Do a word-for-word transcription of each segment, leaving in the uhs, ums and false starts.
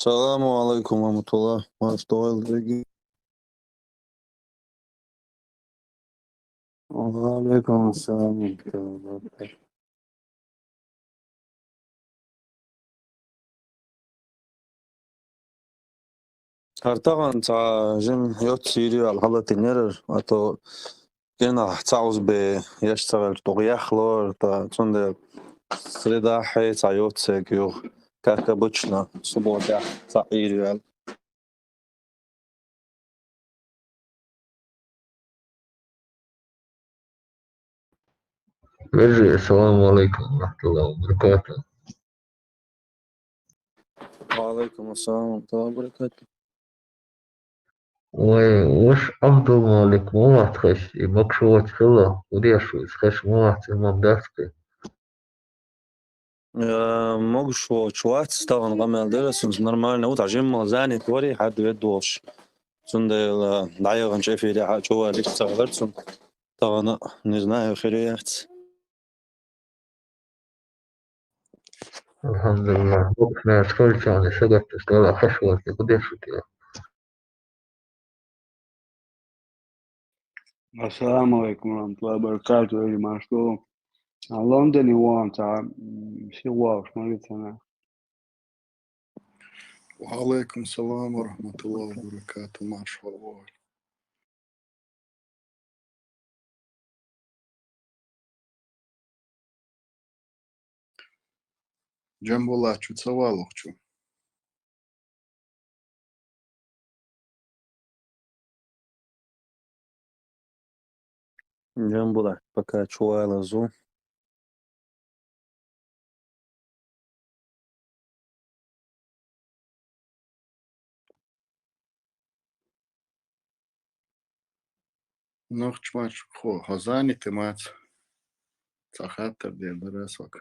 Саламу алейкум ва рахматуллах. Марш тӀогӀел, дорогие. Ва алейкум ассалам ва рахматуллах. ХӀара тахана цхьа жима йоццийрий аьлла хӀаллатийнера, а то кӀирнахь цхьа узбе еш ца хилча, дукха яхлор, та цундела средахье цхьа йоццег юха, как обычно, субботехь цхьа Ӏийр ваьлла. Вежарий, ассаламу алейкум ва рахматуллахи ва баракатух. Ва алейкум ассалам ва рахматуллахи ва баракатух. Вай, ваша Абдулмалик ма вац хезаш, и могуш воцуш хилла, хӀун деш ву иза, хезаш ма вац, имам дац кхин. Э, могуш воцуш вац, тахана къамел дира, цунца нормально ву, цхьа жимма занят варий, хьад-вед волуш. Цундела дӀаяханчу эфире хьа чуваллаш ца хилар цунна. Тахана, не знаю, хир яц. Алхьамдулиллах, боккъал хилча, сагатта стала хаш варте, хӀун деш ву те? Ассаламу алейкум ва рахматуллахи ва баракатух, эли марш ду. А Лондоне вон ца, м, сигъуаш ма вицана. Ва алейкум салам ва рахматуллахи ва баракатух, марш вогӀу. Джамбулат чу ца валахчу. Джамбулат пока чу валазу. Нохчмаш хо, хьо занятый мац. Цхьа хаттар дер дара сога.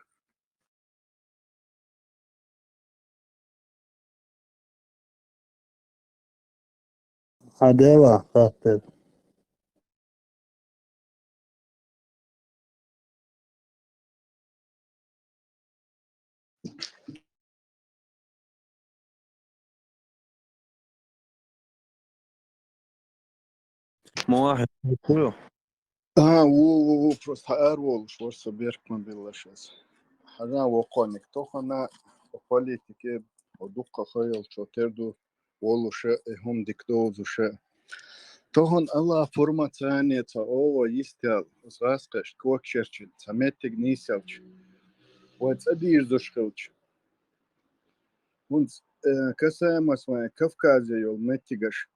Хьан дела хаттар? Ма вахьа, хӀун ю? А, ву, ву, ву, просто хьаарволуш вара со, беркат ма биллаш ас. Хьажа вокхониг тохана, политике, о дуккха хайолчо тера ду, волуша, и хӀума дика довзуша. Тохана Аллах пурмацане ца ола йистел, ас гӀаскхаш кокшерчи, ца меттиг нийсалча. Вай цӀа дийрзуш хилча. ХӀунца, э, касаемо вайн Кавказе йолу меттигаш.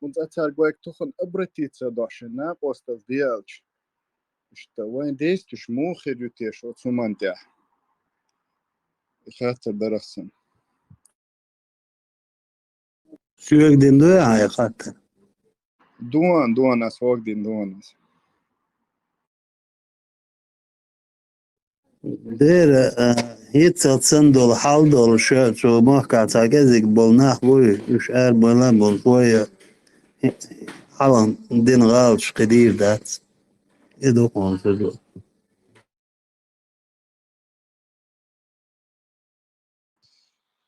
ХӀунца цаьрга вайга тохана обратиться дохьуш, накъостал деалча. Иштта вайн действуш муха хир ю теша оцу хӀуманна тӀехь? И хаттар дарах сан. Соьга дина дуй ахьа и хаттар? Дона, дона, ас хӀога дина дона ас. Дера, а, хӀинццалц санна долу хьал долуш, цу махкахь цхьа кӀезиг болу нах буй, уьш арабевлла а болуш, вай хьалха дина гӀалаташ кхин дийр дац. И ду хьуна ца ду.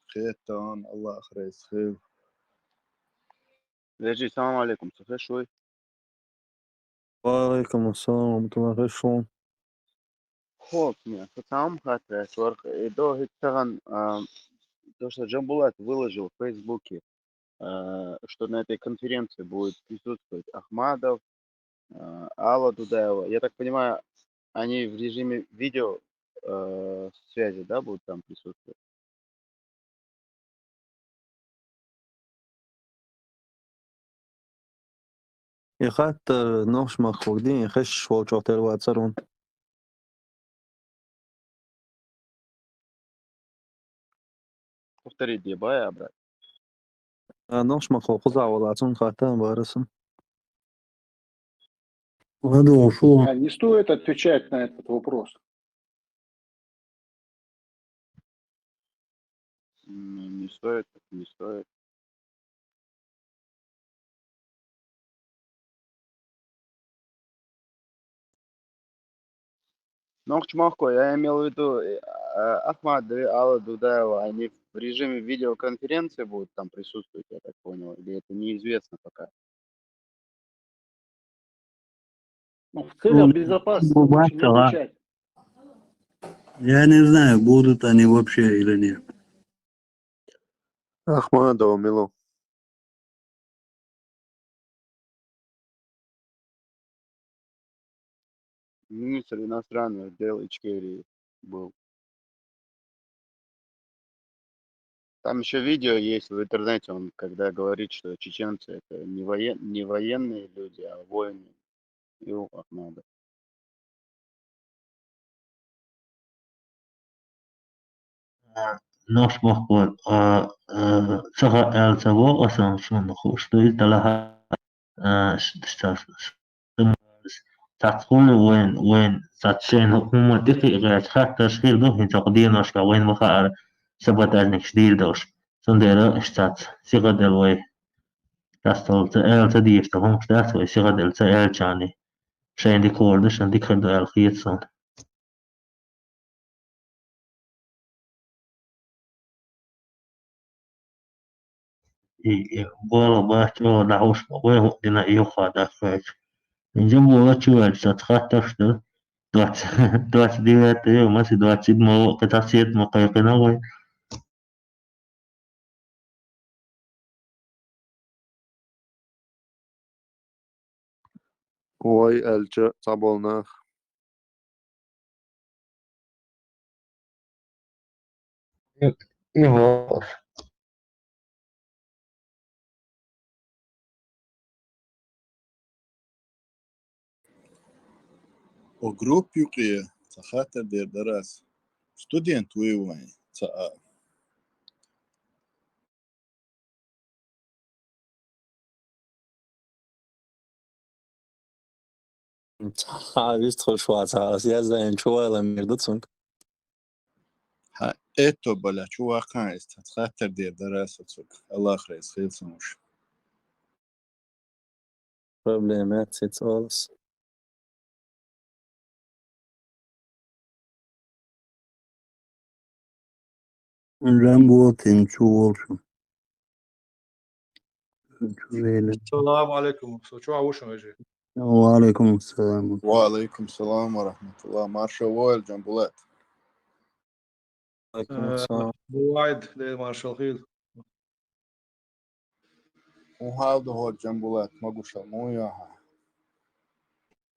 Кхетта, Аллах реза хила. Вежарий, салам алейкум, ца хезаш вуй? Ва алейкум ассалам ва рахматуллах, хезаш ву. Хо, кхин, ца цхьа хӀума хаттар дац, варх, э, до хӀинца тахана, а, то, что Джамбулат выложил в Фейсбуке, а, что на этой конференции будет присутствовать Ахмадов, а, Алла Дудаева. Я так понимаю, они в режиме видео, э, связи, да, будут там присутствовать? И хаттар нохчмахкахь дийна, хезаш волчух тера вацара хьуна. Повтори, дебай обратно. А, нохчмахкахь кхузахь волу, цунна хаттар бара сан. ЛадугӀуш ву. А, не стоит отвечать на этот вопрос. М, не стоит, не стоит. Нохч махко, я имел в виду, э, а, Ахмад и Алла Дудаева, они в режиме видеоконференции будут там присутствовать, я так понял, или это неизвестно пока? Ну, в целях Ну, безопасности ну, лучше не бачила. Отвечать. Я не знаю, будут они вообще или нет. Ахмадова Мило. Министр иностранных дел Ичкерии был. Там еще видео есть в интернете, он когда говорит, что чеченцы это не, воен, не военные люди, а воины. И у Ахмада. Нохч махко, а, а, ца хаьа аьлла ца вогӀу аса, шуна хууш ду иза, талаха, а, ш-, ш-, ш-, цац хуьлу вайн, вайн, цац шайна хӀумма тӀекхиъ гӀерташ хаттарш хир ду, хӀинца кху деношка вайн ма хаьара, саботажникаш дийр долуш. Цундела аш цац сиха дела вай. Цац толу ца аьлла ца дийраш ду, хӀумаш дац вай сиха дела ца аьллачарний. Шайна дика хӀора ду, шайна дика хир ду аьлла хета суна. И, и, болу бац, чӀогӀа дӀахьуш ма вай хӀуъа дина и юххе даккхайча. Инза бола чу ваьлча, цац хаттарш ду. Доц, доц девятое, маси доц седьмого, кхин цхьа седма кхайкхина вай. Вай аьлча цхьаболу нах. И, и вовш. О группа юкъе ца хаттар дер дара ас. Студент вуй вайн, ца а. Цхьа а вистхуьлуш вацахь, ас яздан чувалан мер ду цунга. Хьан этто баля чу ваккхаан иза, цхьацца хаттар дер дара аса цуьнга. Аллах реза хила сан уьш. Проблема яц, циц олус. Жамбула тин чу волчу. Салам алейкум. Со чу а вушан вежи. Ва алейкум салам. Ва алейкум салам ва рахматуллах. Марша войла, Джамбулат. Алейкум салам. Бувайд, Дела маршал хил. Мухал дохор, Джамбулат, магушал, муяха.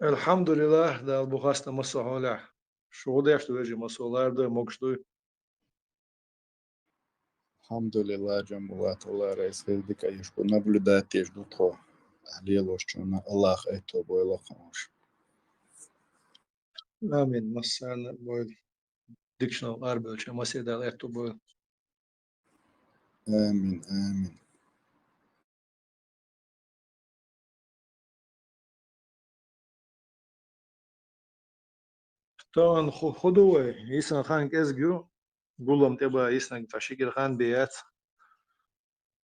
Алхамдулиллах, Дала бу хаста масса хьолехь. Шу деш ду вежи масса лар ду, могуш дуй. Алхамдулиллах, Джамбулат, Алла райс хил дика еш бу, наблюдать еш ду тхо. Лелош чуна Аллах этто бойла ханаш. Амин, массарна бойла. Дикшнал арбелча масе Дала этто бойла. Амин, амин. Тахана ху-, ху ду вай? Йисан хан кӀезиг ю, гулам тӀе бан йиснаг цхьа ши кӀира хан бе яц.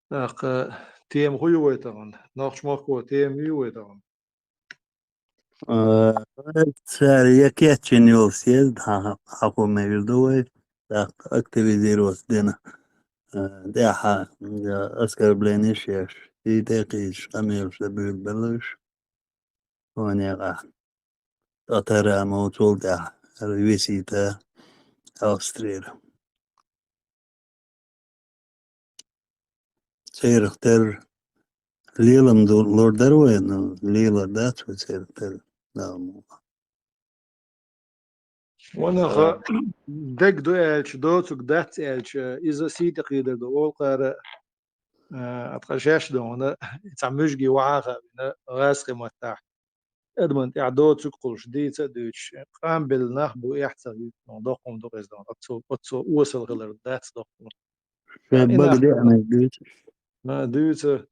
ТӀаккха тема хӀу ю вай тахана? Нохч махко тема ю вай тахана? Э, цара я кечйина йолу съезд, хьан-, хьан-, хьахо мегар ду вай, тӀаккха активизироваться дина. Э, тӀаьхьа, э, оскорбление еш, и тӀе кхийчаш, къамелаш дан буьйлабелла уьш. Хьо некъахь. Ткъа тара а мовцул тӀаьхьа, ара висийта Австрера. Церах тера лелам ду-, лур дара вай, ну, лелар дац вай церах тера. Да, мо. Ванаха, а, дег ду аьлча, доцург дац аьлча, иза сий тӀе кхийдар ду, олу кхара, а, ткъа шаьш ду хьуна, цхьа муьжги вахьа а хаийна, гӀазкхи маттахь. Адаман тӀехь доцург кхуллуш, дийца а дуьйцуш, къамбелла нах бу, эхь ца хӀуьтту, доккхун ду-кх иза, оццул, оццул осал хилар дац доккхун. Ша бага деана дуьйцуш. А, дуьйцу.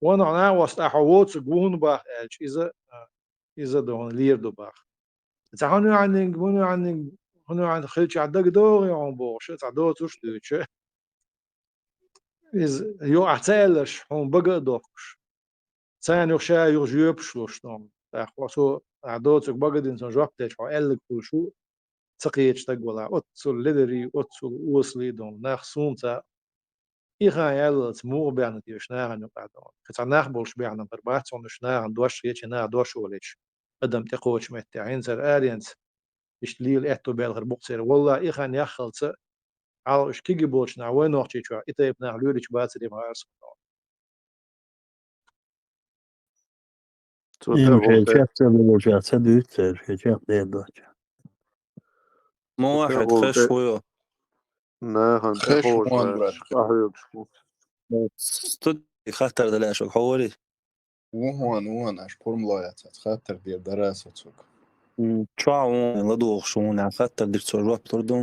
Ванахь накъост ахьа воцург ву хӀунда бах аьлча, иза, а, иза ду хьуна лер ду бах. Цхьа хӀун юьхьаннинг, мун юьхьаннинг, хӀун юьхьаннинг хилчахь дага догӀий хьуна бохуш, цхьа доцурш а дуьйцуш. Иза юха ахь ца аьлларш, хьуна бага а доккхуш. Царна юха ша юха жоьпаш луш ду хьуна. ТӀаккха хьо цо ахь доцург бага дина цунна жоп делча, хьо аьлларг хуьлуш ву, ца кхеташ стаг валахь, оццул ледарий, оццул осалий дона, нах сунца и хан яллалц муха баьхна те уьш нахана юкъахь дона. Кхин цхьа нах болуш баьхна хир бац хьуна уьш нахана дош ечи, наха дош олуьйтуш, адам тӀекхочу метте. ХӀинца хӀара аренца иштта лела аьтто баьлла хир бу-кх церан. Валлахь, и хан яххалца, хьалха уьш кегий болчу наха вайн Нохчийчохь и тайпа нах лоьрийча бацаре ма хаар суна. Цо М, тӀе шайн гӀо чекхдевлла волчохь ца дуьйцу церан, шайн чекхдер доцчу. Мо Цо тӀе вахьа гӀо хеш тӀе вуй? Нахана тӀе Хеш ховш вон, лаьтташ, брат. Къахьоьгуш ву. Студ-, хаттар далаш ву, хьо вари? Вон, вон, аш пурмло яц, ас хаттар дер дара со цуьнга. М, чохь вон, ладугӀуш вон, а хаттар дира цо жоп лур ду.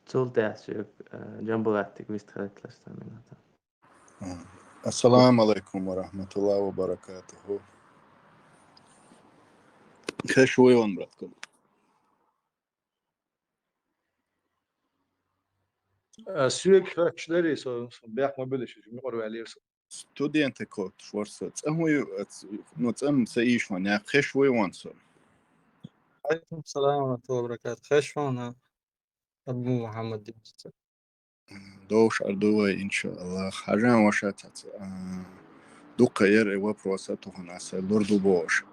Цул тӀаьхьа соьга, э, Джамбулаттига вист хилийталаш сан минута. Ассаламу алайкум ва рахматуллахи ва баракатуху. Хеш вуй ван, брат, кум? А, соьга хаттарш дарий, со, со бехк ма билла, шу мукъар ваьллера со. Студентан корташ вара со. ЦӀа хӀун ю, а, ц-, ну, цӀа ма ца ийша ван, я хеш вуй ван со. Алейкум салам ва рахматуллахи ва баракатух. Хеш ван, Абу Мухаммад. Довш ар ду вай, иншааллах. Хьажан ваша цац, а, дуккха яра и вопрос а, тохана аса лур ду бохуш.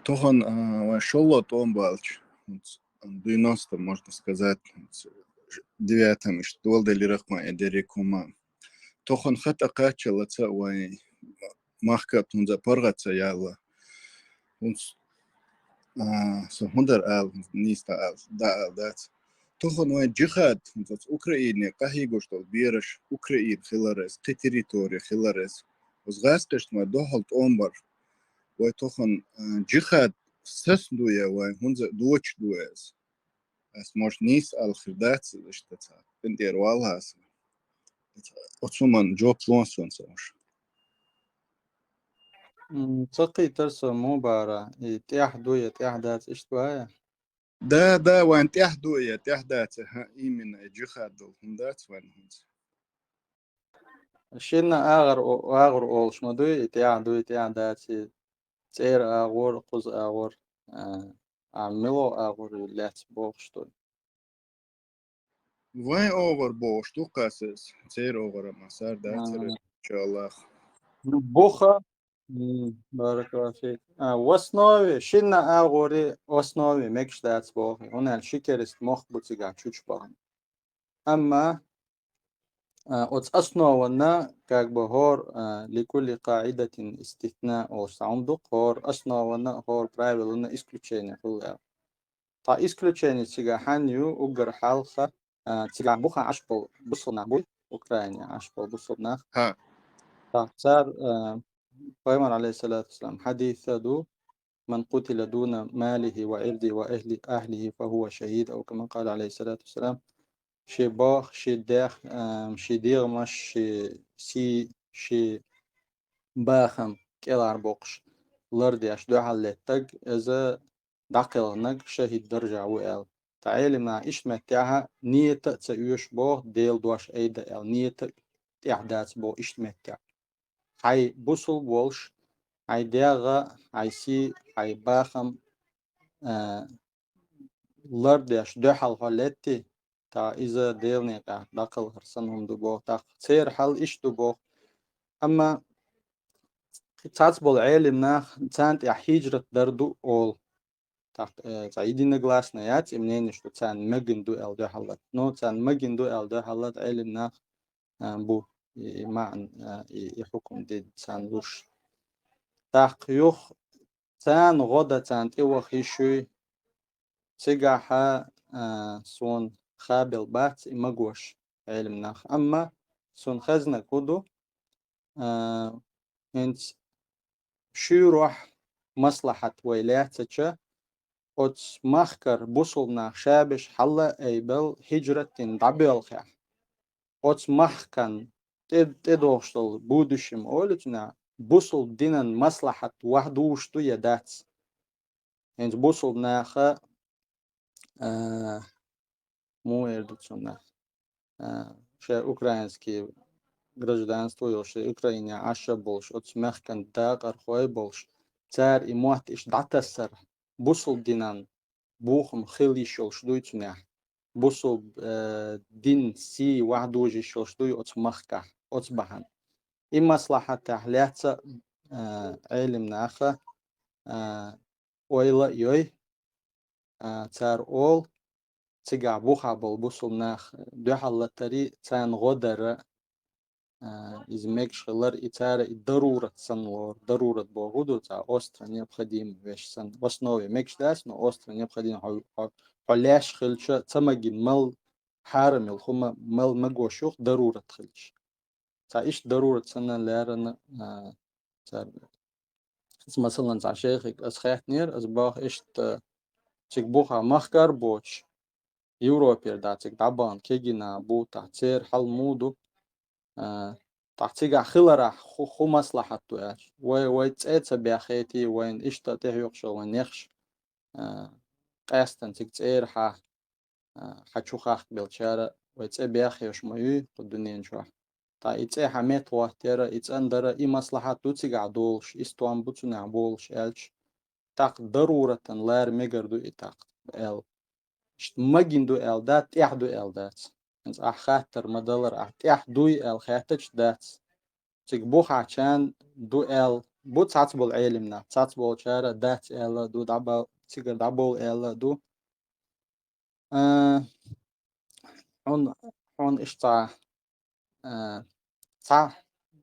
Тохана, а, вайн шолло тӀом балча, хӀинца, девяносто, можно сказать, хӀинца, девятом иштта доладелира-кх вайн и дерриг хӀума. Тохана хатӀа кхаччалца вайн махка а, хӀинца а паргӀат ца яьлла. ХӀинца, а, со хӀун дара ала, нийса дӀаала, дӀаала дац. Тохана вайн джихад, хӀинца оцу Украине къахьийгош долу бераш, Украина хиларес, кхин территори хиларес. Оцу гӀазкхашна вайн дуьхьал тӀом бар. Вай тохана, а, джихад сацна ду я вайн, хӀунда а дочуш ду эс? Ас, может, нийса ала хир дац, иштта ца къинтӀера валла аса. Оцу хӀуманна жоп лон сан ца уьш. М, ца кхийтар со муха бара, и тӀехь ду я тӀехь дац, иштта вай? Да, да, вайн тӀехь ду я тӀехь дац, хӀа, именно, и джихад долу хӀума дац вайн хӀинца. Шинна агӀор о-, агӀор олуш ма дуй, и тӀехь дуй, тӀехь дац, и цӀера агӀор, кхуза агӀор, а, а мила агӀор ю лаьцна бохуш ду. Вайн агӀор бохуш ду кхасас, церан агӀор а масар дацара, А. иншааллах. Ну, буха, м, баракаллаху фик. А, в основе, шинна агӀори в основе мегаш дац боху, хӀунда аьлча ши керста мохк бу цигахь чучу бахана. Амма, а, оцу основанна, как бы, хӀор, а, «ликулли къаидатин иститна» олуш цхьа хӀума ду-кх, хӀор основанна, хӀор правиланна исключение хуьлу аьлла. Ткъа исключение цигахь хьанна ю, уггар хьалха, а, цигахь буха Ӏаш болу бусулнах буй, Украине Ӏаш болу бусулнах. ХӀа. Ткъа цара, а, Пайхамар, алейхиссалату вассалам, хьадиса ду: «Ман къутила дуна малихи ва ирди ва ахли-, ахлихи фа хува шахид», ау кама къала, алейхиссалату вассалам. Ши бох, ши дех, а, ши дегӀамаш, ши сий, ши бахам кӀелхьарбоккхуш лардеш дуьхьал леттаг, иза дӀакхелхинарг шахид даржехь ву аьлла. Ткъа Ӏелимнаха иштта меттехь а, нийята а ца оьшу боху, Делан дош айда аьлла, нийята а тӀехь дац боху иштта меттехь. Хьайн бусул волуш, хьайн дегӀ а, хьайн сий, хьайн бахам, а, лардеш дуьхьал хьо летти, ткъа иза Делан некъахь дӀакхалхар санна хӀума ду боху. ТӀаккха церан хьал иштта ду боху. Амма цхьацца болу Ӏелимнах царна тӀехь хьижрат дар ду олу. ТӀаккха, э, цхьа единогласно яц и мнение, что царна магийна ду аьлла дуьхьал лата. Но царна магийна ду аьлла дуьхьал лата Ӏелимнах, а, бу и, и маьӀна, а, и, и хьукум де царна луш. ТӀаккха юха царна гӀо дан, царна тӀе ваха йиш юй, цигахь, а, суна хабел бац и магош Ӏелимнах. Амма суна хезнарг хӀун ду, а, хӀинца шуьйрохь маслахьат вай лаьцнача, оцу махкара бусулба нах шаберш хьала а айбелла хьижрат дина дӀабоьлхехь, оцу махкана тӀе-, тӀедогӀуш долу будущем олу цунах, бусулба динан маслахьат вахдугӀуш ду я дац? ХӀинца бусулба наха, а, муха эр ду цунах, а, шайн украинский гражданство йолуш, Украине Ӏаш а болуш, оцу мехкан дакъархой а болуш, цара и мотт иштта дӀатассар, бусулба динан бохам хила йиш йолуш дуй цунехь. Бусул, э, дин сий вахдужа йиш йолуш дуй оцу махкахь, оцу бахьана. И маслахьатехь лаьцна, э, Ӏелим наха, э, ойла а йой, а, цара олу, цигахь бухахь болу бусул нах дуьхьал латари, царна гӀо дара, а, иза мегаш хилар, и цара и дарурат санна лору. Дарурат боху ду, цхьа остро необходимо веш санна. Основе мегаш дац, но остро необходимо хьо, хьо, хьо леш хилча, ца магина мал хьарам йолу хӀума мал магош юха дарурат хилча. Цхьа иштта дарурат санна леррина, а, цара. Иза, масалан, цхьа шайхиг ас хаьттинера, ас боху иштта, цига бухахь махкара боцуш, Европера да цига дӀабахана кегина бу, тахь церан хьал муха ду, а, тахь цигахь хиларахь хӀу, хӀу маслахьат ду аьлча. Вай, вай цӀе ца беххети, вайна иштта тӀехьоькхуш вайн нехаш, а, къаьстина цига цӀерахьа, а, хьан чу хахкабелчара вай цӀе беххеш ма юй кху дуьнен чохь. Ткъа и цӀе хьан метта гӀоттера, и цӀандара, и маслахьат ду цигахь долуш, и стом бу цунехь болуш аьлча, тӀаккха даруратан лара мегар ду и тӀаккха аьлла. Иштта магина ду аьлла дац, тӀехь ду аьлла дац. ХӀинца ахь хаттар ма далара, ахь тӀехь дуй аьлла хаьттача дац. Цига бухахь чан ду аьлла, бу цхьацца болу Ӏелим нах, цхьацца болчара дац аьлла ду, дӀабал-, цигара дӀабовла аьлла ду. А, хьуна, хьуна иштта цхьа, а, цхьа,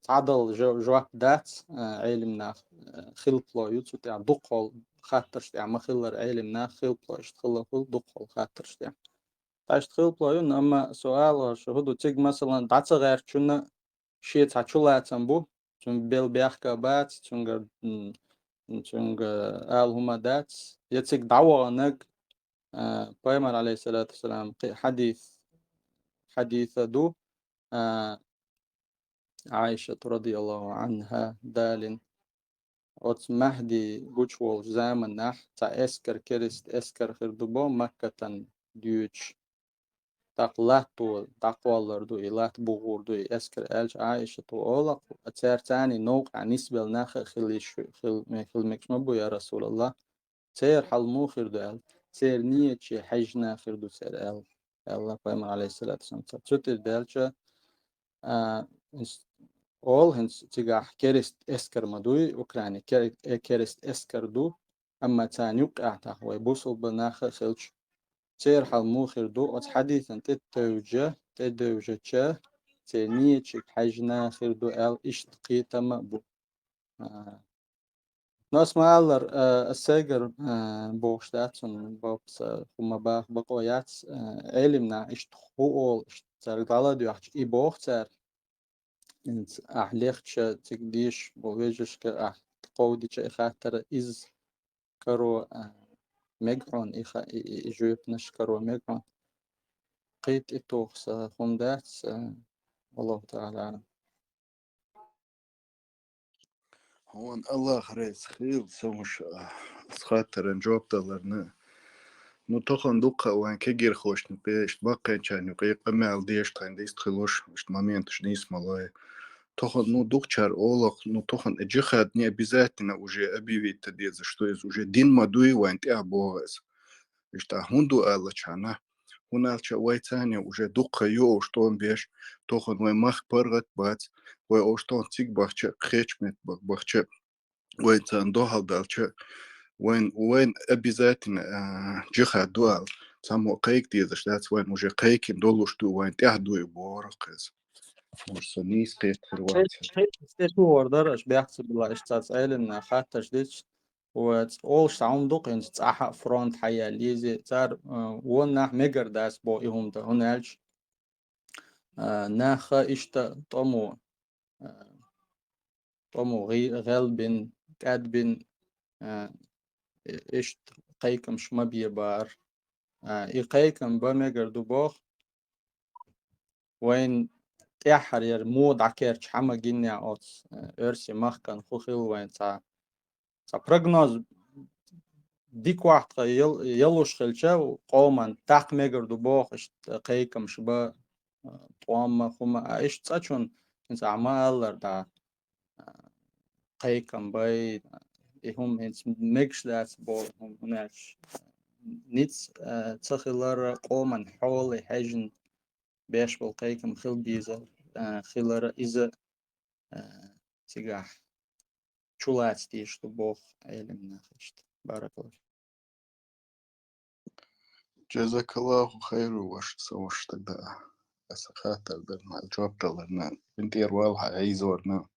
цхьа дала жо-, жоп дац, а, Ӏелим нах, а, хилпало ю цу тӀехь, дукхахьол хаттарш тӀехь ма-хиллара Ӏелим нах хилпало иштта хилла хуьлу дукхахьол хаттарш тӀехь. Ткъа иштта хилпало ю, амма суал ваша хӀун ду, цига, масалан, дӀа ца гӀертачунна шен цхьа чулацам бу, цуьнан бел бехка бац, цуьнгара, м, цуьнга ала хӀума дац. Я цига дӀаваханаг, а, пайхамар, алейхиссалату вассалам, кхин хьадис, хьадиса ду, а, Ӏайшат, радияллаху анхьа, далин. Оцу Махьди гучуволчу заманахь цхьа эскар, керист эскар хир ду бо Маккатан дуьйцуш. ТӀаккха латто дӀакхоллар ду, и латта бухур ду, и эскар аьлча, Ӏайшата олакху, цаьрца царний новкъахь нисбелла нах а хила йиш, хила, хила мегаш ма бу, я Расулаллах. Церан хьал муха хир ду аьлла, церан нийятче хьаьжна хир ду церан аьлла, аьлла пайхамар, алейхиссалату вассалам. Цу тӀера даьлча, а, ис-, олу хӀинца цигахь керист эскар ма дуй, Украине кер-, э, керист эскар ду, амма царна юккъехь тӀаккха вай бусулба нах а хилча, церан хьал муха хир ду, оцу хьадисан тӀе тевжа, тӀе девжача, церан нийятче хьаьжна хир ду аьлла, иштта кхетам а бу. А, но ас ма-аллара, а, ас сайгара, а, бохуш дац, цунна бопса хӀума баха бакъо яц, а, Ӏелим нах иштта хӀу олу, иштта цаьрга дӀаладоьгӀча, и боху цара. ХӀинца ахь лехча цига дийш бу вежаршка ахь кховдича и хаттара иза каро, а, мега хьуна, и ха-, и, и, и жоьпанаш каро мега хьуна. Кхин тӀетуху сан хӀума дац, а, Аллаху Таала аӀлам. Хьуна Аллах реза хила, сан вуш, а, ас хаттаран жоп даларна. Ну, тахана дуккха а вайн кегирхошна юкъе, иштта баккхийчарна юкъе къамел деш тхайн дистхилуш, иштта моменташ нийса ма лой. Тахана, ну, дукхачара олакх, ну, тахана и джихад не обязательно уже объявить дезаш, что иза уже дин ма дуй вайн тӀехь боху иза. Иштта хӀунда ду аьллачхьана, хӀунда аьлча вай царна уже дуккха йоуш тӀом беш, тахана вайн мах паргӀат бац, вай ош тахана цига бахча, кхечу метта бах-, бахча, вайн царна дохьал далча, вайн, вайн обязательно, а, джихад ду аьлла, цхьаммо кхайка дезаш дац, вайн уже кхайкина долуш ду, вайн тӀехь дуй бохург иза. Может, со нийса кхетта хир вац. Кхетта, кхетта, кхетта хӀор дара, аша бехк ца билла, аша цхьацца Ӏелимна хаттарш дича, Ва ц-, олуш цхьа хӀума ду-кх, хӀинца цӀахь а фронт хьаяьлла иза, цара, а, вон нах мегар дац боху и хӀума дан, хӀунда аьлча, а, наха иштта тӀомо, а, тӀомо гӀи-, гӀелбина, кӀадбина, а, и-, иштта кхайкамаш ма бе бара. А, и кхайкам бан мегар ду боху, вайн тӀаьххьара яра муха дӀакерча хьан ма гиннехь оцу, э, оьрсийн махкан хӀу хила вайн цхьа, цхьа прогноз дика вахь тхан ял-, ялуш хилча, къоман даккха мегар ду боху, иштта кхайкамаш бан, э, тӀом а, хӀума а, иштта цкъачунна хӀинца ахьа ма-аллара дӀа, э, кхайкам бай, и хӀума хӀинца мегаш дац боху, хӀума, хӀунда аьлча, низ, а, ца хилар, къоман хьоле хьежжина беш бола кхайкам хила безар, а, хилар, иза, а, цигахь чулаца дезаш ду боху Ӏелам наха иштта. Баракаллаху. Джазакаллаху хайру, ваша, сан ваша, тогда аса хаттар дарна, жоп даларна, бинтӀера вала хьан айзорна.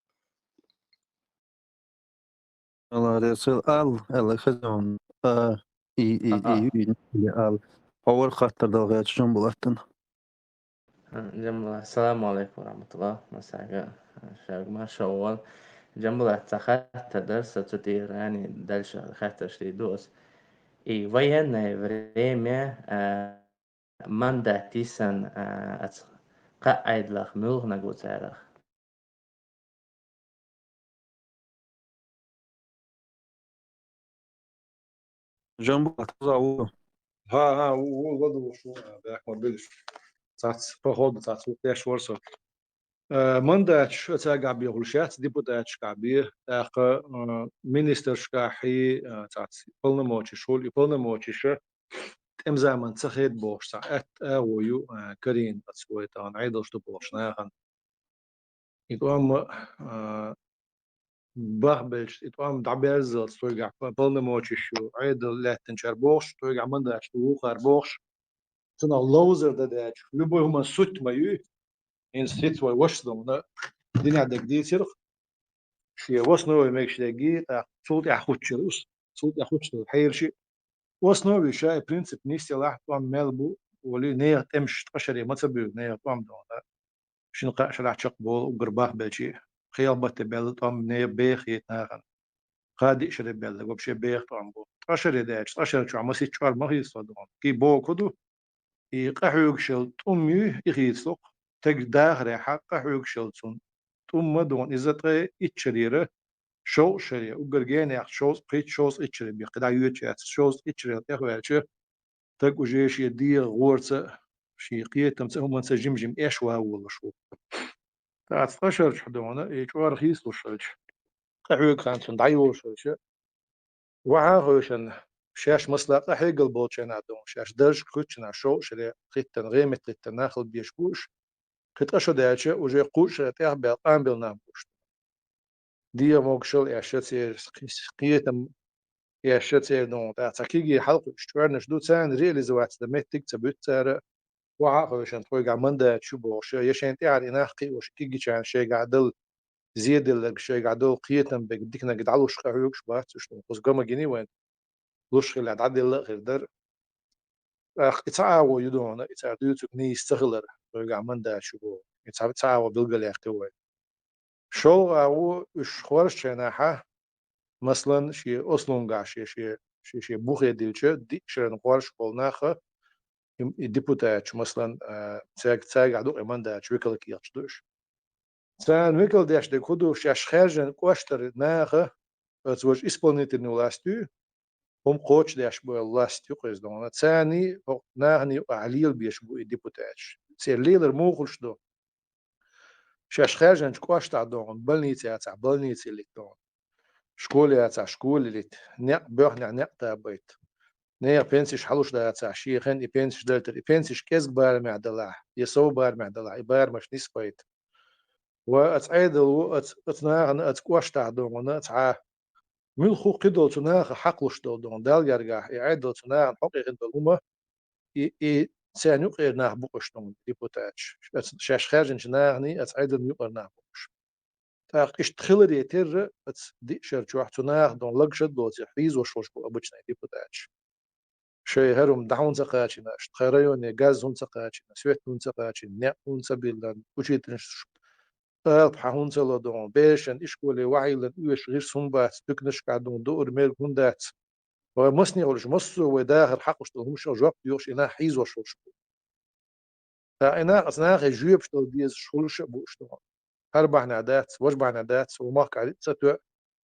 Молодец, ал, ал, хазон, а, и, и, и, А. и, и, ал. Хьо вара хаттар дала гӀерташ Джамбулатан. А, Джамбулат, салам алейкум ва рахматуллах. Масага, а, шаг ма шо вал. Джамбулат, ца хаттар дар, са цу тӀера ани дальше хаттарш дийду ас. И военное время, а, мандат тисан, а, ац кхаъ Ӏедалах муьлханаг ву царах? Джамбулат, хӀуза ву? ХӀа, хӀа, ву, ву, ладугӀуш ву, а, бехк ма билаш. Цац, походу, цац ву теш вара со. Э, мандаташ цаьргахь бехуш яц, депутаташкахь бе, тӀаккха, э, министрашкахь и, э, цац полномочеш хуьлу, и полномочеша тӀемзаман ца хеда бохуш цхьа атта агӀо ю, э, карийна оцу вай тахана Ӏедалш ду бохуш нахана. И тӀом, а, бахбелча, и тӀом дӀаберзалц, тхойгахь по-, полномочеш ю, Ӏедал лаьттинчара бохуш, тхойгахь мандаташ ду вукхара бохуш, цунах ловзар дан даьлча, любой хӀуман сутта ма юй, хӀинца хӀинца вай ваша ду, динехь дерг дийцира, шен в основе мегаш дерг, тӀаккха цул тӀаьхьа хӀуттуш яра уьш, цул тӀаьхьа хӀуттуш яра хьераши. В основе ша и принцип нисъялахь, тӀом мел бу, олий, нехан тӀемаш ткъа шаре ма ца буьйлу, нехан тӀом дохуна. Шина-кхаа шарахь чекхболу уггар бахбелчий, кхелха батте баьлла тӀом нехан беха хета нахана. Кхаа-диъ шаре баьлла, вообще беха тӀом бу. Ткъа шаре даьлча, ткъа шара чохь масийтта чкъор ма хийцало дохуна. Кхин бохург хӀун ду? И къахьоьгуш йолу тӀум юй, и хийцало-кх. Стеган дахарехь къахьоьгуш йолу цунна тӀум ма дохуна, иза ткъе итт шарера шовзткъа шаре, уггар генахь шовзткъе пхийтта, шовзткъе итт шаре бен кхидӀа йоьдуш яц, шовзткъе итт шарера тӀехваьлча, стаг уже шен дегӀан гӀорца, шен кхетамца, хӀуманца жим-жим эшван волуш ву. ТӀаккха ткъа шарчохь дохуна, и чкъор хийцалуш хилча, къахьоьгу хан цунна дӀайолуш хилча, вахьа а хевшина, шаьш масала къахьегал болчарна а дохуна, шаьш даржашка хӀуьттучарна шовзткъа шаре хӀиттина, гӀеметтахӀиттина нах хила безаш бу уьш, кхин ткъа шо даьлча, уже кхузткъа шаре тӀехбаьлла къамел нах бу уьш. ДегӀан могушалла эшна церан, кхетам эшна церан дохуна, тӀаккха цхьа кегий хьалакхуьуш чкъоьрнаш ду, царна реализоваться дан меттиг ца буьту цара, вахьа а хевшина, тхойгахь мандаташ ю бохуш, я шайна тӀаьхьара и нах кхиош, кегийчарна шайгахь дала зеделларг, шайгахь долу кхетам берг, диканиг дӀалуш къахьоьгуш бац уьш, кхуза га ма гиний вайна, луш хилла дӀаделла а хир дара. ТӀаккха и цхьа агӀо ю дохуна, и цара дуьйцург нийса ца хилар, тхойгахь мандаташ ю боху. И цхьа, цхьа агӀо билгалъяьккхи вай. ШолгӀа агӀо, уьш хоржучу хенахь, масалан, шен ослунгахь шен, шен, шен, шен бухе дилча, диъ шарна хоржуш болу нах, и, и депутаташ, масалан, а, цаьрга-, цаьргахь ду-кх и мандаташ, векалкхеташ ду уьш. Царна векал деш дерг хӀун ду, шаьш хаьржина кӀоштара наха, оцу важа исполнительный власть ю, хӀума кхочушдеш болу власть ю-кх иза дохуна. Царний, хӀокху наханий юкъахь лелабеш бу и депутаташ. Церан лелар муха хуьлуш ду? Шаьш хаьржинчу кӀоштахь дохуна, больница яцахь, больнице лита дохуна. Школа яцахь, школе лита. Некъ боьхнехь, некъ табайта. Нехан пенсеш хьалуш дацахь, шен хенахь и пенсеш дайтар. И пенсеш кӀезиг барамехь далахь, я сов барамехь далахь, и барамаш нисбайта. Ва оцу Ӏедал ву, оцу, оцу нахана, оцу кӀоштахь дохуна, цхьа муьлхха кхидолу цу наха хьакхалуш долу дохуна, Далла гергахь, и Ӏедал цу нахана хьокъехь хин долу хӀума, и, и царна юкъара нах бу-кх уьш дохуна депутаташ. Оцу шаьш хаьржинчу наханий, оцу Ӏедална юкъара нах бу-кх уьш. ТӀаккха иштта хиларе терра, оцу диъ шар чохь цу наха дохуна лагаш а доций, хьийзош волуш бу обычный депутаташ. Шайн хӀара хӀума дӀа хӀунда ца кхачийна аша, тхан районе газ хӀунда ца кхачийна, свет хӀунда ца кхачийна, некъ хӀунда ца биллина, учительница алапа хьан хӀунда ца ло дохуна, берашна ишколе вахьийлан оьшуш гӀирс хӀунда бац, дуьканашкахь дохуна дуур-мерг хӀунда дац. Вай масане хуьлуш, массо а вай дахар хьакхалуш долу хӀуманаш жоп доьхуш, и нах хьийзош волуш бу. ТӀаккха и нах, оцу нахе жоьпаш дала дезаш хуьлуш а бу уьш дохуна. ХӀара бахьана дац, важа бахьана дац, вай махкахь ца тоьа,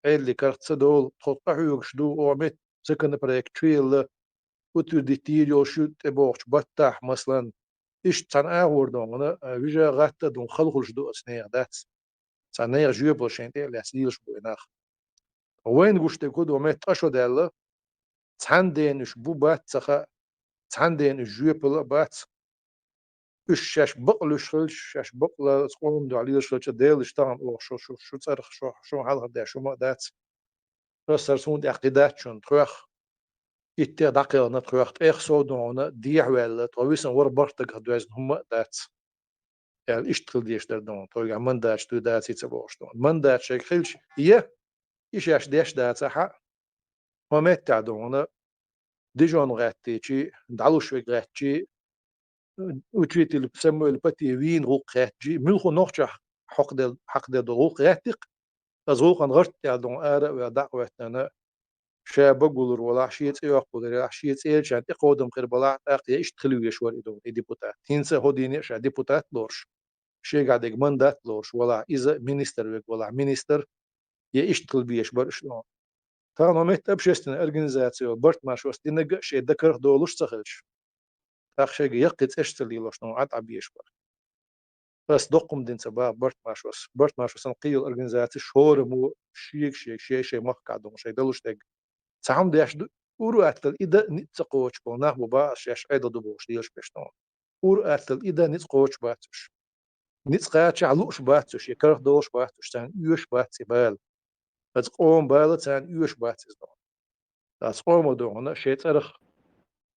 Ӏедале карах ца долу, тхо къахьоьгуш ду, оха метта законопроект чу елла, утвердить йийр йолуш ю тӀебогӀучу баттахь, масалан, иштта цхьана агӀор дохуна, а, вижа гӀатта а дохуна хала хуьлуш ду оцу нехан дац. Цхьа нехан жоьпалла шайна тӀе а лаьцна лелаш бу и нах. Вайна гуш дерг хӀун ду, метта ткъа шо даьлла, Цхьан дена уьш бу бац ца хаьа, цхьан дена уьш жоьпала а бац. Уьш шаьш бакълуьйш хилча, шаьш бакъ лаьцна къоман дуьхьа лелаш хилча, Делаш тахана оха шу, шу, шу цӀарах, шу, шу хьалхара деш хӀума а дац. Аса хӀара суна тӀехь кхин дац шуна, тхоьх иттех дӀакхелхина, тхоьх тӀех сов духьуна дехьаваьлла, тхо висан вара бархӀ дагах доьзна хӀума а дац. Аьлла, иштта хила дезаш дара духьуна, тхоьгахь мандаташ дуй даций ца бохуш духьуна. Мандаташ шайга хилча, я, и шаьш деш дацахь а, хьо меттехь духьуна, Дижон гӀаьттичи, дӀалуш верг гӀаьттичи, учитель Самуэль Пати вийна гӀуллакх гӀаьттичи, муьлхха нохчо хьокхаделла, хьакхаделла долу гӀуллакх гӀаьттичи, аса гӀуллакхана гӀарт тӀехь духьуна ара а ваьлла дӀа а хӀоьттина, ша багалур валахь, шен цӀе йоккхур валахь, шен цӀерачарна тӀекховдам хир балахь, тӀаккха я иштта хила везаш вара и духьуна, и депутат. ХӀинца а хӀо дийне а ша депутат лоруш, шегахь дерг мандат лоруш валахь, иза министр верг валахь, министр, я иштта хила безаш бара уьш духьуна. Тахана хӀо метта общественная организация йолу Барт-Маршос динарг а шайн дакарх долуш ца хилча, тӀаккха шайга яккхий цӀераш ца лелош духьуна Ӏад Ӏа безаш бара. Ас доккхум дина ца баха Барт-Маршос. Барт-Маршосан кхин йолу организацеш хӀораммо шега-шега, шай-шай махкахь духьуна шайн далуш дерг. Цхьа хӀума деш ду, ур-атталла и дан ницкъ ца кхочуш болу нах бу баха ас шаьш Ӏедал ду бохуш лелаш берш духьуна. Ур-атталла и дан ницкъ кхочуш бац уьш. Ницкъ кхачахь лууш бац уьш, я карах долуш бац уьш, царна оьшуш бац и бала. Аса къоман бала царна оьшуш бац иза духьуна. Аса къоман духьуна шайн цӀарах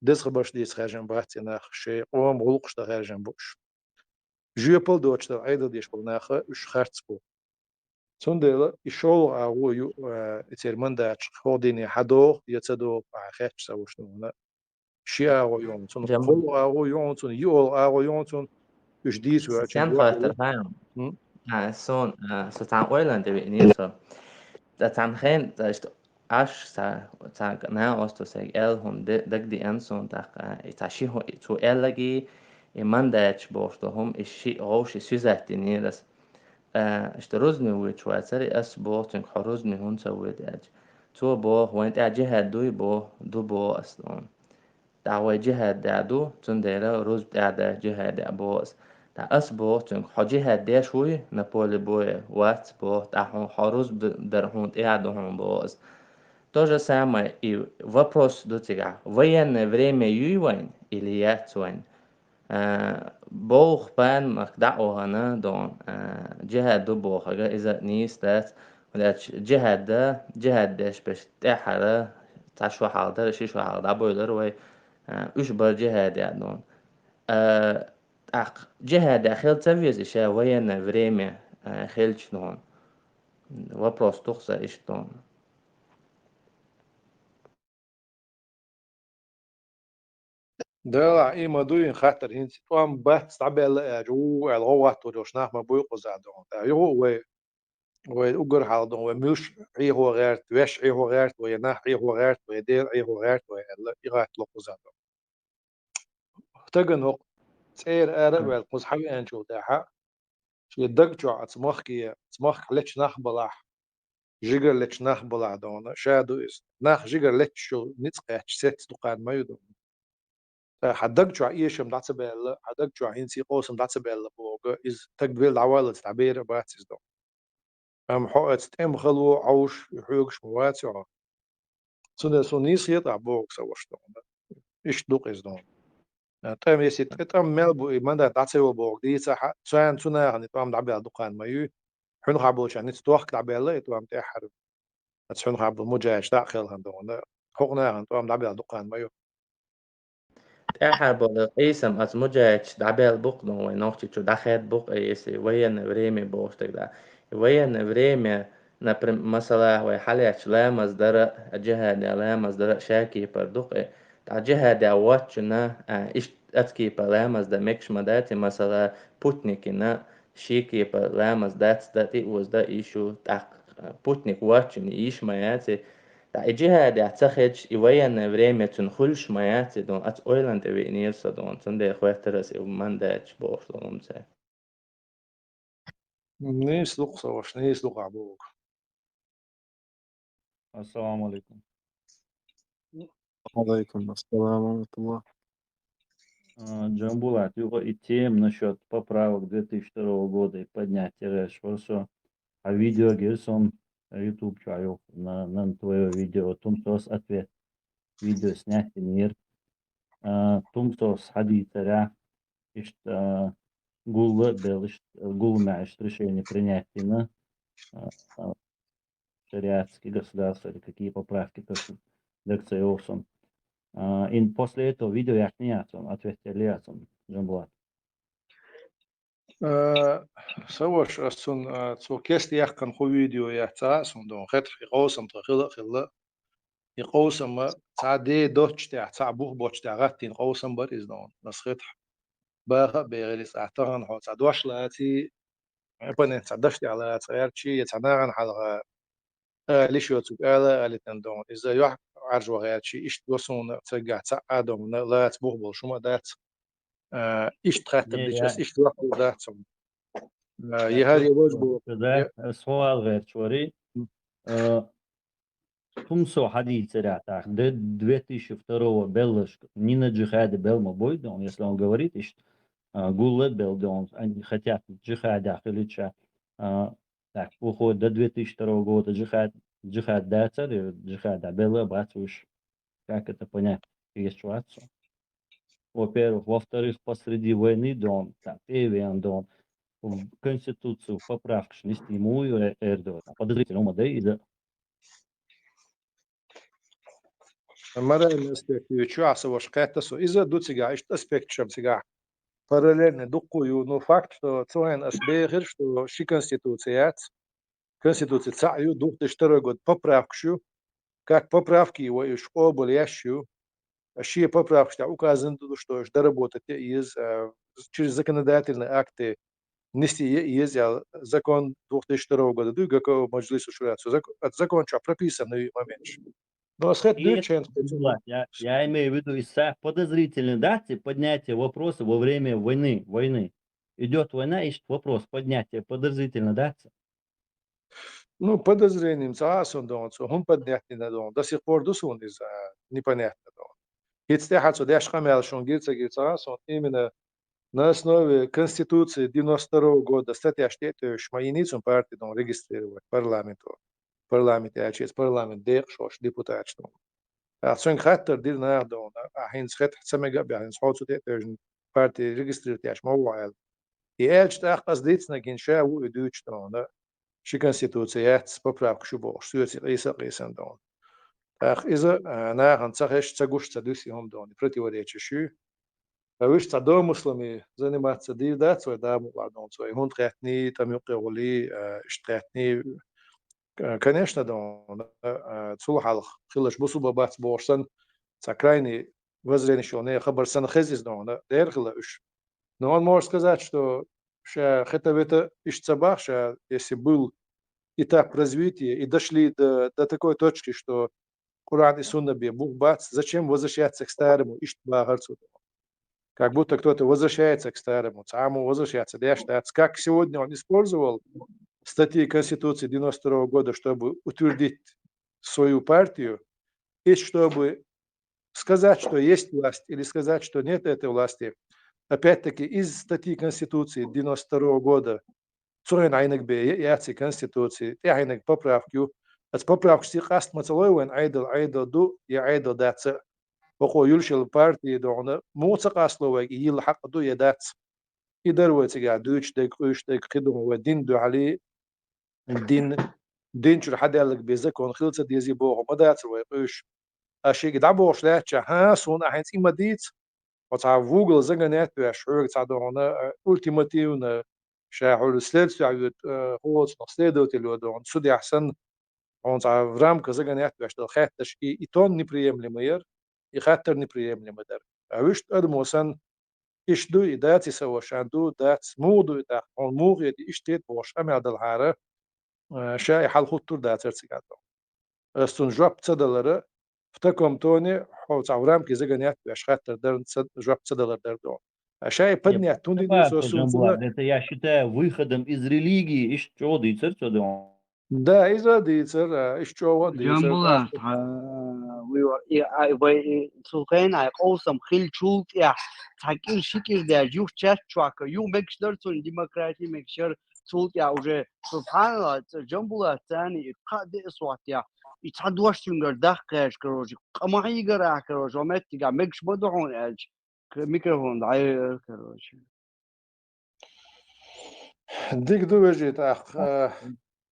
деза хабарш дийца хаьржина бац и нах, шайн къоман гӀуллакхаш дан хаьржина бу уьш. Жоьпал доцуш дара Ӏедал деш болу наха уьш харц бу. Цундела и шолгӀа агӀо ю, а, и церан мандаташ хӀо дийне хьан доху я ца доху, ахьа хетташ ца вуш духьуна. Ши агӀо ю хьуна цунна, кхоалгӀа агӀо ю хьуна цунна, йоьалгӀа агӀо ю хьуна цунна, уьш дийца ваьлча. Стен хаттар хаьа? М? А, сон, а, со цхьана ойланна тӀе веънера со. Ца цхьана хен, ца иштта Аш ца, ца наха осту сайга аьлла хӀума де-, дагадеана суна тӀаккха, и цхьа ши хӀу-, цо аьллаги, и мандаташ бохуш долу хӀума, и ши гӀовши связать динера ас. А, иштта рузни вуьйцуш вацара, и ас боху цуьнга, хьо рузни хӀунда ца вуьйда аьлча. Цо боху, вайн тӀехь жихӀад дуй боху, ду боху ас цунна. ТӀаккха вай жихӀад де ду, цундела рузба тӀехь даьлча жихӀад де боху ас. ТӀаккха ас боху цуьнга, хьо жихӀад деш вуй на поле боя? Вац боху, тӀаккха хьо, хьо рузба д-, дар хьуна тӀехь ду хьуна боху ас. То же самое и вопрос ду цигахь, военное время юй вайн или яц вайн? А, боху панмак дӀа а вахана дон, а, жихӀад ду бохург, иза нийса дац. ХӀунда аьлча жихӀад да, жихӀад деш берш тӀаьххьара цхьа шо хьалха дара, ши шо хьалха дӀабойлура вай, а, уьш бара жихӀад ян дон. А, тӀаккха жихӀад ян хила ца веза ша военное время, а, хилча дон. Вопрос ду-кх сан иштта дон. Делахь, и ма дуй хаттар, хӀинца тӀом бац дӀабаьлла аьлча, ву аьлла гӀовгӀа хӀоттор йолуш нах ма буй кхузахь дохуна. ТӀаккха юха а вай, вай уггар хьалха дохуна, вай муьлш Ӏехо гӀерта, ваьш Ӏехо гӀерта вай, я нах Ӏехо гӀерта вай, я Дела Ӏехо гӀерта вай аьлла, и гӀаттало кхузахь дохуна. Стагана хӀокху цӀера ара а ваьлла, кхуза хьавеанчул тӀаьхьа, шен даг чохь оцу махке, оцу махкахь лечу нах балахь, жигара лечу нах балахь дохуна, ша ду иза. Нах жигара леччу ницкъ кхаьчча, сецца дукха ма ю дохуна. Ткъа хьан даг чохь эшам дӀа ца баьлла, хьан даг чохь хӀинца и къовсам дӀа ца баьлла боху, иза стаг вел дӀаваллалц дӀабер а бац иза дохуна. Амма хьо оцу тӀеман хало Ӏовш, хьоьгуш ма вац хьо. Цундела суна нийса хетахь боху сан ваша дохуна. Иштта ду-кх иза дохуна. А, тӀам, если тӀе-, тӀам мел бу, и мандат дӀа ца йолу бохург дийцахь а, царна цу нахана и тӀом дӀабаьлла дукха ма юй. Хьуьнхахь болчарна ницкъ тохка дӀабаьлла и тӀом тӀаьххьара. Аса хьуьнхахь болу муджахӀидаш дӀа а кхелхина дохуна. ХӀокху нахана тӀом дӀабаьлла дукха ма ю. ТӀаьххьара болу къийсам аса муджахӀидаш дӀабаьлла бу-кх дохуна, вайн Нохчийчу дӀахаьдда бу-кх, если военное время бохуш дерг да. И военное время, наприм-, масала, вай хьалаьцча ламаз дара а, жихӀад ян ламаз дара а шакепара ду-кх и. Ткъа жихӀад ян воцчунна, а, иштта ацкепара ламаз дан мегаш ма дац и, масала, путникина шекепара ламаз дац дан, тӀеоза дан йиш ю, тӀаккха, а, путник воцчунна йиш ма яц и. Ткъа и жихӀад ян ца хилча, и военное время цуьнан хуьлуш ма яц и дохуна, аса ойланна тӀе веънера со дохуна, цундела хӀоьттира аса и мандаташ бохуш долу хӀума ца. Нийса ду-кх сан ваша, нийса ду-кх ахь бохург. Ассаламу алейкум. Алейкум ассалам ва рахматуллах. А, Джамбулат, юха и тема насчёт поправок две тысячи второго года и поднятия РСФСР. А видео гирсон YouTube чу, а, юха на, на твоё видео, тумсос ответ. видео снять йинера. А, Тумсос хьадийцарехь, иштта, а, гулла а белла, иштта, гулла маьӀ иштта решение принять йина, а, а, шариатский государство или какие поправки, то есть дагца йоусан. А, ин после этого видео яхне яцун, ответ яц он, Джамбулат. Э, са ваша, ас цун, э, цо кест яьккхина хӀу видео яц, цхьа а сона догӀун хетахь, и къовсам тха хила а хилла. И къовсам цхьа де доцчу тӀехь, цхьа бух боцчу тӀехь гӀаттийна къовсам бара иза догӀун, ас хетахь. Баха а бехира иза, а тахана хьо цхьа дош лаций, оппонент цхьа даш тӀехь лаца гӀертачий, я цхьа нахана хьалха ала йиш йоцург ала а алийтина догӀун. Иза юьхь Ӏаьржа ван гӀертачий, иштта го суна цигахь цхьа а догӀун, лаца бух болуш хӀума а дац. А, иштта хаттар Не, дича, я ас иштта вахар дац хьуна. А, я я хӀара я вож бу, я ас хьо ала гӀерташ варий. А, Тумсо хьадийцарехь тӀаккха, д-, две тысячи второго белларш нина джихада белла ма бой догӀун, если он говорит, иштта, а, гулла а белла догӀун, они хотят джихада хилича, а, так, выходит, до две тысячи второго года джихад, джихад дацар, и джихада белла а бац уьш. Как это понять? Кхеташ вац со. Во-первых. Во-вторых, посреди войны догӀун, там, тӀе а веана догӀун, в Конституцию поправкаш нисдий муха ю эр догӀун? Подозрительно хӀума дай иза. Моральный аспект ю, чу а са ваша кхетта со. Иза а ду цигахь, иштта аспекташ а цигахь параллельно дуккха а ю. Ну, факт, что цу хенахь ас бехира, что ши конституция яц. Конституция цхьаъ ю, две тысячи второй год поправкаш ю. Как поправки вай уьш къобал еш ю. Шен поправкаш тӀехь указано ду, что уьш доработать ян еза, а, через законодательные акты нисъян еза аьлла, закон две тысячи второго года ду, ГКО Маджлису Шура. Цу зак-, оцу закон чохь прописано ю и моменташ. Но ас хетта, и дуьйцучу хенахь, я, я имею в виду, и са подозрительно дац и поднятие вопроса во время войны, войны. Идёт война, ищет вопрос поднятия, подозрительно дац? Ну, подозрением цхьа а суна догӀун, цо хӀун поднять дина догӀун, до сих пор ду суна иза, а, непонятно догӀун. ХӀинца тӀаьхьа цо деш къамел шуна гира ца гира цхьа а суна, именно на основе Конституции девяносто второго года статьяш тӀе а тевжаш, ма йиний цунна парти догӀун регистрировать парламенто. Парламент аьлча, иза парламент декъашхош депутаташ догӀун. ТӀаккха цуьнга хаттар дира наха догӀун, а, хӀинца хетахь ца мега а баьхна, хӀинца хьо цу тӀе а тевжина, парти регистрировать еш ма ву хьо аьлла. И аьлча тӀаккха ас дийцинарг хӀинца ша ву и дуьйцуш догӀун, ши конституция яц, поправкаш ю бохуш, соьца къийса а къийсина догӀун. ТӀаккха иза, а, нахана ца хезаш, ца гуш, ца дуьсу и хӀума догӀун, и противоречиш ю. Ткъа вуьш цхьа домыслами заниматься дийр дац вай, да, мукъалахь догӀун, вай хӀунда хаьттиний, тӀам юккъе гӀулий, а, иштта хаьттиний. К-, конечно, догӀун, а, а, цул хьалха хиларш бусулба бац бохуш санна, цхьа крайний воззрениш йолу нехан хабар санна хеза иза догӀун, дера хила уьш. Но он может сказать, что ша хета-вета иштта ца боху, ша, если был этап развития и дошли до, до такой точки, что Къуръан и сунна бен бух бац, зачем возвращаться к старому, иштта бахара цо. Как будто кто-то возвращается к старому, цхьаммо возвращаться деш дац. Как сегодня он использовал статьи Конституции девяносто второго года, чтобы утвердить свою партию, и чтобы сказать, что есть власть, или сказать, что нет этой власти, опять-таки из статьи Конституции девяносто второго года, цу хенахь Ӏийнарг бен я, яц и конституци, тӀаьхьийнарг поправка ю. Оцу поправкашца къаста ма ца лой вайна Ӏедал, Ӏедал ду я Ӏедал дац а. Бакъо юьллуш йолу парти догӀун, муха ца къастало вайга, и йилла хьакъ ду я дац? И дара вай цигахь дуьйцуш дерг, къуьйсуш дерг, кхидӀа вай дин дуьхьал, дин, дин чуьра хьадаьлларг бен закон хила ца дезий боху ма дацара вай къуьйсуш. Ткъа шега дӀабохуш лаьттачохь, хӀан, суна ахь хӀинца и ма дийца, хьо цхьа в угол загонять веш, хьоьга цхьа догӀун, а, ультимативно, ша хьуьлла следствие йоьду, а, хӀоцунах следователь йо догӀун, судья санна, хьуна цхьа в рамках загонять веш долу хаттарш, и, и тон неприемлемо яра, и хаттар неприемлемо дара. А вуьшта адамо санна, иштта ду и, дац и, са ваша, ду, дац, муха ду и тӀаккха, хьуна муха хета, иштта хета бохуш къамел далахьара, а, ша и хьал хӀуттур дацара цигахь догӀун. Ас цунна жоп ца далара, в таком тоне, хьо цхьа в рамки загонять веш хаттар дарна ца, жоп ца далар дара догӀун. А ша и поднять хӀунда дийцо суна? Это, я считаю, выходом из религии, иштта чӀогӀа дийцар цо догӀун. Да, иза а дийцар, а, иштта чӀогӀа а дийцар. Джамбулат, а, вай, и, а, вай, и, цу хенахь къовсам хиллачул тӀехь, цхьа кӀира, ши кӀира даьлча, юха чат чохь, юха мегаш дара цунна, демократи мегаш яра, цул тӀехь уже, субханалла, ца-, Джамбулат царна и кхаа деа сохьтехь, и цхьа дош цуьнгара даккха гӀерташ, короче, къа ма хьийгара ахь, короче, ва меттигахь мегаш ма ду хьуна аьлча, к-, микрофон дӀайойура, короче. Дика ду, вежарий, тӀаккха, а,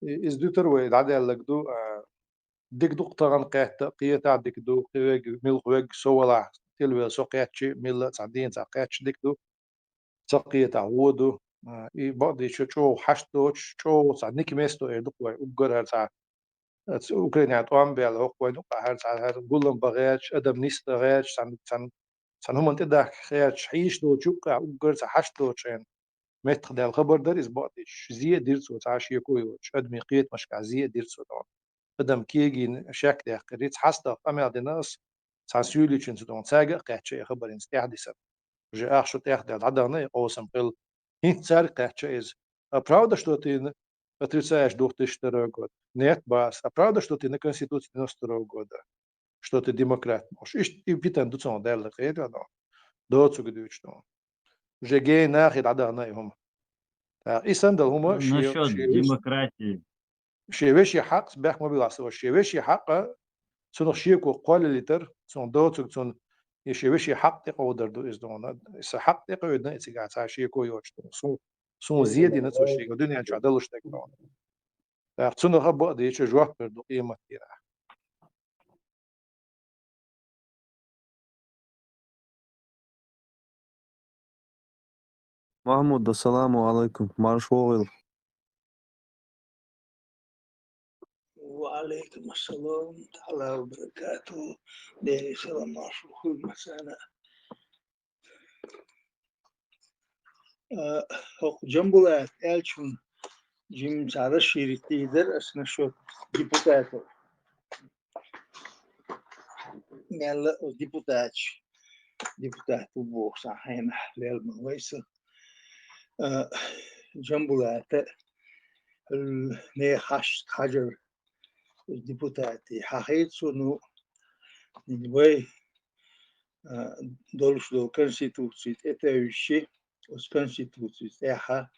и-, иза дуьтур вай дӀадаьлларг ду, а, дика ду-кх тахана кхетта, кхета а дика ду, кхин верг, муьлхха верг со валахь, тилвелла со кхетча, милла а цхьа дийна цхьа кхетча дика ду, ца кхетахь вон ду. А, и бакъдийцча чӀогӀа хьашт доцуш, чӀогӀа цхьа ника место эр ду-кх вай, уггар хӀара цхьа, а, ц-, Украинехь тӀом баьлла хӀокху вайн юкъахь хӀара цхьа, хӀара гулам бан гӀерташ, адам нисдан гӀерташ, цхьана, цхьана, цхьана хӀуманна тӀедахка гӀерташ, хьийзаш долчу юккъехь уггар цхьа хьашт доцуш хьайна меттах даьлла хабар дара иза бакъдийцча. Зе а дира цо, цхьа а шеко йоцуш, адамийн кхетамашкахь зе а дира цо тӀом. Адам кегийна шек даьккхира, цхьа стагах къамел дина ас, цхьана суьйличунца тӀом, цаьрга а кхаьчча и хабар, хӀинца тӀаьхьа дисар. Уже ах шо тӀаьхьа даьлла дӀадахана и къовсам кхелла. ХӀинца цаьрга кхаьчча иза. А правда, что ты отрицаешь две тысячи второй год? Нет, босс. А правда, что ты на Конституции девяносто второго года? Что ты демократ, ма аша. Иштта и питана ду цунах даьлла кхетадо. Доцург дуьйцу тӀом. Уже гена нахе дӀадахана и хӀума. ТӀаккха и санна долу хӀума шен, шен вешин, демократии, шен вешин хьакъ, бехк ма билла со, шен вешин хьакъ, цунах шеко кхоллалийтар, цунах доцург цунна, и шен вешин хьакъ тӀекъовлар ду иза дуьйна. И сан хьакъ тӀекъевлина и цигахь цхьа шеко йоцуш дуьйна. Суна, суна зе дина цо шега дуьнен чохь далуш дерг дуьйна. ТӀаккха цунах а бакъдийцча жоп хир ду къематдийнахь. Махьмуд, ассаламу алайкум. Марша вогӀийла. Ва алайкум ассалам, таӀала ва баракату. Дела салам, марша хуьлда массарна. А, хӀокху Джамбулата аьллачун жимма цхьа расширить дийр дара ас насчёт депутатов. Мелла а депутаташ, депутат ву боху цхьа хьенехь лелла ма вай со. А, Джамбулата, э, нехан хьашт хьажар депутатий хьахийра цо, ну, вай а, долуш долу конституций тӀетевжичи, оцу конституций тӀехьа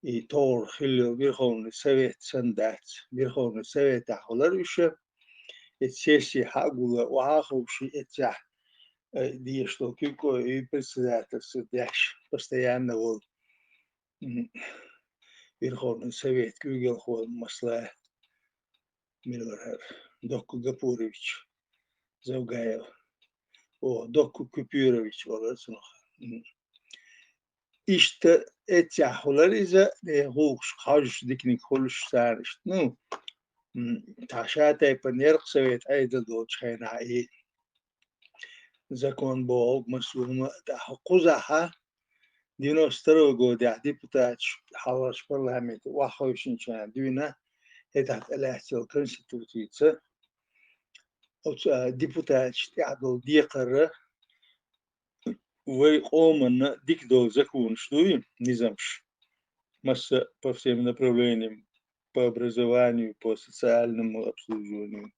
и товр хилла Верховный Совет санна дац. Верховный Советехь хуьлура уьш, эцу сессехь а гуллуш, охьа а ховший, эццехь, э, дезаш долу куьг а, и председательство деш, постоянно волу, м, Верховный Совет куьйгалхо, масала, мила вара хӀара, Докку Гапурович Завгаев. О, Докку Купюрович олура цунах. М. Иштта эццехь хуьлура иза, э, гӀуллакхаш хьожуш, диканиг хуьлуш цара иштта. Ну, м, цхьа шатайпана яра-кх Совет Ӏедал долчу хенахь и закон бохург, массо а хӀума, тӀаккха кхузахь девяносто второго годехь депутаташ хьалхарчу парламенте охьахевшинчарна дуьйна, хӀетахь тӀелаьцна йолу конституцица оцу, а, депутаташна тӀехь долу декхар вай къоманна дика долу законаш дуй, низамаш. Масса по всем направлениям, по образованию, по социальному обслуживанию,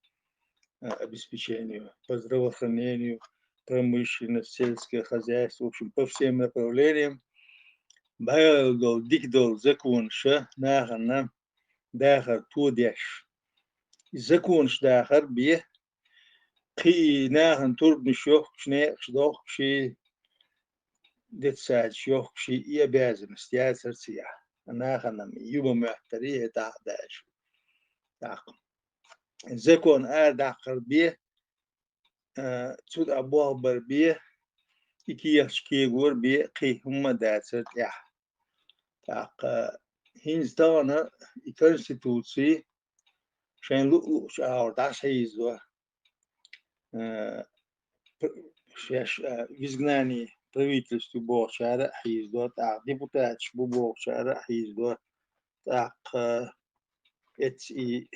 а, обеспечению, по здравоохранению, промышленность, сельское хозяйство, в общем, по всем направлениям. Багал долу, дика долу законаша нахана дахар тодеш. И законаш дахар бе, кхин и нахана турбанаш йохкуш, некъаш дохкуш, и детсадаш йохкуш, и обязанность яцара цигахь. Нахана-м юба моьттура, и тӀаккха дайша. ТӀаккха закон арадаккхар бе, а, цу тӀа болх бар бе, и кехаташ кегор бе, кхин хӀумма а дацара тӀехь. ТӀаккха хӀинца тахана и конституций шайн луъу-луъучу агӀор дӀасахьийзадо. Э, п-, шаьш, э, в изгнании правительстве бохучара а хьийзадо, тӀаккха депутаташ бу бохучара а хьийзадо, тӀаккха эцца и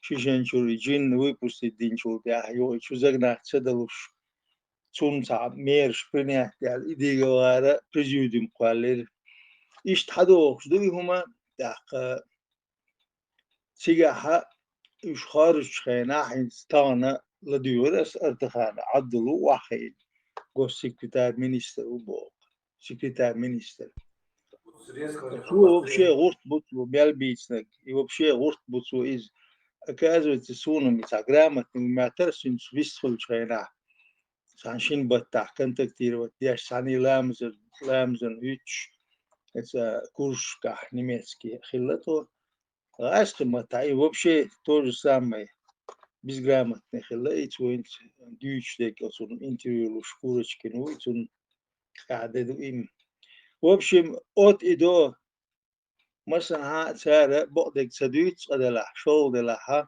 шишенчуьра и джин выпустить динчул тӀаьхьа юха и чу загнать ца далуш, цунна цхьа мераш принять даьлла, и дигавара президиум кхоьллира. Иштта хьадогӀуш ду и хӀума, тӀаккха цигахьа уьш хоржучу хенахь, хӀинца тахана ладуьйгӀира аса Ардахана Ӏабдулла ву охьахиъна, госсекретарь министр ву боху, секретарь министр. Цо вообще гӀурт бу цо мел бийцинарг, и вообще гӀурт бу цо иза, оказывается, суна мица грамотный мятар синц вистхулчхайна. Сан шин баттах контактировать деш, сани ламзан, ламзан уч, это куршках немецкий хиллато. Аскы мата и вообще то же самое. Безграмотный хилла, и цуинц дючдек, оцун интервью луш Курочкин, и цун каде ду им. В общем, от и до, масана цара бокъдек ца дюйц, адала, шол дела, ха.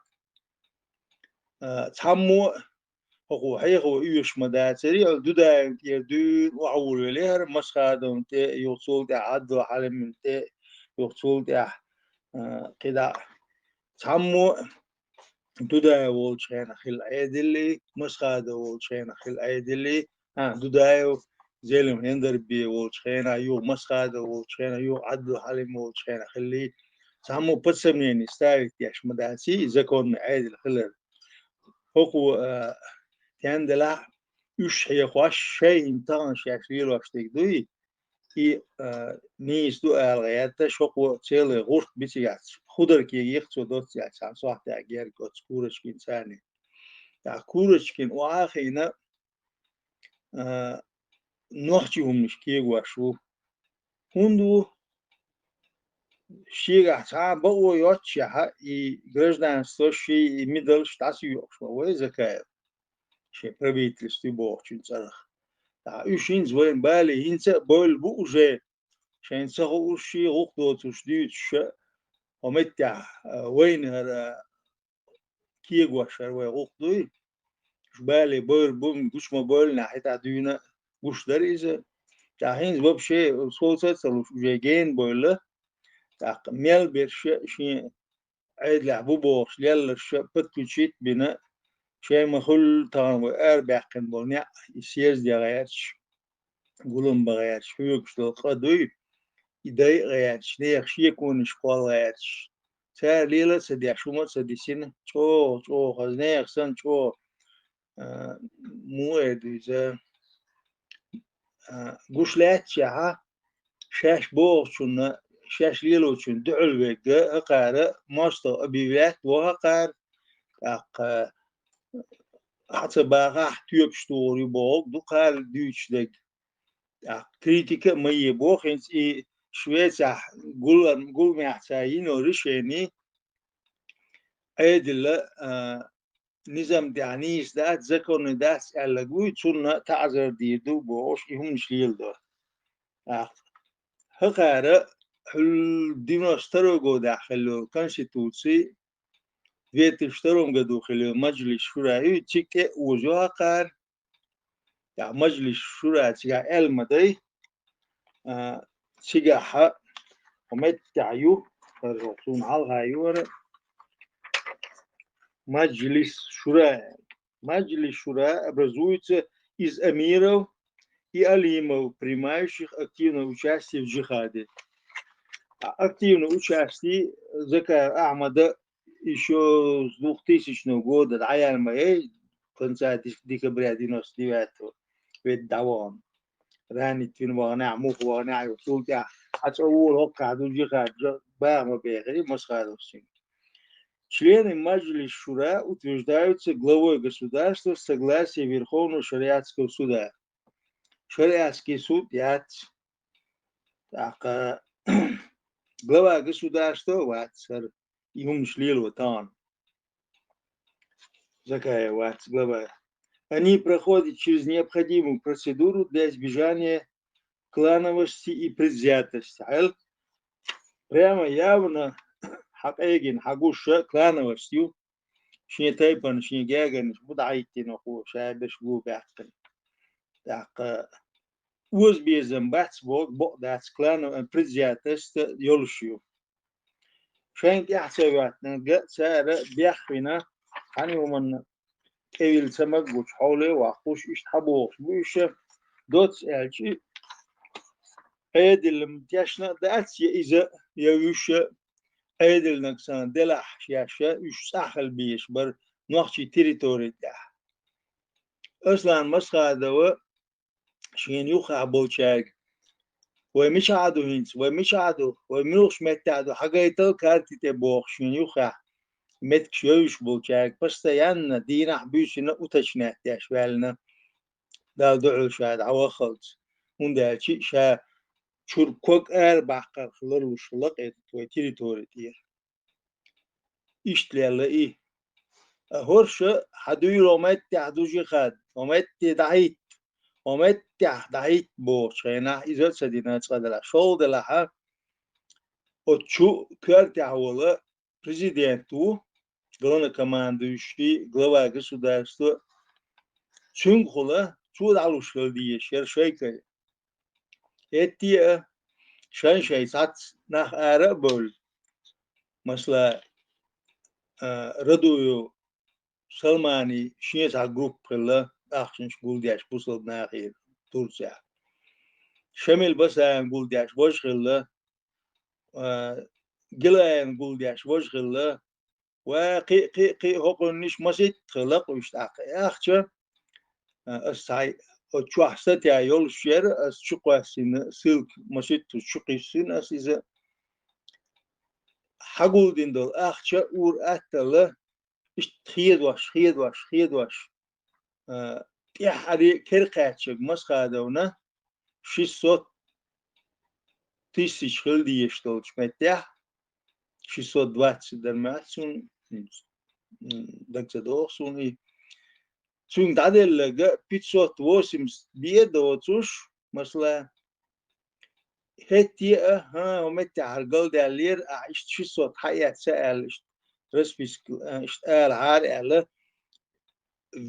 Цаммо, хоху, хеху, уюш ма дацари, ал Дудаев тер дюн, уавул велер, Масхадон те, юцул те, адду халимин те, юцул те, кида. Цаммо, Дудаев волчхена хил айдили, Масхадов волчхена хил айдили, а, Дудаев, Зелим Хендарби волчхена, ю Масхадов волчхена, ю Адду Халим волчхена хили. Саму под сомнение ставить яш мадаци, законный айдил хилер. Хоку, э, тяндела, уш хе хуаш шей интан шаш вилош тек дуй, и, э, нис ду алгъаятта шоку целый гурт бицигат. Худар ки их цо доцят, сан сохта герг от Курочкин цани. Та Курочкин уахина, э, нохчи умниш кегуаш ву. Хунду шигах ца бао йотчаха и гражданство ши и мидал штас юкшма вай Закаев. Ши правительстве бохчун царах. Та уш инз вайн бали инца боль бу уже. Шайн цаху уш ши гух доцуш дюйцуша. Хомеття, э, вайн, э, киегуашар вай гухдуй. Шбали бор бум гушма боль на хета дюйна гушдар иза. Тахинз вообще солца цалуш уже ген боль. Так мел берше ши айдла бу бохш леллаша подключить бина. Шей махул таган вай ар бяхкин болня и съезд ягаяч. Гулам багаярч, хуюкшдал къадуй, идай гъаярч, нех шекуниш къол гъаярч. Цар лила ца деш, ума ца дисин, чо, чо, хаз нех сан чо, э, му эдуйза, э, гушляччаха, шаш бохчунна, шаш лилочун дуьл вегга, хакара, мосто объявлять во хакар, так, э, хаца баха тюб штури бог, дукал дючдег. Так, критика мае бохинц и Швеция гулан, гулмяхца ино решени, айдила, а, низам дянис дат, законы дат, алагуй, цунна тазар дирду бош, и хумш лилдо. Так, хакара, хул девяносто второго года хелло конституции, две тысячи втором году хелло Маджлис Шура, и чик э узо хакар, Я, Маджлис Шура цига элмадай, а, цига ха, хомеття ю, харжо, сун халга юра. Маджлис Шура. Маджлис Шура образуется из амиров и алимов, принимающих активное участие в джихаде. А активное участие Закаев Ахмада ещё с двухтысячного года, да, я ма, э, конца дек-, декабря девяносто девятого, ведь давон. Ранит вин вагна, мух вагна, ю султя, а цо вол хокка, дуджи ха, джо, бама бехри, Масхадов син. Члены Маджлис Шура утверждаются главой государства с согласия Верховного шариатского суда. Шариатский суд яц. Так, э, глава государства вацар. И хумш лило тан. Закаев вац глава. Они проходят через необходимую процедуру для избежания клановости и предвзятости. Эл прямо явно хакъегин хагуша клановостью. Шин тайпан, шин гяган, будайтин оху, шабеш гу бяхтан. Так, э, уз безам бац бог, бо дац клановость, э, предвзятость, э, ёлшую. Шайн тяхцеватна, га цара бяхвина, хани уманна кевил цамаггуч, хавле вахуш, ишт хабуш, буша, доц элчи, эдилм тяшна, дац я иза, я вуша, эдилнак сан, делах шаша, уш цахал биш, бар, нохчи территория тях. Аслан Масхадова, шин юха болчаг. Вай мича аду хинц, вай мича аду, вай милуш метта аду, хагайтал карти те бох, шин юха. меттигаш йовзаш болчаьрга постоянно дийнахьа-буьйсанна уточнять деш ваьлла, Далла дуьхьал ша дӀаваххалц. ХӀунда аьлча ша чура ког арабаккхарх ларлуш хилла-кх вай территори тӀера. Иштта лелла и. А хӀорш хьадуьйла хӀо меттехь ду жихӀад, хӀо метте дӀахӀитта, хӀо меттехь дӀахӀитта бохучу хенахь, иза а ца дина цкъа делахь, шолгӀа делахь, оцу чу коьртехь волу президент ву, главнокомандующий, глава государства, цуьнгахула цо дӀалуш хила дезаш яра шайкай. ХӀетте а шайн-шайн цхьацца нах ара а бевлла, масала, а, Радуев Салманан шен цхьа группа хилла, ахчанаш гулдеш бусалба нахера Турцехь. Шамил Басаевн гулдеш важа хилла, а, Гилаевн гулдеш важа хилла, ва кхин а, кхин а, кхин а хӀокхуьнниш масийтта хилла-кх уьш тӀаккха. Ахча, а, ас цхьа оцу чохь статья йолуш яра, ас чукхоьссина ссылка масийтта чукхиссина ас иза. Хьагулдина долу ахча ур-атталла, иштта хедош, хедош, хедош, а, тӀаьххьара керакхаьчнарг Масхадовна шестьсот тысяч хила дезаш долчу меттехь, шестьсот двадцать дар ма дац суна, м, дага ца догӀу суна и. Цуьнга дӀаделларг пятьсот восемьдесят бен а доцуш, масала, хӀетте а, хӀан, хӀокху меттехь хӀара галдаьллера, ахь иштта шестьсот хьаэцна аьлла, иштта расписка, а, иштта алахьара аьлла,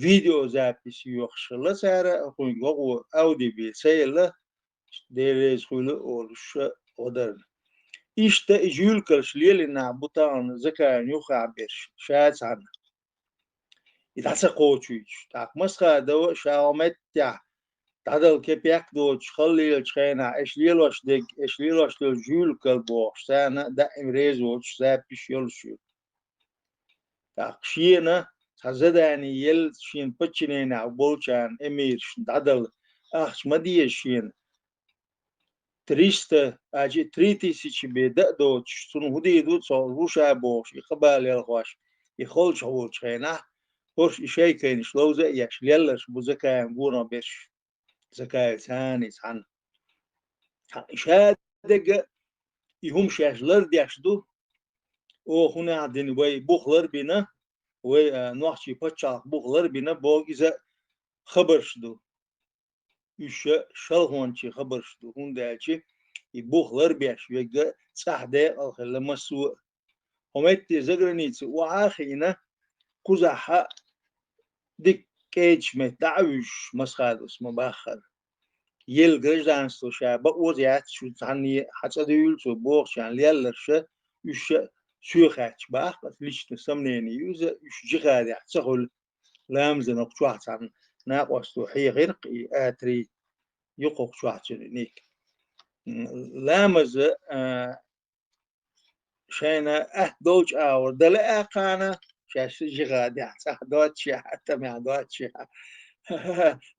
видеозапись йоьхуш хилла цара, хӀокхуьнга гӀо-гӀо аудио бен ца елла, Дела реза хуьлда олуш гӀо дарна. Иштта и жуьлкалш лелийнехь бу тахана Закаевн юххехь берш, ша цхьаьна. И дӀа ца кхочуьйтуш. ТӀаккха Масхадова ша хӀокху меттехь дӀадала кепек а доцуш, хала лелачу хенахь, аша лелош дерг, аша лелош долу жуьлкал бохуш, царна даим реза воцуш запись йолуш ю. ТӀаккха шена цхьа задание елла шена подчиненехь болчарна, эмирашна дӀадала ахча ма деза шена. Триста, аьлча, три тысячи бен дан а доцуш, цунна хӀун дийр ду, цо ву ша бохуш, и хабар лелхош, и холчохь волчу хенахь, хӀорш и шайкайнаш ловза а еш, лелларш бу Закаевн гонах берш. Закаев царна иза хьан. Ша дерг а и хӀума шаьш лардеш ду. Оха хӀун аьлла дина, вай бух ларбина, вай, а, нохчийн пачхьалкх бух ларбина, боху иза хабарш ду. Уьш шалхончийн хабарш ду, хӀунда аьлча и бух ларбеш верг цӀахь декъала хилла массо а. ХӀокху метте заграница охьа а хиъна, кхузахь дика кӀедачу метта дӀа а вуьжуш, Масхадовс ма-баххара. Елла гражданство ша бакъо а яц, шу цхьанне хьан цӀа дуьйла цо бохучарна лелларш, уьш соьхаьчча бахка, аса личное сомнение ю иза, уьш жихӀадехь ца хуьлу, ламазан кху чохь цхьана накъосто хьехира-кх и атри, ю кху чохь цуьнан ник. Ламаза, а, шайна атта долчу агӀор дан лаьа кхана, шаьш жихӀадехь цӀахь доццушехь, тӀамехь доццушехь.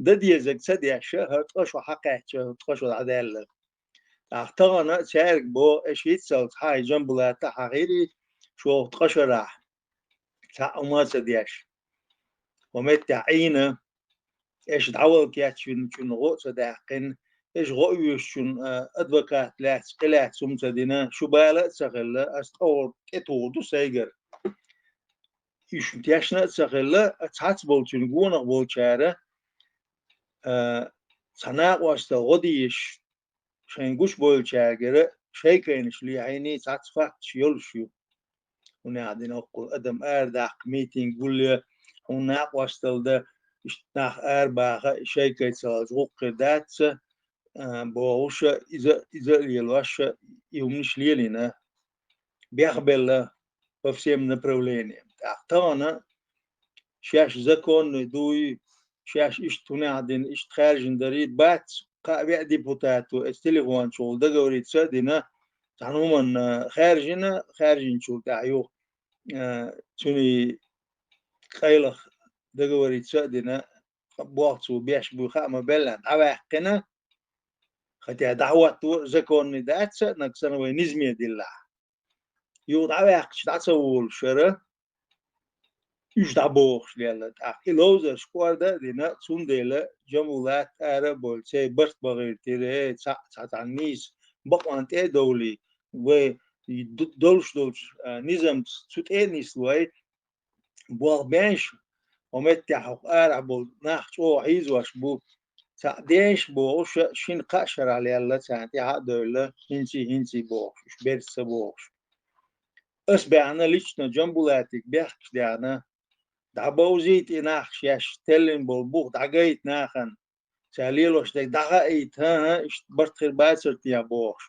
Дан дезарг ца деш, хӀара ткъа шо хьакхаьчча, ткъа шо дӀадаьлла. ТӀаккха тахана цаьрга боху, аша хӀинццалц хьан и Жамбулата хьахийрий, шух ткъа шарахь цхьаъ хӀума а ца деш. ХӀокху меттехь Ӏийна, аша дӀавала кечвинчунна гӀо а ца даьккхина, аша гӀо оьшучунна, а, адвокат лаьцна, кхин лаьцна хӀума ца дина, шу бала а ца хилла, аса ткъа хӀора тӀетухур ду сайгара. Уьш тешна а ца хилла, а цхьацца болчун гонах болчара, а, цхьа накъостал гӀо дезаш, шайн гучубевллачаьргара шайкайнаш лехьийний цхьацца факташ йолуш ю. ХӀунда аьлла дина хӀокхул адам арадаккха, митинг гулъе, хьуна накъостал дан, иштта нах арабаха, шайкай ца лаза гӀуллакх хир дац, а, бохуша, иза, иза а лелоша, и хӀуманаш лелийна. Бехбелла по всем направлениям. ТӀаккха тахана шаьш законный дуй, шаьш иштта хӀунехь дина, иштта хаьржина дарий, бац, кхаа веа депутато эца телефончухула договориться а дина, цхьана хӀуманна хаьржина, хаьржинчул тӀаьхьа юха, а, цуьнан къайлаха договориться а дина, бохцо беш буй хаа ма беллина, дӀаваьккхина, хотя дӀахӀотто законный дац, нагахь санна вай низаме диллахь. Юха дӀаваьккхича дӀа ца волуш вара, уьш дӀабохуш лелла. ТӀаккха и ловзарш кӀорда а дина, цундела Джамбулат ара а болу, церан барт бахийтира, э, цхьаъ, цхьа цхьана нийса бакъонна тӀе а довлий, вай д-, долуш долчу, а, низамца цу тӀе а нислой, болх беш, хӀокху меттехь хӀокху арахь болу нах чӀогӀа хьийзош бу. Цхьаъ деш бохуш, шина-кхаа шарахь лелла, царна тӀаьхьа а девлла, хӀинций, хӀинций бохуш, уьш берца ца бохуш. Ас баьхна лично Джамбулатига бехкаш даьхна, дӀабовзийта и нах шаьш теллина болу бух дӀагайта нахана, цара лелош дерг дӀахаийта, хӀан-хӀа, иштта барт хир бацара те бохуш,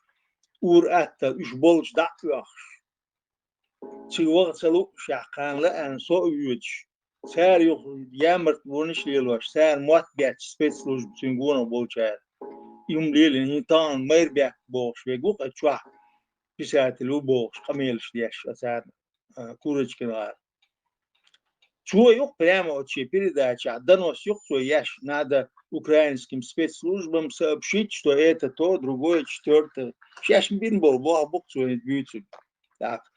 ур аттал уьш болчу дӀа а оьхуш. Цига ваха ца луъушехь, кхана лаьана со а воьдуш, цара юха ямартлонаш а лелош, цара мотт бетташ спецслужба цуьнан гонах болчара. И хӀума лелийна, хӀинца тахана майрбехк бохуш верг ву-кх, а чохь писатель ву бохуш, къамелаш деш а царна, а, Курочкин гӀара. Цо юкъа прямо оцу шен передачехь донос юкъа цо еш, надо украинским спецслужбам сообщить, что это то, другое, четвёртое. Шаьш бина болу болх бу-кх цо хӀинца буьйцург. ТӀаккха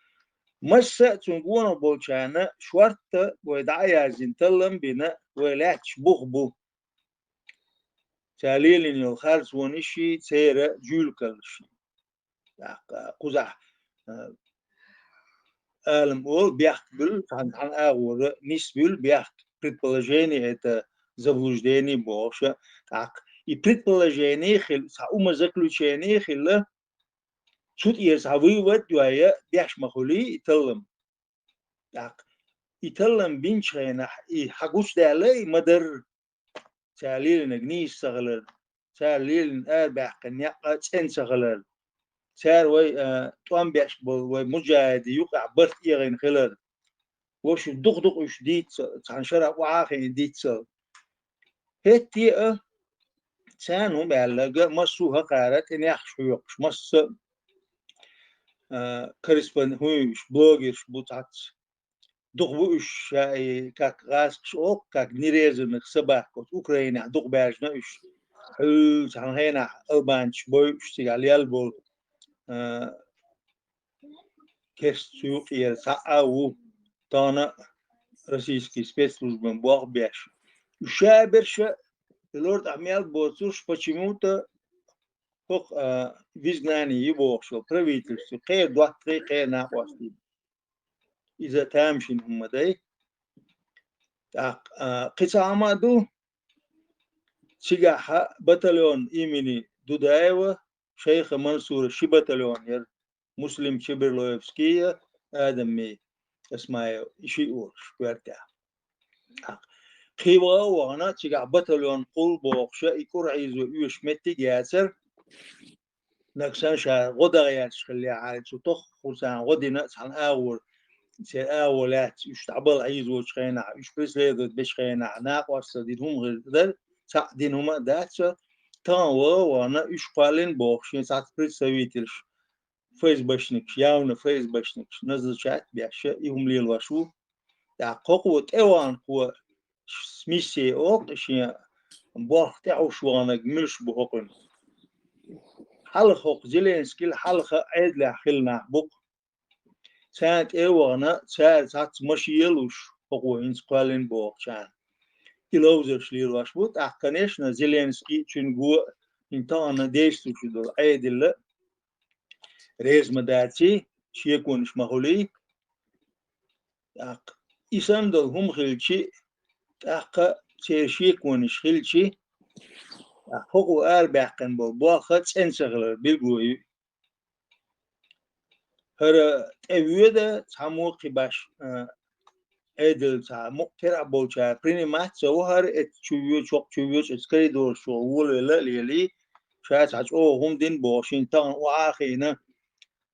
масса а цуьнан гонах болчарна шортта вай дӀа а яздина, таллам а бина, вай лаьтташ бух бу. Цара лелийна йолу харцонаш а, церан жуьлкаллаш а. ТӀаккха кхузахь, а, алам олу, бехк буьллу, цхьана, цхьана агӀора нисбуьллу бехк, предположение — это заблуждение бохуш а. ТӀаккха и предположение хилла, цхьа умозаключение хилла, цу тӀера цхьа вывод а йой, деш ма хуьлий и таллам. ТӀаккха и таллам бинчу хенахь, и хьан гучудаьлла и ма-дарра, цара лелийнарг нийса ца хилар, цара лелийна арабаьккхина некъ а цӀена ца хилар, цара вай, а, тӀом беш болу вай муджахӀидийн юкъахь барт эгӀина хилар, ваша дукха-дукха уьш дийца, цхьана шарахь охьа а хиъна дийцал. ХӀетте а, царна хӀума аьлларг а, массо а хӀокхара тӀе нехаш хьоькхуш, масса а, а, корреспонд-, хӀун ю уьш, блогерш бу цхьацца. Дукха бу уьш ша и, как гӀазкхаша олу, как нерезанных собак, оцу Украинехь дукха баьржина уьш. Хьуьлла цхьана хенахь албанцаш бой уьш, цигахь лелла болу, а, керста цу юкъера цхьаъ а ву, тахана а российский спецслужбан болх беш. Уьш ша а берш а, и лор тӀехь мел боцурш, почему-то хӀокху, а, в изгнании ю бохуш йолу правительство, кхеран доттагӀий, кхеран накъостий. Иза тамашийна хӀума ма дай. ТӀаккха, а, кхин цхьа хӀума а ду, цигахь батальон имени Дудаева, шайха Мансура ши батальон яра, Муслим Чеберлоевский а, Адам Мей Осмаев, и шиъ волуш коьртехь. Кхин ваха а вахана, цигахь батальон кхул бохуш а, и кӀур хьийзо оьшуш меттиг а яцара. Нагахь санна ша гӀо даха гӀерташ хиллехьара, цу тоххурцарна гӀо дина а цхьана агӀор, церан агӀо лаьцна уьш дӀабала хьийзочу хенахь, уьш преследовать бечу хенахь, накъостал дина хӀума хир дара, цхьаъ дина хӀума а дац, тахана ваха а вахана, уьш кхоьллина бохуш, шен цхьацца представительш, ФСБшникаш, явно ФСБшникаш, назначать а беш, и хӀума лелош ву. ТӀаккха хӀокхо тӀе ваханхо, с-, миссия олу-кх шен, болх тӀехьуш ваханарг муьлш бу хӀокхуьнан. Хьалха хӀокху Зеленскийла хьалха Ӏедалехь хилла нах бу-кх. Царна тӀе а вахана, цара цхьацца машен а луш, хӀокхо хӀинца кхоьллина бохучарна и ловзарш лелош бу. ТӀаккха, конечно, Зеленский, цуьнан го а, хӀинца тахана действующий долу Ӏедал а реза ма даций, шеконаш ма хуьлий. ТӀаккха и санна долу хӀума хилчи, тӀаккха церан шеконаш хилчи, тӀаккха хӀокхо арабаьккхина болу болх а цӀена ца хилар билгало ю. ХӀара тӀе воьду, цхьаммо а кхин баш, а, Ӏедал цхьа мукъа керахь болчара принимать ца во хӀара, эцца чу воьду, чокх чу воьду, эцца коридораш чу волавелла а лелий, ша цхьа чӀогӀа хӀума дина бохуш, шен тахана охьа а хиъна,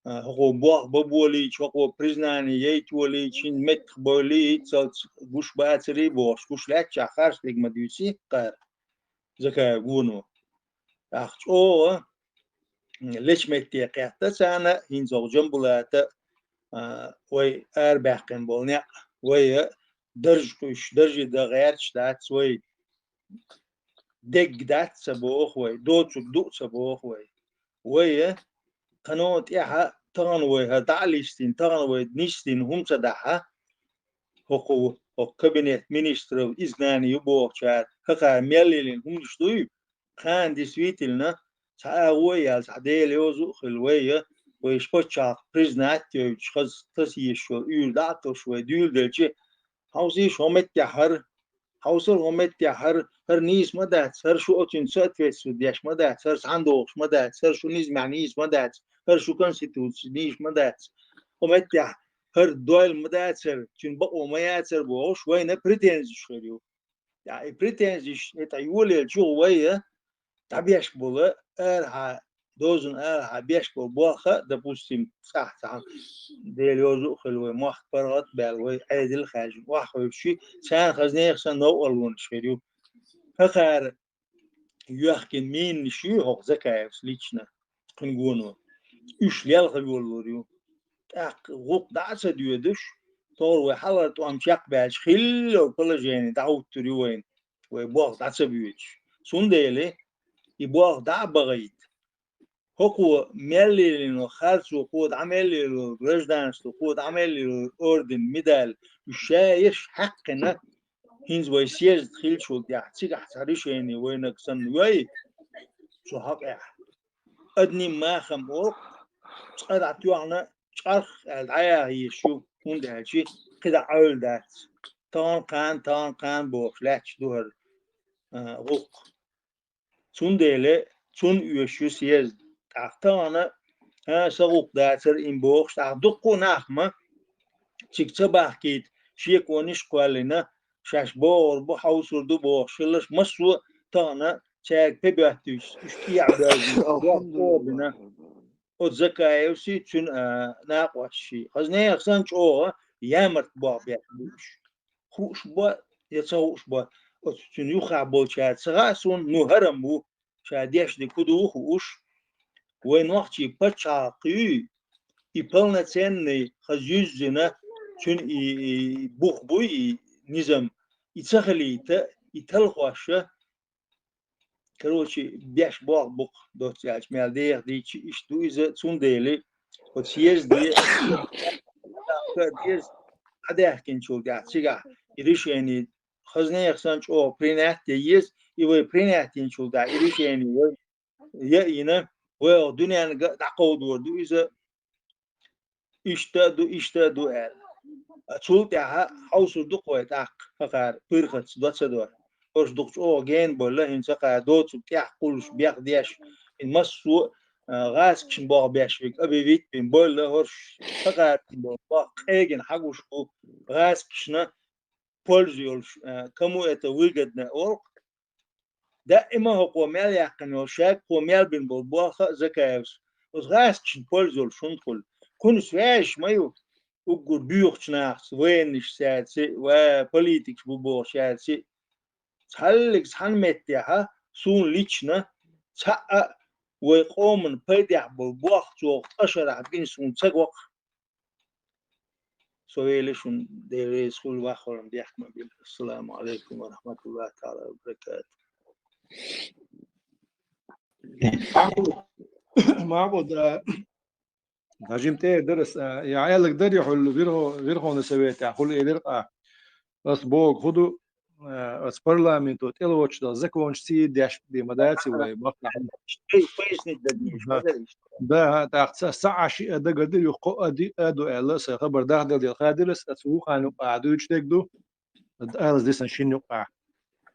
а, хӀокхо болх бан болийча, хӀокхо признание яйта волийча, шина меттах бойлий, цалц гуш бацарий бохуш, гуш лаьттачохь харц дерг ма дуьйций кхара Закаев Гуно. ТӀаккха чӀогӀа лечу метте кхетта царна, хӀинца хӀокху Джамбулата, а, вай арабаьккхина болу некъ, вай а дарж кхуьйсуш, дарже дан гӀерташ дац вай. Дегга дац ца боху вай, доцург ду а ца боху вай. Вай а кхано тӀаьхьа тахана вай хӀара дӀа а листина, тахана вай нисдина хӀума ца дахь, хӀокху хӀокху кабинет министров изгнание ю бохучара, хӀокхара мел йиллина хӀуманаш дуй, кхана действительно цхьа агӀо а яьлла, цхьа Дела йоза а хилла вай, вай паччахьалкх признать а йойтуш, хаза таса езаш йолу уьйр дӀа а кхуьссуш вай дуьйладелча, хьовсийша хӀокху меттехь хӀара, хьовсал хӀокху меттехь хӀара, хӀара нийса ма дац, хӀара шу оцуьнан соответствовать деш ма дац, хӀара цхьаьна догӀуш ма дац, хӀара шу низамехь нийса ма дац, хӀара шу конституци нийса ма дац. ХӀокху меттехь хӀара дойла ма дацара, цуьнан бакъо ма яцара бохуш, вайна претензиш хир ю. ТӀаккха и претензиш, и тӀе йолаелча юха вай дӀабеш болу арахьа, дозанна арахьа беш болу болх а, допустим, цхьаъ цхьаъ, Дела йоза а хилла вай, мохк паргӀат а баьлла вай, Ӏедал а хаьржина охьахевшича, царна хаза нехан санна новкъарлонаш хир ю. ХӀокхара йоьхкина минаш ю хӀокху Закаевс лично, кхуьнан гоно. Уьш лелха йолалур ю. ТӀаккха гӀуллакх дӀа а ца доьдуш, тохара вай хьалхара тӀом чекхбаьлча, хиллачу положенехь дӀахӀуттур ю вайна, вай болх дӀа ца боьдуш. Цундела и болх дӀа а бахийта, хӀокхо мел лелийна харцо, кхо дӀа мел лело гражданство, кхо дӀа мел лело орден, медаль, уьш ша ерш хьаькхина, хӀинца вай съезд хиллачул тӀаьхьа цигахь цхьа решение вайнаг санна йой, цу хьокъехь. Одним махом олу, цкъа дӀатоьхна, чӀарх аьлла дӀаяха йиш ю, хӀунда аьлча кхидӀа Ӏуьллу дац. Тахана кхана, тахана кхана бохуш лаьтташ ду хӀара, а, гӀуллакх. Цундела цунна оьшуш ю съезд. ТӀаккха тахана, а, сан гӀуллакх дацара и бохуш, тӀаккха дуккха а нах ма цига ца бахкийта, шеконаш а кхоьллина, шаьш богӀур бу, хьовсур ду бохуш хиларш, массо а тахана цаьрга пе боьттуьйтуш, уьш тӀехьа боьлхина, боху бина. Оцу Закаевси, цуьнан, а, накъосташи. Хаза нехан санна чӀогӀа ямарта болх беш бу уьш. Хууш бу я ца хууш бу, оцу цуьнан юххехь болчара ца хаьа суна, ну, хӀара-м ву, ша деш дерг хӀун ду хууш. Вайн нохчийн пачхьалкх юй, и полноценный, хаза юьззина, цуьнан и, и бух буй, и низам, и ца хилийта, и талхош а, короче, беш болх бу-кх, доцца аьлча, мел деха дийцча, иштта ду иза, цундела оцу съезде деза, хьадаьхкинчул тӀаьхьа цигахь и решение хаза нехан санна чӀогӀа принять ян еза, и вай принять йинчул тӀаьхьа и решение вай яйина, вай оха дуьненга а дӀакховдор ду иза, иштта а ду, иштта а ду аьлла. Цул тӀаьхьа хьовсур ду-кх вай тӀаккха, хӀокхара пирхатца до ца до. ХӀорш дукха чӀогӀа гена бевлла, хӀинца хӀокхара доцург тӀехь кхуллуш, бехдеш, хӀинца массо а, а, гӀазкхашна болх беш верг объявить бина бевлла, хӀорш хӀокхара болу болх къегина хьагуш бу гӀазкхашна, польза йолуш, а, кому это выгодно олу-кх. Даима хӀокхо мел яьккхина йолу, шаьггахо мел бина болу болх а Закаевс, оцу гӀазкхашна польза йолуш хӀунда хуьлу? Кхунна связаш ма ю уггар боьхачу нахаца, военныйш цаьрца, ва политикаш бу бохучаьрца. Цхьаллиг цхьана меттехь а суна лично цхьаъ а вай къоман пайдехь болу болх цо ткъа шарахь бина суна ца го-кх. Со вели шуна, Дела реза хуьлда, ваххалан бехк ма била. Ассаламу алейкум ва рахматуллахи таала ва баракатух. Махьмуд, а, хьажим тӀера дара ас, а, я Ӏелаг дарий хьуьлла Верхо-, Верховный Советехь хуьлу элира-кх, а, ас богу хӀун ду, а, оцу парламенто тӀелоцуш долу законаш цийра деш бен ма дац вай, баккъал. Эй, пояснить дадийша, ма дарий? Да, тӀаккха ца, ца Ӏаш а дагадир, юха кхоъ а ди а ду аьлла, сан хабар дахделла хаьдира ас, аса вукханна юкъахь дуьйцуш дерг ду, алаз дисан шин юкъахь.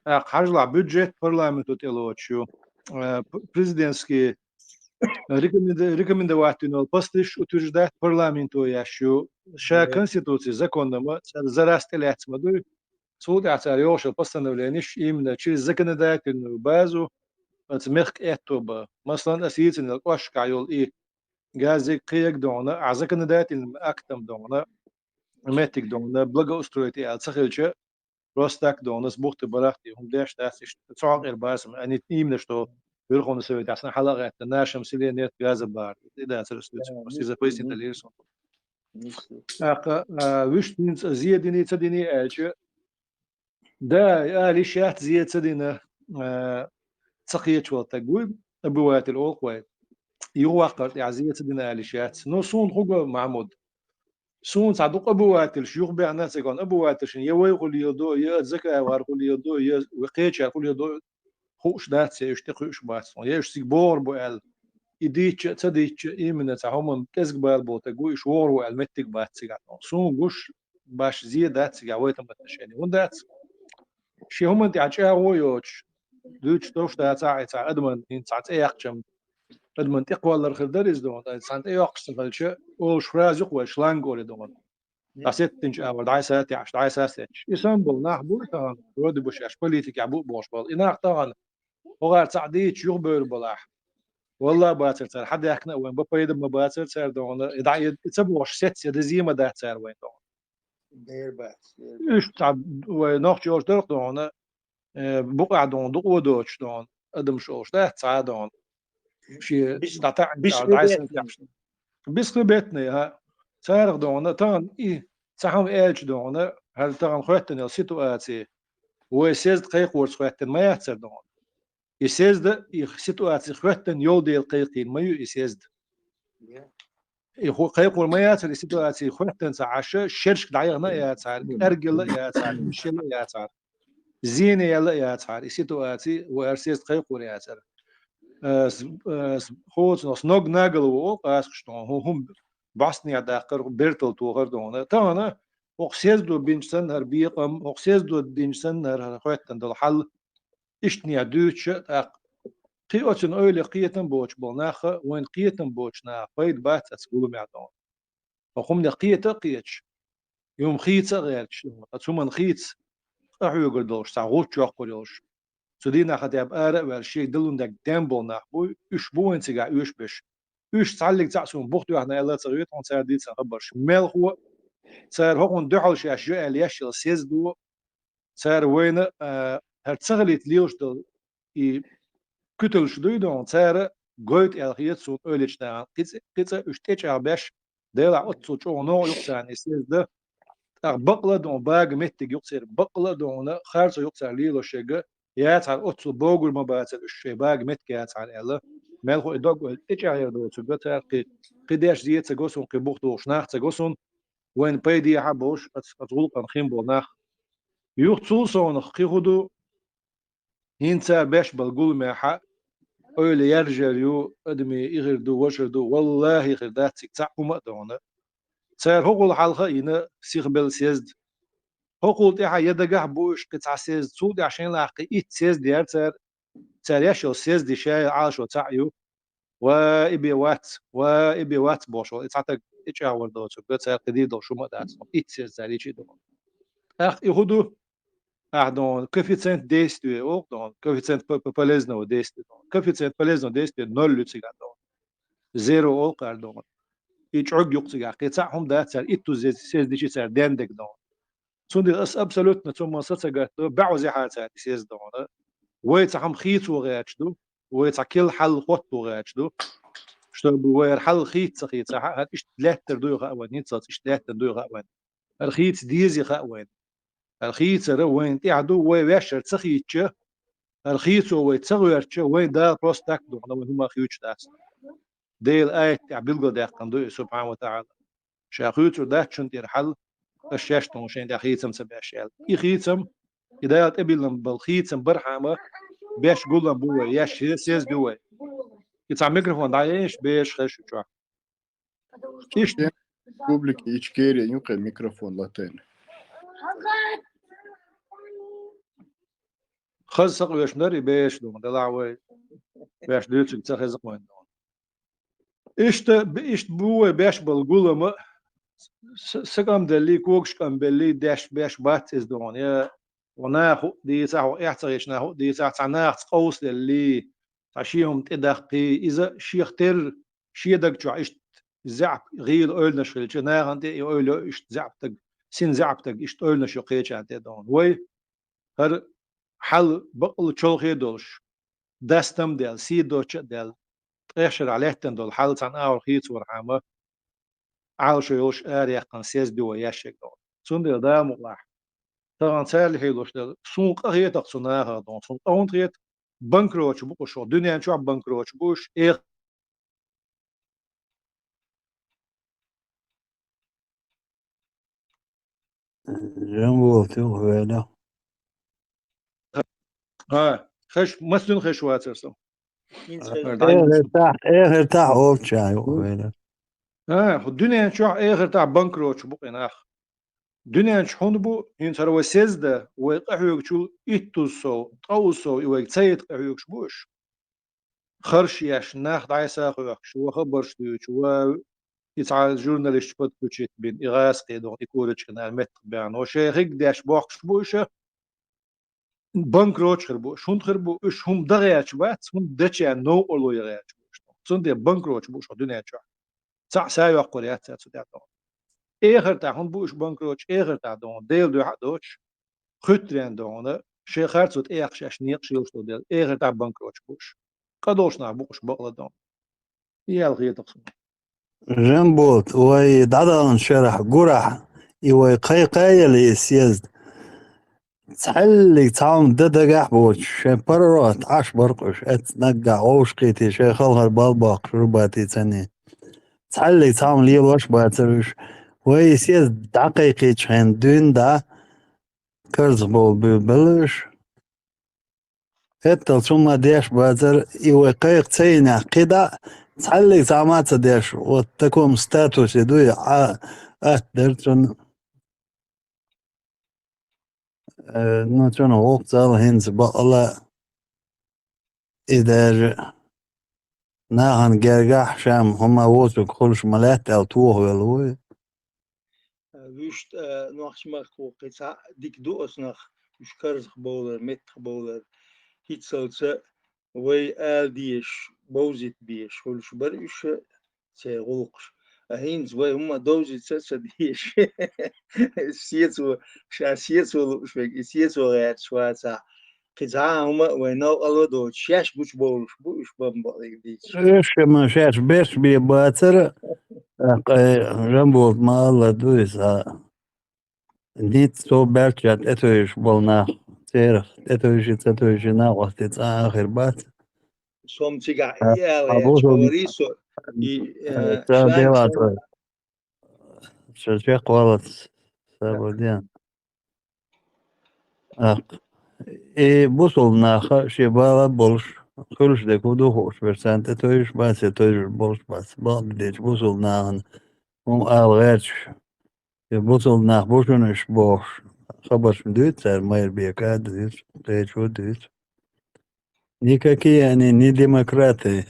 ТӀаккха хьажалахь, бюджет парламенто тӀелоцуш ю. Э, п-, президентский рекоменда-, рекомендовать йина йолу посташ утверждать парламенто еш ю. Ша конституци, законна ма, цара за раз тӀелаьцна ма дуй. Цул тӀаьхьа цара йогӀуш йолу постановлениш именно через законодательную базу оцу мехка аьтто бан. Масалан, аса йийцина йолу кӀошташкахь йолу и газик, кхиъиг догӀна, а законодательным актом догӀна, меттиг догӀна, благоустроить аьлла ца хилча, просто так догӀна, аса бухту барахти хӀума деш дац, иштта цхьа хьокъера базам, а не именно что Верховный Совет ахь сан хьала а гӀаьттина, нашем селе нет газа бар. И дацара ас дуьйцург, аса иза пояснить далийра суна. ТӀаккха, а, вуьшта хӀинца зе диний, ца диний аьлча, да, ала йиш яц зе ца дина, а, ца кхеташ волу стаг вуй, обыватель олу-кх вай. Юхаваккхар тӀехь зе ца дина ала йиш яц. Ну, суна хӀун го, Махьмуд? Суна цхьа дукха обывательш юхабаьхна цига, обывательшна я вай хӀу леладу, я Закаевгар хӀу леладу, я вай кхечар хӀу леладу, хууш дац, я уьш тӀекхуьуш бац, я уьш цига богӀур бу аьлла. И дийцча а, ца дийцча а, именно цхьа хӀуманна кӀезига бала болу стаг ву, уьш вогӀур ву аьлла меттиг бац цигахь. Суна гуш, баш зе дац цигахь в этом отношении. ХӀунда дац? Шен хӀуманна тӀехь чӀагӀо йоцуш, дуьйцуш товш дацахь а, и цхьа адаман хӀинца цхьа цӀе яьккхича, адаман тӀекхоллар хир дара иза дохана, цхьана тӀейоккхуш ца хилча, олуш фраза юкъа вай шланг олий дохана. ДӀасеттинчу агӀор дӀай-схьай а тӀехьаш, дӀай-схьай а сетташ. И санна болу нах бу тахана, вроде бы шаьш политикехь бу а бохуш болу. И нах тахана, хӀокхара цхьаъ дийцча юхабевр балахь. Валлахь бацара цара, хьан даьхкина а вайн бан пайда ма бацара цара дохана, и дӀа и ца бохуш сецца я дезий ма дац цара вайн дохана. Дер бац, дер бац. Уьш цхьа вай нохчий йолуш дара дохана, э, букъахь дохана, дукъо доцуш дохана, адамаш олуш дац цхьа а дохана. Шен бис-, дӀатаьӀна бис-, дӀайсина бетный. Бисхи бетный, хӀа. Царах дохана, тахана и цхьа хӀума аьлча дохана, хӀара тахана хоьттина йолу ситуаци, вай сезда кхайкхорца хоьттина ма яцара дохана. И сезда, и ситуаци хоьттина йолу дела кхайкхийна ма ю и сезда. И хӀу-, кхайкхор ма яцара, и ситуаци хоьттина ца Ӏаш, шерашка дӀаяхана а яцара, кӀаргъелла а яцара, ишелла а яцара, зене яьлла а яцара, и ситуаци вай хӀара сезда кхайкхор яцара. Э, с-, э, с-, хӀоцунах сног на голову олу къаскъаш тхуна, хӀу-, хӀума бӀостанехьа даккхар, бертал тохар дохана. Тахана, хӀокху сездо бинчу санна хӀара бекъам, хӀокху сездо динчу санна хӀара, хӀара хоьттина долу хьал, Иштанехь дуьйцуша, тӀаккха кхин оцун ойла кхетам боцуш болу наха, вайн кхетам боцуш наха пайда бац аса гуламехь дохана. ХӀокху хӀуманех кхета а кхеташ, и хӀума хийца а гӀерташ дохана, аса хӀуманна хийца къахьоьгур долуш, цхьа гӀулч йоккхур йолуш. Цу дийнахь хатӀеб ара а ваьлла, шега далун дерг ден болу нах бу, уьш бу вайн цигахь оьшуш берш. Уьш цхьаллиг цхьаъ суна бух тоьхна аьлла ца гӀоьйту хьуна цара дийцина хабарш. Мелхо а, цара хӀокхунна дуьхьал шаьш ю аьлла еш йолу сездо, цара вайна, а, хӀара ца хилийта лелаш долу и куьталш дуй дохана, цара гойту аьлла хета суна ойла йечу нахана, кхин цкъа, кхин цкъа уьш тӀечӀагӀбеш, делахь оццул чӀогӀа новкъа юкъа царна и сезда, тӀаккха бакъала а дохана бага меттиг юкъа церан, бакъала а дохана харцо юкъа цара лелош ерг, яцахьара оццул богур ма бацара уьш шайн бага меттиг яцахьара аьлла, мелхо и дог ойла тӀечӀагӀъяр доцург цара кхин, кхин деш зе ца го суна, кхин бух тухуш нах ца го суна, вайна пайдехьа а болуш, оцу, оцу гӀуллакхана хин болу нах. Юха цул совнах кхин хӀун ду, хӀинца беш болу гуламехьа, ойла яржар ю, адамийн и хир ду, важа хир ду, валлахӀи, хир дац цига цхьаъ хӀума а дохана. Цара хӀокхул хьалха а йина сихбелла сезда. ХӀокхул тӀаьхьа я дагахь а бу уьш кхин цхьа сезда, цул тӀаьхьа шайн лаккхий итт сезда яра цара, цара еш йолу сезда ша Ӏалашо цхьаъ ю. Ва и бен вац, ва и бен вац бохуш волу, и цхьа таг и чӀагӀвар доцург, цара кхидийр долуш хӀума а дац, итт сезда цара йичи а дохана. ТӀаккха и хӀун ду? Ахьа дохана, коэффициент действия олу дохана, коэффициент п-, п-, полезного действия дохана. Коэффициент полезного действия ноль ю цигахь дохана. Зеро олу кхара дохана. И чӀог юкъа цигахь, кхин цхьаъ хӀума дац цара, итту зе-, сезда йичи цара ден дерг дохана. Цундела ас абсолютно цу ма са ца гатдо, баьӀузехьа цара и сезда дохана. Вай цхьа хӀума хийцо гӀерташ ду, вай цхьа кел хьал хӀотто гӀерташ ду, чтобы вай хӀара хьал хийца ца хийцахьа, хӀара иштта лаьттар дуй хаьа вайн, хӀинцалц иштта лаьттар дуй хаьа вайн. ХӀара хийца дезий хаьа вайн. ХӀара хийцара вайна тӀехь ду, вай ваьшшара ца хийцча, хӀара хийцо вай ца гӀоьртча, вайн Дала просто так дохана, вайн хӀума хуьйцуш дац. Делан аят тӀехь билгалдаьккхина ду и, субхьана ва тагӀала. Ша хуьйцур дац шуна тӀера хьал, аш шаьш тхуна шайн тӀехь хийцам ца беш аьлла. И хийцам, и Дала тӀебиллина болу хийцам бархьама беш гулам бу вай, еш се-, сеза ду вай. И цхьа микрофон дӀаеш, беш хеза шу чохь. Иштта. Республика Ичкерия юкъе микрофон латайна. Хаза сакъоьшна дара и беш ду, делахь вай беш дуьйцург ца хеза вайн ду. Иштта, б-, иштта бу вай беш болу гулама, с-, с-, са кӀам делли, когаш кӀам белли, деш, беш бац иза дохана. Я, хьо наха хӀуъа дийцахь, хьо эхь ца хеташ наха хӀуъа дийцахь, цхьа нахаца къовса делли, цхьа шен хӀума тӀедаккхий, иза шех терра, шен даг чохь иштта заьӀап гӀийла ойланаш хилча, нахана тӀе и ойла йо иштта заьӀап таг, син заьӀап таг иштта ойланаш йо кхечарна тӀе дохана. Вай, хӀара хьал бакъала чолхе а долуш, дастам а даьлла, сий доцчу а даьлла, ткъех шарахь лаьттина долу хьал цхьана агӀор хийцорхьама, Ӏалашо йолуш араяьккхина сеза ду вай еш ерг дохана. Цундела Дала мукъалахь, тахана царна хьийзош дела, суна къа хета-кх цу нахах дохана, суна къа хӀунда хета, банкроташ бу-кх уьш, дуьнен чохь банкроташ бу уьш, эх-, Жамбулат юха вела. ХӀа, хеш, массуьн хеш вацар со. ХӀинца хеш. Ар дай. Эхартахь, эхартахь олча юха вела. ХӀа, хӀу дуьнен чохь эхартахь банкроташ бу кхин нах. Дуьнен чу хӀунда бу, хӀинца хӀара вай сезда, вай къахьоьгучул иттуза сов, ткъауза сов, и вайга ца йита къахьоьгуш бу уьш. Харш еш, нах дӀасахоьхкуш, ва хабарш дуьйцуш, ва и цхьа журналисташ подключить бина, и гӀазкхий доху, и курочка нана меттах баьхна. Ва шайн хиг деш бохкуш бу уьш, банкроташ хир бу уьш. ХӀунда хир бу уьш, хӀума дан гӀерташ бац, хӀунда дечарна новкъарло ян гӀерташ бу уьш. Цундела банкроташ бу уьш хӀо дуьнен чохь. Цхьаъ са йоккхур яц цу тӀехь доху. Эхартахь хӀунда бу уьш банкроташ, эхартахь доху, Делан дуьхьа а доцуш, хуьттаренна дохуна, шайн харцо тӀеэхкаш шаьш некъаш йолуш долу дела, эхартахь банкроташ бу уьш. Къа долуш нах бу уьш бакъала дохуна. И аьлла хетарх суна. Жамбулат, вай дӀадаханчу шарахь гурахь, и вай кхайкхаелла и съезд. Цхьаьллиг цхьа хӀума дан дагахь а боцуш, шайн паргӀат Ӏаш бара уьш, эццахь наггахь вовшахкхийтий, шайн халхар бал боккхуш, рубати цани. Цхьаьллиг цхьа хӀума лелош а бацара уьш. Вай и съезд дӀакхайкхийчу хенна дуьйна дӀа, карзахбовла буьйлабелла уьш. ХӀетталц хӀума деш бацара, и вай кхайкха ца йинехь, кхидӀа а цхьаьллиг цхьа хӀума а ца деш, вот таком статусе дуй, Ӏа атта дара цунна. Э, ну, цунах вукху цӀа хӀинца бакъала и даже нахана гергахь ша-м хӀума воцург хуьлуш ма лаьтта аьлла тохавелла ву и. Вуьшта, э, нохчмахко кхин цхьаъ дика ду оцу нах, уьш карзахбовлар, меттахбовлар, хӀинццалца вай ала дезаш, бовзийта безаш хуьлуш бара уьш, церан гӀуллакхаш. А хӀинца вай хӀумма довзийта ца дезаш, сецо, ша сецо лууш верг, и сецо гӀерташ вацахь, кхин цхьа а хӀума а вай новкъарло а доцуш, шаьш гучубовлуш бу уьш бан-бакъдерг дийцича. Уьш ма шаьш берш бен бацара, тӀаккха Жамбулат ма-аллара ду иза. Ницкъ со баьлча тӀетевжаш болу нах, церах тӀетевжий, ца тевжий накъостий цкъа а хир бац. Со-м цигахь и ала гӀерташ ма варий со, и, э, ца шайн делаца. Ша чекхвалац, сабар де. ТӀаккха и бусалба наха шен бала а болуш, хуьлуш дерг хӀун ду хууш берш, царна тӀетевжаш бац я тевжаш болуш бац. Бакъдерг дийцича бусалба нахана хӀума ала гӀерташ, и бусалба нах бу шуна уьш бохуш, хабарш-м дуьйцу цара, майра бека а дуьйцу, кхечо а дуьйцу. Никакие они не демократы.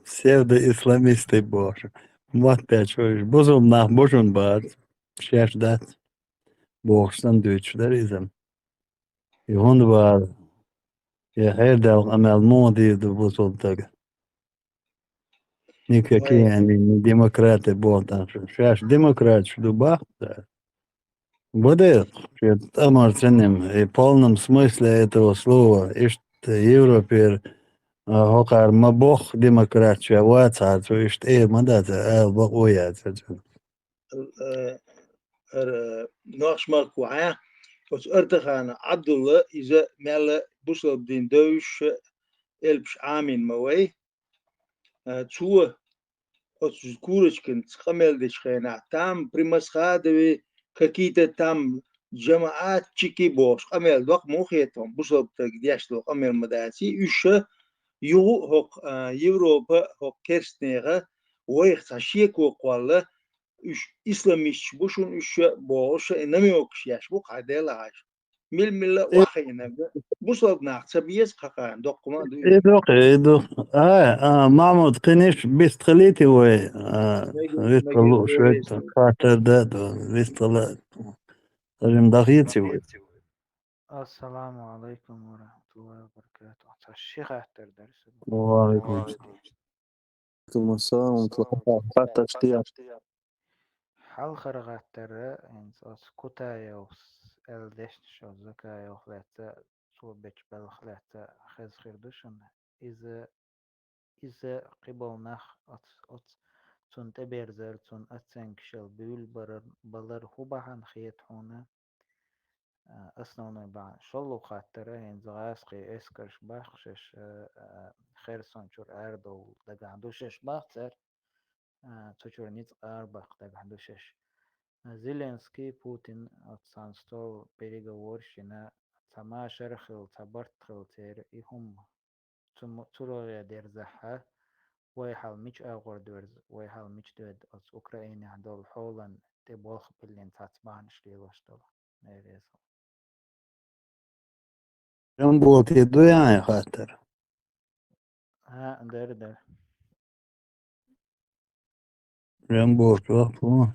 Псевдоисламисты бохуш. Мотт бечу уьш. Бусалба нах бу шуна бац. Шаьш дац. Бохуш санна дуьйцуш дара иза. И хӀунда бара? Я хьердаьлла къамел муха дийр ду бусалба стага? Никакие они не демократы боху тӀаккха. Шаьш демократаш ду боху цара. Бу дела, шен тӀамар ца ним, и в полном смысле этого слова, иштта Европера, а, хӀокхара ма бохху демократаш вацахьара, цо иштта эр ма дац, ала бакъо яц цуьнан. Э, ара, нохчмахкахь, оцу Артаханов Ӏабдулла, иза мел бусалба дин девзаш, элпаш Ӏамийна ма вай. Э, цо оцу курочкинца къамел дечу хенахь, там при Масхадове какие-то там жамаатчики бохуш къамел доккху, муха хета хьуна, бусалба стага деш долу къамел ма даций, уьш юха а хӀокху, а, Европа, хӀокху керстанеха вайх цхьа шеко кхолла, уьш исламисташ бу шуна уьш бохуш, и намёкаш еш бу кху делахь. Мила-мила а охьахиънарг, бусалба нах ца беза кхакхарна, доккха хӀума а ду иза. И ду-кх, и ду. Ай, а, Махьмуд, кхин иштта бистхилийти вай, а, мегар, вистхила мегар, лууш вай, вай, хаттар дан а ду, вистхила. Хазим, дахийти вай. Ассаламу алайкум ва рахматуллахи ва баракатух. Цхьа ши хаттар дара сан. Ва алайкум ассалам. Алейкум ассалам, ва рахматуллахи ва баракатух. Хаттарш де. Хьалхара хаттар, хӀинца оцу Кутаевс аьлла дешнаш, оцу Закаевх лаьцна, цо бечу балхах лаьцна хезна хир ду шуна. Иза, иза кхиболу нах оц-, оц-, цунна тӀеберзар, цунна оценкаш яла буьйлабалар, балар хӀун бахьана хета хьуна? А, основной бахьана. ШолгӀа хаттар, хӀинца гӀазкхийн эскарш боху шаьш, а, а, Херсон чуьра арадовла дагахь ду шаьш боху цара. А, цу чуьра ницкъ арабаккха дагахь ду шаьш. Зеленский, Путин оцу цхьана стол переговорщина цхьа машар а хилла, цхьа барт а хилла церан, и хӀума цу мо-, цу рогӀе дерзахьа, вай хьал мича агӀор доьрзу, вай хьал мича доьду оцу Украинехь долу хьолан тӀе болх биллина цхьацца бахьанаш лелош долу. Эр эза. Рамболте ду яхьа хаттар? А, дара, дара. Рамболт вахт ву.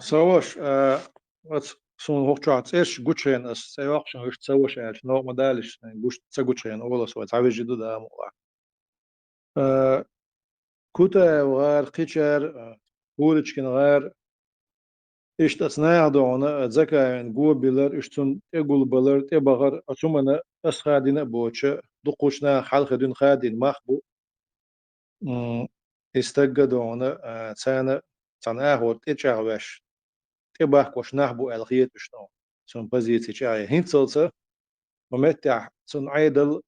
Саваш, а, вац, суна хӀокху чохь цӀерш гучхена ас, цӀе йоккхушна вуьш ца ваша аьлча, новкъа ма далаш, гуш ца гучхена олас вай, цхьа вижи ду да амукъа. А, Кутаев гӀар, кхичар, а, Курочкин гӀар, иштта аса наха догӀуна, а, Закаевн го билар, уьш цунна тӀегулбалар, тӀебахар, оцу хӀуманна ас хадийна а боцуша, дукхучу наха хьалха дуьйна хадийна мах бу. М, и стагга догӀуна, а, царна цхьана агӀор тӀечӀагӀвеш, тӀебахкош нах бу аьлла хета уьш догӀуна. Цунна позици чӀагӀъе. ХӀинццалца, ма меттехь, цунна Ӏедал,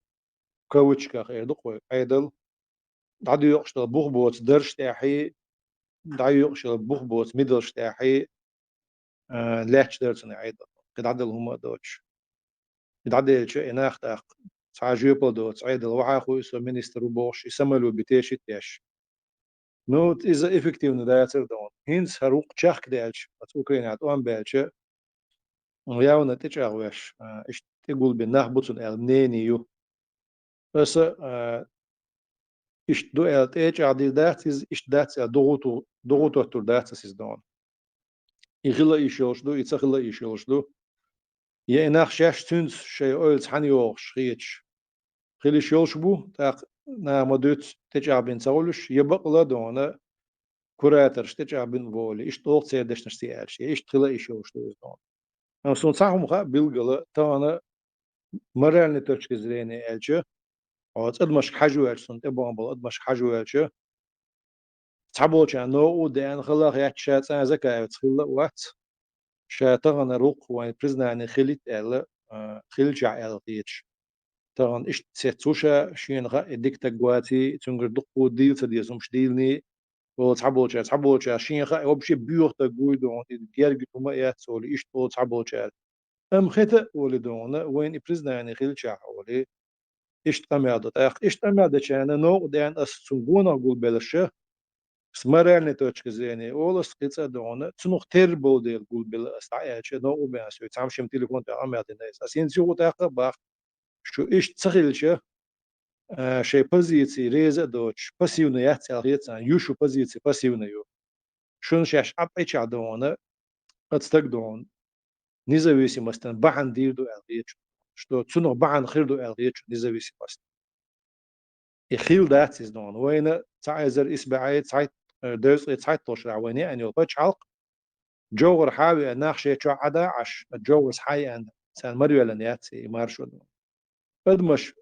кавычках эр ду-кх вай, Ӏедал, дӀадоькъуш долу бух боцу дарш тӀехьий, дӀайоькъуш йолу бух боцу мидалш тӀехьий, а, лаьтташ дара цунна Ӏедал. Кхин дӀадала хӀума а доцуш. И дӀаделча, и нах тӀаккха цхьа жоьпал доцу Ӏедал вахьа хуьйсу министр ву бохуш, и самолюби тешит деш. Ну, иза эффективно дацара догӀуна. ХӀинца хӀара вукху чехка даьлча, оцу Украинехь тӀом баьлча, явна тӀечӀагӀвеш, а, иштта тӀегулбина нах бу цунна аьлла мнение ю. Аса, а, иштта ду аьлла тӀечӀагӀдийр дац иза, иштта дац аьлла дугӀу ту-, дугӀу тоттур дац аса иза догӀуна. И хила йиш йолуш ду, и ца хила йиш йолуш ду. Я и нах шаьш цуьнца шайн ойлаца хьан йогӀуш хеташ хила йиш йолуш бу, тӀаккха наха ма дуьйцу тӀечӀагӀбина ца хуьлуш, я бакъ ла догӀуна, кураторш тӀечӀагӀбина а волий, иштта олу церан дешнаш тӀе аьлча, я иштта хила йиш йолуш ду иза догӀуна. Амма суна цхьа хӀума хаьа билггала, тахана моральной точки зрения аьлча, хьо цӀа адамашка хьажа ваьлча, цунна тӀебахана болу адамашка хьажа ваьлча, цхьаболчарна новкъа а деана, хала а хетта, ша цкъа а Закаевца хилла а вац, ша тахана рукх вайн признание хилийта аьлла, а, хилчахь аьлла хеташ. Тахана иштта сецна ву ша, шена хаьа, и дика стаг ваций, цуьнгара дуккха а дийла ца деза хӀумаш дийланий, ола цхьаболчара, цхьаболчара шена хаьа, вообще боьха стаг вуй догӀуна, и герга хӀума а яц олий, иштта ола цхьаболчара. Амма хета а олий догӀуна, вайна и признание хилчахь олий, иштта къамел до. ТӀаккха иштта къамел дечарна новкъа деана ас цунна гонах гулбеллаша, с моральной точки зрения олу ас кхин цкъа а догӀуна, цунах терра болу дела гулбелла ас дӀа аьлча, новкъа беана соьга цхьамма шимма телефон тӀехь къамел дина иза. Ас хӀинца юха тӀаккха а боху, шу иштта ца хилча, а, шайн позици реза а доцуш, пассивна яц аьлла хета царна, ю шу позици пассивна ю. Шуна шаьш Ӏа пӀечахь догӀуна, оцу стаг догӀуна, независимостан бахьана дийр ду аьлла хета шу, что цунах бахьана хир ду аьлла хета шу независимость. И хилла дац иза догӀуна. Вайна цхьа эзар исс бӀе цхьайтта, э, дезткъе цхьайтталгӀа шарахь вайна еана йолу пачхьалкх, ЖовхӀар хьан а веана, нах шен чохь Ӏа даьӀаш, ЖовхӀарца хьан а еана, царна мара йоьллина яц и маршо догӀуна. Адамаш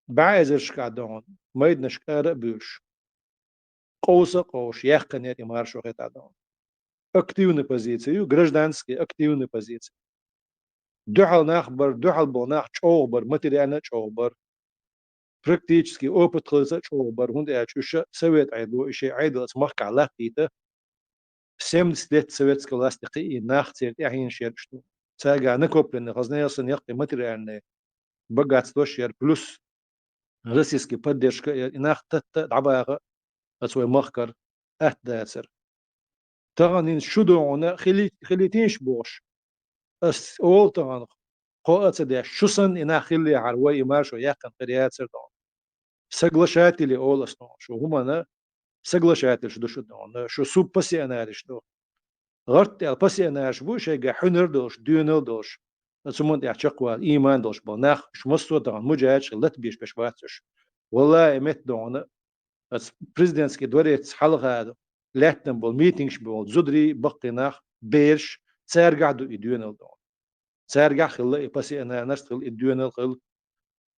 бӀе эзаршкахь догӀуна, майданашка ара а буьйлуш, къовса а къовсуш, яьккхинера и маршо хетахь догӀуна. Активный позиция ю, гражданский активный позиция. Дуьхьал нах бар, дуьхьал болу нах чӀогӀа бар, материально а чӀогӀа бар. Практически опыт хиларца а чӀогӀа бар, хӀунда аьлча уьш совет Ӏедало, и шайн Ӏедал оцу махкахь латтийта, семьдесят лет советской власти кхиийна нах, церан тӀаьхьенаш яра уьш ду. Цаьргахь накопленный, хазна ясана яккхий материальный богатствош яра, плюс российский поддержка а яра, и нах татта а дӀабаха а оцу вай махкара атта дацара. Тахана хӀинца шу догӀуна хили-, хилийтийша бохуш, ас олу тахана, кхоа а ца деш, шу санна и нах хиллехьара, вай и маршо яьккхина хир яцара догӀуна. Соглашатели олу ас догӀуна, шу хӀуманна соглашательш ду шу догӀуна, шу субпассионариш ду. ГӀарт аьлла пассионариш бу шайгахь хьуьнар а долуш, доьнал а долуш, оцу хӀуманна тӀехь чекхвала, ийман долуш болу нах, уьш массо а тахана муджахӀидаш хилла, лата беш берш бац уьш. Валлахи, метта догӀуна, оцу президентский дворецца хьалха лаьттина болу митингаш болу зударий, баккхий нах, бераш, цаьргахь ду и доьнал догӀуна. Цаьргахь хилла и пассионарность хилла, и доьнал хилла,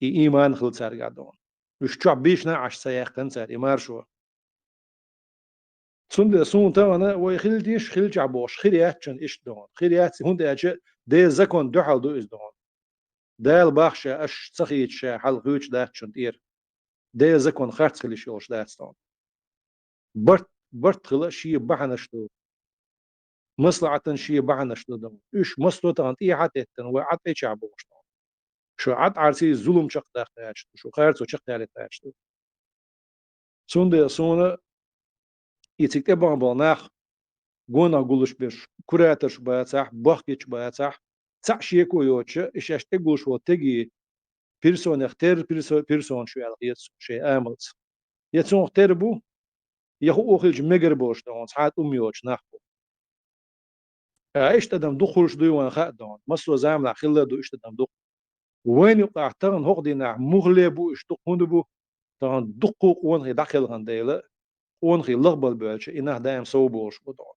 и ийман хилла цаьргахь догӀуна. Уьш чохь бийшина Ӏаш ца яьккхина цара и маршо. Цундела суна тахана вай хилийтийша хилчахь бохуш, хир яц шуна иштта догӀуна. Хир яц, хӀунда аьлча Делан закон дуьхьал ду иза догӀуна. Дала боху ша, аш ца хийча ша хьал хуьйцуш дац шуна тӀера. Делан закон харц хила йиш йолуш дац тхуна. Барт, барт хила а шен бахьанаш ду. маслахьатан шен бахьанаш ду дон. Уьш массо а тахана тӀехьа а теттана, вай Ӏад тӀечахь бохуш дон. Шу Ӏад Ӏарций зулам чекхдаккха гӀерташ ду, шу харцо чекхъяла гӀерташ ду. Цундела суна и цига тӀебахана болу нах, гонах гулуш берш, кураторш бацахь, бохкича бацахь, цхьаъ шеко йоцуша, и шаьш тӀегулуш волу теги персонех терра персо-, персонаш ву аьлла хета суна шайн амалца. Я цунах терра бу, я хӀуъу хилча мегар болуш дон, цхьа а тӀум йоцуш нах бу. Ткъа иштта адам дукха хуьлуш дуй вайна хаа дон, массо а заманахь хилла а ду иштта адам дукха. Вайна юкъахь тахана хӀокху дийнахь муххале а бу уьш дукха, хӀунда бу, тахана дуккха а къонахий дӀакхелхина дела, къонахий лахбала боьлча, и нах даим сов болуш бу дон.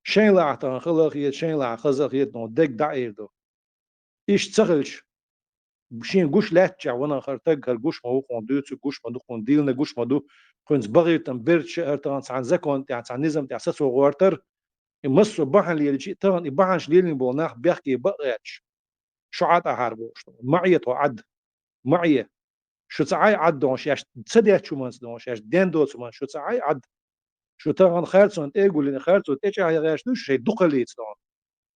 Шайн лаахь тахана хала а хета, шайн лаахь хаза а хета дон, дерг дӀа а эр ду. Иштта ца хилча, шен гуш лаьттачохь ванах хӀара таг, хӀара гуш ма ву, кхунна дуьйцург гуш ма ду, кхунна дийна гуш ма ду, кхуьнца бахийтина берташ а, хӀара тахана цхьана закон тӀехь, цхьана низам тӀехь сацо гӀортар, и массо а бахьана лелича, тахана и бахьанаш лелийна болу нах бехке бакъ гӀерташ, шу Ӏад ахьара бохуш дон. Ма Ӏе тхо Ӏад. Ма Ӏе. Шу ца Ӏай Ӏад дон, шаьш ца деттачу хӀуманца дон, шаьш ден доцу хӀуманца шу ца Ӏай Ӏад. Шу тахана харцонна тӀе а гуллина, харцо тӀечӀагӀъян гӀерташ ду шу шайн дукхаллица дон.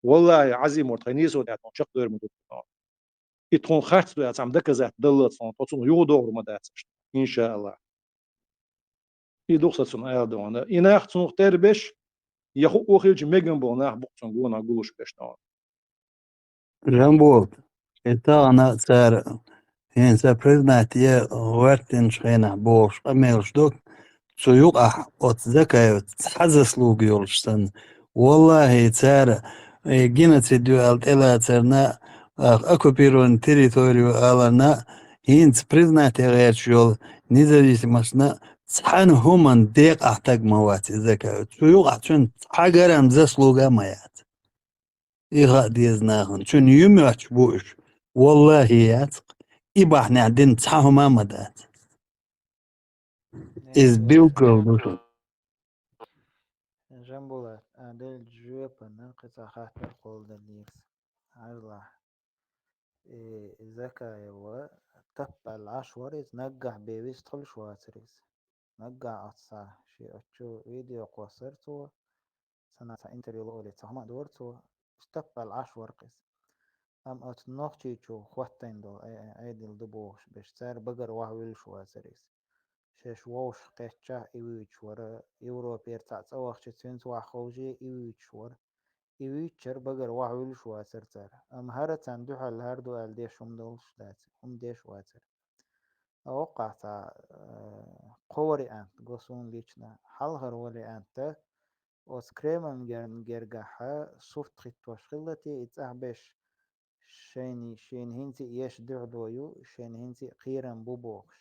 Валлахьи, Ӏазим мурт, хьайн нийсо тӀехь тхуна чекхдойр ма ду тхуна. И тхуна харц ду аьлла цхьамма доказать даллалц тхуна, тхо цунах юхадогӀур ма дац аша, иншааллахь. И ду-кх сан цунна ала дона. И нах цунах тербеш, я хӀуъу хилча мегам болу нах бу-кх цунна гонах гулуш берш дона. Жамбул, и тахана цара хӀинца признать е гӀоьртинчу хенахь бохуш къамелаш ду, цу юкъахь оцу Закаевца цхьа заслуга йолуш санна. Валлахьи, цара, э, геноцид ю аьлла тӀелацарна, а, оккупированный территория ю аларна, хӀинца признать е гӀерташ йолу независимостьна цхьана хӀуманна декъахь таг ма вац и Закаев. Цу юкъахь цуьнан цхьа грамм заслуга а ма яц. И хаа деза нахана. Цуьнан йимоьттуш бу уьш. Валлахьи, яц-кх. И бахьанехь дина цхьа хӀума а ма дац. Иза билггал ду шуна. Жамбулат, а делча жоьпана кхин цхьа хаттар кхолладеллера аса. Хьажалахь. И Закаева таппаьлла Ӏаш вара иза, наггахь бен вистхуьлуш вацара иза. Наггахь оццахь шен оцу видео кхоссара цо, санна цхьа интервью ло олий, цхьа хӀума а дора цо, уьш таппаьлла Ӏаш вара-кх иза. Амма оцу Нохчийчу хӀоттийна долу Ӏе-, Ӏедал ду бохуш берш, цара багара охьавуьллуш вацара иза. Шаьш вовшах кхеттачохь и вуьйцуш вара, Европера цхьаъ цӀа вахча, цуьнца охьаховший и вуьйцуш вара. И вуьйцучара багара охьавуьллуш вацара цара. Амма хӀара царна дуьхьал хӀара ду аьлла деш хӀума долуш дац, хӀума деш вацара. Ткъа воккхахь цхьа, э, кхо вариант го суна лично. Хьалхара варианта, оцу Кремльн гер-, гергахьа сурт хӀиттош хилла те и цӀахь берш, шайна, шайна хӀинца а еш дуьхьало ю, шайна хӀинца а кхерам бу бохуш.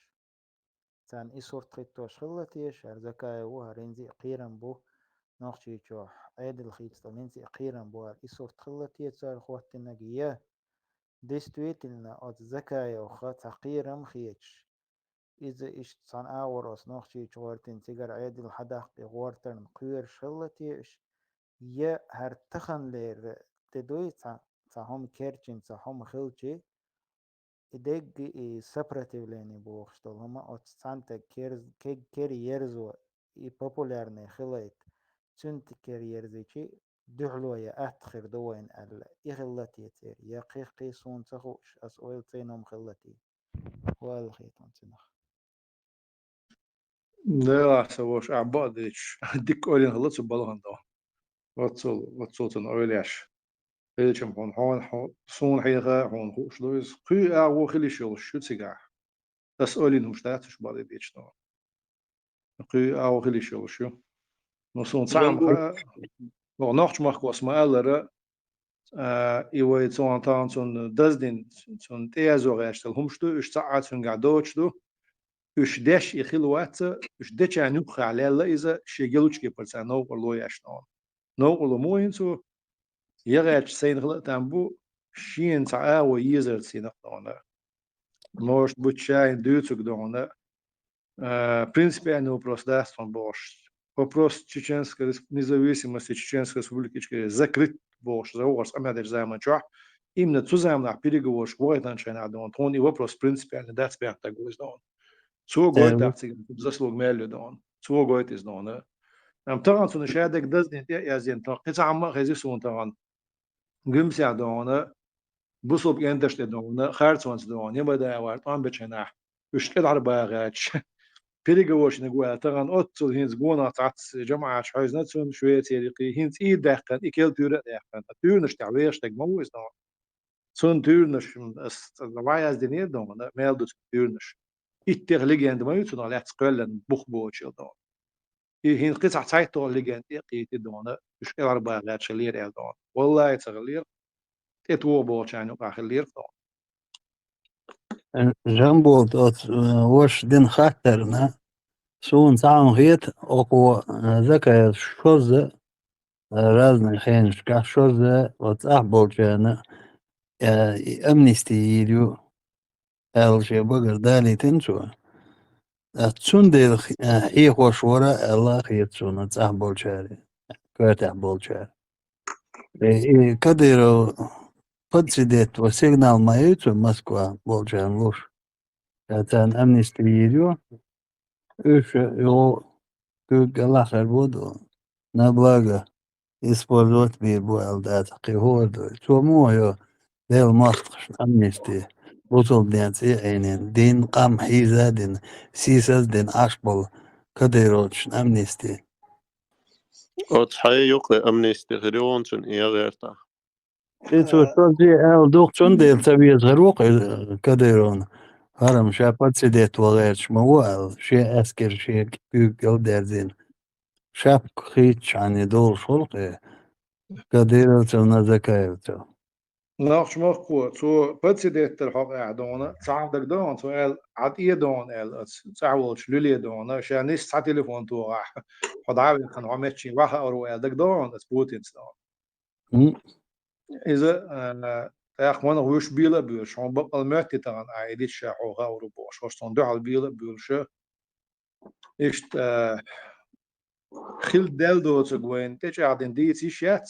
Царна и сурт хӀиттош хилла те, хӀара Закаев ву, хӀара хӀинца а кхерам бу, Нохчийчохь Ӏедал хийцадала хӀинца а кхерам бу аьлла, и сурт хилла те цара хӀоттийнарг, я действительно оцу Закаевх цхьа кхерам а хеташ, иза иштта цхьана агӀор оцу Нохчийчу гӀортийна цигара Ӏедал хьадаккха гӀортарна кхоьруш хилла те уьш, я хӀара таханлера тӀе дуй цхьа, цхьа хӀума керчина, цхьа хӀума хилчий, и дегга и сопротивление бохуш долу хӀума оцу цхьана таг керз-, кег-, кера ерзо, и популярный хилайта, цуьнан тӀе кера ерзичи, дуьхьало я атта хир ду вайна аьлла, и хилла те церан, я кхин-кхин суна ца хууш, ас ойла ца йина хӀума хилла те. Ойла хетон цунах. Делахь, сан ваша, ахь бакъдечу, дика ойлина хилла цу балхана дон. Оццул, оццул цунна ойла еш. Хилчам хьуна, хьуна, хьуна, суна хьеха, хьуна хууш ду иза. Кхуьй агӀо хила йиш йолуш ю цигахь. Ас ойлина хӀумаш дац уьш бакъдечу дон. Кхуьй агӀо хила йиш йолуш ю. Ну, суна цхьаъ ма хаьа, оха нохчмахкос ма-аллара, а, и вай цунна тахана цунна даздина, цунна тӀеязо гӀерташ долу хӀумаш ду, уьш цхьа а цуьнгахь доцуш ду. Уьш деш и хила вац, уьш дечарна юххехь лелла иза, шен гелучкепарца новкъарло еш дон. Новкъарло мо йина цо, я гӀерташ сайна хила а там бу, шена цхьа агӀо езарца йина дона. Может быть, шайна дуьйцург дона, а, принципиальный вопрос дац тхуна бохуш. Вопрос Чеченской респ-, независимости Чеченской Республики Ичкерия закрыт бохуш, за вахарца къамел дечу заман чохь, именно цу заманахь переговорш вахийтанчу хенахь дона, тхуна и вопрос принципиальный дац бехна таг ву иза дона. Цо гойту ахь цигахь заслуга мел ю дона. Цо гойту иза дона. Амма тахана цунна шадерг даздина, тӀе а яздина, тахана кхин цхьа хӀама а хезий суна тахана. Гуьмсехь дона, бусулба кӀенташ тӀе дона, харцонца дона, Ямадаевар тӀом бечу хенахь, уьш кӀелхьарбаха гӀерташ, переговорщик ву аьлла, тахана оццул хӀинца гонах цхьацца жамаӀаташ хьаьвзина цунна, Швецера кхин, хӀинца и даьккхина, и керла туьйра а даьккхина. Ткъа туьйранаш тӀехь вехаш дерг ма ву иза дона. Цунна туьйранаш, м, ас цкъа дӀаяздинера дона, мел ду цунна туьйранаш. Иттех легенда ма ю цунах лаьцна кхоьллина бух боцуш дона. И хӀинца кхин цхьа цхьайтталгӀа легенда тӀе а кхийтина дона, уьш кӀелхьарбаха гӀерташ хиллера аьлла дона. Валлахи, ца хиллера, тӀе тоха болчарна юкъахь хиллера дона. Жамболат, оцу, э, вашас дина хаттарна, суна цхьа хӀума хета, оха, э, Закаев шозза, э, разный хенашкахь шозза, оцу цӀахь болчарна, э, и амнисти йийр ю аьлла шен багара далийтина цо. Ткъа цундела хи-, а, хьехош вара аьлла а хета суна цӀахь болчаьрга, коьртехь болчаьрга. Э, и Кадыров подсидеть ван сигнал ма яц цо Москва болчарна луш. Ткъа царна амнисти йийр ю. Уьш юха куьйга кӀелахь хир бу ду. На благо использовать бийр бу аьлла дац, кхин хӀора ду. Цо муха йо Делан мостагӀашна амнисти, бусалба динца а Ӏийнина, дин, къам хьийза а дина, сийсаз а дина Ӏаш болу кадыровцашна амнисти? Оцу хьайн юкъе амнисти хир ю хьуна цуьнан и гӀертахь. И цо шозза аьлла ду-кх, цундела ца веза хир ву-кх, э, Кадыровна. ХӀара-м ша подсидеть ван гӀерташ ма ву аьлла, шен аьскар шен куьйга кӀел а дерзийна. Шапка хийцча хьуна и долуш хуьлу-кх и Кадыровцал, Назакаевцал. Нохчмахко, цо подсидеть дара хьо къаьхьа дона, цхьа хӀума дагадогӀу, цо аьлла, хьан тӀе дона аьлла, оцу цӀахь волчу луьле дона, ша нисса цхьа телефон тохахь, хьо дӀа а ваьккхина, хьо меттачийн ваха хуур ву аьлла дагадогӀу, оцу Путинца дона. М. Иза, а, тӀаккха ванах вуьш бийла а буьйлуш, хьуна баккъал моьтту тахана, а, и дича ша хьо хуур ву бохуш, хӀорш цунна дуьхьал бийла а буьйлуш. Иштта, а, хилла даьлла доцург вайна тӀечӀагӀдина дийца йиш яц.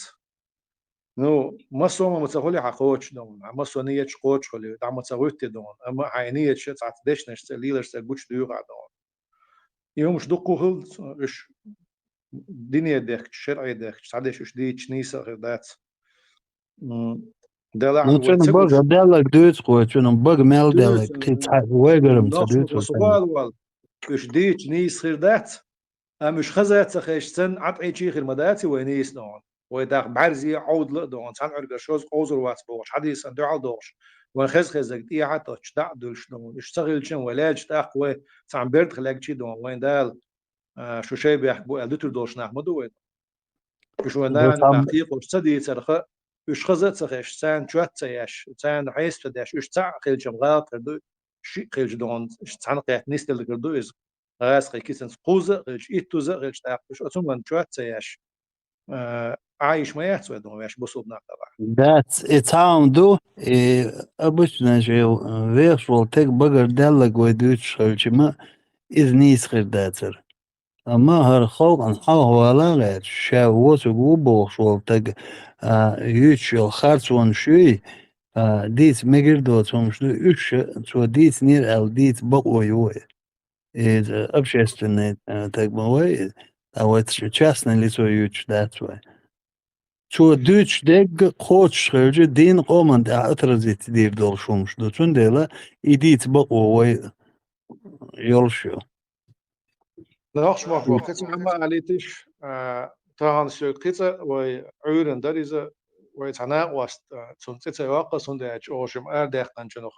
Ну, массо а ма ца хуьлу хьан кхочуш дона, хьан массо а ниеташ кхочуш хуьлу, дӀа ма ца гӀуьтту дона, амма хьайн ниеташ цхьацца дешнашца, лелашца гучудуьйху хьан дона. И хӀумаш дуккха а хилла, уьш динера дехкачу, шарӀе дехкачу, цхьадерш уьш дийцича нийса а хир дац. М, делахь Ну, вай цуьнан ца бага гуш даьлларг дуьйцу-кх вай, цуьнан бага мел даьлларг, дуьйцу, кхин цхьа вайгара-м ца нохчо дуьйцу вай цуьнан. Вала, уьш дийцича нийса хир дац, амма уьш хаза а ца хезча, царна Ӏад Ӏийча хир ма дац вай нийса дона. Вай даккха бӀаьрзе а, Ӏовдала а дона, цхьана Ӏуьргара шозза къовзур вац бохуш, хьадийсан дуьхьал дохуш, вайн хеза-хезарг тӀехьа а тоттуш, дӀа а дуьллуш дона. Уьш ца хилча, вай лаьрча тӀаккха вай цхьана бердах лаьгчий дона, вайн Дала, а, шу шайн бехк бу аьлла дуьтур долуш нах ма ду вай. Уьш вайн Ду нана сам- юкъахь кхайкхош ца дийцарха, уьш хаза а ца хезча, царна чот а ца еш, царна хьесап ца деш, уьш цхьаъ хилча-м гӀалат хир ду, шиъ хилча дона, уьш цхьаьна кхетта нисделла хир ду иза. ГӀазкхийн кисанца кхузза а хилча, иттузза а хилча, тӀаккха уьш оцу хӀуманна чот а ца еш, а, Ӏан йиш ма яц вай дона, ваьш бусулба нах далахь. Дац, и цхьа хӀума ду, и обычно шен вехаш волу стеган багара даьлларг вай дуьйцуш хилча-м, иза нийса хир дацара. Амма хӀара халкъана хьалхавала а гӀерташ, ша воцург ву бохуш волу стаг, а, юьйцуш йолу харцонаш юй, а, дийца мегар доцу хӀумаш ду, уьш а цо дийцинера аьлла дийца бакъо ю вай. Иза общественный, а, стаг ма вай иза, а вай ц-, частное лицо юьйцуш дац вай. Цо дуьйцуш дерг а кхочуш хилча, дин а къоман тӀехь отразить дийр долуш хӀумаш ду. Цундела и дийца бакъо вай йолуш ю. Нохчмахко, кхин цхьа хӀума алийташ, а, тахана соьга кхин цкъа вай Ӏуьйранна дара иза, вай цхьа накъост, а, цунна цӀе ца йоккху, цундела чӀогӀа шимма арадаьккхинчунах.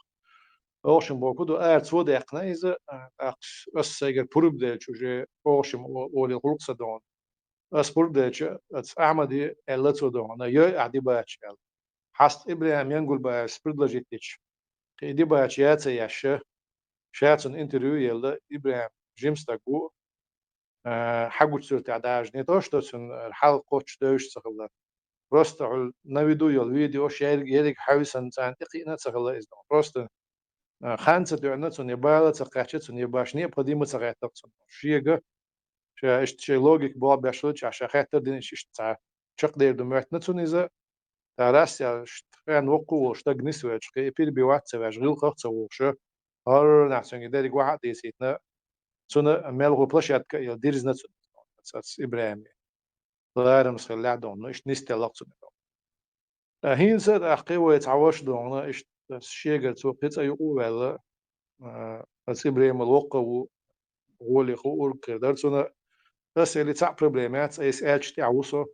ЧӀогӀа шимма бохург ду, ара цо даьккхина иза, а, тӀаккха ас сайгара пурба делча уже чӀогӀа шимма о-, олийла гӀуллакх ца догӀу. Ас пурба делча, аса Ахьмаде аьлла цо догӀу, йой ахь дибача аьлла. Хьаста ИбрахӀим Янгульбаевс предложить дича, кхин и дибача я ца еш, ша цунна интервью елла, ИбрахӀим жима стаг ву, а, хьагучу суьртехь даже не то, что цуьнан хьал кхоччуш девзаш ца хилла. Просто хьуьлла на виду йолу видеош ерриг, ерриг хьаьвсина царна тӀекхиъна а ца хилла иза. Просто, а, хан ца тоьъна цунна, я бала ца кхаьчна цунна, я баш необходимо ца хетта цунна. Шега, ша иштта шайн логика болх беш хилча, ша хаттар дина иштта цхьа чекхдер ду моьттина цунна иза. Ткъа Россияш тхена воккха а волуш стаг нисвелча, кхин и перебивать а ца веш, гӀиллакхах а ца вохуш, хӀора нах цуьнга дерриг ваха а дийцийтина, цунна мел гӀо площадка а елла дирзина цунна. цӀац ИбрахӀиме. Ларамс хилла дона, ну, иштта нисделла цунна. Ткъа хӀинца а тӀаккха вай цхьа ваша дона, иштта шегара цо кхин цӀа юкъа а ваьлла, а, цӀа ИбрахӀимал воккха ву, гӀоле хуур кхер дара цунна. Аса элли цхьа проблема яц, айса аьлча тӀехь ву со.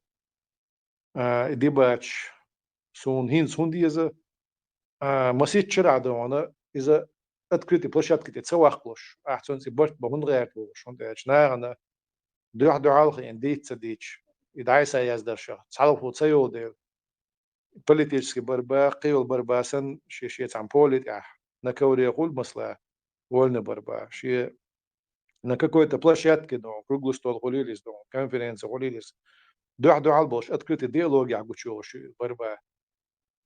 А, и дебаташ суна хӀинца хӀунда еза, а, масийтта шера дона, иза открытый площадка тӀе ца ваккхалуш, ахь цунца и барт бан хӀунда гӀерта волуш, хӀунда аьлча нахана дуьхь-дуьхьал хиъна, дийца ца дийцча, и дӀасаяздаршах, цхьалхо ца йолу дела, политический борьба, кхийолу борьба санна, шен-шен цхьана поле тӀехь, на ковре хуьлу масала, вольный борьба, шен на какой-то площадке дона, круглый стол хуьлийла иза дона, конференция хуьлийла иза. Дуьхь-дуьхьал болуш, открытый диалогехь гучуйолуш ю иза борьба.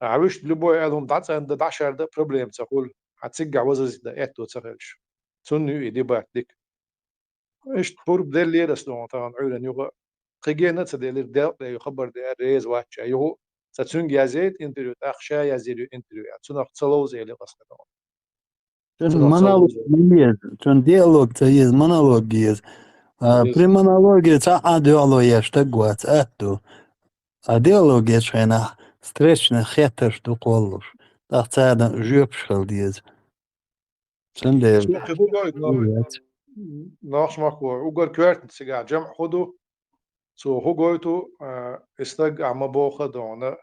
Ахьа вуьшта любой аьлла хӀума дӀацӀандан, дӀашардан проблема ца хуьлу, хьан циггахь возразить дан аьтто ца хилча. Цунна ю и дебат дика. Иштта пурба деллера ас дона тахана Ӏуьйранна юха. Кхин гена а ца делира, делкъа ю хабар деара, реза вац ша. Юха цхьа цуьнга язъяйта интервью, тӀаккха ша язйийр ю интервью аьлла. Цунах ца ловза элира ас дона. Цуьнан монолог ца еза, цуьнан диалог ца еза, монолог еза. А, при монологе цхьа а дуьхьало еш стаг вац, атта ду. А диалог ечу хенахь встречный хеттарш ду кхоллалуш. ТӀаккха царна жоьпаш хила деза. Цундела. Шух хӀун гойту, нохчмахко, угар коьртаниг цигахь жамӀ хӀун ду? Цо хӀун гойту, а, и стаг ахь ма боху а дона,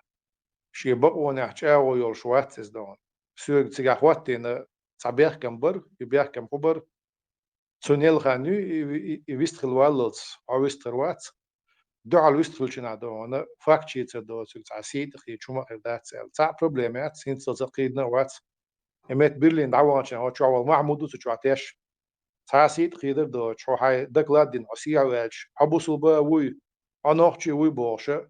шен бакъонехь чӀагӀо йолуш вац иза дона. Соьга цигахь хӀоттийна цхьа бехкам бара, и бехкам хӀун бара? Цунна елла хан ю, и, и, и вистхила валлалц, хьо вистхир вац. Дуьхьал вистхилчунахь дона, факт шийца доцург цхьа сийта хи чу ма хир дац аьлла. Цхьа а проблема яц, хӀинцалц а кхийдина а вац. И метта Берлин дӀаваханчохь, хьо чохь волу Махьмуд ву цу чохь теш. Цхьа а сийта хи дара доцуш, хьо хьайн доклад дина, хьо сехьа ваьлча, хьо бусулба а вуй, хьо нохчи а вуй бохуша,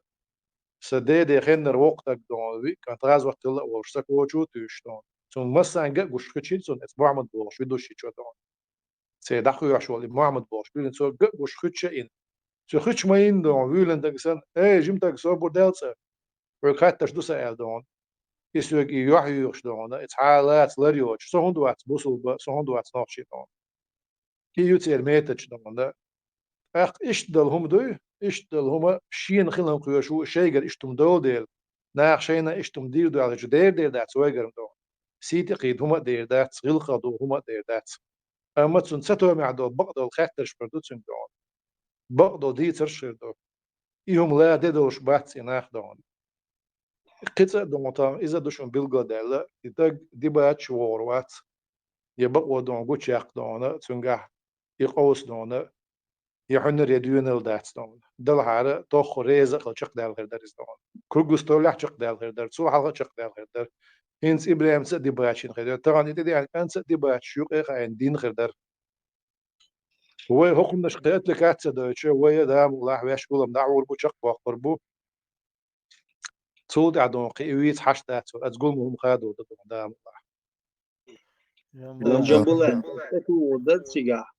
сан деде хеннара воккха стаг дона, виъ кӀант гӀазот хилла а волуш, сан кочу а туьйсуш дона. Цунна массанга а гуш хи чира цунна, эца Махьмуд бохуш, ведущий чо дона. Церан дӀахоьхьуш волу и Мухьаммад бохуш, буьйлина цо ган а гуш хуьттуш а йина. Цо хуьттуш ма йина дона, вуьйлина дага санна: «Эй, жима стаг, собар дел цӀа! Хьоьга хаттарш ду сан», — аьлла дона. И соьга и юьхь юьйхуш дона, и цхьа а лаца лар йоцуш: «Со хӀунда вац бусулба, со хӀунда вац нохчи?» — дона. И ю церан методаш дона. ТӀаккха иштта долу хӀума дуй, иштта долу хӀума шена хилан кхоьшу, шайгара иштта хӀума долу дела, наха шайна иштта хӀума дийр ду аьлла, дер дер дац вайгара дона. Сийта кхийда хӀума а дер дац, гӀиллакх ду хӀума а дер дац. Амма цунна цатомехь долу, бакъдолу хаттарш хир ду цуьнга дона. Бакъдолу дийцарш хир ду. И хӀума ла де долуш бац и нах дона. Кхин цӀа а дона тахана, иза ду шуна билгалдаьлла, и стаг дебаташ вогӀур вац. Я бакъо дона гучуяккха дона, цуьнгахь и къовса дона, я хьуьнар, я доьналла дац дона. Далхьара тоххара реза а хила чекхдаьлла хир дара иза дона. Круглый столехь чекхдаьлла хир дара, цул хьалха а чекхдаьлла хир дара. ХӀинца ИбрахӀимца а дебаташ йина хир дара. Тахана и тӀедеана кӀанца а дебаташ юкъе а хаийна дина хир дара. Вай хӀокхуннаш кхин отвлекаться дойтуш, вай а, Дала мукъ лахь, ваьш гулам дӀахьур бу, чекхбоккхур бу. Цул тӀаьхьа дона кхин и вийца хьашт дац вай, аса гулам хӀума хадор ду дона, Дала мукъ лахь. Джамбулан, аса тӀе тухур дара цигахь.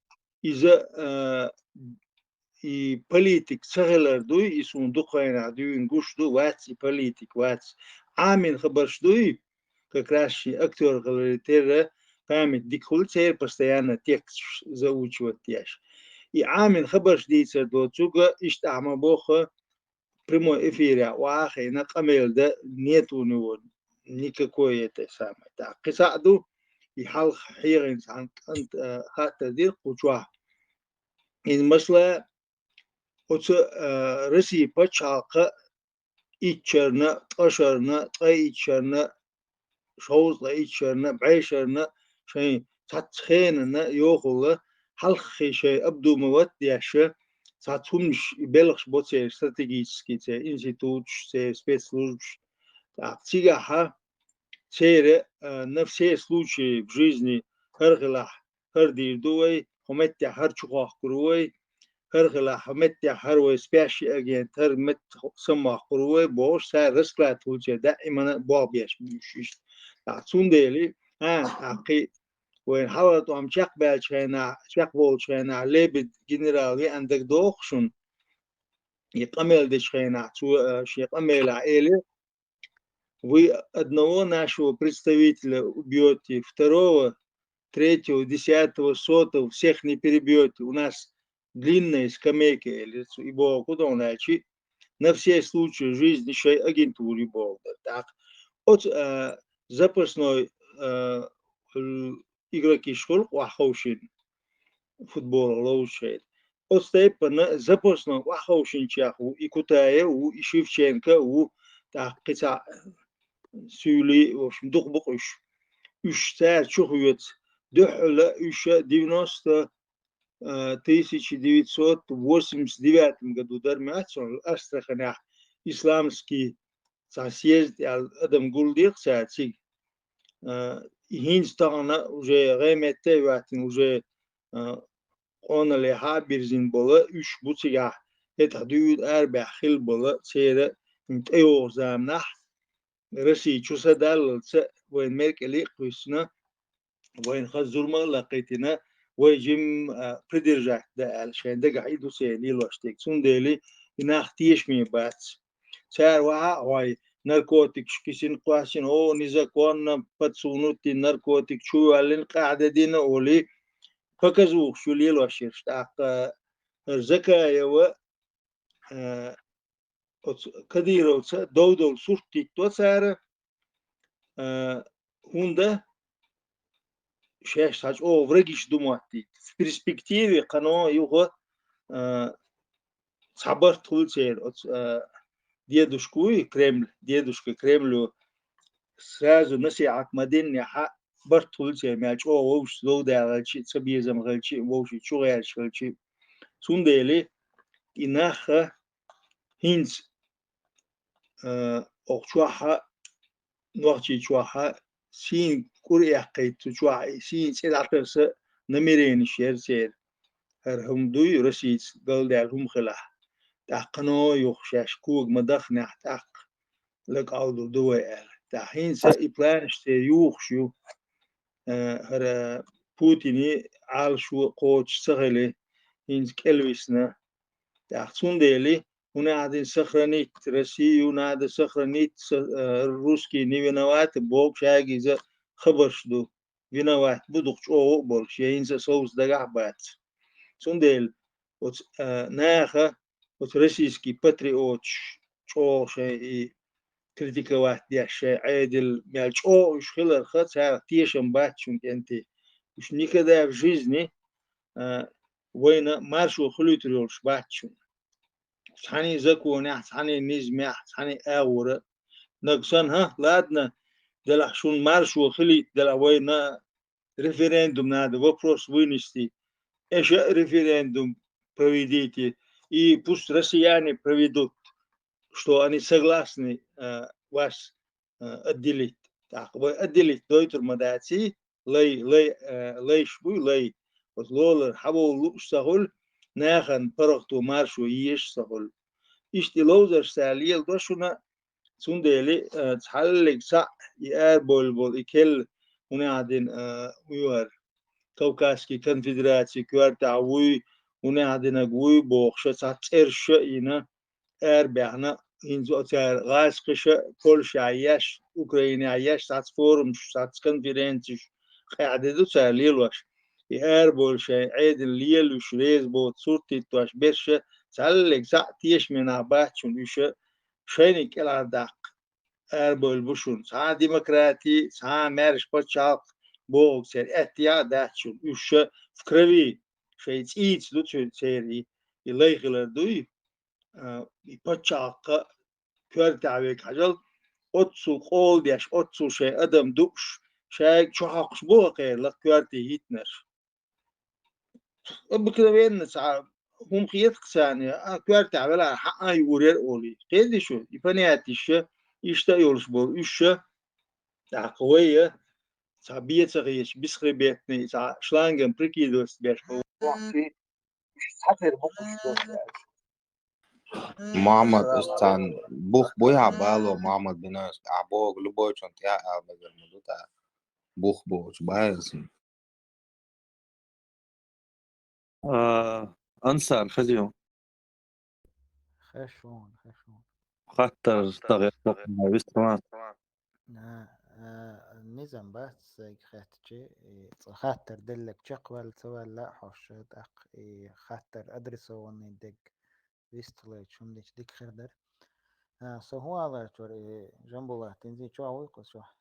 Иза, а, и политик ца хилар дуй, и суна дукха хенахь дуьйна гуш ду, вац и политик, вац. Ӏамийна хабарш дуй, как раз шен актёр хиларе терра память дика хуьлу церан, постоянно текст заучивать деш. И Ӏамийна хабарш дийцар доцург, иштта ахьа ма бохху, прямой эфирехь охьа а хиъна, къамел дан нет у него никакой, это самое. Так, кхин цхьаъ ду, и хьалха хьехийна цхьана кӀанта, а, хаттар дира кху чохь. Иза масала, оцу, а, Россия пачхьалкха итт шарна, ткъа шарна, ткъе итт шарна, шовзткъе итт шарна, бӀе шарна шайн цхьацца хенана йохалла, хьалххе шайн обдумывать деш, цхьацца хӀуманаш, белхаш бо церан стратегический, церан институташ, церан спецслужбаш. ТӀаккха цигахьа церан, а, на все случаи в жизни хӀара хилахь, хӀара дийр ду вай, хӀокху меттехь хӀара чу хохкур ву вай, хӀара хилахь, хӀокху меттехь хӀара вай спящий агент, хӀара метта саммохкур ву вай, бохуш, цара расклад хуьлу церан даимана болх беш буьйш иштта. ТӀаккха цундела, а, тӀаккха кхин вайна хьалха тӀом чекхбаьллачу хенахь, чекхболчу хенахь, Лебедь генерал веана дагадогӀу шуна, и къамел дечу хенахь, цо, а, шен къамелехь элира: «Вы одного нашего представителя убьёте, второго, третьего, десятого, сотого, всех не перебьёте. У нас длинная скамейка, элира цо, и боху ду аьлча, на все случаи жизни шайн агентура ю боху дара. ТӀаккха оцу, а, запасной, а, игрокиш хуьлу охьаховшийна футболах ловзуш хӀара. Оцу тайпана запасной охьаховшинчех ву и Кутаев ву, и Шевченко а ву, тӀаккха кхин цхьа суьйлий, в общем, дукха бу-кх уьш. Уьш цара чу хьоьца, дуьххьала уьш девяносто, а, тысяча девятьсот восемьдесят девятом году дара моьтту суна Астраханехь исламский цхьа съезд аьлла адам гулдира-кх цара цига. А, и хӀинца тахана уже гӀеметта а хӀоьттина, уже, а, къоналлехьа а бирзина бола, уьш бу цигахь, хӀетахь дуьйна арабаьхна хилла бола, церан тӀейогӀу заманахь Россия чу са даллалца вайн меркӀале а кхуьссина, вайна хаза зурма а лакхийтина, вай жимма, а, придержать дан аьлла, шайн дагахь и ду церан лелош дерг. Цундела и нах тешаме бац. Цара вахьа а хьой, наркотикаш кисина, кхоьссина, о, незаконно подсунутый наркотик чу йоьллина, къахьдедина олий, показухаш ю лелош ерш. ТӀаккха хӀара Закаева, а, оцу Кадыровца дов-дов сурт дитто цара, а, хӀунда шаьш цхьа чӀогӀа врагаш ду моттийта. В перспективе кхано юха, а, цхьа барт хуьлу церан оцу, а, дедушка вуй, Кремль, дедушка Кремлю сразу насихьат ма диннехьа, барт хуьлу церан, мел чӀогӀа вовшашца дов даьлла хилча а, цабезам хилча а, вовшийн чу гӀерташ хилча а. Цундела и нах хӀинца, а, окху чохь а, Нохчийчохь а сийна кӀур эккхийта цу чохь, и сийна цӀе дӀатарса намерениш яра церан. ХӀара хӀума дуй, Россица галдаьлла хӀума хилахь. ТӀаккха кхано юха шаьш кога ма дахнехь, тӀаккха лакӀалдур ду вай аьлла. ТӀаккха хӀинца и планаш церан юхуш ю. Э, хӀара Путиний Ӏалашо кхочуш ца хили, хӀинца кӀелвисна. ТӀаккха цундела хӀунда аьлла сохранить Россию, надо сохранить со-, э, русские не виноваты, боху шайга иза хабарш ду. Виноват бу дукха чӀогӀа а болуш, я хӀинца а совца дагахь а бац. Цундела оцу, а, наха, оцу российский патриоташ чӀогӀа шайн и критиковать деш, шайн Ӏедал мел чӀогӀа уьш хиларха, царах тешам бац шуна, кӀентий. Уьш никогда в жизни, а, вайна маршо хуьлуьйтур йолуш бац шуна. Цхьаьний законехь, цхьаьний низамехь, цхьаьний агӀора. Нагахь санна, хӀа, ладно, делахь шуна маршо хилийта, делахь вайна референдум надо, вопрос вынести. Эша а референдум проведите, и пусть россияне проведут, что они согласны, э, вас, э, отделить. ТӀаккха вай отделить дойтур ма даций, лай, лай, э, лайш буй, лай. Оцу лолара хьаволу лууш ца хуьлу, нахана паргӀато маршо езаш ца хуьлу. Иштта и ловзарш цара леладо шуна, цундела, э, цхьаллиг цхьаъ и арабевлла болу и керла, хӀунда аьлла, э, вуьйр, Кавказский конфедераций коьртехь вуй, хӀунда аьлла вуй бохуш, цхьацца цӀераш а йина, арабаьхна, хӀинца оцара гӀазкхаша, Польшехь еш, Украинехь еш, цхьацца форумаш, цхьацца конференцеш къахьде ду цара лелош. И арабевлла шайн Ӏедал лелош, реза боцу сурт хӀиттош берш а цхьаллиг цхьаъ тешаме нах бац шуна уьш а, шайниг кӀелхьардаккха арабевлла бу шуна. Цхьа а демократи, цхьа а маьрша пачхьалкх бохург церан аьттехьа а дац шуна. Уьш а в крови, шайн цӀийца ду цу-, церан и, и лай хилар дуй, а, и пачхьалкх а коьртехь верг хьажал, оццул къола деш, оццул шайн адам дууш, шайга чу хьокхуш бу хӀокхеран лакха коьрте йитинарш. Обыкновенно цхьа хӀума хета-кх царна, а, коьртехь велахь, хьаа а юур яра олий. Кхетий шу, и понятийша, иштта а йолуш болу уьш а, тӀаккха вай а, цхьа бен ца хеташ, бесхребетный, цхьа шлангом прикидываться беш болу вахчий, уьш цхьатерра бу-кх уьш дохуш аьлча. Мохьмад, аса царна бух буй хьан бало, Мохьмад бин аса, ахьа бохург любойчунна тӀе а ала мегар ма ду тӀаккха. Бух боцуш бай аса. А, Ансар, хаза ю? Хеш вон, хеш вон. Хаттар дагӀе, вистхуна. На, а, Низам бац сайга хаьттачи, и цкъа хаттар деллаг чекхваьлла ца ваьлла а хьоша, тӀаккха и хаттар адресованный дег вистхилайча, хӀума дича дика хир дара. А, со хӀун аларчура, и Жамбулат, инзи чохь вуй кху чохь?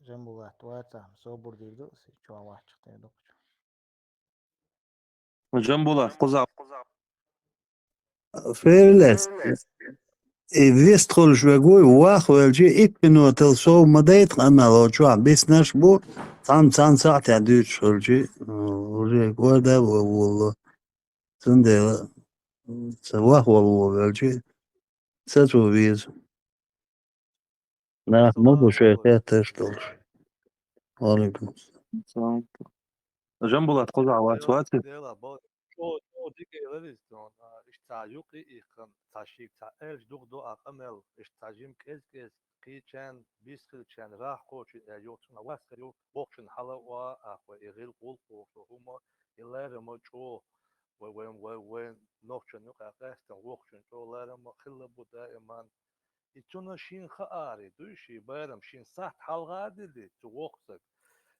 Жамбулат, вацахь, собар дийр ду, аса чохь вац чух тера ду кху чохь. Жамбулат, кхузахь. Февлес. И вест хуьлуш вегуй, вах велчи, итт минутал сов ма дайта къамел, о чохь биснарш бу, цхьана цхьана сахьтехь дуьйцуш хуьлчи, уже кӀорда а волло. Цундела, ца вах волло велчи, ца цо веза. Нах ма бу шайн хеттарш долуш. Валейкум салам. Жамбулат, кхузахь вац, ваци? Дела, бо-, чӀо, чӀо дика элира иза, а, иштта цхьа юкъа иккхина, цхьа шига цхьа аьлча дукха до а къамел, иштта цхьа жима кӀез-кӀез, кхечарна, бисхилчарна, рагӀ кхочу, э, йолчунна васкар ю, боккхачунна хьала а, а, и гӀиллакх-гӀуллакх хӀума, и ларам а чӀо, вай, вай, вай, вай нохчан юкъа къаьстина воккхачун чӀо ларам а хилла бу даиман. И цунна шен хаари дуй, шен барам, шен сахьт хьалха а дили, цу воккхачу стага.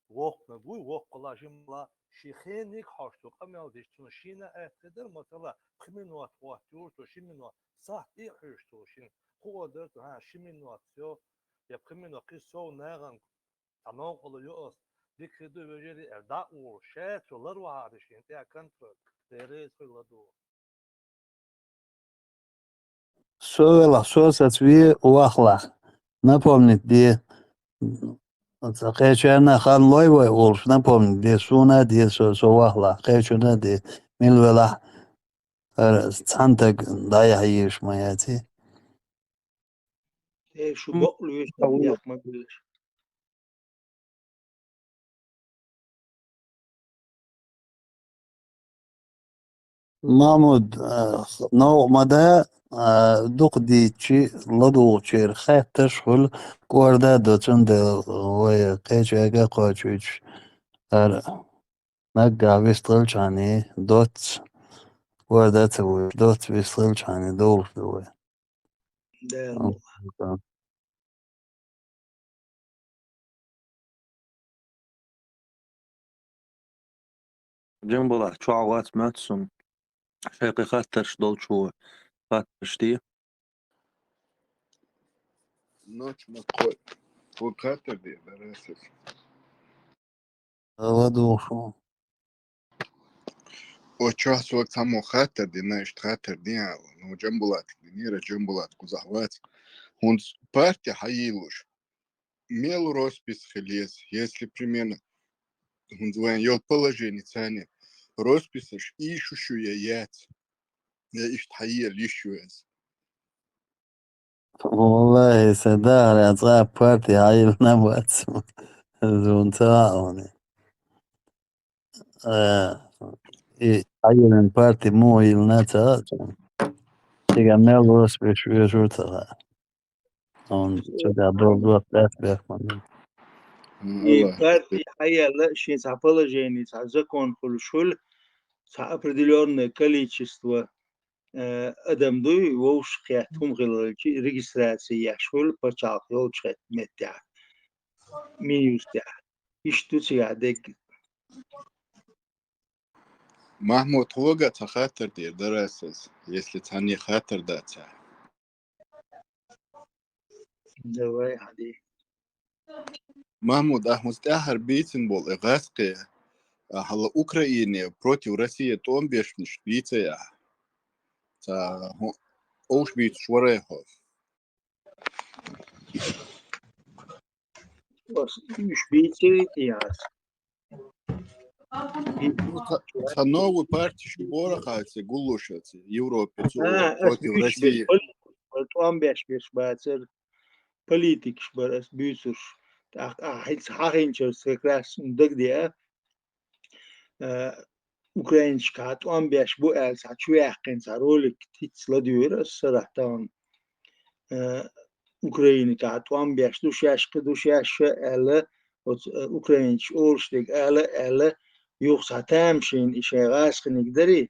Воккханиг вуй, воккхалла, жималла, шен хениг хьожуш цо къамел дича, цунна шена а аьтта хир дара, масала, пхи минот хӀоттайора цо, ши минот, сахьт тӀе а хьоьжуш цо шена, хуур дара цо, хьан, ши минот йо, я пхи минот кхин сов нахана, цхьа новкъарло йо ас, дика хир ду, вежарий, аьлла, дӀа а волуш, ша цо ларвахьара шена тӀехь контракт, дерриг а хуьлу ладугӀу. Со велахь, со саца ве вахлахь. Напомнить де. Оцу кхечарна хан лой вай олуш, напомнить де. Суна а де, со, со вахлахь. Кхечунна а де. Мила велахь, хӀара цхьана таг дӀаяхьа езаш ма яций. Э, шу бакъ лоьцуш, ма биллаш. Махьмуд, а, новкъа ма да, а, дукха дийцичи, ладугӀучеран хаттарш хуьлу, кӀорда а до, цундела вай кхечаьрга а кхочуьйтуш, хӀара наггахь вистхилчхьана доцца, кӀорда а ца вуьйш, доцца вистхилчхьана долуш ду вай. Дала мукъ лахь. Жамбулат, чохь вац моьтту суна. Шайн кхин хаттарш долчо хаттарш де. Ночь ма кхой. Ву хаттар де, дара аса. Ала духу. О, чохь сога цхьаммо хаттар дина, иштта хаттар дина ала. Ну, Жамбулатка динера, Жамбулат кхузахь вац. ХӀунца парти хьайиллуш, мел роспись хила еза, если примерно, хӀунца вайн йолу положение царна, росписаш ийшуш ю я яц, я иштта хьайела йиш ю еза. Валлахи, сан дахарехь цкъа а парти хьайиллина бац. Зун ца хаьа хьуна. Э, и хьайиллина парти муха йиллина ца хаьа цунна. Цигахь мел роспись везаш ву ца хаьа. Хьуна цигахь долу дот тӀаьхьа бехк ма бина. И парти хьаяьлла, шен цхьа положение, цхьа закон хуьлуш хуьлу, цхьа определённое количество э, адам дуй, вовшах хетта хӀума хиларчи регистрация еш хуьлу пачхьалкх йолчу хетта меттехь, Минюстехь. Иштта ду цигахь дерг. Махьмуд, хьоьга цхьа хаттар дийр дара аса, если цхьанне хаттар дац ахь. Давай, хьади. Махьмуд, ахь хӀунца тӀаьххьара бийцина болу и гӀаскхи, а, хьала Украине против России тӀом бешнаш бийцай ахь? Ца хӀу-, овш бийцуш варай хьо? Ас уьш бийцирий те ас? Ну, ца, ца новый парти шу бора хьаьца, гуллуш аца, Европе, цо а, ас против уьш России. Беш, тӀом беш беш бацар, политикаш бара ас буьйцурш. ТӀаккха а хьица хьахинчарца как раз ун дагадеа, а, украинчка тӀом беш бу аьлла, цхьа чу яьккхина цхьа ролик тица ладуьйра ас сарахь тахана. Э, Украиника тӀом беш ду шаьш, кхин ду шаьш аьлла, оцу, э, украинчу олуш дерг ала, аьлла, юха цхьа тамашийна и шайн гӀазкхиниг дарий,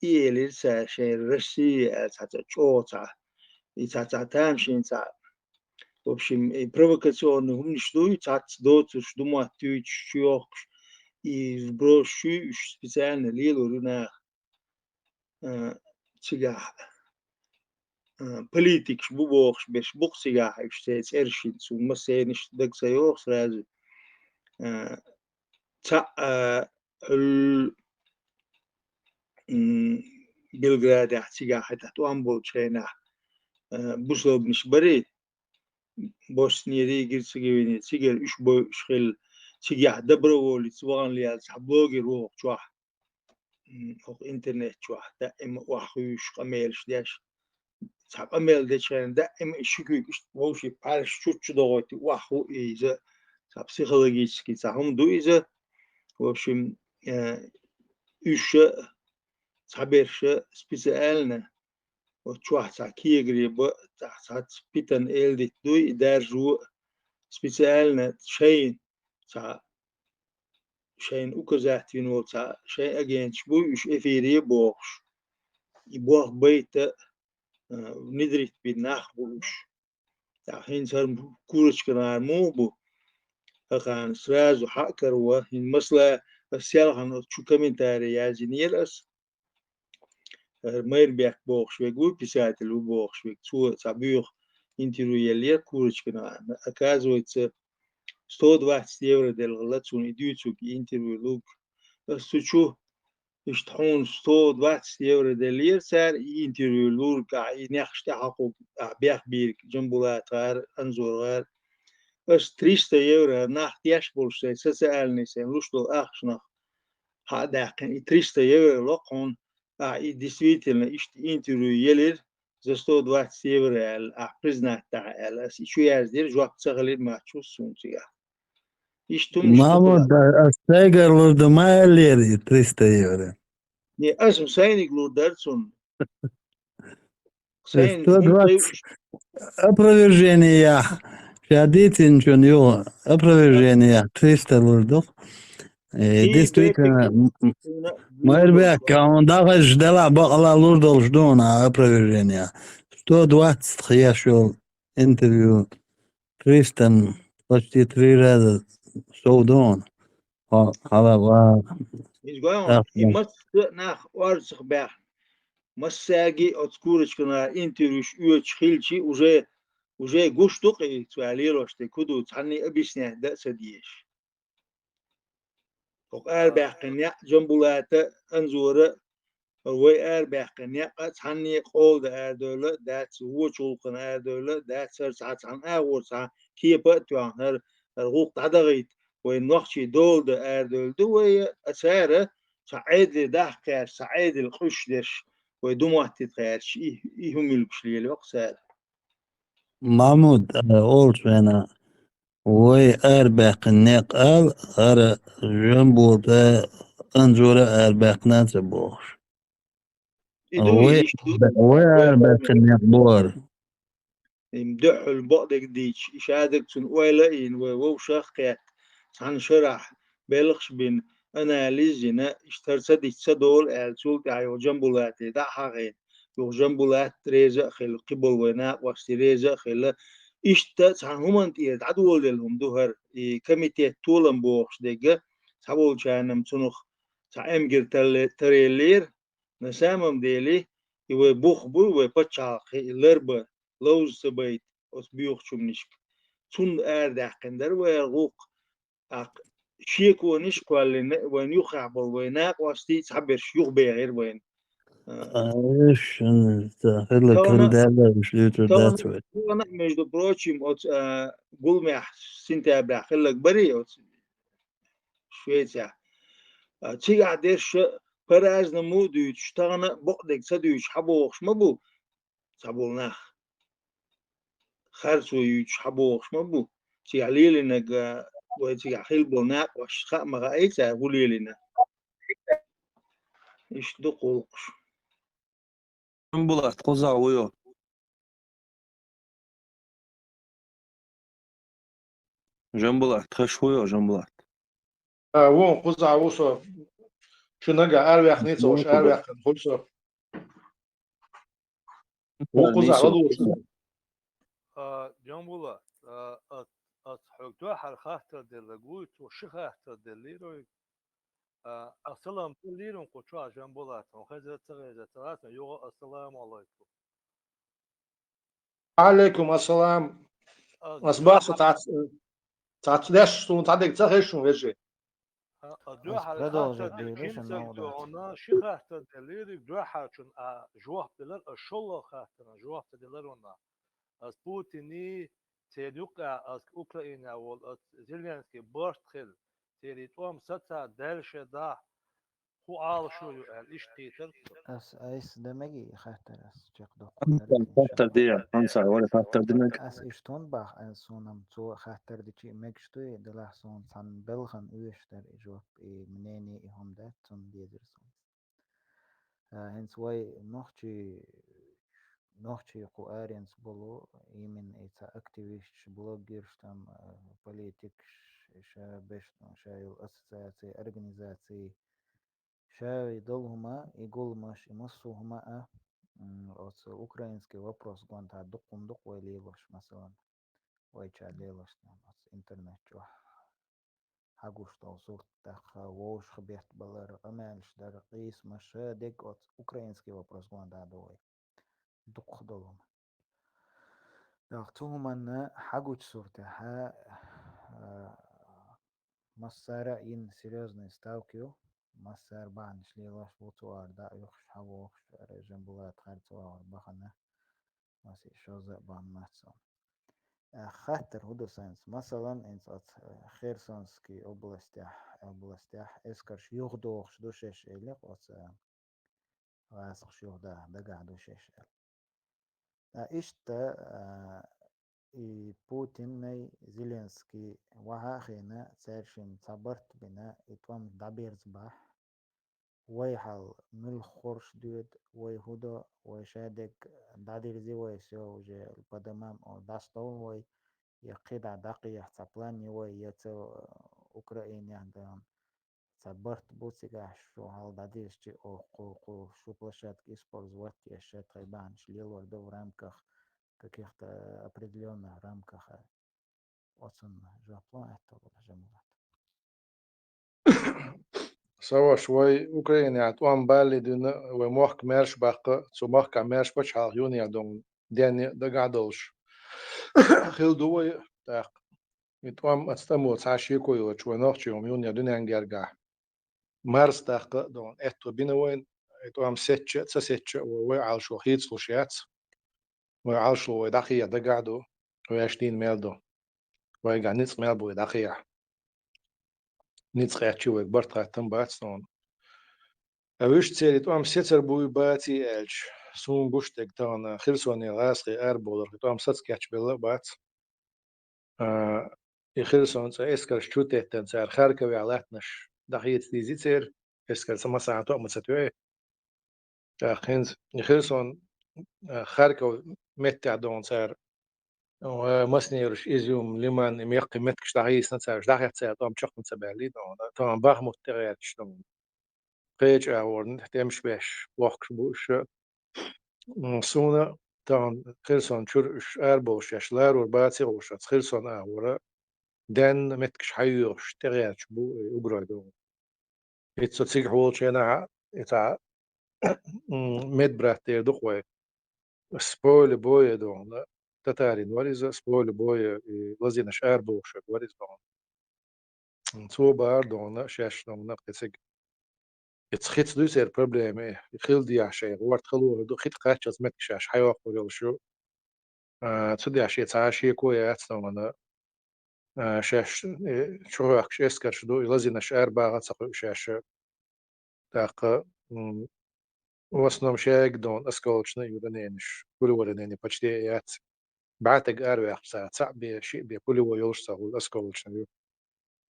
и элира цара шайн Россия аьлла цхьа ца чӀогӀа цхьа. и цхьа-цхьа тамашийна цхьа, в общем, и провокационный хӀуманаш дуй, цхьацца доцурш, ду моттуьйтуш, чу йохкуш, и вброс чуй уьш специально лелор ю наха. А, цигахь, а, политикаш бу бохуш берш бу-кх цигахь, уьш церан цӀерашца, цунна массеран иштта дага ца йогӀу сразу. А, цхьаъ, а, Ӏуьллу, м, Белградехь цигахь хӀетахь тӀом болчу хенахь, а, бусалбанаш барий, Боснери, Герцеговинери, цигара уьш бойуш хилла, цигахь доброволец вахана лелла цхьа блогер ву хӀокху чохь. М, хӀокху интернет чохь даима охьахуьйсуш, къамелаш деш. Цхьа къамел дечу хенахь даима и ши куьг иштта вовшийн пхьарш чуччу догӀуьйту, охьахуу иза, цхьа психологический цхьа хӀума ду иза. В общем, э, уьш а, цхьаберш а специально, оцу чохь цхьа кегаре бан, цхьа цхьацца питана эладитта дуй, и даржо а специально шайн цхьа шайна указать вина волу цхьа шайн агенташ буй, уьш эфире а бохуш, и болх байта, а, внедрить бина нах бу уьш. ТӀаккха хӀинца хӀара Курочкин гӀар муха бу? ХӀокхарна сразу хьа а каро, хӀинца масала ас селхана оцу чу комментарий яздинера ас. ХӀара Майрбек бохуш верг ву, писатель ву бохуш верг. Цо цхьа буьйха интервью еллера Курочкина. Оказывается, сто двадцать евро делла цунна и дуьйцург, и интервью лург. Ас цу чу иштта хьуна сто двадцать евро деллера цара, и интервью лург, ахь и нехаш тӀехьакхуг, ахь бехбийриг Джамбулат гӀар, Анзор гӀар. Ас триста евро нах теш болуш сайн социальный, сайн луш долу ахчанах хьа а даьккхина, и триста евро ло хьуна, ахь и действительно иштта интервью елира, за сто двадцать евро аьлла, ахь признать дахьа аьлла, ас и чу яздира, жоп ца хилира, маччус суна цигахь. Иштта хӀуманаш ду Мамуд, кху да, ас сайгара лур ду ма аьллера и триста евро. Не, ас-м сайниг лур дара цунна. Сайна сто двадцать опровержение яхь. Ша дийцинчун юха опровержение яхь, триста лур ду. Э, действительно, м-, м-, Майрбек, а он дахаш дела бакъала лур долуш ду, а опровержение. Сто двадцать хеш йолу интервью, триста, почти три раза сов ду. Хьо-, хьала ва. Иза гой хьуна, и массо а нах орцах баьхна. Массаьрга а оцу Курочкина интервьюш оьцуш хилчи, уже, уже гуш ду-кх и цу лелош дерг хӀун ду, цхьанний объяснять дан а ца дезаш. ХӀокху арабаьккхина некъ Джамбулата, Анзора, вай арабаьккхина некъ а цхьанне къола дан арадевлла дац, вочу гӀуллакхана арадевлла дац, хӀара цхьа цхьана агӀор цхьа кепа а тоьхна, хӀара, хӀара гӀуллакх дӀадахийта, вайн нохчий дола дан арадевлла ду вай, а цара цхьа Ӏедале дахка гӀерташ, цхьа Ӏедал къуьш дерш, вай ду моттийта гӀерташ, и, и хӀума муьлгаш лелайо-кх цара. Махьмуд, э, олуш вена, вай арабаьккхина некъ ала, хӀара Жамбулата, Анзора арабаьккхина а ца бохуш. И ду, вай, иштта ду. Вай арабаьккхина некъ бу хӀара. Им дуьхьал бакъдерг дийцича, и шадерг цунна ойла а йина, вай вовшах а кхетта, цхьана шарахь белхаш а бина, анализ а йина, иштта хӀара ца дича ца долу аьлла, цул тӀаьхьа юха Жамбулате дӀа а хьахийна, юха Жамбулат реза а хилла, кхиболу вай накъостий реза а хилла. Иштта цхьана хӀуманна тӀера дӀадоладелла хӀума ду хӀара, и комитет толам бохуш дерг, цхьаболчарна-м цунах цхьа эмгар таре-, тареллера, на самом деле, и вай бух буй, вай пачхьалкхе и ларба ловза ца байта оцу боьхачу хӀуманашка. Цунна арадаьккхина дара вай хӀара гӀуллакх. ТӀаккха шеконаш а кхоьллина, вайна юххехь болу вай накъостий а цхьаберш юхабехира вайна. А, эш, м, ца хилла тахана, кара даьлла, уьш дуьйцур тахана, дац вай. Тахана, между прочим, оцу, а, гуламехь сентябрехь хилларг барий оцу Швецехь. А, цигахь дерш по-разному дуьйцуш, тахана бакъдерг ца дуьйцуш хьабохуш ма бу цхьаболу нах. Харцо юьйцуш хьабохуш ма бу. Цигахь лелийнарг, а, вай цигахь хилла болу накъосташна хаа ма хаьий цара хӀун лелийна. Иштта ду кху гӀуллакхаш. Жамбулат, кхузахь вуй хьо? Жамбулат, хезаш вуй хьо, Жамбулат? А, вон, кхузахь ву со. Шу нагахь араваьккхина ца, аша араваьккхина хуьлу со. Вукхуза Нийсо. валуса. А, Джамбула, а, а, а, хьога дуьхьал хаттар делла гуй, цо ши хаттар деллира вайга. А, ассалам деллира кху чохь Джамбулата, хьо хезар ца хезар ца лаца, юха ассаламу алайкум. Алейкум ассалам. А, Ас баса тац тац деш сун тадег ца хешун вежи. А, а, дуьхьал продолжить хаттар дийла деллира шун цаьрга новкъа дац. дуьхьал, ши хаттар деллира, дуьхьал чун а жоп делар, а шолла хаттар жоп делар ванна. Ас Путини, церан юккъехь ас Украина волу ас Зеленский барт хила, церан тӀом саца даьлла шен дахь, хӀун Ӏалашо ю аьлла, иштта хийтар цо. Ас айса дан мега и хаттар, ас чекхдоккху Хаттар де, хьан сара вара хаттар динаг. Ас иштта хӀунда бах, ас суна-м цо хаттар дичи мегаш дуй, делахь суна цхьана белхан оьшуш дара и жоп, и мнение, и хӀума дац, цунна дезара суна. А, хӀинца вай нохчий, нохчий кху аренца болу, именно и цхьа активисташ, блогерш, там, а, политикаш, ша беш, ша йолу ассоциаций, организаций, ша и долу хӀума, и гуламаш, и массо а хӀума а, м, оцу украинский вопрос гонахь дукха хӀума дукха вай лелош, масалан, вайчара лелош, оцу интернет чохь хьагуш долу сурт, тӀаккха вовшах беттабалар, къамелаш дар, къийсамаш, ша дерг оцу украинский вопрос гонахь ду вай. Дукха долу хӀума. ТӀаккха цу хӀуманна хьагучу суртехь, а, массара а йина серьёзный ставка ю, массара бахьанаш лелош бу, цу ара дӀа а юхуш, хьавогӀуш, Режим Булат харцо вахар бахана, маси шоза а бан мац сон. Э, хаттар хӀун ду сайнца? Масалан, хӀинца оцу, э, Херсонский областехь, областехь эскарш юхадохуш ду шаьш элира оцу, э, гӀазакхаш юхадахьа дагахь ду шаьш аьлла. Ткъа иштта, а, и Путиннай Зеленский ваха а хиъна, цаьршинна цхьа барт а бина, и тӀом дӀаберзабахь, вай хьал муьлха хорш доьду, вай хӀун до, вай ша дерг дӀадирзи вай, всё, уже по домам, о, дӀасадовла вай, я кхидӀа дӀакхехьа цхьа план йи вай, я ца, э, Украинехь дан цхьа барт бу цигахь, шу хьал дӀадирзичи, о, кху, кху шу площадка использовать еш, ша тхайн бахьанаш лелор ду в рамках каких-то определённых рамках, а. Оцунна жоп ло аьтту Жамулат. Сан ваша, вай Украинехь тӀом балли дуьйна, вай мохк маьрша баккха, цу махкахь маьрша пачхьалкх юнехь долу денна дагахь долуш хилла ду вай, тӀаккха и тӀом аца тӀамо цхьа шеко йоцуш вай нохчий хӀума юнехь дуьненна гергахь. Марс даккха а долу аьтто бина вайна, и тӀом сецча а, ца сецча а, вай, вай Ӏалашо хийцалуш яц. Вай Ӏалашо вай дӀакхехьа дагахь ду, вай аьшна дийна мел ду. Вайгахь ницкъ мел бу вай дӀакхехьа. Ницкъ кхаьччи вайга барт хаттам бац тхуна. А вуьш церан тӀом сецар буй баций аьлча, суна гуш дерг тахана Херсоне гӀазкхий арабовлар, тӀом саца кечбелла а бац. А, и Херсон цӀа эскарш чу теттан цара Харьковехь латтанаш дӀахеца дийзи церан, эскар ца масахьа тоъма ца тоьи. ТӀаккха хӀинца и Херсон, а, Харьков меттехь долу цара, а, маснераш, Изюм, Лиман, и меккхий меттигаш дӀахийсина цара, дӀахецна цара, тӀом чекхна ца баьллий долу, тахана Бахмут тӀе гӀерташ долу. Кхечу агӀорна тӀемаш беш бохкуш бу уьш. М, суна тахана Херсон чуьра уьш арабовлуш шаьш ларор баций хууш, аца Херсон агӀора денна меттигаш хьайоьхуш, тӀегӀерташ бу и угрой догӀу. Ицца цигахь волчу хенахь, и цхьа, м, медбрат дер ду-кх вай. С поля боя догӀна, татарин вара иза, с поля боя и лазийнаш арабовлуш вара иза догӀна. Цо бахара догӀна, шаьш догӀна кхин цига. Ицца хица дуй церан проблема, и хила дехьа шайн гӀорта хало хир ду, хи тӀе кхаччалц меттигаш шаьш хьайоккхур йолуш ю. А, цу дехьа шен цхьа а шеко яц догӀна, а, шаьш, э, чухьоьхкуш эскарш ду, и лазийнаш арабаха а ца кхуьу шаьш. ТӀаккха, м, в основном шайга догӀна осколочный раненеш, пулевой ранение почти а яц. БӀе стаг араваьккхича цхьаъ бен, шиъ бен пулевой йолуш ца хуьлу, осколочный ю.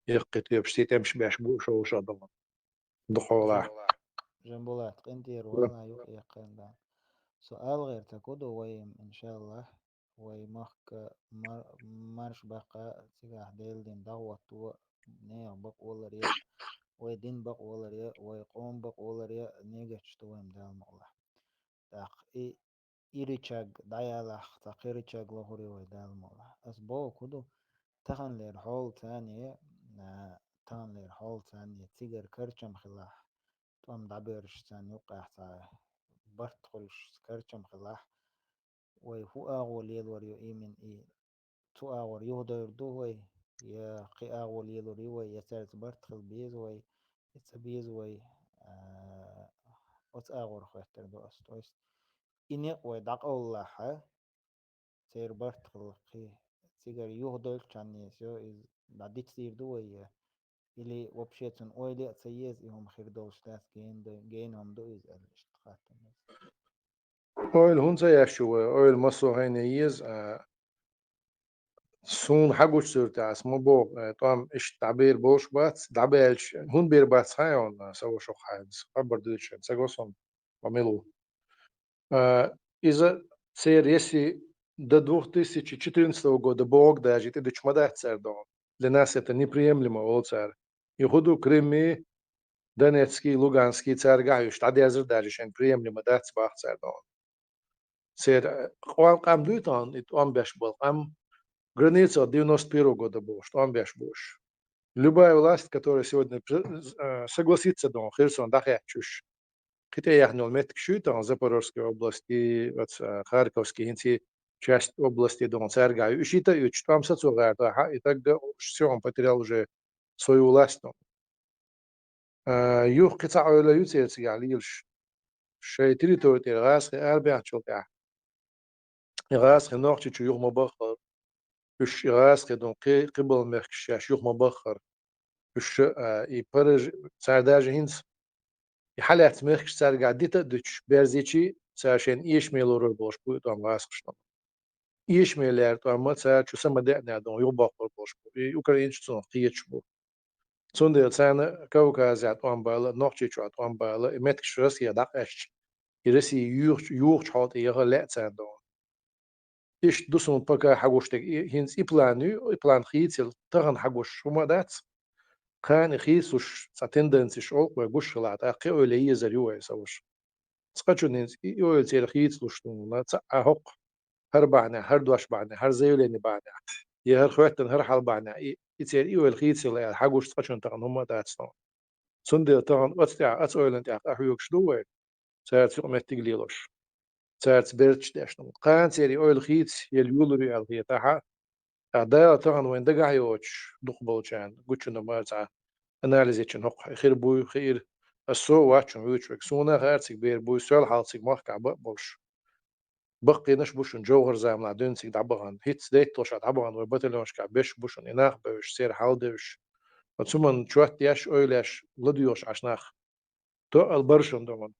Яккхий тоьпаш, тӀемаш беш бу шовшах долу дукхахьолахь. Жамбулат, къинтӀера вала юкъа эккхина дан. Со ала гӀертарг хӀун ду вай, иншаллахӀ, вай махка мар-, марш баккха цигахь Делан дин дӀахӀотто, нехан бакъоларе, вай дин бакъоларе, вай къоман бакъоларе, негаташ ду вайн Дала мукъалахь. ТӀаккха и иричаг дӀаялахь, цхьа кхерачаг лохур ю вай Дала мукъалахь. Ас боху ду, таханлера хьол царна, а, таханлера хьол царна, цигара карчам хилахь, тӀом дӀабоьрзуш царна юккъехь цхьа барт хуьлуш карчам хилахь, вай хӀун агӀо лелор ю именно и, цу агӀор юхадойр ду вай, я кхин агӀо лелор ю вай, я цаьрца барт хила беза вай, я ца беза вай, а, оцу агӀор хоьттур ду ас. То есть и некъ вай дӀакъовлалахь, церан барт хила кхин, цигара юхадойлучхьанне, всё, иза дӀадицдийр ду вай, я или вообще цунна ойла а ца еза, и хӀума хир долуш дац, гена ду-, гена хӀума ду иза аьлла, иштта хаттам еза. Ойла хӀунда ца еш ю вай? Ойла массо а хӀайне еза, а, суна хьагучу суьртехь ас ма боху, э, тӀом иштта дӀабер болуш бац, дӀабаьлча, хӀунда бер бац хаьий хьуна, сан ваша хьайна, хабар дуьйцуш ца го суна, ма мила ву. А, иза церан, если до двух тысячи четырнадцатого года бохург даже тӀедуьтуш ма дац цара догӀу. Для нас это неприемлемо, олу цара. И хӀун ду, Крымми, Донецкий, Луганский, цаьргахь уьш дӀадерзар даже шайн приемлемо дац боху цара догӀу. Церан къа-, къам дуй тахана, и тӀом беш болу къам, границах девяносто первого года бохуш, тӀом беш бу уьш. Любая власть, которая сегодня пр-, э, согласится догӀу Херсон дӀахаьттача уьш, кхин тӀе яьхна йолу меттигаш ю тахана Запорожской области, оцу, а, Харьковский, хӀинца и часть области догӀу цаьргахь ю. Уьш йита а йитча, тӀом сацо гӀертахь, и тагга уьш всё, он потерял уже свою власть догӀу. А, юха кхин цхьа ойла ю церан цигахь лелаш. Шайн территори тӀера гӀазкхи арабаьхначул тӀаьхьа, и гӀазкхи Нохчийчу юха ма баххара, уьш и гӀазкхи дун кхе-, кхиболу мехкаш шаьш юха ма баххара, уьш, а, и Париж, цара даже хӀинца и хьалаьцна мехкаш цаьргахь дита а дуьтуш, берзийчий, цара шайна эшаме лур болуш бу и тӀом гӀазкхашна. Эшаме лерра тӀом ма цара чу са ма деъна дун юхабоккхур болуш бу. И украинцаш цунах кхеташ бу. Цундела царна Кавказехь тӀом бала, Нохчийчохь тӀом бала, и меттигаш Россия дӀакъаьстча, и Россия юхачу, юхачу хьал тӀе яха лаьа царна догӀу. Иштта ду суна пока хьагуш дерг, и, хӀинца и план ю, и план хийцаелла тахана хьагуш хӀума а дац. Кхана и хийцалуш цхьа тенденцеш олу вай гуш хилахь, тӀаккха кхин ойла езар ю вай, сан ваша. Цкъачунна хӀинца и, и ойла церан хийцалуш ду хьуна, цхьа а хӀокху хӀара бахьанехь, хӀара дош бахьанехь, хӀара заявлени бахьанехь, я хӀара хоьттина хӀара хьал бахьанехь, и, и церан и ойла хийцаелла аьлла хьагуш цкъачунна тахана хӀума а дац тахана. Цундела тахана оцу тӀехь, оцу ойланна тӀехь къахьоьгуш ду вай, цаьрца юкъаметтиг лелош, цаьрца берташ деш ду. Кхана церан и ойла хийца елла йолур ю аьлла хетахь, ткъа Дала тахана вайн дагахь йоцуш дукхахболчарна гучуна мара цхьа анализ йичун хӀокху хир буй, хиира, аса со а вац шуна вуьйцуш верг. Суна а хаьара цига бер буй, сол хьалха цига махкахь бан а болуш. Баккхийнаш бу шуна, Джовхар заманахь дуьйна цига дӀабахана. ХӀинцца дейтталгӀа ша дӀабахана вай батальонашкахь беш бу шуна, и нах бевзаш, церан хьал девзаш. Оцу хӀуманна чот еш, ойла еш, ладоьгӀуш Ӏаш нах. Тоъал бара шуна догӀу.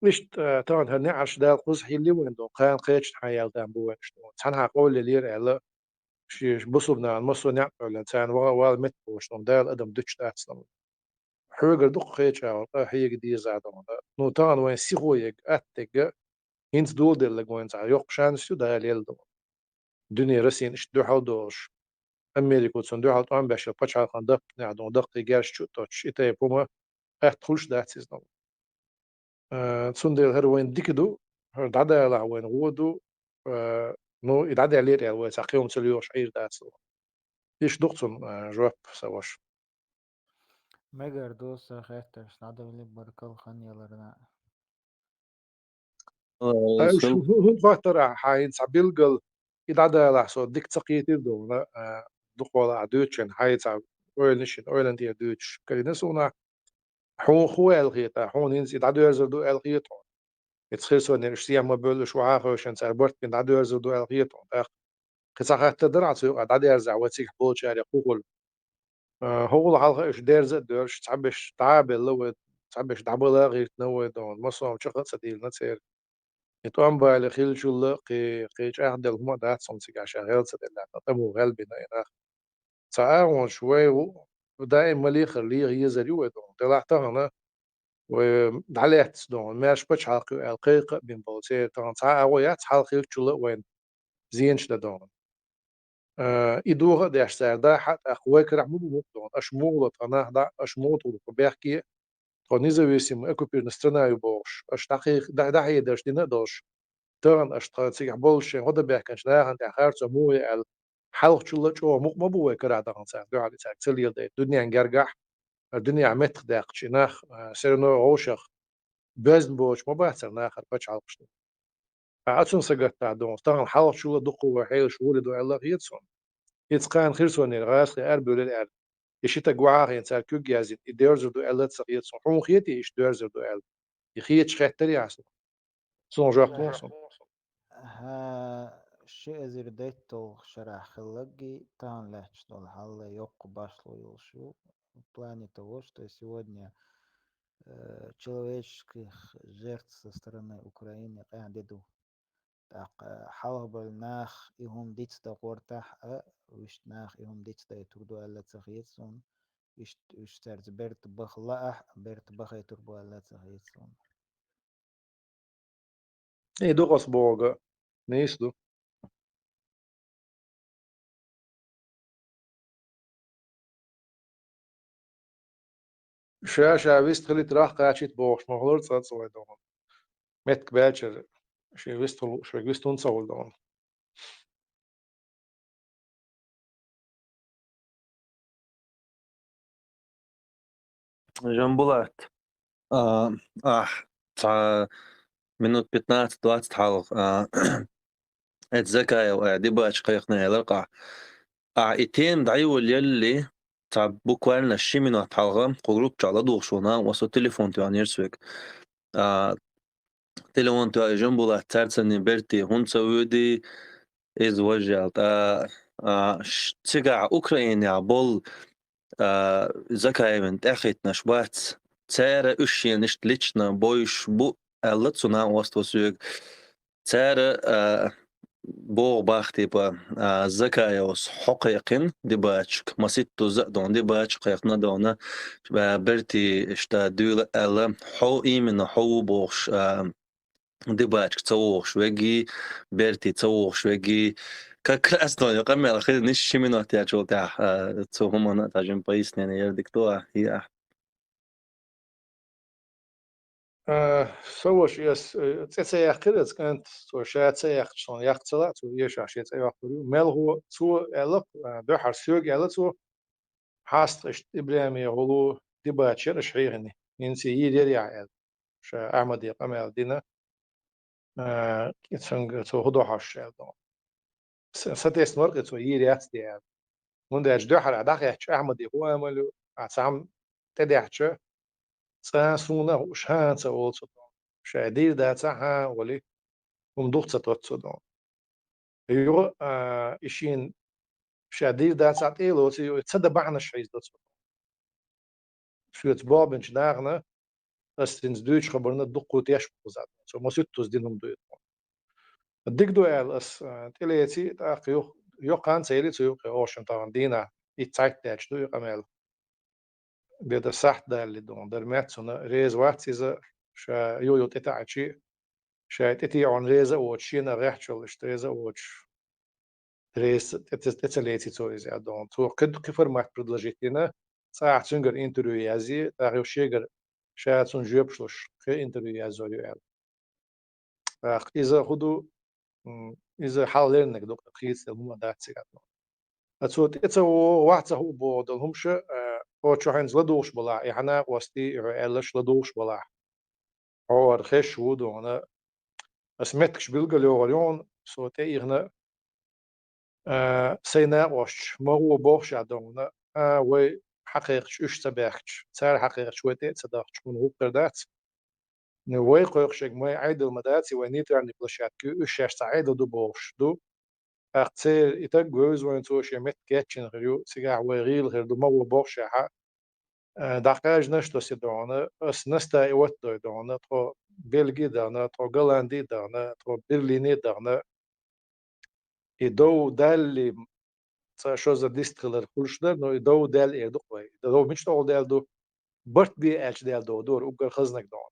Иштта, а, тахана хӀара неӀарш Дала кхузахь хилли вайн догӀу, кхана кхечанхьа яьлла там бу вайн иштта догӀу. Цхьанхьа къовллелера аьлла, ши-, бусулба нахана массо а некъ къевлина, царна ваха а вала меттиг бохуш догӀу, Дала адам дуьтуш дац догӀу. Хьоьгара дукха кхеча агӀор къа хьега деза догӀу. Ну, тахана вайн сихо ега, атта дега, хӀинца доладелларг вайн цхьа йоккха шанс ю, Дала елла догӀу. Дуьне Россина иштта дуьхьал долуш, Америко цунна дуьхьал тӀом беш йолу пачхьалкхан даккханехь догӀу, даккхий герз чу а тоттуш, и тайпа хӀума атта хуьлуш дац иза догӀу. Э, цундела хӀара вайн дика ду, хӀара дӀадалахь вайн гӀо ду, э, ну, и дӀадаьллера аьлла вай цхьа кхин хӀума ца лоьхуш Ӏийр дац догӀу. Иштта ду-кх цунна, э, жоп, сан ваша. Мегар ду сан хеттарш, дӀадовли, баркалла хан яларна. Ай, шу хӀун, хӀун хоттар ахь, хьан хӀинца цхьа билггал и дӀадалахь, со дика ца кхийтира дуна, а, дукхахвала ахь дуьйцучун, хьан хӀинца цхьа ойланаш йина, ойланна тӀера дуьйцуш карийна суна. Хьуна хӀун аьлла хета, хьуна хӀинца и дӀадоьрзур ду аьлла хета хьуна? Ица Херсонера уьш сема ма бевлла, уьш охьа а хевшина, цара барт бина дӀадоьрзур ду аьлла хета хьуна. ТӀаккха кхин цхьа хаттар дара ахь цу юкъа дӀадерзахь, вай цигахь болчарех хӀун хуьлу? А, хӀокхул хьалха уьш дерза а доьрзуш, цхьаберш дӀа а белла вай, цхьаберш дӀабала а гӀиртина вай догӀу, массо а хӀума чекх а ца дийлина церан. И тӀом бале хиллачул а кхин, кхин чӀагӀделла хӀума а дац хӀума цигахь ша гӀел ца делла, тӀамо гӀел бина и нах. Цхьа агӀонаш вай ву, даим ма лехара леха езар ю вай догӀу. Делахь тахана вай дӀалаьцна догӀу, маьрша пачхьалкх ю аьлла кхайкха а бина болу церан тахана цхьа а агӀо яц хьалха хиллачул а вайна зенаш дан догӀу. Э, и доха а деш цара дахьа, тӀаккха вай карахь ма бу мукъа догӀу. Аша муха ло тхан нах дӀа, аша муха туху бехке а, тхо независимая оккупированная страна ю бохуш, аша дӀахе-, дӀа-, дӀахьедарш дина а долуш, тахана аша тхан цигахь болуш шайн гӀо дан баьхкинчу нахана тӀехь харцо муха яра аьлла, хьалхачул а чӀогӀа мукъа ма бу вай карахь даханца, дуьхьал цаьрга ца леладайта. Дуьненна гергахь, дуьненахь меттах даьккхича и нах, а, все равно вовшах боьзна боцуш ма бацара нахара пачхьалкхашна. Ткъа оцунна сагатта догӀу, тахана хьалхачул а дуккха вай хьелаш гӀур ду аьлла хета суна. Иза кхана Херсонера гӀазкхий арабевлира аьлла. И ши таг вахьа а хиъна, цара куьг яздина, и доьрзур ду аьлла а ца хета суна. Хьуна хетий иштта доьрзур ду аьлла? И хеташ хеттарий ахь суна? Суна жоп ло суна. ХӀа, ши эзар дейтталгӀа шарахь хилларггий, тахана лаьтташ долу хьал а йоккха башхало йолуш ю. В плане того, что сегодня, э, человеческих жертв со стороны Украины къаьхьа де ду. ТӀаккха хьалха болу нах и хӀума дицдан гӀортахь а, вуьшта нах и хӀума дицдайтур ду аьлла ца хета суна. Иштта уьш цаьрца берта баха лаахь а, берта бахийтур бу аьлла ца хета суна. И ду къас бохург, нийса ду. Ша-ша вист хилийта рагӀ кхачийта бохуш ма хуьлура цкъа а вай догӀу. Меттиг баьлчара шен вист хуьлу, шуьга вист хӀунда ца хуьлу догӀу? Жамбулат, а, ахь цхьа минут пятнадцать-двадцать хьалха, а, эцу Закаев, а, дебаташ кхайкхина элира-кх ахь. Ахь и тема дӀайолаелли, цхьа буквально ши минот хьалха кху группа чохь ладугӀуш волу нах, аса телефон тоьхнера соьга. А, телефон тоьхна Жамбулат цаьрца берте хӀунда ца воьдий, иза важа аьлла. Ткъа, а, ш-, цигахь Украинехь болу, а, Закаевна тӀаьхьахӀиттинарш бац. Цара уьш шена иштта лично бовзуш бу аьлла цу накъост ва соьга. Цара, а, боху бах, типа, а, Закаевс хьо кхайкхина дебаташка, масийттаза а догӀу дебаташ кхайкхина догӀу, а, берте иштта дуьйла аьлла, хьо именно хьо ву бохуш, а, дебаташка ца вогӀуш вегий, берте ца вогӀуш вегий. Как раз но, къамел хилла, ниш ши минот яьлчул тӀаьхьа, а, цу хӀуманна а тӀаьхьа жима пояснение яр дика ду а, и а. Э, со ваша эс, э, цӀе ца яьккхира аса кӀант, цо ша ца яьккхича, суна яккха ца лаьа, цо эшахь шен цӀе йоккхур ю. Мелхо цо аьлла, э, дуьххьара соьга аьлла цо, хьаста иштта ИбрахӀиме гӀулло дебаташ яра аша хьехийна, хӀинца йийр яра ахь аьлла. Ша Ахьмаде къамел дина, э, и цуьнга цо хӀун до хьожуш аьлла. С-, сатесна вара-кх и цо йийр яц де аьлла. ХӀунда аьлча дуьххьара дӀахаьттича Ахьмаде хӀун амал ю, ахь цхьамма тӀедаьхьча, цкъа а суна а хууш, хӀан а ца олу цо догӀу. Ша дийр дацахь, хӀан а олий, хӀума дукха ца тотту цо догӀу. Юха, а, и шена ша дийр дацахь тӀе а лоций, ца дан бахьанаш хьийзадо цо. Соьца болх бинчу нахана ас хӀинца дуьйцучу хабарна дуккха теш бу хаза. Цо масийттаза дина хӀума ду иза. Дика ду аьлла ас, а, тӀелеций, тӀаккха юха, йоккха хан ца елий цо юккъе, оха шуна тахана дийнахь, итт сахьт даьлча ду и къамел. Беда сахьт далли догӀу, дара меттаца реза вац иза, ша юха-юха тӀетаьӀча, ша тӀетеӀарна реза а воцуш, шена а гӀеххьачул иштта реза а воцуш. Реза тӀе-, тӀе-, тӀе ца леций цо иза аьлла догӀу. Цо кхин, кхин формат предложить дина, цкъа ахь цуьнгара интервью язъе, тӀаккха юха шегара ша цунна жоьпаш луш, кхин интервью язъян ю аьлла. ТӀаккха иза хӀун ду, м, иза хьал леринарг ду, хийцаделла хӀума дац цигахь. Ткъа цо тӀе ца вогӀу, ваха ца хуу боху долу хӀумаш, а, хьо чохь хӀинца ладугӀуш балахь, и хьан накъостий, и хьо аьлларш ладугӀуш балахь. Хьо хӀара хезаш ву догӀу, аса меттигаш билгалйохур ю хьуна, со тӀеихна, а, сайн накъосташ ма гӀо бохуш а догӀу, а, вай хьакхайкхича уьш ца баьхкича, цара хьакхайкхича вай тӀе а ца дахча, хӀуна гӀуллакх хир дац. Ну, вай кхойкхуш ерг вайн Ӏедал ма дац, вайн нейтральный площадка ю, уьш шаьш цхьа Ӏедал ду бохуш ду. ТӀаккха церан и таг вевза вайн, цо шен меттиг кечйина хир ю, цигахь вай гӀийла хир ду, ма гӀо бохушехь а, э, дӀакхаьжнаш а досий догӀу, ас настаивать дой догӀу, тхо Бельги а дахана, тхо Голланди а дахана, тхо Берлине а дахана. И дов далли, цкъа шозза дистхилар хуьлуш дара, но и дов даьлла эр ду-кх вай. И дов мича тӀехула даьлла ду? Барт бе аьлча даьлла дов ду хӀара, уггар хазнарг догӀу.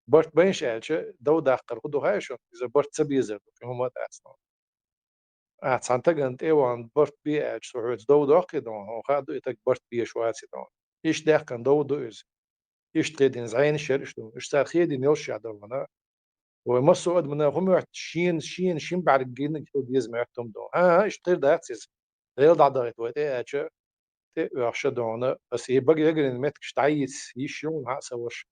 Барт байнаш аьлча, дов даккхар хӀун ду хаьий шуна? Иза барт ца безар ду, кхин хӀума а дац догӀу. Ахь цхьана стагана тӀе а вахана барт бе аьлча, со хьоьца дов доккхий догӀу, хьуна хаа ду, и стаг барт безаш ваций догӀу. Иштта даьккхина дов ду иза. Иштта хедийна зӀенаш яра уьш догӀу. Уьш цара хедийна йолуш а догӀу. Вай массо а адамна хӀума моьтту шена, шена шин бӀаьрг гина хила деза моьтту хӀума ду. ХӀан, иштта хир дац иза. Дела дӀадахийта вай тӀе аьлча, тӀе а оьхуш а ду хьуна, аса и бага ягарийн меттигаш дӀайийца йиш ю хьуна хьа а ца ваша.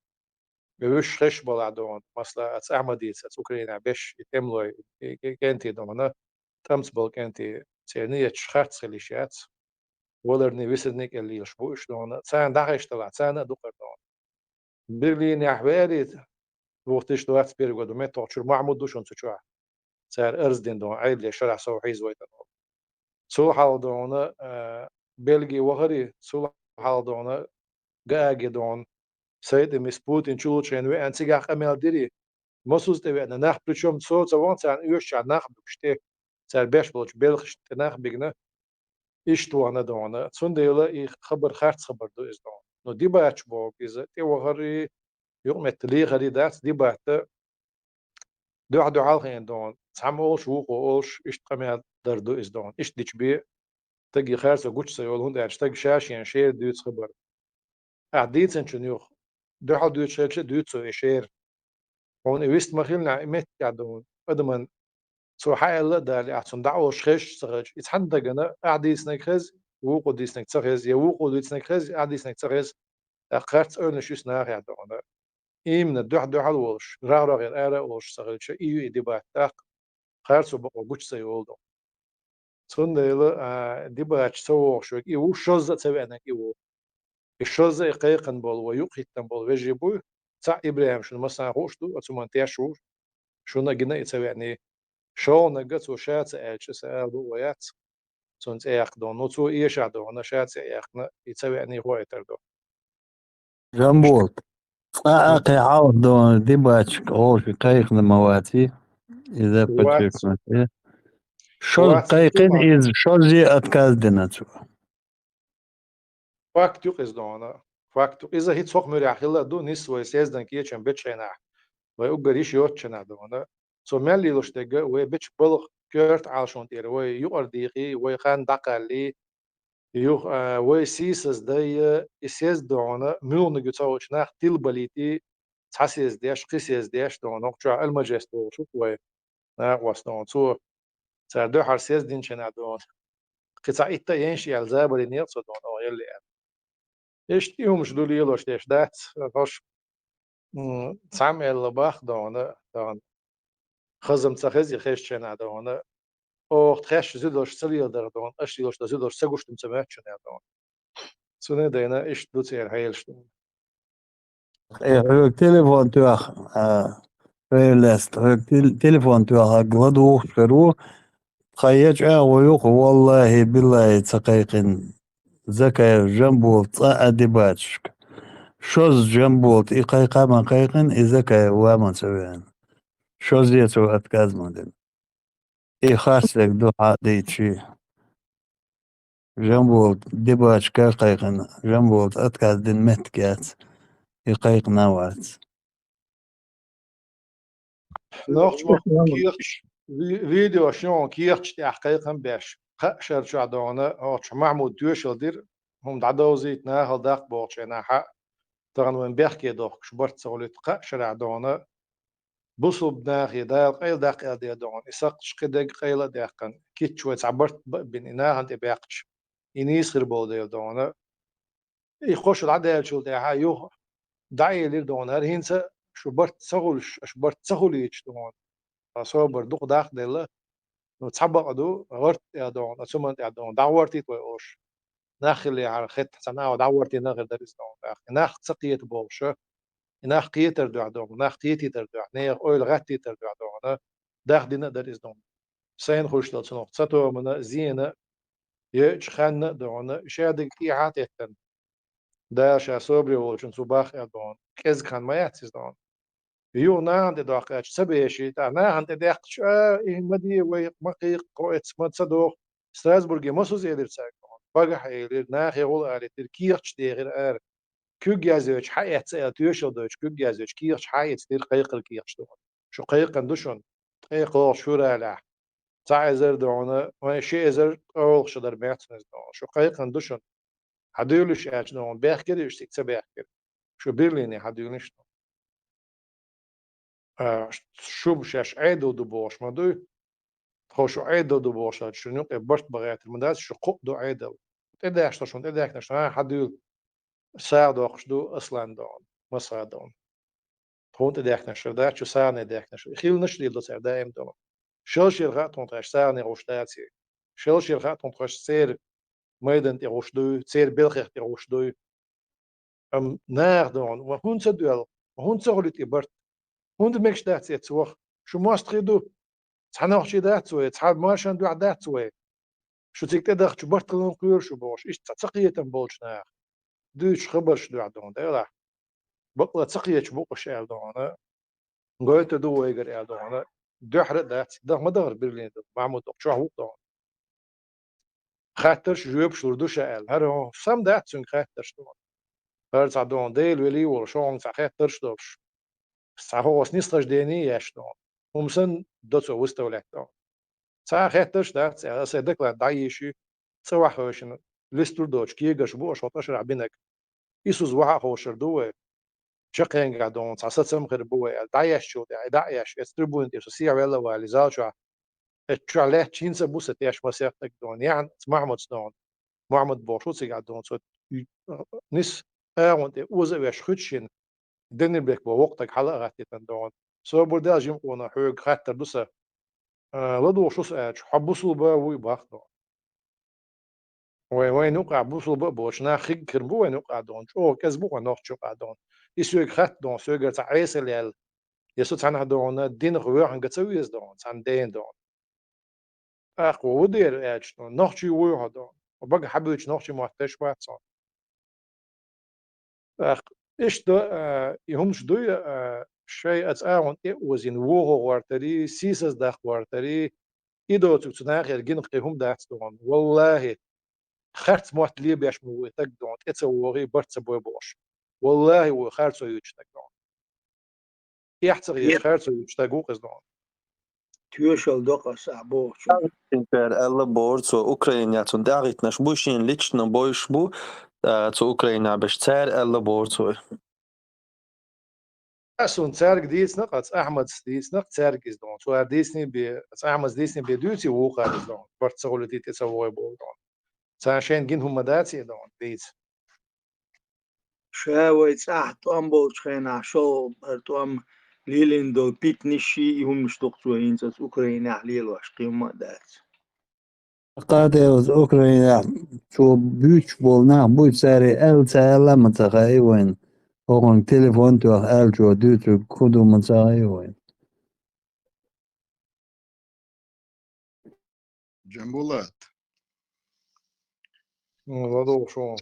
Вуьш хезаш балахь ду хьуна, масала, аца Ахьмадица, аца Украинехь беш, и тӀемалой, и, и кӀентий ду хьуна, тӀамца бола кӀентий, церан нияташ харц хила йиш яц. Валарний, висарний кӀел лелаш бу уьш ду хьуна. Царна дӀахезаш далахь, царна а дукхар ду хьуна. Берлинехь веарий, двух тысячи двадцать первый году, меттахчуьра Махьмуд ду шуна цу чохь. Цара арз дина ду хьуна, Ӏедале шарахь сов хьийзавайтина волу. Цул хьалха ду хьуна, а, Бельги вахарий, цул хьалха ду хьуна Гааге ду хьуна. Сайд-Эмис Путин чулучу хенахь веана, цигахь къамел дирий, масуза тӀе веана нах, причём цо ца вахана царна оьшучохь нах а буьгуш тӀе, цара беш болчу белхашна тӀе нах а бигна, иштта вахана ду хьуна. Цундела и хабар харц хабар ду иза ду хьуна. Но дебаташ бохург иза тӀевахарий, юкъаметтиг лехарий дац, дебаташ дуьхь-дуьхьал хиъна ду хьуна, цхьамма олуш, вукхо олуш, иштта къамел дар ду иза ду хьуна. Иштта дича бен стаге харцо гучу ца йолу, хӀунда аьлча стаг ша шена шера дуьйцу хабар. Ахь дийцинчунна юха дуьхьал дуьйцуш хилча а, дуьйцу цо и шера. Хьуна и вист ма-хиллинехь, и меттиг а ду хьуна, адаман цо хьан аьлла а далале, ахь цунна дӀа а олуш хезаш а ца хилча, и цхьана дагана ахь дийцинарг хеза, вукхо дийцинарг ца хеза, я вукхо дийцинарг хеза, ахь дийцинарг ца хеза, тӀаккха харц ойланаш юьсу нахехь ду хьуна. Именно дуьхь-дуьхьал а волуш, рагӀ-рогӀера ара а олуш ца хилча, и ю и дебат тӀаккха, харцо бакъо гучу ца йолу ду. Цундела, а, дебаташ ца вогӀуш верг и ву, шозза а ца веанарг и ву. И шозза а и кхайкхина болу вай юкъахӀиттина болу вежарий бу, цхьаъ ИбрахӀим шуна массарна хууш ду, оцу хӀуманна теш ву, шуна а гина и ца веаний. ШолгӀаниг а цо ша ца аьлча, сан ала бу а яц, цунна цӀе яккха ду хьуна. Ну, цо эшахь ду хьуна, ша цӀе а яьккхина, и ца веаний хӀоттор ду. Жамболат. Цкъа а кхин хьалха ду хьуна дебаташка олуш кхайкхина ма ваций, иза Вац. Подчеркнуть. Шозза Вац. Кхайкхина иза, шозза а отказ дина цо. Факт ю иза ду хьуна. Факт ю. Иза хӀинца хӀокху муьрехь хилла а ду, нийсса вай съездан кечам бечу хенахь, вай уггар йиш йоцучу хенахь ду хьуна. Цо мел лелош дерг а вай бечу балха коьрта Ӏалашонна тӀера вай юкъара дийкхий, вай хан дӀакхаллий, юха, а, вай сийсаз дайя, и съезд ду хьуна, муьлханиг ю ца хуучу нах тилбалийтий, цхьа съезд деш, кхин съезд деш ду хьуна, хӀокху чохь Алмажес бохуш ву вай накъост ду хьуна. Цо цара дуьххьара съезд динчу хенахь ду хьуна, кхин цхьа итт а енаш аьлла, забарийн некъ цо ду хьуна, оха елла аьлла. Иштта и хӀумаш ду лелош деш дац, хӀорш, м, цхьамма аьлла бах ду хьуна, ду хьуна. Хазам ца хеза и хезчу хенахь ду хьуна. Оха тхаьш зуьдалш ца леладарх ду хьуна, аша лелош дан зуьдалш ца гуш ду ца моьтту шуна аьлла ду хьуна. Цундела иштта ду церан хьелаш ду хьуна. Э, хьоьга телефон тоьхна, а, хьоьга лаьцна, хьоьга тел-, телефон тоьхна ладугӀуш хир ву, тхан я чӀагӀо ю-кх, валлахӀи, биллахӀи, ца кхайкхина Закаев Жамболат цкъа а дебаташка. Шозза Жамболат и кхайкха а ма кхайкхина, и Закаев ван а ма ца веана. Шозза а цо отказ ма дина. И харцдерг ду хьа а дийцича. Жамболат дебаташка а кхайкхина, Жамболата отказ дина меттиг яц, и кхайкхина а вац. Нохчо кехаташ, ви-, видеош ю хьуна кехаташ тӀехь кхайкхам беш, кхаа шара чохь ду хьуна, оцу Махьмуда тоьшалла дира, хӀума дӀадовзийта, нахала даккха бохучу хенахь а, тахана вайн бехке дохкуш барт ца хуьлуьйту, кхаа шарахь ду хьуна, бусулба нахе Дала къайладаккха аьлла дела ду хьуна, и сакхташ кхидерг къайла а даьккхина, кийча вай цхьа барт бан а бина, и нахана тӀе баьккхича, и нийса хир болу дела ду хьуна. И кхо шо дӀадаьллачул тӀаьхьа юха дӀаэлира ду хьуна: «ХӀара хӀинца шу барт ца хуьлуш, аша барт ца хуьлуьйтуш ду хьуна. Сан собар дукха даккха делла, ну, цхьа бакъ ду, гӀорта тӀе ду хьуна, цу ман тӀе ду хьуна, дӀагӀортийта вай оша». Нах хиллехьара, хетта цхьана агӀо дӀагӀортийна а хир дара иза ду хьуна. И нах ца кхета бохуша, и нах кхетар дуьхьа ду хьуна, нах кхетийтар дуьхьа, нехан ойла гӀаттийтар дуьхьа ду хьуна, дахдина а дара иза ду хьуна. Сайна хуьлуш долу цунах цатоьхна а, зена а, йоьъучу ханна а ду хьуна, шадерг тӀехьа а теттина. Дала ша собаре волчун цу бах аьлла ду хьуна. КӀезиг хан ма яц иза ду хьуна. Юха нахана тӀе доккхуьйтуш ца беший, тӀаккха нахана тӀе даьккхича, а, и ма де вай, ма кхайкха, кхо эцна ма ца доху. Страсбурге масуза элира цаьрга ду хьуна. Багахь а элира, нахе гӀула алийтира, кехаташ дехира ара. Куьг язвечу хьаэцна аьлла, тоьшалла дойтуш куьг язвечу кехаташ хьаэцнера, кхайкхира кехаташ ду хьуна. Шу кхайкхина ду шуна, ткъе кхоалгӀачу февралехь цхьа эзар ду хьуна, вайн ши эзар ткъолгӀа шо дара моьтту хӀинца ду хьуна. Шу кхайкхина ду шуна. Хьан дуьйлуш аьлча ду хьуна, баьхкира уьш цига, ца баьхкира. Шу Берлине хьан дуьйлуш ду? А, ш-, шу шаьш Ӏедал ду бохуш ма дуй. Тхо шу Ӏедал ду бохуш, шуна юкъе барт бан гӀертар ма дац, шу кхоъ ду Ӏедал. ТӀедаьхкинарш, шуна тӀедаьхкинарш, а, хьан дуьйла, сагӀа доккхуш ду Аслан дона, Масха дона. Тхуна тӀедаьхкинарш дац, шу сагӀане даьхкинарш. Хиланаш леладо цара даим дона. Шел шера хаьа тхуна тхаьш сагӀане гӀуш даций. Шел шера хаьа тхуна тхаьш церан майдан тӀе гӀуш дуй, церан белхех тӀе гӀуш дуй. Амма наха дона, ва хӀунда ца доьлху, ва хӀунда ца хуьлуьйту и барт? ХӀунда мегаш дац эцца ваха? Шу мостагӀий ду? Цхьа нохчий дац вай, цхьа маршан дуьхьа дац вай. Шу цига тӀедахча барт хиларна кхоьру шу бохуш, иштта цхьа ца кхетам болчу наха. Дуьйцуш хабарш дуьхьа дона, делахь. Бакъла ца кхеташ бу уьш аьлла дона. Гойтур ду вайгара аьлла дона. Дуьхьара а дац, даха ма дахара Берлин ду, Махьмуд доккху чохь ву дона. Хаттарш, жоьпаш лур ду ша аьлла. ХӀара хӀун, сам дац цуьнга хаттарш дона. ХӀара цхьа дона, Дела велий волу, шуна цхьа хаттарш долуш. Цхьа хӀокхо нисхаш дений еш дона. ХӀума санна до цо выставлять дона. Цхьа а хеттарш дац, аьлла, аса доклад дӀайийши, цӀа ваххевшина, листур доцу кегаш бу аша хӀокху тӀашарахь бинарг. Исуза вахьа а ховшар ду вай. Чаккхенгахь дона цхьа сацам хир бу вай, аьлла, дӀаешчул тӀаьхьа, и дӀа а еш, эцу трибуна тӀе со сехьа велла а валий, зал чохь. Эцу чохь лаьтташ хӀинца а бу сан теш масех стаг дона, яхьна, Махьмудс дона. Махьмуд бохуш ву цигахь дона, цо нис агӀонна тӀе оза а веш хуьттуш йина, Денирбек боху воккха стаг хьала а гӀаттийтина дона. Собар де, жима къонах, хьоьга хаттар ду сан. А, ладугӀуш ву со аьлча, хьо бусулба вуй боху дона. Вай, вайна юкъахь бусулба а боцуш, нах хиг хир бу вайна юкъахь дона, чӀогӀа кӀезиг бу вай нохча юкъахь дона. И соьга хатта дона, соьгара цхьа Ӏеса лелла. Я со цхьанхьа дона, динах воьхна ган ца веза дона, цхьана дена дона. ТӀаккха ву дера аьлча, нохчий вуй хьо дона. Бага хьабуьйцу нохчий мотт теш бац хьуна. ТӀаккха иштта, а, и хӀумаш дуй, а, шай ацу агӀонна тӀе а озийна, вохо гӀортарий, сийсаз даккха гӀортарий, и доцург цу нахера гина кхин хӀума дац дона. Валлахи, харц мотт лебеш ма ву и стаг дона, тӀе ца вогӀий, барт ца бой бохуш. Валлахи, ву харцо юьйцу стаг дона. Эхь ца хеташ, харцо юьйцу стаг ву-кх иза дона. Тоьшалла до-кх аса ахь бохучун. Цара аьлла бохура цо, Украинехь цунна тӀаьхьахӀиттинарш бу, шена лично бойуш бу, а, цу Украинехь берш, цара аьлла бохура цо. Ас цунна цаьрга дийцина-кх, аса Ахьмадас дийцина-кх цаьрга иза дона. Цо аьлла дийцина бен, аса Ахьмадас дийцина бен дуьйций вукхара иза дона. Барт ца хуьлуьйтий, тӀе ца вогӀий боху дона. Царна шайна гина хӀума ма даций дона, дийца. Ша вай цӀахь тӀом болчу хенахь шо хӀара тӀом лелийна долу питанаш, и хӀуманаш ду-кх цо хӀинца оцу Украинехь лелош, кхин хӀума а дац. Кхата оцу Украинехь цо буьйцуш болу нах буй, цара аьлла ца аьлла а ма ца хаьий вайна. ХӀокхуьнга телефон тоьхна аьллачо дуьйцург хӀун ду ма ца хаьий вайна. Джамбулат. М, ладугӀуш ву.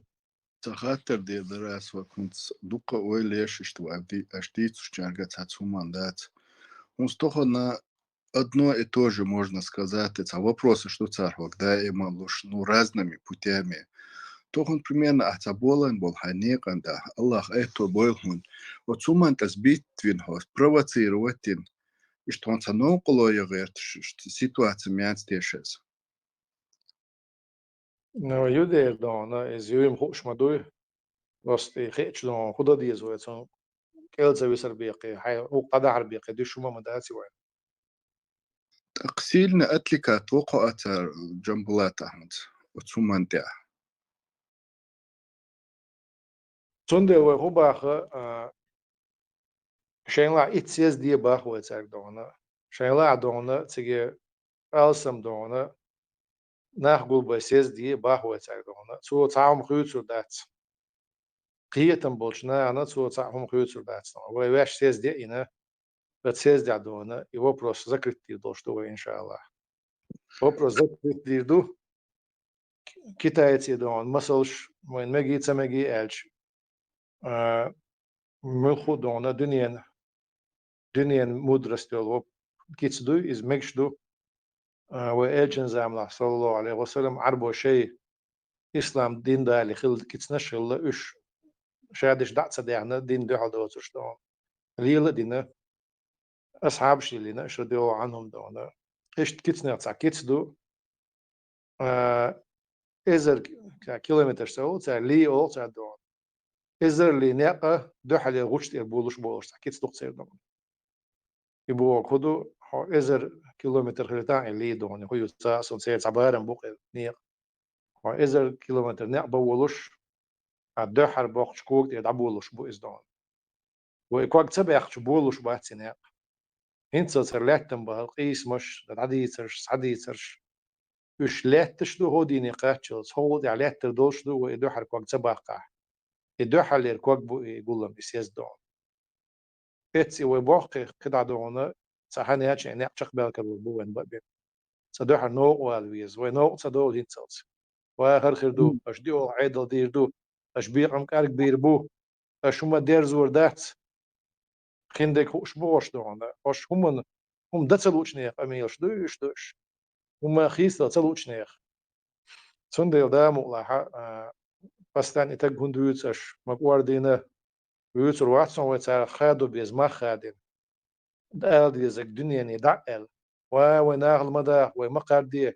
Ца хаттар дер дара ас вакхунца. Дуккха ойла еш иштта вай ди-, аш дийцучаьрга цхьацца хӀуманна дац. ХӀунца тохана одно и то же можно сказать, и цхьа вопросаш ду царах вага даима луш, ну, разными путями. Тохана примерно ахь цхьа болан болу хьайн некъан тӀехь, Аллах аьтто бойла хьуна. Оцу хӀуманна тӀе битвина хьо, спровоцировать дина. Иштта хьуна цхьа новкъарло ян гӀерташ, иштта ситуаци мянца тешаза. Ну, ю дера дона, иза юйма хууш ма дуй. Просто и хиъча дона, хӀун дан деза вай, цунна кӀел ца висар бекхе, хьайн гӀуллакх дӀадахьар бекхе, дуьш хӀума ма дац вайн. ТӀаккха сильно отвлекать вокхо ацара Джамбулат Ахьмад оцу хӀуманна тӀехь. Цундела вай хӀун баха, а, шайна лахь итт съезд е баха вай цаьрга дона. Шайна лахь дона, цига алсам дона, нах гулбай съезд е баха вай цаьрга дона. Цо цхьа хӀума хуьйцур дац. Кхетам болчу нахана цо цхьа хӀума хуьйцур дац дона. Вай ваьш съезд е а йина, оцу съездехь дона, и вопрос закрыть дийр долуш ду вай, иншааллах. Вопрос закрыть дийр ду. Китайций дона, масалш, вайн мегий, ца мегий аьлча, а, муьлхха а дона, дуьненан, дуьненан мудрость йолу кица дуй, иза мегаш ду. А, вай элчан заманахь, саллаллаху Ӏалайхи ва саллам, Ӏарбо шай ислам дин дале хилла кицанаш а хилла, уьш ша деш дӀа а ца даьхна, дин дуьхьал доцурш дона. Лела а дина, асхьабаш лелийна, аша радияллаху Ӏанхум дона. Иштта кицанех цхьа кица ду, а, эзар ки-, километраш ца олу цара, ли олу цара дона. Эзарли некъа дуьхьале гӀучу тӀера булуш болуш цхьа кица ду-кх церан дона. И боху хӀун ду, хьо эзар километр хилийтахь а лий дохуна, хӀун ю ца а, сон церан цхьа барам бу-кх и некъ. Хьо эзар километр некъ бан волуш, а дуьххьара боккхачу кога тӀера дӀаболуш бу иза дохуна. Вай ког ца баьккхича болуш бац и некъ. ХӀинццалц хӀара лаьттан бахьа къийсамаш, дӀадийцарш, схьадийцарш. Уьш лаьтташ ду хӀокху дийне кхаччалц, хӀокхул тӀехь лаьттар долуш ду вай и дуьххьара ког ца баккхахь. И дуьххьарлера ког бу и гулам, и съезд дохуна. Эцци вай боккхий кхидӀа дохуна, цхьа хьанеча а некъ чекхбаьлла карор бу вайн бан а бен. Цхьа дуьххьара новкъа вала веза, вай новкъа ца довла хӀинццалц. Вай хӀара хир ду, аша диъолгӀа Ӏедал дийр ду, аша бекъам кӀаргбийр бу, аша хӀума дерзор дац. Кхин дерг хууш бу хӀорш дохуна, хӀорш хӀуманна, хӀума дан ца луучу нехан къамелаш ду уьш, ду уьш. ХӀума хийцадала ца луучу нехан. Цундела, Дала мукъ лахь, а, постоянно и таг хӀунда вуьйцу аша, ма кӀордийна, вуьйцур вац хьуна вай царах хадо беза мах хадийна. Ала дезарг дуьнене дӀа а аьлла. Ва вай нахала ма даха, вай ма кхарде,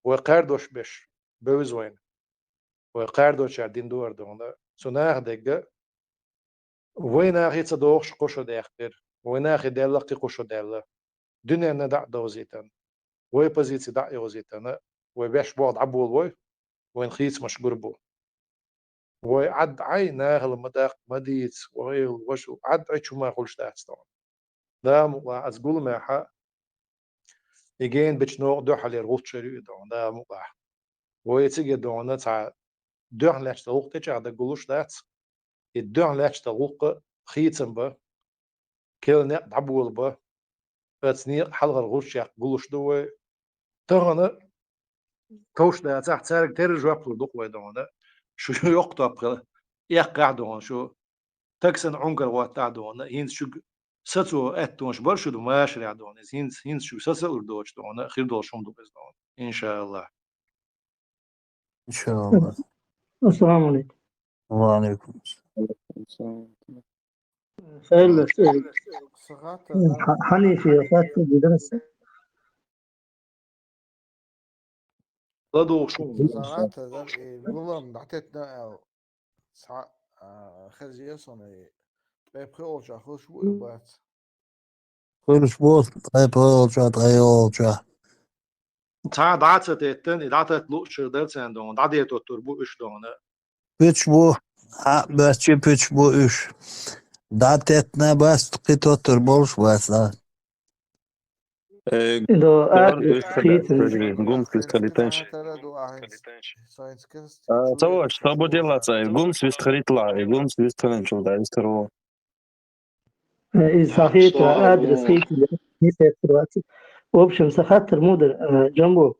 вай кхардош беш бевза вайна. Вай кхардочара дина ду хӀара дохуна. Цу наха дерг а вай нахе ца догӀуш кхо шо даьккхира, вай нахе даьлла кхин кхо шо даьлла. Дуьненна дӀа а довзийтина, вай позици дӀа а йовзийтина, вай беш болх дӀаболабой, вайна хийцамаш гур бу. Вай Ӏад Ӏай, нахала ма даккха, ма дийца, вай ваша Ӏад Ӏай чу ма хуьлуш дац тхуна. Дала мукъ лахь, аса гуламехь, и гена бечу новкъа дуьххьарлера гӀулч хир ю и дохуна, Дала мукъ лахь. Вай цига дохуна цхьа дуьхьал лаьтташ долу гӀуллакх тӀечӀагӀдан гулуш дац, и дуьхьал лаьтташ долу гӀуллакх хийцам бан, керла некъ дӀаболабан, оцу некъан хьалхара гӀулч яккха гулуш ду вай. Тахана товш дацахь, цаьрга терра жоп лур ду-кх вай дохуна. Шу йоккха топ хила, эккхахь дохуна шу. Таксана Ӏункар гӀоттахь дохуна, хӀинца шуьга сацо аьттонаш бар шу ду машарехь дохуна. Иза хӀинца, хӀинца шуьга сацалур доцуш дохуна, хир долуш хӀума ду иза дохуна. Иншаллах. Иншаллах. Ассаламу алейкум. Ва алейкум. Хайлас, э, Ха-, Ханифе хаттар дидас. ЛадугӀуш ву. СагӀата дар и гулам дӀатетна аьлла. Цхьа, а, хеза ясана и. Ткъе пхи олчохь хуьлуш бу и бац. Хуьлуш бу, ткъе пхи олчохь, ткъе йолчохь. Цхьа дӀа а ца теттина, и дӀататта луучура дара царна дохуна, дӀадетоттур бу уьш дохуна. Пуьтуш бу, хьаъ, боьрччи пуьтуш бу уьш. ДӀатеттина бац, кхин тоттур болуш бац, да. Э, До товар ар уьш ца хийцин. Гумс вист хилийтанча. А, ца ваш, свободе лаца, гумс вист хилийталахь, гумс вист хилинчул, да, вист хило. Э, иза хьахийта, адрес хийцина, хийцина. В общем, сан хаттар мудар, э, Джамбо,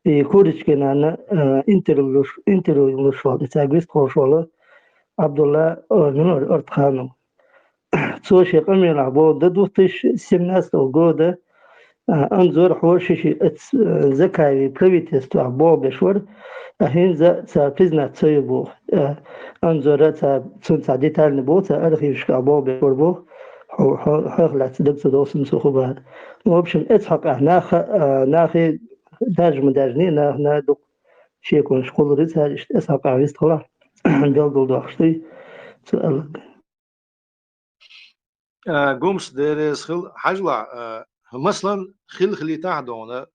и Курочкинана, э, интервью луш, интервью луш волу, и цаьрга вистхуьлуш волу Абдулла, э, ну, Ортханов. Цо шен къамелахь боху, до две тысячи семнадцатого года, а, Анзор хьо ши-ши оцу, э, Закаеван правительствехь болх беш вара, а хӀинца цара признать ца йо боху. Э, Анзора цара, цунна цхьа детальный боху, цара архивашкахь болх беш вара боху, хьо-, хьо-, хьох лаьцна даг ца долу суна цу хабар. Ну, в общем, эцу хьокъехь нах, а, нахе даржа ма даьржиний, нах, нах дукха шеконаш кхуллур ю цара, иштта эцу хьокъехь вистхилахь, билгалдоккхуш дуй цу аьлларг. А, гумс дерриг хила, хьажалахь, а, масалан, хила хилийтахь дохуна,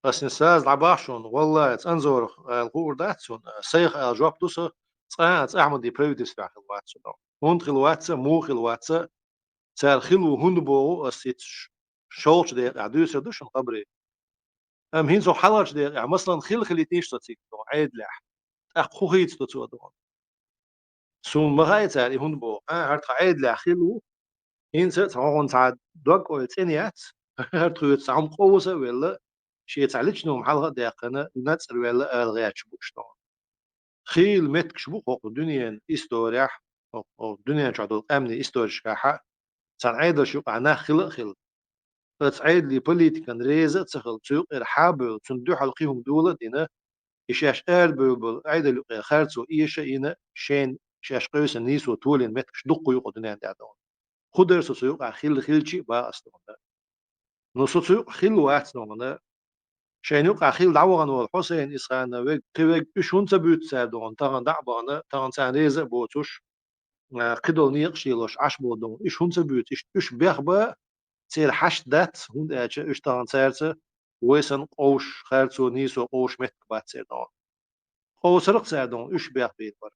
ас хӀинца саза дӀабахьа шуна, валлахӀи, цӀанзорах ала хуур дац суна, сайх ала жоп ду сан, цкъа а цӀа Ахьмади правительствехь хила вац со дохуна. ХӀунда хила вац сан, муха хила вац сан, цара хила ву хӀунда боху, ас хӀинца ш-, шолгӀачу декъехь дуьйцур ду шуна хабаре. Амма хӀинца хьалхарчу декъехь, масалан, хила хилийтийша со цига дохуна, Ӏедалехь. ТӀаккха хӀун хийца до цо дохуна? Суна ма хаьа цара и хӀунда боху. А, хӀара тхан Ӏедалехь хила ву. ХӀинца а цхьа хӀокхунна цхьа дог-ойла цӀена яц. ХӀара тхоьца цхьа хӀума къовса а велла, шен цхьа личный хӀума хьалха а даьккхина, нацӀра ваьлла ала гӀерташ бу уьш дохуна. Хийла меттигаш бу хӀокху дуьненан исторехь, хӀокху дуьнен чохь долу къаьмнийн историшкахь а, царна Ӏедалш юкъахь нах хила а хилла. Оцу Ӏедалан политикана реза а ца хилла, цу юкъера хьа а бевлла, цунна дуьхьал кхин хӀума дола а дина, и шаьш арабевлла болу Ӏедал юкъера харцо эша а йина, шайна шаьш къевсина нийсо толийна меттигаш дуккха ю хӀокху дуьненна тӀехь дохуна. ХӀун дара со цу юкъахь хилла хилча а боху ас дохуна. Ну, со цу юкъахь хилла вац дохуна. Шайна юкъахь хилла дӀавахана волу Хьусайн, Исхана, верг, кхин верг, уьш хӀунда ца буьйцу цара дохуна, тахана дӀа а бахана, тахана царна реза а боцуш, а, кхидолу некъаш лелош Ӏаш болу дохуна. Уьш хӀунда ца буьйцу, иштта уьш бех бан, церан хьашт дац, хӀунда аьлча уьш тахана цаьрца вай санна къовсуш, харцо, нийсо къовсуш меттиг бац церан догӀу. Къовсарах цаьрца догӀу, уьш бехбийр бара.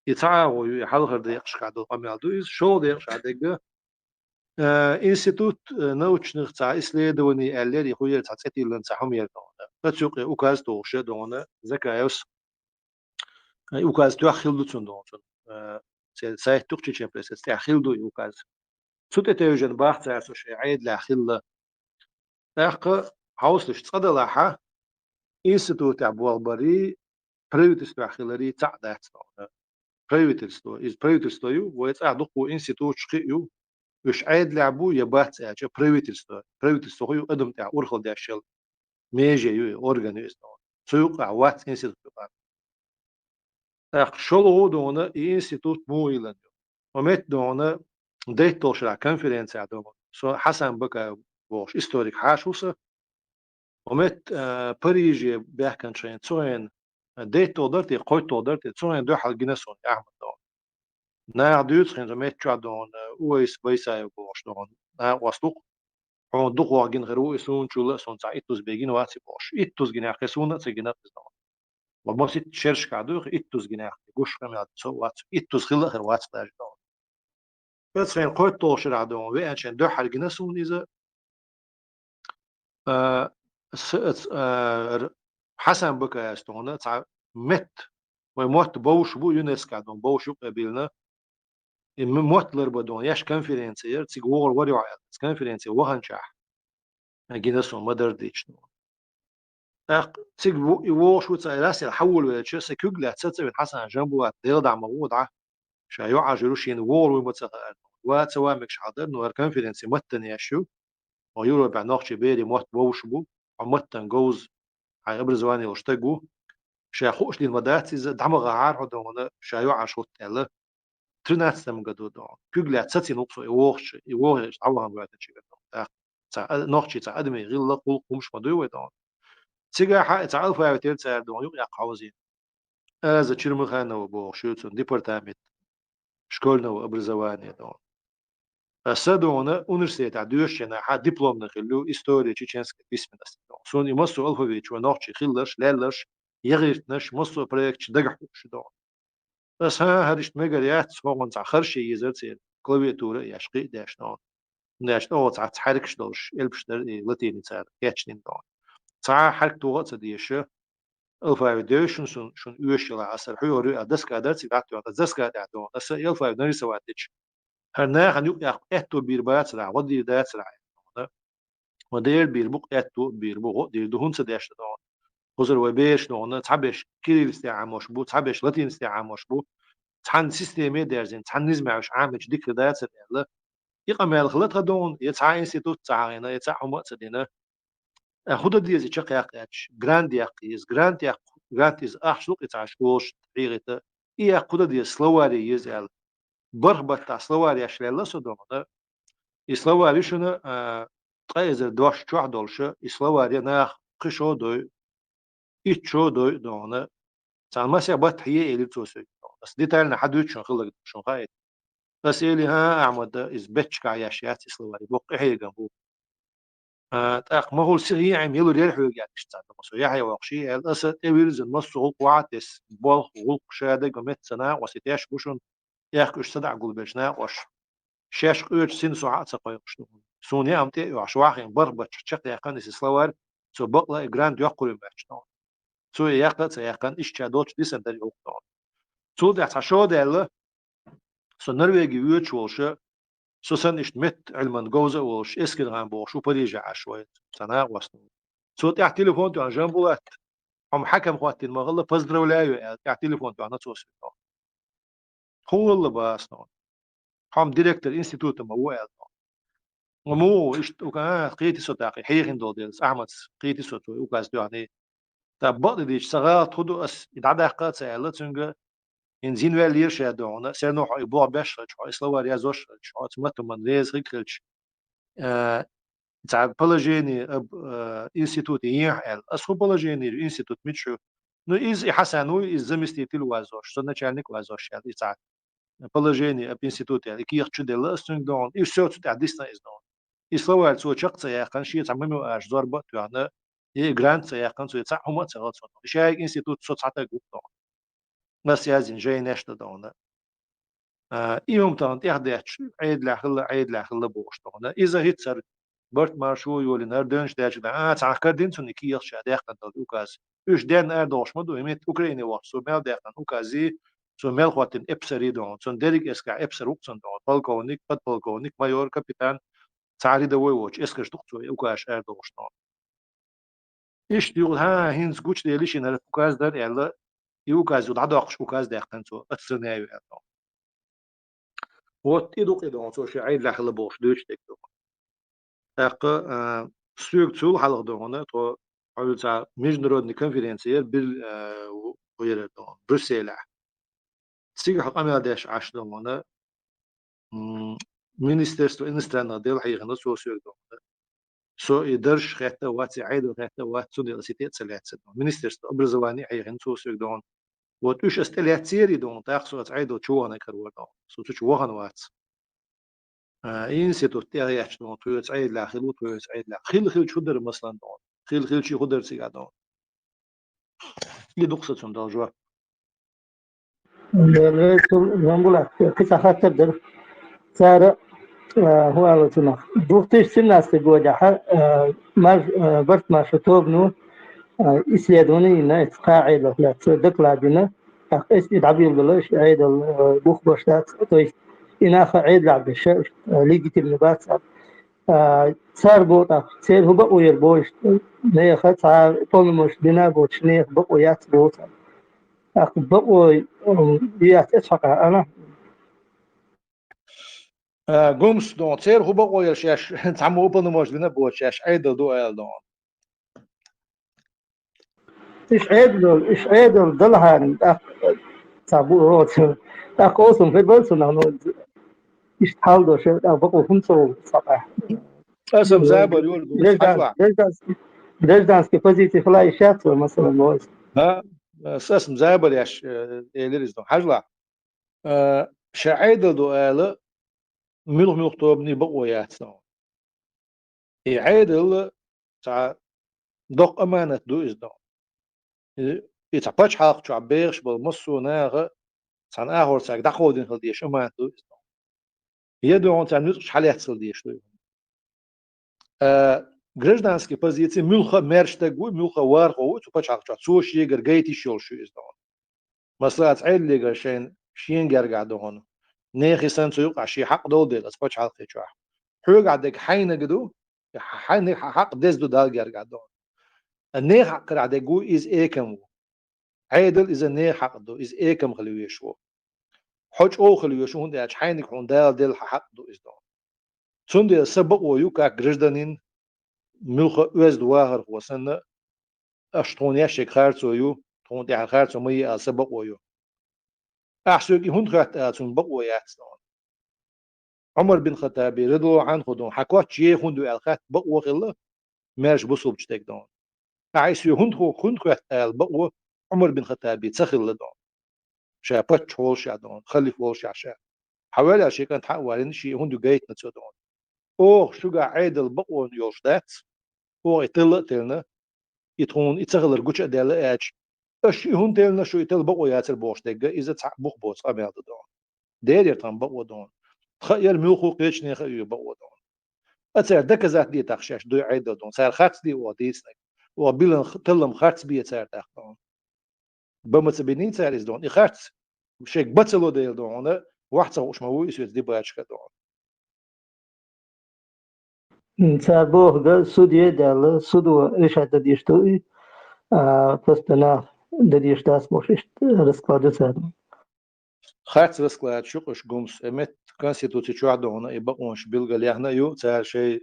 И цхьа агӀо ю, и хьалхара декъашкахь долу къамел ду иза, шолгӀа декъашкахь дерг, э, институт, э, научных цхьа исследований аьллера, и хуьлера цхьа цӀе тиллина цхьа хӀума яра догӀу. Ткъа цу юкъе указ тухуш догӀу Закаевс. Э, указ тоьхна хилла ду цунна догӀу цунна. Э, церан сайт ю-кх Чечен пресс, тӀехь хилла ду и указ. Цу тӀе тевжина бах цара со шайн Ӏедалехь хилла. ТӀаккха хьовсалаш цкъа далахьа, институтехь болх барий, правительствехь хиларий цхьаъ дац догӀу. Правительство, иза правительство ю, вай цӀахь дуккха институташ кхин а ю, уьш Ӏедалехь бу я бац аьлча, правительство, правительство хӀу ю, адам тӀехь урхалла деш йолу меже ю, орган ю иза догӀу. Цу юкъахь вац институт юкъахь. ТӀаккха шолгӀа догӀу и институт муха йиллина ю. Ма метта догӀу, дейтталгӀачу шарахь конференцехь догӀу, со Хьасан Бакаев бохуш историк хьаша ву сан. Ма метта, а, Париже баьхкинчу хенахь, цу хенахь, а, дейтталгӀа дара те, кхойтталгӀа дара те, цу хенахь дуьххьара гина суна Ахьмад догӀу. Наха дуьйцу хӀинца метта чохь догӀу, Увайс Байсаев бохуш догӀу, накъост ву-кх. Хьуна дукхох гина хир ву и суна чул а, суна цхьа иттуза бен гина вац и бохуш. Иттуза гинехь кхин суна а ца гина иза догӀу. Ва масийтта шерашкахь ду, иттуза гинехь, гуш къамел ца вац, иттуза хилла а хир вац даже догӀу. Оцу хенахь кхойтталгӀа шарахь догӀу, веанчу хенахь дуьххьара гина суна иза. А, с-, ц-, а, р-, Хьасан Бакаевс догӀу, цхьа метта, вай мотт бовш бу, ЮНЕСКО догӀу, бовш юкъе биллина. И м-, мотт ларбан догӀу, еш конференци яра, цига вогӀур вара юьхь аьлла, конференци ваханчохь, а, гина суна ма-дарра дийцича догӀу. ТӀаккха цига ву-, и вогӀуш ву цхьа, Расел хьан волавелча, сан куьг лаьцна ца вина Хьасан Жамбулат, Дела дӀа ма гӀо дӀа, ша юьхьӀаьржа ву, шена вогӀур вуй ма ца хаьара. Ва ца ва мегаш хьал дара, ну, хӀара конференци маттана еш ю. Хьо Европехь нохчийн берийн мотт вовш бу, хьо маттана говза, хьайн образование йолуш стаг ву. Ша хууш дина ма дац иза, дӀа ма гӀахьара хьо догӀу, ша юьхьӀаьржа хӀутту аьлла. Тринадцатом году догӀу. Куьг лаьцна ца цина ву-кх со и вогӀуш, и вогӀуш дӀавахана ваьтта чигара догӀу. ТӀаккха цхьа а-, нохчийн цхьа адамийн гӀиллакх, гӀуллакх хӀумаш ма дуй вай догӀу. Цигахь а цхьа алфавит яра цара догӀу, юкъ яккха хьовзийна. Аза Чермуханова бохуш ю цунна, департамент школьного образования догӀу. Аса догӀу университетехь доьшучу хенахь дипломна хилла ю история чеченской письменности догӀу. Суна и массо а алфавиташ вай нохчийн хилларш, лелларш, ягӀиртинарш, массо а проекташ дагахь хууш ю догӀу. Аса хӀара иштта мегар яц, хӀокхунна цхьа харш е езара церан, клавиатура а еш, кхин а деш догӀу. ХӀунда аьлча тӀехула цхьацца хьаьркаш долуш, элпаш дара и латиницара кечдина догӀу. Цхьа а хьаьрк тоха а ца дезаш, алфавит девзаш шуна, шуна оьшуш ялахь аса хӀара хьоьгара ю аьлла, доска дара цига дӀатоьхна, аса доска тӀехь догӀу. Аса и алфавит нарисовать дича, хӀара нахана юкъ яккха аьтту бийр бацара, гӀо дийр дацара. Ма дера бийр бу, къетто а бийр бу, гӀо а дийр ду, хӀунда ца дешна догӀу. Кхузара вай бераш догӀу, цхьаберш кириллицтехь Ӏамош бу, цхьаберш латиництехь Ӏамош бу, цхьана системе а даьрзина, цхьана низамехь уьш Ӏамийча дика хир дацара аьлла. И къамел хила тхан догӀу, я цхьа институт ца хьахийна, я цхьа хӀума а ца дина. Э, хӀун дан деза и чекхъяккха аьлча? Грант яккха еза, грант яккха, грант иза ахча лу-кх и цхьа школашна хьехийта. И яккха хӀун дан деза, словари еза аьлла. БархӀ баттахь словарь еш лелла со догӀу. И словарь ю шуна, а, ткъа эзар дош чохь долуша, и словарь я наха кхин шо дойу, итт шо дойу догӀу. Цхьана масех баттахь е элира цо соьга. Аса детально хьан дуьйцу шуна хилларг шуна хаийта. Аса эли, хӀан, Ахьмада, иза бетташкахь еш яц и словарь, боккха къинхьегам бу. А, тӀаккха ма хӀула сиха е Ӏема, елур яра хьоьга аьлла иштта цхьа со яхье воккхуш е аьлла, аса тӀевирзина массо а гӀуллакх вахьа а тесна, болх, гӀуллакх, шадерг а, метта сан накъостий теш бу шуна, аьхка уьш ца дӀа гулбелча накъош. Шаьш къоьчу син со хьа а ца кхойкхуш ду. Суна яа ам тӀе а оьхьуш, вахийна бархӀ баттахь чекхъяьккхина иза словарь, цо бакъ а и грант йоккхур ю моьттуш догӀу. Цо и яккха а ца яьккхина, иштта ша долчу дисина дара и гӀуллакх догӀу. Цул тӀаьхьа цхьа шо даьлла, со Норвеги воьдуш волуша, со санна иштта метта Ӏилман говза а волуш, Эскирхан бохуш ву Парижехь Ӏаш вай, сан накъост ву. Цо тӀаьхьа телефон тоьхна, Жамбулат, хьо-м хьаькам хӀоттийна ма хилла, поздравляю, аьлла, тӀаьхьа телефон тоьхна цо соьга. ХӀун валла бац нохана? Хьо-м директор института ма ву аьлла. Ма муха ву, иштта ука, а, кхийти со тӀаккха, хьехина долу дела, Ахьмадс кхийти со цо указ тоьхний. ТӀаккха бакъдерг дийцича, сан гӀалат хӀун ду, ас и дӀадаккха а ца аьлла цуьнга, хӀинца йинвеллера ша догӀу, все равно хьо и болх беш хилча, хьо и словарь язъеш хилча, хьо оцу маттаман реза хилча, а, цхьа положение об, а, институте ехьа аьлла. Ас хӀун положение ю, институт мича ю? Ну, иза и Хьасан вуй, иза заместитель ву ас, со начальник ву ас аьлла, и цхьа положение об институте аьлла, и кехат чу делла ас цуьнга догӀу, и всё, цу тӀехь дисна иза догӀу. И словарь цо чакх ца яьккхина, шен цхьа мамио аш зорба а тоьхна, и грант ца яьккхина цо, и цхьа хӀума а ца хилла цунна. И шайга институт со цхьа таг ву-кх. Ас язйина жайнаш да дона. А, и хӀума тахана тӀехдетташ, Ӏедалехь хилла, Ӏедалехь хилла бохуш дона. Иза хӀинццара барт-маршо а йолийна, хӀара дойнаш даьлча, а, цхьа кара дина цунна и кехат ша даьккхина долу указ. Уьш денна арадолуш ма ду, и метта Украине вахча, цо мел даьккхина указий, цо мел хӀоттийна эпсарий дона. Цунна дерриг эскарахь эпсар ву-кх цунна дона. Полковник, подполковник, майор, капитан, цхьа рядовой воцуш, эскарш ду-кх цо и указаш арадолуш дона. Иштта юха, хӀа, хӀинца гучудели шина хӀара указ дара аьлла, и указ юха дӀадоккхуш указ даьккхина цо, отстраняю аьлла. Вот и ду-кх и дона, цо шен Ӏедалехь хилла бохуш дуьйцуш дерг дона. ТӀаккха, а, соьга цул хьалха дона, тхо хьуьлла цхьа международный конференция яра, Бир-, а, ву-, ву яра дона, Брюсселехь. Цигахь къамел деш Ӏаш дона, м, Министерство иностранных дел хьехина цо соьга дона. Со и дарж хетта а вац, и Ӏедал хетта а вац, цундела аса и тӀе а ца лаьцна дона. Министерство образования хьехина цо соьга дона. Вот уьш аса тӀелаьцнера и дона, тӀаккха со аса Ӏедал чу ваханарг хир вара дона. Со цу чу вахана вац. А, и институт тӀехъяьчча дона, тхоьца Ӏедалехь хилла ву, тхоьца Ӏедалехь. Хилла хилча хӀун дара, масала, дона? Хилла хилча хӀун дара цига дона? И ду-кх сан цунна дала жоп. Вай цул Жамбулат, кхин цхьа хаттар дара. Цара, а, хӀун аьлла цунах? Две тысячи семнадцатый годехь, а, марш-, а, барт-маршо тобано, а, исследование йина, эцу кхаа Ӏедалх лаьцна доклад йина, тӀаккха эс и дӀабилгала, иш Ӏедал, а, бух беш дац, то есть и нах Ӏедалехь беш, а, легитимный бац. А, цара боху тӀаккха, церан хӀун бакъо яра боху иштта, нехан цхьа уполномоченный дина а боцуш, нехан бакъо яц боху цара. ТӀаккха бакъо, м, яц эцхьакха, ана? А, гумс дона, церан хӀун бакъо яра шаьш, цхьаммо уполномоченный дина а боцуш, шаьш Ӏедал ду аьлла дона. Иш Ӏедал, иш Ӏедал далахьара, тӀаккха ца бу оцу. ТӀаккха осум хир бара цунах, ну, иштта хьал долуш, тӀаккха бакъо хӀунда ца волу цхьаккха? Аса-м забар йора ду, граждан-, хьажал. Гражданский, гражданский позиция хила йиш яц вай, масала, вайца. А, аса-м забар еш, э, элира иза, хьажал. А, ша Ӏедал ду ала, муьлха-муьлха тобанийн бакъо яц дона. И Ӏедал цхьа доккха аманат ду иза дона. И, и цхьа пачхьалкх чохь бехаш болу массо а наха цхьана агӀор цаьрга дӀакховдийна хила дезаш аманат ду иза дона. Я дона царна нуьцкъаш хьалаьцна хила дезаш ду иза. А, гражданский позиция муьлхха а маьрша стаг ву, муьлхха а вархо ву, цу пачхьалкх чохь, цо шегара гайта йиш йолуш ю иза дона. Масала, аса Ӏедалегара шайна шена гергахь дона. Нехан санна цу юкъахь шен хьакъ долу дела, аса пачхьалкхе чохь. Хьоьгахь дерг хьайниг ду, хьайниг хьан хьакъ деза ду Далла гергахь дона. Ткъа нехан хьакъ карахь дерг ву, иза экам ву. Ӏедал иза нехан хьакъ ду, иза экам хила везаш ву. Хьо чӀогӀа хила везаш ву, хӀунда аьлча хьайниг хьуна Дала делла хьан хьакъ ду иза дона. Цундела сан бакъо ю, как гражданин, муьлхха а оьзда вахархо санна, аша тхуна еш ерг харцо ю, тхуна тӀехь харцо ма е ала сан бакъо ю. Ахьа соьга и хӀунда хоьтту ала, цунна бакъо яц дона. Ӏумар бин Хаттаби, радияллаху Ӏанху, дона, хьан коч е хӀунда ю аьлла хатта бакъо хилла, маьрша бусулбачу стеган дона. Ахьа и соьга хӀунда хо-, хӀунда хоьтту ала бакъо Ӏумар бин Хаттаби ца хилла дона. Ша паччахь волушехь дона, халиф волушехь ша. Хьан ваьлла шен кӀант хьа а валийна, шен хӀунда ю гайтина цо дона. Оха шуьгахь Ӏедал бакъонан йолуш дац, оха и телла а теллина, и тхуна и ца хилар гуча а даьлла аьлча, аша и хӀунда теллина, шу и телла бакъо яцара бохуш дерг, иза цхьаъ бух боцу къамел ду дона. Дера яра тхан бакъо дона. Тхан яра муьлхха а кхечу нехан а ю бакъо дона. Ткъа цара доказать де тӀаккха шаьш дуй Ӏедал дона. Цара харц де оха дийцинарг. Оха билан х-, таллам харц бе цара тӀаккха дона. Бан ма ца биний цара иза дона. И харц шайга бан ца ло дела дона, вахь ца хууш ма ву и соьца дебаташка дона. М, цара бохург, суде а даьлла, судо решать дан дезаш ду и, а, просто нах дан дезаш дац бохуш, иштта расклад ю царна. Харц раскладаш ю-кх уьш, гумс, э, метта Конституци чохь дона и бакъонаш билгалъяьхна а ю, цара шайн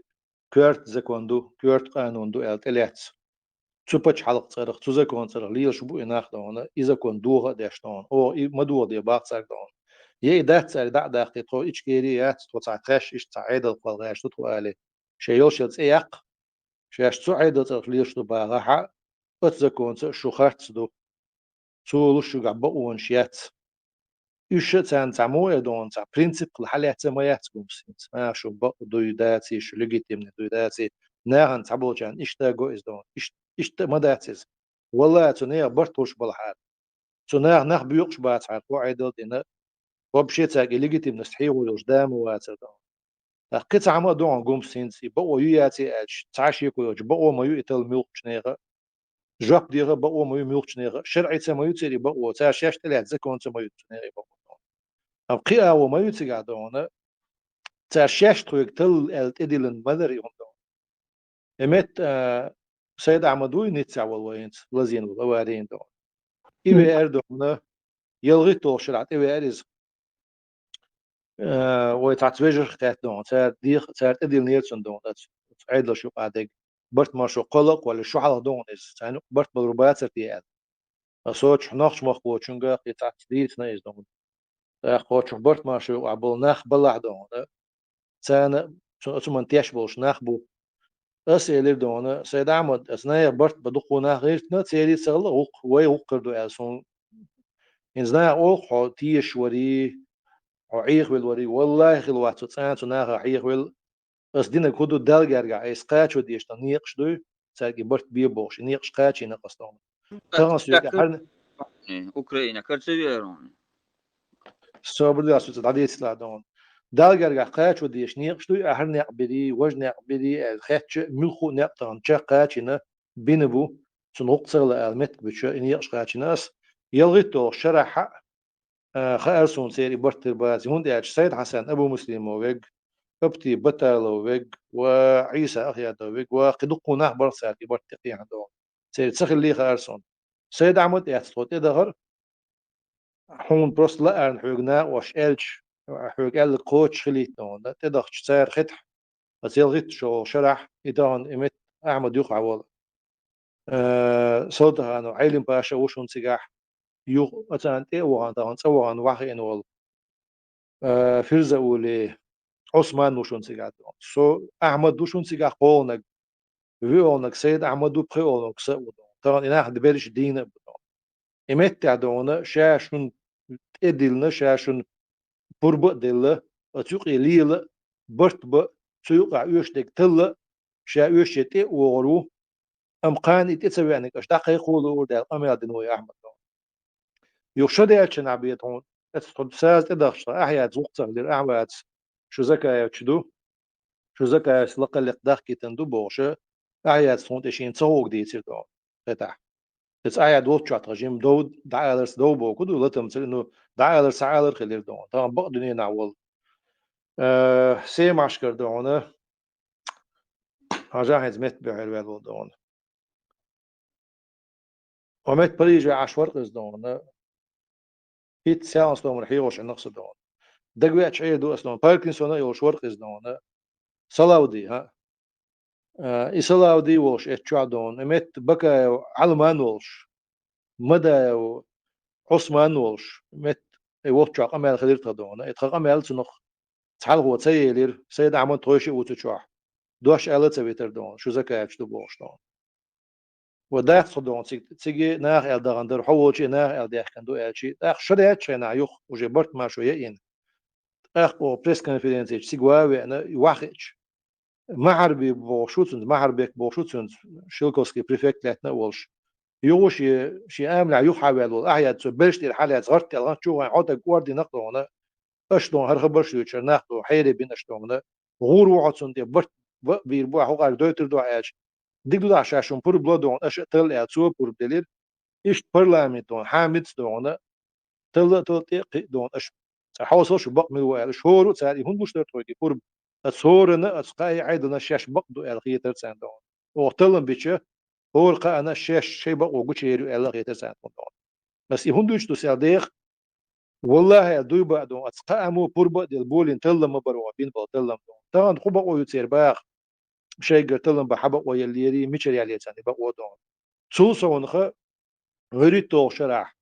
коьрта закон ду, коьрта къанун ду аьлла тӀелаьцна. Цу пачхьалкхан цӀарах, цу законан цӀарах лелаш бу и нах дона, и закон доха а деш дона, оха и ма доха де бах цаьрга дона. Я и дац цаьрга дӀа а даккхий, тхо Ичкери а яц, тхо цхьа тхаьш иштта цхьа Ӏедал кхолла гӀерташ ду тхо алий. Шайн йолу шайн цӀе яккха, шаьш цу Ӏедал цӀарах лелаш ду бахахь а, оцу законца шу харц ду. Цо луш шуьгахь бакъонаш яц. Уьш а царна цхьа муо а дона, цхьа принцип хила хьалаьцци ма яц гумс хӀинца. Наха шу бакъ дуй даций, шу легитимный дуй даций, нахана цхьаболчарна иштта а го иза дона. Иш-, иштта а ма дац иза. Валлахьи, цу нехан барт хуш балахьара. Цу наха нах боькъуш бацахьара, кхо Ӏедал а дина, вообще цаьрга и легитимность хьехо йолуш да а ма вацара дона. ТӀаккха кхин цхьа хӀума а ду хьуна гумс хӀинца, и бакъо ю яций аьлча, цхьа а шеко йоцуш, бакъо ма ю и талла муьлххачу нехан а, жоп деха а бакъо ма ю муьлххачу нехан а, шарӀица ма ю церан и бакъо, цара шаьш тӀелаьцна законца ма ю цу нехан и бакъо дона. Амма кхин а агӀо ма ю цигахь дона, цара шаьш тхоьга талла аьлла тӀедиллина ма дара и хӀума дона. И метта, а, Сайд-Ахьмад вуй Ниццехь волу вайнца, лазийна волу, аварийна дона. И веара дона, ялхитталгӀачу шарахь тӀевеара иза. Э, вай цхьацца вежарх кхетта дона, цара деха, цара тӀедиллинера цунна дона, оцу, оцу Ӏедалш юкъа дерг. Барт-маршо кхолла а кхоллий, шу хьалха дона иза, царна юкъа барт балур бацара те аьлла. Ткъа соцуш нохчмахкочуьнга кхин цхьацца дийцина иза дона. ТӀаккха кхочух барт-маршо юкъахь болу нах балахь дона. Царна цу, оцу ман теш болуш нах бу. Ас элира дона, Сайд-Ахьмад, аса наха барт бан дукха нах гӀиртина, церий ца хилла, гӀуллакх, вай гӀуллакх хир ду аьлла суна. ХӀинца наха олу хьо тешаш варий, хьо Ӏехавелла варий, валлахьи, хила вац со цкъа а цу нахах Ӏехавелла. Ас динарг хӀун ду, Далла гергахь айса кхачо дешна некъаш дуй, цаьрга и барт бе бохуш, и некъаш кхачийна ас дона. Тахана соьга хьарна Украина карцевера. Собар де, ас вуьца дӀадийцалахь дона. Далла гергахь кхачо дешна некъаш дуй, ахьар некъ бирий, важа некъ бирий, аьлла, хеттача а, муьлхха а некъ тахана чекх кхачийна бина бу, цунна гӀуллакх ца хилла ала меттиг буьтуша, и некъаш кхачийна ас. ЯлхитталгӀачу шарахь а, а, хаьара суна церан и барт хир баций, хӀунда аьлча Сайд-Хьасан Абумуслимов вег, Апти Баталов вег, ва Ӏийса Ахъядов вег, ва кхин дуккха нах бара цаьрга и барт тӀекхехьна дона. Церан ца хиллий хаьара суна. Сайд-Ахьмад а эцна тхо тӀедахара, хьуна просто лаарна хьоьга накъош аьлча, хьоьга аьлларг кхочуш хилийта дона, тӀедахча цара хетахь, аса ялхитталгӀачу шарахь, и тахана и метта Ахьмад юххе волу. Э, Салтаханов Ӏелим-паша а ву шуна цигахь, юха а царна тӀе а вахана, тахана цӀа вахана, вахиъна волу. Э, Фирзаули Ӏусман ву шуна цигахь. Со Ахьмад ву шуна цигахь кхоалгӀаниг, вуьалгӀаниг Сайд-Ахьмад ву, пхоьалгӀаниг са а ву дона. Тахана и нах берриш дийна а бу дона. И меттехь дона, ша шуна тӀедиллина, ша шуна пурба а делла, оцу юкъе лела а, барт бан а, цу юкъахь оьшуш дерг талла а, ша оьшуче тӀе а вогӀур ву, амма кхана и тӀе ца веаниг аша дӀакхайкхо а луур даьлла къамел дина вай Ахьмад дона. Юха шо даьллачу нах бета хьуна, эцна тхо саза тӀедахча тхан Ахьяда гӀуллакх ца хилира, Ахьваца шу Закаевч ду, шу Закаевс лакхаллех дахкийтина ду бохуша, Ахьяца тхуна тӀе шена ца гӀога дийцира дона, хетахь. Иза Ахьяд волччохь тхан жима дов, дӀааларца дов боху ду, латамца, ну, дӀаалар, схьаалар хилира дона. Тхан бакъ дуьненахь волу. Э, Семашкара дона, хьажахь хӀинца метта бехьера ваьлла волу дона. Ва метта Париже Ӏаш вара-кх иза дона. ХӀитта саьлан стомара хьехош Ӏинах со дона. Дагавеача Ӏер ду ас дона. Паркинсона а йолуш вара-кх иза дона. Салавди, хӀа? А, и Салавди волуш эцчохь дона. И метта Бакаев Ӏалман волуш. Мадаев Ӏусман волуш. И метта и волччохь къамел хилира тхан дона. И тхан къамел цунах цхьалхо ца елира. Сайд-Ахьмад тхойша а ву цу чохь. Дош аьлла а ца витара дона. Шу Закаевч ду бохуш дона. Ва дац хьо дона цига, цига наха аьлла дахана дара, хьо волчу а наха аьлла даьхкина ду аьлчи, тӀаккха шо даьллачу хенахь юха уже барт-маршо яийна. ТӀаккха оха пресс-конференцечу цига ван а веана, вахиъча, Махьарби бохуш ву цуьнца, Махьарбек бохуш ву цуьнца, Шелковский префект лаьттина а волуш. Юха шен, шен амалехь юха хьаваьлла волу Ахьяд цо белш тӀера хьалаьцна, гӀарт аьлла, гӀант чу вайн хьотаг ординах а дона, аша дона хӀара хабарш дуьйцуш, нах дона хьере бина аша дона, гӀур ву хьо цунна тӀе, барт бан а бийр бу ахь, хӀокхаьрга дойтур ду ахь аьлча, дика ду ахь, ша шуна пурба ло дона, аша а талла аьлла, цо а пурба делира. Иштта парламент дона, Хьамидс дона, талла а талла, тӀе а кхиъ дона, аша цкъа хьовсал шу бакъ мила ву аьлла, аша хӀора а цара и хӀунда луш дара тхоьга и пурба? Аса хӀорана, аса кхаа Ӏедална шаьш бакъ ду аьлла хетара царна дона. Оха таллам бича, хӀора кхаана шаьш шайн бакъо гучуер ю аьлла хетара царна дона. Аса и хӀунда дуьйцуш ду ас аьлла деха, валлахӀи аьлла, дуй баа дона, аса кхаа мо пурба а делла, болийна таллам ма бара оха бина болу таллам дона. Тахана хӀун бакъо ю церан баха? Шайгара таллам бан хьан бакъо еллерий, мичара яьллера царна и бакъо дона. Цул совнаха, гӀуьрритта догӀу шарахь,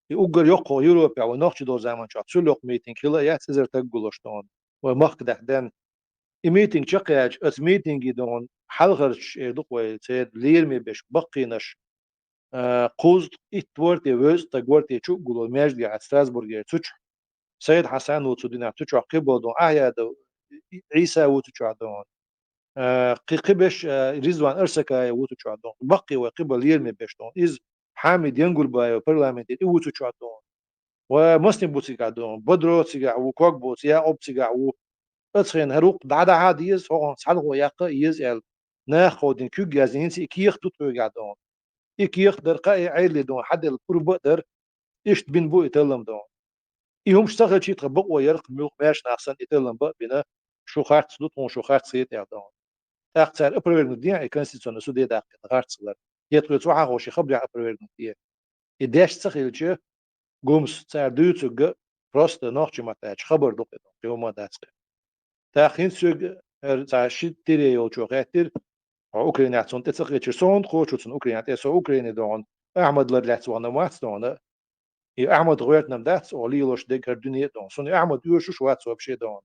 и уггар йоккхо Европехь вай нохчи долу заманчохь цул йоккха митинг хила а яц, эзар таг гуллуш дона, вай махка даьхна денна. И митинг чекхъяьлча, аса митинге дона хьалхарчаш эр ду-кх вай, церан лераме беш баккхийнаш, а, кхузткъа итт вара те, везткъа стаг вара те чу а гулло маьждигехь Страсбургера цу чу. Сайд Хьасан ву цу дийнахь, цу чохь кхибола дон, Ахьядов Ӏийса ву цу чохь дон. Э, кхи-, кхиберш, э, Ризван Арсакаев ву цу чохь дон. Баккхий вай кхибола лераме берш дон. Иза Хьамид Янгурбаев парламентера, и ву цу чохь дон. Ва масни бу цигахь дон. Бадро цигахь ву, Ког бу, Якъуб цигахь ву. Ацхьана хӀара вукх дӀа-дӀа деза, хӀокхунах цхьалхо яккха а еза аьлла. Нах кховдийна куьг яздина, хӀинца и кехат ду тхоьгахь дон. И кехат дар кхаъ, и Ӏедале дон, хьаделла пурба а дар, иштта бина бу и таллам дон. И хӀумаш ца хилча, тхан бакъо яра-кх, муьлхха маьрша нах санна и таллам бан а бина, шу харц ду тхуна, шу харц хета аьлла дон. ТӀаккха цара опровергнуть дина и Конституционный суде даьккхина харцлар. ХӀетахь цо хьахо шен хабарехь опровергнуть де. И деш ца хилча, гумс цара дуьйцург а просто нохчийн маттахь аьлча хабар ду-кх и дон, кхин хӀума дац-кх. ТӀаккха хӀинца соьга хӀара цхьа ши тире йолчо хаьттира, хьо Украинехь цунна тӀе ца кхечира, со хӀунда кхочу цунна Украинехь тӀе, со Украине дон, Ахьмад лар лаьцна вахана вац дон, и Ахьмад гӀоьртина дац оха лелош дерг хӀара дуьне а дон. Суна и Ахьмад оьшуш вац вообще дон.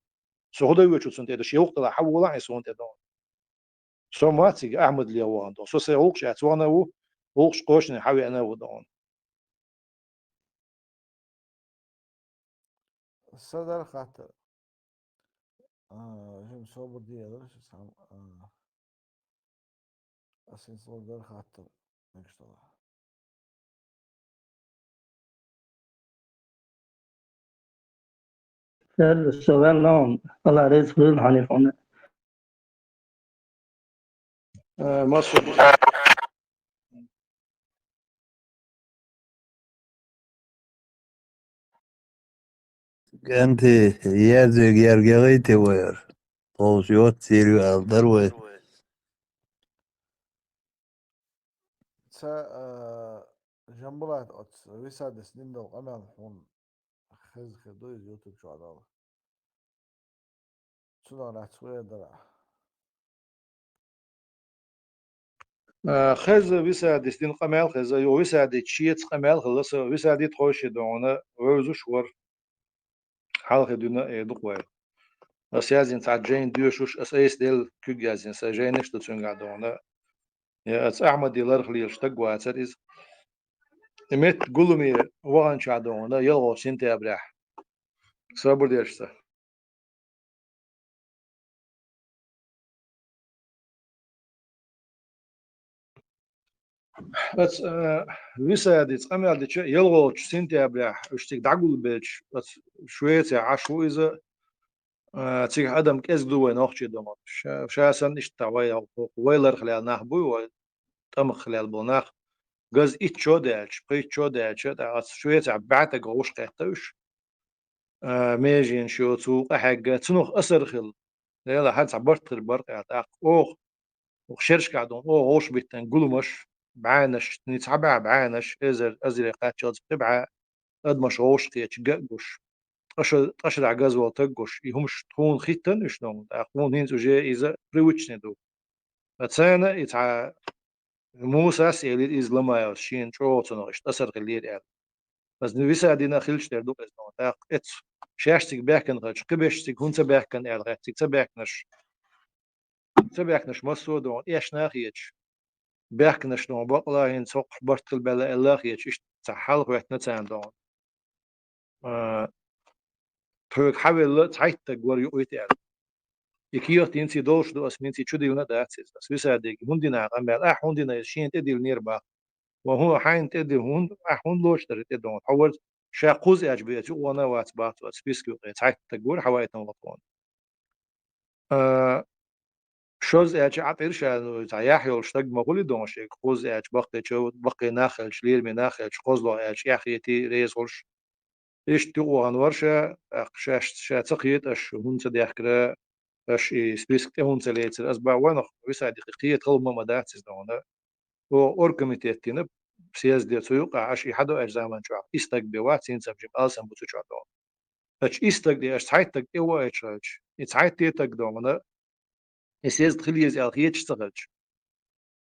Со хӀун дан воьду цунна тӀе, дан шен гӀуллакх делахь хьаволахь а, суна тӀе дон. Со ма цига Ахьмад ле вахана дон. Со сайн гӀуллакхаш яц вахана а ву, гӀуллакхаш кхочушдина хьавеана а ву дон. Са дара хаттар. А, жим собар де аьлла, шу сам, а, ас ин собар дара хаттар. Мегаш дола. Сэр, со ваьлла, Алла реза хуьлда хьуна. Э, массо. КӀанте, яздерг яьржа яхийта вайра. Тховса йоццийла ю аьлла дара вай. Ца, а, Жамбулат, оцу Висадис дина долу къамел хьуна хезна хир ду иза YouTube чохь долу? Цунах лаьцна хӀун эр дара ахь? А, хеза Висадис дина къамел хеза, юха Висади шеца къамел хилла, аса Висади тхойши догӀана вевзаш вара. Хьалхе дуьйна а эр ду-кх вай. Аса яздина цхьа жайна доьшуш, аса айса делла куьг яздина, сан жайнаш ду цуьнгахь догӀана. Я аса Ахьмади ларх лелаш стаг вацара иза. И метта гуламе ваханчохь догӀана, ялхолгӀачу сентябрехь. Собар дерш ца. Ас, э, Висадица къамел дича, ялхолгӀачу сентябрехь уьш цига дӀагулбелча, ас Швецехь Ӏаш ву иза, э, цигахь адам кӀезиг ду вай нохчий догӀана. Ша, ша санна иштта вай, вай ларх лаьлла нах буй, вай тӀамах лаьлла болу нах. Газа итт шо а даьлча, пхийтта шо а даьлча, тӀаккха ас Швецехь бӀе стаг гӀовш кхетта уьш. А, меженаш йоцу, къахьегна, цунах асар хилла. Дела, хьан цхьа барт хир бара-кх аьлла, тӀаккха оха, оха шерашкахь догӀана, оха гӀовш биттина гуламаш, бӀеннаш, ницкъ хьа бӀе бӀеннаш, эзар, эзаре кхаччалц кхин бӀе адамаш гӀовш кхеташ ган а гуш, ткъа ша, ткъа шарахь газа волу стаг гуш, и хӀумаш тхуна хӀиттина уьш догӀана, тӀаккха тхуна хӀинца уже иза привычный ду. Ткъа царна и цхьа Мусас элира иза Ломаевс, шена чӀогӀа цунах иштта асар хиллера аьлла. Аса Висадина хилча дер ду-кх иза догӀана. ТӀаккха эцу шаьш цига баьхкина хилча, кхиберш цига хӀунда ца баьхкина аьлла хаьттича, цига ца баьхкинарш, ца баьхкинарш массо а догӀана, эшна а хеташ. Баьхкинарш догӀана, бакъалла хӀинца хӀокху барт хила баьлла аьлла а хеташ, иштта цхьа хьал хӀоьттина царна догӀана. А, тхоьга хьавелла цхьайтта стаг вара юкъа вита аьлла. И кехат хӀинца долуш ду, ас хӀинца чу диллина а дац иза. Ас Висадига хӀунда дина ахь къамел, ахь хӀунда дина иза, шена тӀедиллинера бах. Ва хӀун, хьайна тӀедилла, хӀунда, ахь хӀунда лоцуш дара тӀедогӀана? Хьо вара ша кхузза аьлча бен, цу къона вац бах цо, ас списка юкъе цхьайтта стаг вара, хьавайтина вакхона. А, шозза аьлча, Ӏа тӀера ша, ну, цхьа яхь йолуш стаг ма хуьлий догӀана шега, кхузза аьлча, баккхийчу, баккхий нах хилча, лераме нах хилча, кхозлагӀа аьлча, эхь хетий, реза хуьлуш. Иштта юкъа вахана вара ша, тӀаккха шаьш, ша ца кхета аша хӀунда ца даьхкира, аша и список тӀе хӀунда ца лецира. Ас бах вайнах Висадига кхета хала ма ма дац иза догӀана. Оха оргкомитет дина съезде цу юкъахь, аша и хьадоуьйтучу заман чохь и стаг бен вац, хӀинца-м жима алсам бу цу чохь догӀана. Ача и стаг тӀе аша цхьайтта стаг тӀе ваийтуш хилча, и цхьайтта стаг догӀана, и съезд хила еза аьлла хеташ ца хилча,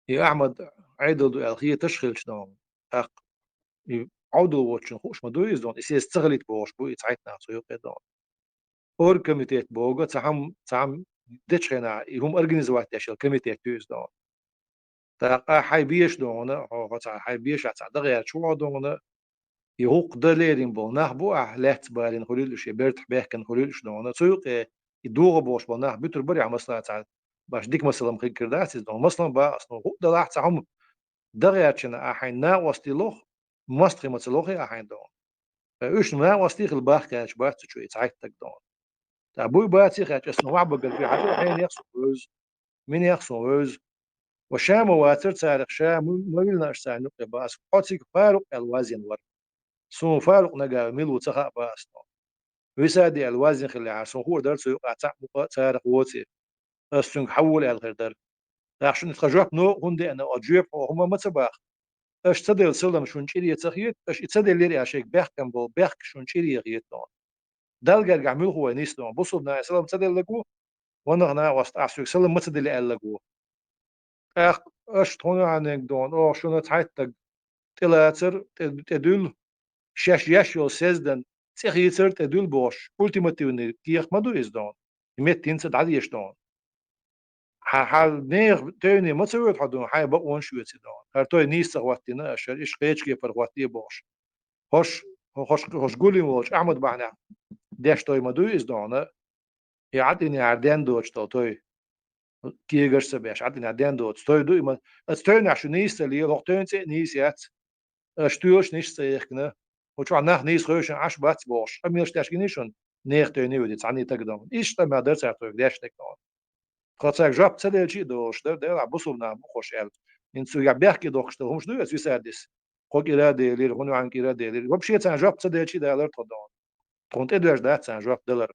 и Ахьмад Ӏедал ду аьлла хеташ хилча догӀана, тӀаккха и Ӏовдал воцучунна хууш ма дуй иза догӀана, и съезд ца хилийта бохуш бу и цхьайтта нах цу юкъе догӀана. Оргкомитет боху, цхьа хӀума, цхьа хӀума дечу хенахь, и хӀума организовать деш йолу комитет ю иза догӀана. ТӀаккха ахь хьайн беша догӀана, хьо, хьо цхьа хьайн бешахь цхьа дӀагӀерташ ву хьо догӀана, И гӀуллакх дан лерина болу нах бу ахь лаьцна балийна хуьлийла уьш, я бертахь баьхкина хуьлийла уьш дона. Цу юкъе и догӀа бохуш болу нах буьтур бара ахь масала цхьа баш дика масала ма хир дара дац иза дона. Масала бан ас дона, гӀуллакх далахь цхьа хӀума дан гӀертачунна ахь хьайна накъостий лоху, мостагӀий ма ца лохий ахь хьайна дона. Ткъа уьш накъостий хила бахка гӀерташ бац цу чу и цхьайтта стаг дона. Ткъа буй баций хаьттича, ас ма бахьа багара дуьхьал хьенех суна вевза, минех суна вевза. Ва ша ма вацара царах, ша ма, ма виллина аша царна юкъе бан ас. Хьо цига Фарукъ аьлла вазйина вара. Суна Фарукъ нагахь мила ву ца хаьа бан ас дона. Висади аьлла вазйина хиллехьара, суна хуур дара цу юкъахь цхьаъ мукъа а царах воций. Ас цуьнга хьан волу аьлла хир дара. ТӀаккха шуна тхан жоп новкъа хӀунда деана, оцу жоьпахо хӀума ма ца баха. Аша ца делла салам шуна чӀире ца хета, аша и ца деллера аьлла шайга баьхкина болу бехк шуна чӀире хета дона. Далла гергахь муьлха вай нисдо? Бусулба нахе салам ца деллаг ву, ванах накъост ахь соьга салам ма ца дели аьллаг ву. ТӀаккха аша тхуна хьаненга дона, оха шуна цхьайттаг тӀелацар, тӀе, тӀедуьллу, шаьш еш йолу сездан цӀе хийцар тӀедуьллу бохуш, ультимативный кехат ма ду иза дона, и меттинца дӀадеша дона. Хьан, хьан нехан тевне ма ца воьду хьо дона, хьайн бакъонаш оьций дона. ХӀара той нийса ца хӀоттийна аша, иштта кхечу кепара хӀоттае бохуш. ХӀорш, хӀорш, хӀорш гулйина волчу Ахьмад бахьанехь деш той ма дуй иза дона. И Ӏатинехьара ден доцуш долу той. Кегаш ца беш, Ӏатинехь ден доцу той ду и ма. Аса тойнехь шу нийса ца лела, хӀокху тойна цӀе а нийса яц. Аша тоьлаш нийса ца яхкина. Хьо чохь нах нийса хевшина Ӏаш бац бохуш, къамелаш деш гиний шуна, нехан тойне а ведий, цхьаьний таг дона. Иштта къамел дара цара тхоьга деш дерг дона. Тхо цаьрга жоп ца делчи а долуш дара, делахь бусулба нах бу хӀорш аьлла. ХӀинца цуьнгахь бехке дохкуш дара хӀумаш ду аса висадис. Кхо кӀира а делира, хӀун ваьхьна кӀира а делира. Вообще царна жоп ца делчи а далара тхо дона. Тхуна тӀедоьжна дац царна жоп далар.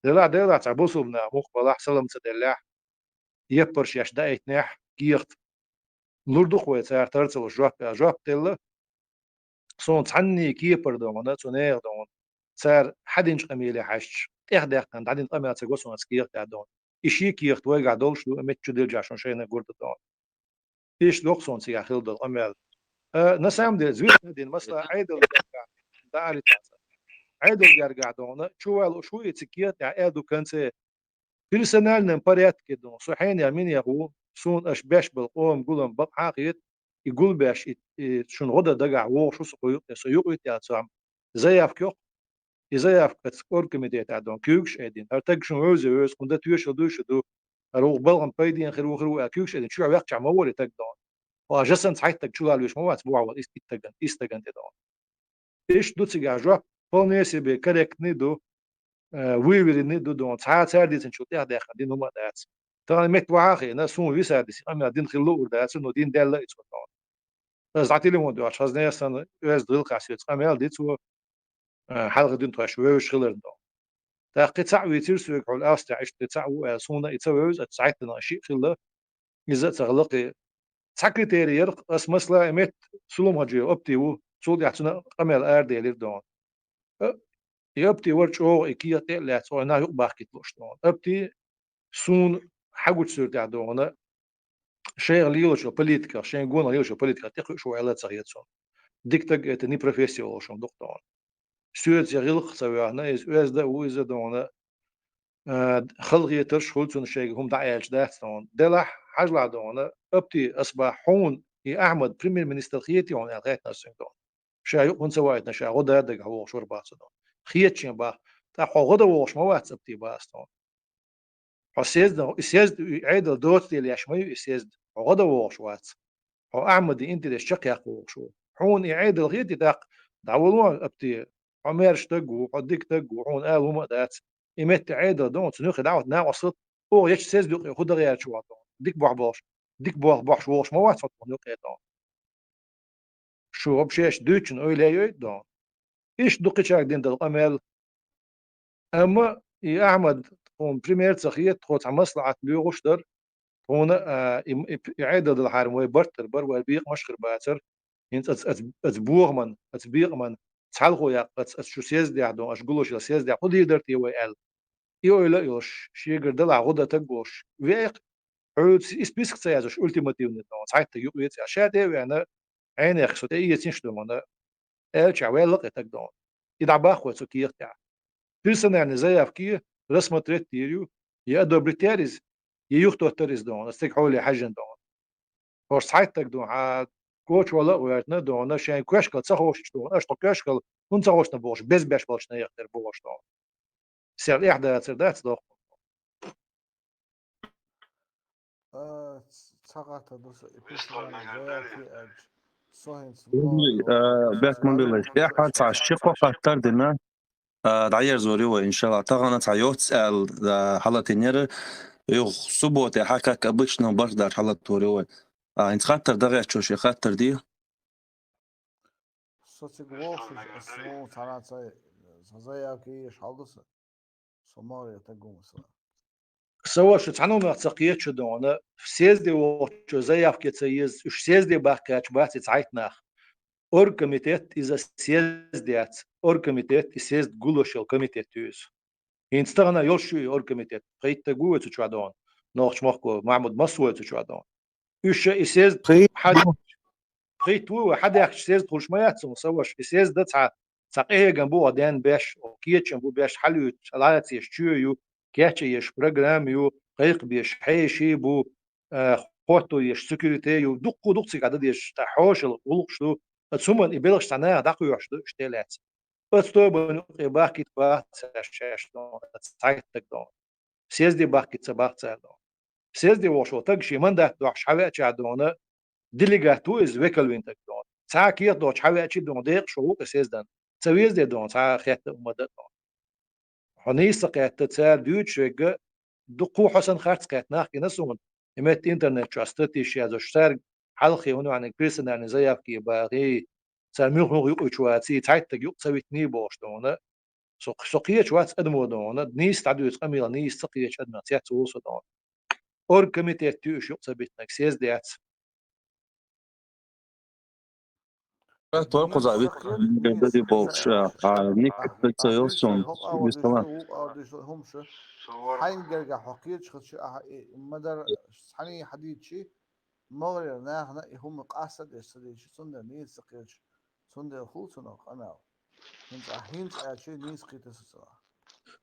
Делахь, делахь цхьа бусулба нах муха балахь, салам ца деллехь, яппарш еш даийтинехь, кехат лур ду-кх вай цара тар ца луш жоп аьлла, жоп делла. Суна цхьанний кепара дона, цу нехан дона. Цара хьан динчу къамеле хьаьжча, тӀехдаьккхина дӀадина къамел ца го суна аса кехат аьлла дона. И шен кехат вайгахь долуш ду, меттачу делчахь шуна шайна гур ду дона. Иштта доккху суна цигахь хила долу къамел. Э, на самом деле, звезда дина масала Ӏедал гергахь, да, Али Таса. Ӏедал гергахь дона, чу валуш ву и цига кехат тӀехь аьлла ду конце. Персональном порядке дона, со хьенех минех ву, суна аша беш болу къоман гулам бакъ хьан а хета, и гулбеш, и, и шуна гӀо дан дагахь вогӀуш ву со кху юкъе, со юкъуьйтта аьлла цу хьама заявка йоккху. И заявка аца оргкомитетехь дона куьйгаш айдина. ХӀара таг шуна вевзе вевза, кхунна дан тоьшалла дуй шу ду. ХӀара вукху балхана пайденна хир ву, хир ву аьлла куьйгаш айдина, чохь вехчахь ма вара и таг дона. Хьо жасан цхьайттаг чулалвеш ма вац, бохьа вала ист-, иттаган, истаган тӀе дона. Иштта ду цигахь жоп, вполне себе корректный ду, э, выверенный ду дона. Цхьа а цара дийцинчул тӀехдаьккхина дина хӀума а дац. Тахана метта вахьа а хиъна, суна висадис къамел дина хила луур дац, но дина даьлла и цо дона. Аса дӀа телефон дуьхьаш хазна сан оьзда гӀиллакхаш соьца къамел ди цо, а, хьалха дина тхоьш вевзаш хиларна дона. ТӀаккха кхин цхьаъ вийцира соьга хьуна Австрия, иштта кхин цхьаъ ву аьлла, суна и ца вевза, аса цхьайттана шиъ хилла, иза а ца хилла кхин. Цхьа критерий яра-кх, аса масала и метта Сулум-Хьаджиев опти ву, цул тӀаьхьа цуьнан къамел араделира дона. Э, и опти вара чӀогӀа и кехат тӀе а лаьцна, ойна юкъ бахкийта лууш дона. Опти суна хьагучу суьртехь дона, шайх лелачу политиках, шайн гонах лелачу политиках тӀекхуьуш ву аьлла ца хета суна. Дика таг это не профессия волуш хӀума ду-кх дона. Соьца я гӀиллакх ца ваьхна, иза оьзда а ву иза дона, а, халахетарш хуьлу цунна шайга хӀума дӀа а аьлча дац дона. Делахь, хьажалахь дона, опти аса бахьа хьуна, и Ахьмад премьер-министр хетий хьуна аьлла хаьттина аса цуьнга дона. Ша юкъ хӀунда ца вайтина, ша гӀо дан дагахь вогӀуш вара баха цо дона. Хетачийн баха. ТӀаккха хьо гӀо дан вогӀуш ма вац опти баха аса дона. Хьо сезда, и сезда, и Ӏедал доцу дела еш ма ю и сезда. Хьо гӀо дан вогӀуш вац. Хьо Ахьмадин интерес чекхъяккха вогӀуш ву. Хьуна и Ӏедал хетий тӀаккха, дӀавало опти, хьо маьрша таг ву, хьо дика таг ву, хьуна ала хӀума а дац. И метта Ӏедал дона, цунна юххе дӀа а вахана накъосталла, оха ечу сезда юкъе хӀун дан гӀерташ ву хьо дона. Дика бохьа болуш, дика бохьа бохьуш вогӀуш ма вац хьо тхуна юкъе дона. Шу вообще аша дуьйцучун ойла яйойту дона. Иштта ду кхечаьрга дина долу къамел. Амма и Ахьмад тхуна пример ца хета, тхо цхьа маслаӀат лоьхуш дара. Тхуна, а, и, и, и Ӏедал далахьара вай барт дар бара, вай бекъамаш хир бацара. ХӀинца аца, аца, аца бохаман, аца бекъаман цхьалхо яккха, аца, аца шу съездехь дона, аша гуллуш йолу съездехь хӀун дийр дара те вай аьлла. И ойла а йолуш, шегара далахь гӀо дан таг волуш, веа-кх, хьоьца и список ца яздеш ультимативный дона, цхьайтта юкъ веций аьлла. Ша тӀе а веана, Ӏенех со тӀеэцийша дона, аьлча, ваьлла-кх и таг дона. И дӀабаххой цу кехатехь. Персональный заявки рассмотреть дийр ю, я одобрить яр иза, я юхатоттар иза дона, аса цига хьоле хьаьжжина дона. ХӀорш цхьайтта таг дона, хьан, кочвала а гӀоьртина дона, шайн коьшкал ца ховшаш дона, аша тхо коьшкал хӀун ца ховшна бохуш, безбеш болчу нехан тера бохуш дона. Сел эхь дацар дац доху. А, ц-, ца гӀатта ду со, и Вистхо письмо мегар дарий? Заявки аьлча. Со хӀинца Уй, могу, а, бехк ма билла. Эхь цхьа ши-кхо хаттар дина. А, дӀаерзор ю вай, иншалла. Тахана цхьа йоц аьлла, а, хьалатинера. Юха субботе хьа, как обычно, бархӀ дар хьалатор ю вай. А, хӀинца хаттар дагӀеччо шен хаттар ди. Со цига волуш, аса вон цхьана ца, сан заявка еш хьал ду сан. Со могӀаре таг ву сан. Сан ваша, цхьана а нах ца кхеташ дона, съезде вохучо заявка ца еза, уьш съезде баккхаьча бац и цхьайтта нах. Оргкомитет иза съезд яц, оргкомитет и съезд гуллуш йолу комитет ю иза. ХӀинца тахана йолуш ю и оргкомитет, пхийтта ву вай цу чохь дона, нохча махко Махьмуд Масу вай цу чохь дона. Уьш ша и съезд хьа-, пхийтта ву вай хьадаьхкича съезд хуьлуш ма яц суна, сан ваша, и съезда цхьа, цхьа къахьегам бу оха ден беш, оха кечам бу беш, хьалуьйтуш, лацеш чоь ю, кечъеш программа ю, кхайкхабеш хьеший бу, а, хӀотто еш секьюрите ю, дуккха а дукха цига дан дезаш, тӀаккха хьошалгӀа гӀуллакхаш ду, аса хӀуманна и белхаш цхьа наха дӀакхоьхьуш ду, уьш тӀе а лаьцна. Оцу тобанна юкъе бахкийта баха цара шаьш дона, цхьайттаг дона. Съезде бахкийта ца баха цара дона. Съезде вохуш волу таг шен мандат дохьуш хьавеача дона, делегат ву иза, векал вина таг дона. Цхьа а кехат доцуш хьавеача дона, декъашхо ву кху съездан. Ца везде дона, цхьа а хетта а ма дан дона. Хьо нийса ца кхетта, цара дуьйцуш верг а, дуккха а хьо санна харц кхетта нах гина суна, и метта интернет чохь статьяш язош, цаьрга хьалххе хӀун ваьнниг персональный заявки бахий, цара муьлх-муьлх юкъуьйтуш ваций, цхьайттаг юкъа ца витиний бохуш дона. Со, со кхеташ вац адамо дона, нийса дӀадуьйцу къамел, нийса ца кхеташ адамех цец волу со дона. Оргкомитет ю уьш юкъа ца битинарг, съезд яц. Тхо кхуза вит дади болчу, а, ник ца йолсун, вистала. Хьайн герга хьо кхеташ хилча, ахьа и ма-дарра цхьаьний хьадийчи, могӀарера нахана и хӀума къаста деш ца дийчи, цундела нийса ца кхеташ, цундела хул цунах къамел. ХӀинца, хӀинца аьлчи нийса кхетар со цунах.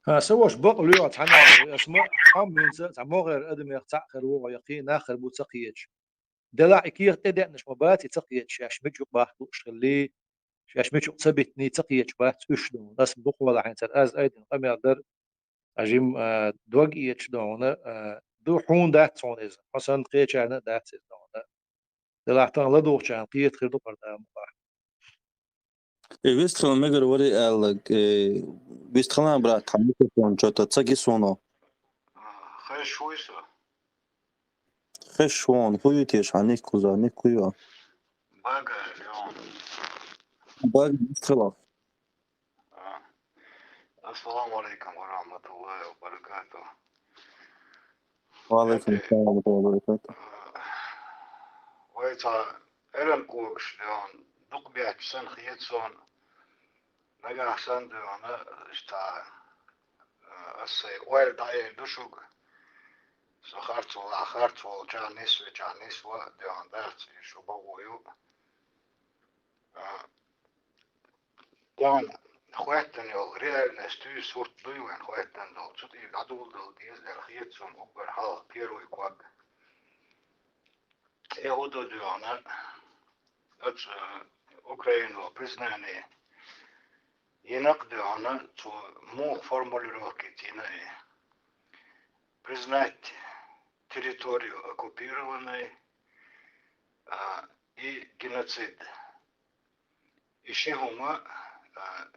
Ха, сан ваша, бакъ лоьху цхьаьна, аса ма, хьамма хӀинца цхьа могӀарера адамех цхьаъ хир ву хьо, я кхин нах хир бу ца кхеташ. Делахь и кехат тӀедеънаш ма бац и ца кхеташ, шаьш мича юкъа бахка лууш хилли, шаьш мича юкъа ца битиний ца кхеташ бац уьш дона. Аса дукхахволахь хӀинца аса айдина къамел дара, а, жим, а, дог эцаш дона, а, ду хьуна дац хьуна иза, хьо санна кхечарна а дац иза дона. Делахь тахана ладугӀучарна кхета хир ду кхара дама бахьа. И вистхила мегар вари аьлла, э, вистхилан брат, хьан микрофон чё-то ца ги суна. Хеш вуй со? Хеш вон, хӀу ю теша, хьан ник кхуза, ник хӀу ю? Бага, Леон. Бага, вистхила. А. Ассаламу алейкум ва рахматуллахи ва баракатух. Ва алейкум ассалам ва рахматуллахи ва баракатух. Вай цхьа эран когаш, Леон, дукха бетташ санна хета суна, нагахь санна, Леон, иштта, а, аса сайн ойла дӀаэр ду шуга. Со харц валахь, харц волчохь нисвечохь нисва, Леон, дац, и шу бакъо ю. А, тахана хӀоьттина йолу реальность туьйсурт дуй вайн хӀоьттина долу, цу тӀера дӀадоладала деза аьлла хета суна уггар хьалха первый ког. И хӀу ду дуьхьана, оцу, э, Украино признание йинакъ дуьхьана, цо муха формулировки йина и: признать территорию оккупированной, а, и геноцид. И ши хӀума, а,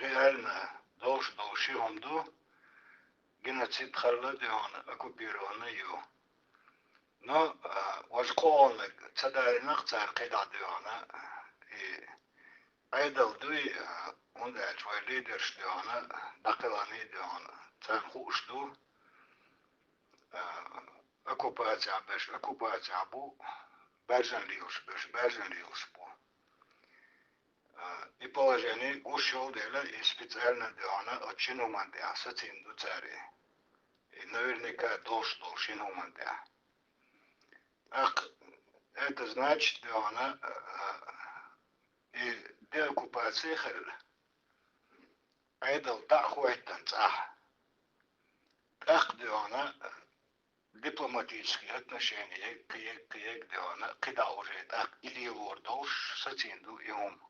реально долуш долу ши хӀума ду, геноцид хилла дуьхьана, оккупированный ю. Но, а, важа къоланиг ца далийнакъ цара кхидӀа дуьхьана, и Ӏедал дуй, а, хӀунда аьлча вай лидерш дуьхьана, дӀакхелханий дуьхьана, царна хууш ду, а, оккупацехь берш оккупацехь бу, баьржина лелаш берш баьржина лелаш бу. А, и положение гуш йолу дела, и специально дуьхьана оцу шина хӀуманна тӀехь сацийна ду цара и. И наверняка долуш долу шина хӀуманна тӀехь. ТӀаккха это значит, дуьхьана, а, и деоккупация хилла. Ӏедал дӀа а хӀоьттина цӀахь. ТӀаккха дуьхьана, дипломатические отношения, кхе-, кхе-, кхе-, дӀа уже тӀаккха и лелор долуш сацийна ду и хӀума.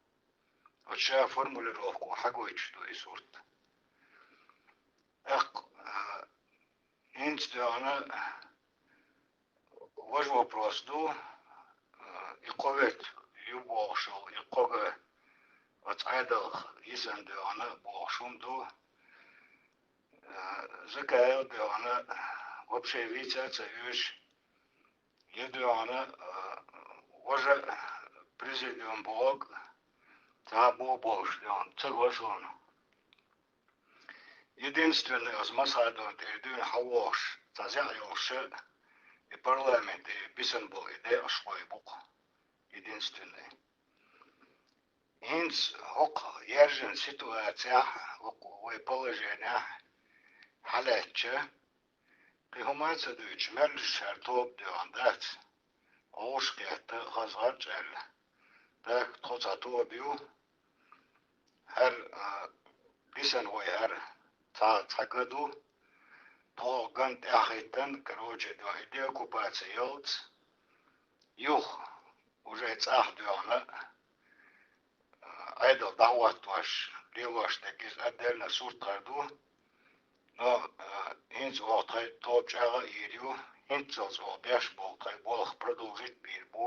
Вот ша формулировку хьагойтуш ду и сурт. ТӀаккха, а, хӀинца дегӀана важа вопрос ду, а, и кхо ветт ю бохуш йолу, и кхо га оцу Ӏедалх йисан дегӀана бохуш хӀума ду. А, Закаев дегӀана вообще вийца а ца оьшу, я дегӀана, а, важа президиум боху, цхьа боху бохуш дегӀана ца го суна. Единственный оцу Масхадовна тӀера дуьйна хьавогӀуш, цхьа зӀе йолуш и парламенте бисан болу и декъашхой бу-кх. Единственный. ХӀинца хӀокху яьржина ситуацехь, хӀокху вай положенехь хьалаьцча, кхин хӀума а ца дуьйцуш, меллаша хӀара тоба доьгӀна дац, гӀовш кхетта, хаза гӀарчӀ аьлла. ТӀаккха тхо цхьа тоба ю, хӀара, а, дисина вай хӀара цхьа, цхьа га ду, тхо ган тӀаьхьахӀиттан, короче, до и деоккупация йоллац, юха уже цӀахь доьгӀна, а, Ӏедал дӀахӀоттош, лелош дерг иза отдельно сурт хир ду. Но, а, хӀинца оха тхайн тоба чӀагӀ а йийр ю, хӀинццалц оха беш болу тхайн болх продолжить бийр бу,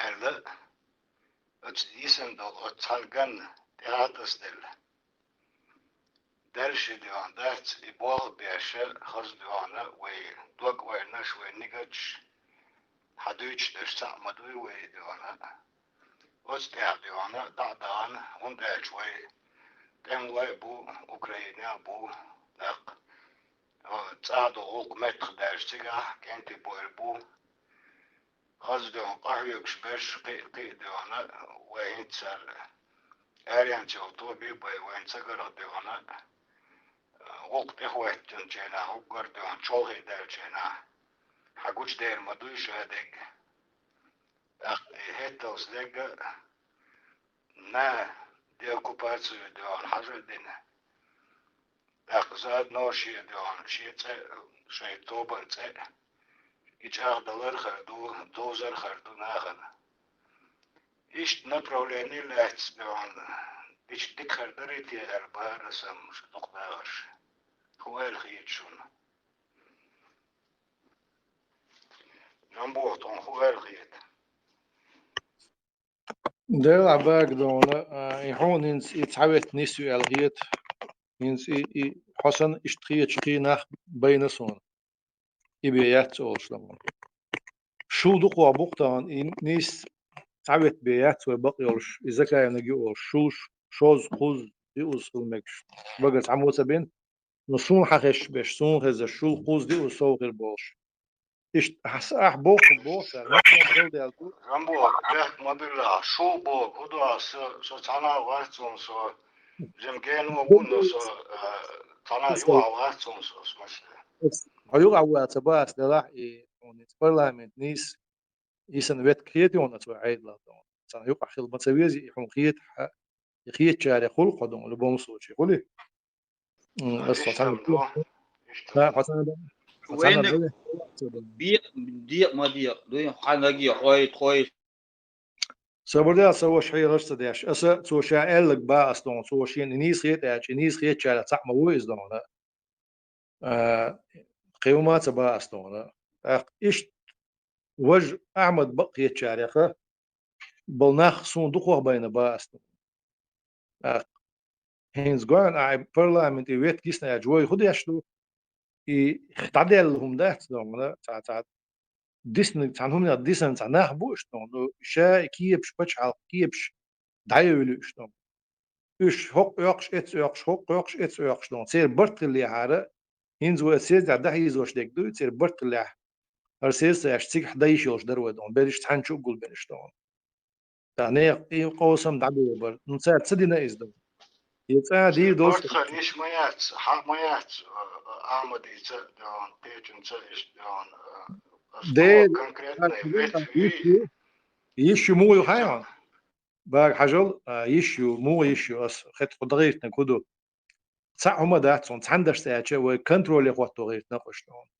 аьлла, оцу йисина долу оцу цхьана ганна тӀаьхьа а тасаделла. Дерриш и доьгӀна дац, и болх а беш, хаза доьгӀна вай дог-ойланаш, вай нигаташ, хьан дуьйцуш дерш цхьаъ ма дуй вай и доьгӀна. Оцу тӀехь доьгӀна дӀа а дахана, хӀунда аьлча вай тӀемалой а бу, Украинехь а бу, тӀаккха, а, цӀахь долу гӀуллакх меттах даьлча цигахь кӀентий бойр бу. Хаза доьгӀна къахьоьгуш берш кхин а, кхин а доьгӀна, вай хӀинца цара аренца йолу тоба бай вайна ца гарх доьгӀна, гӀуллакх тӀехӀоьттинчу хенахь, уггар доьгӀна чолхе даьллачу хенахь, хьан гучудер ма дуй ша дерг. ТӀаккха и хӀетталц дерг а на деоккупацию доьгӀна хьажа а дина. ТӀаккха заодно шен доьгӀна, шен цӀе, шайн тобан цӀе и чӀагӀдалар а хир ду, довзар а хир ду нахана. Иштта направление лаьцна доьгӀна, дича дика хир дарий те аьлла бахара аса-м шу дукха дахарш. ХӀун аьлла хета шуна? Жамбух, тхуна хӀун аьлла хета? Делахь бага дона, а, и хьуна хӀинца и цхьаветта нис ю аьлла хета. ХӀинца и, и хьо санна иштта хеташ кхин нах байна суна. И бен яц олуш дан. Шул дукхох бу-кх тахана, и нийсса цхьаветта бен яц вай бакъ йолуш, и Закаевнаг ю олуш, шулш, шозза, кхузза, диъазза хила мегаш. Багара цхьаммо ца бина, но суна хьан хезаш беш, суна хезаш, шул, кхузза, диъазза сов хир болуш. Иштта ахьа са ахь боху, боху цара, массо а хила даьлла ду. Рамбо, бехк ма билла, шул боху, хӀун ду ахьа, со, со цхьана а вац хьуна, со жима гено ву, но со, а, цхьана а юкъахь вац хьуна, со, в смысле. Хьо юкъахь вац, ца бац делахь, и хьуна иза парламент нийса, и санна ветка хета хьуна ца Ӏедалан. Царна юкъахь хила ма ца веза, и хьуна хета, хьа, и хетачарех хуьлу хьо дан, в любом случае, хуьлий? М, ас хьо цхьаьна ду. Да, хьо цхьаьна ду. Хьо цхьаьна ду. Декъа, декъа ма декъа, дуй, хьан лаге, хой, хой. Собар де, аса ваша хьелаш ца деш. Аса цо ша аьлларг бан ас доху, цо шена нийса хета аьлча, нийса хетачарех цхьаъ ма ву иза доху, да. А, кхин хӀума ца бан ас доху, да. ТӀаккха иштта важа Ахьмад бакъ хетачарех болу нах суна дукхох байна бан ас доху. ТӀаккха хӀинца гоьна ахьа парламенте ветка йисна аьлча, вай хӀун деш ду? И дӀадаьлла хӀума дац доху, да, цхьа, цхьа дисна, цхьана хӀуманех дисна цхьа нах бу уьш доху, ну, ша и кепаш, пачхьалкх кепаш дӀайевлуьйтуш доху. Уьш хӀокху оьккхуш, эцу оьккхуш, хӀокху оьккхуш, эцу оьккхуш доху. Церан барт хиллехьара, хӀинца вай съездехь дӀахьийзош дерг дуй, церан барт хиллехь, хӀара съезд ца еш, цигахь дан йиш йолуш дара вай доху, берриш цхьаьна чу а гулбина уьш доху. Ткъа нехан и къовсам дӀаболабар. Ну, цара ца дина иза ду. И цӀа дийр долуш. Барт хар йиш ма яц, хьа ма яц, а, Ахьмадица, а, кхечунца, иш, а, а, Дела, конкретно а, ветвий. Йиш ю, йиш ю муха ю хьайна? Бага хьажал, а, йиш ю, муха йиш ю, ас хӀета кху дагӀийтинарг хӀун ду? Цхьаъ хӀума дац хьуна, цхьаьна дашца аьлча, вай контроле хӀотто гӀиртина къуьш хьуна.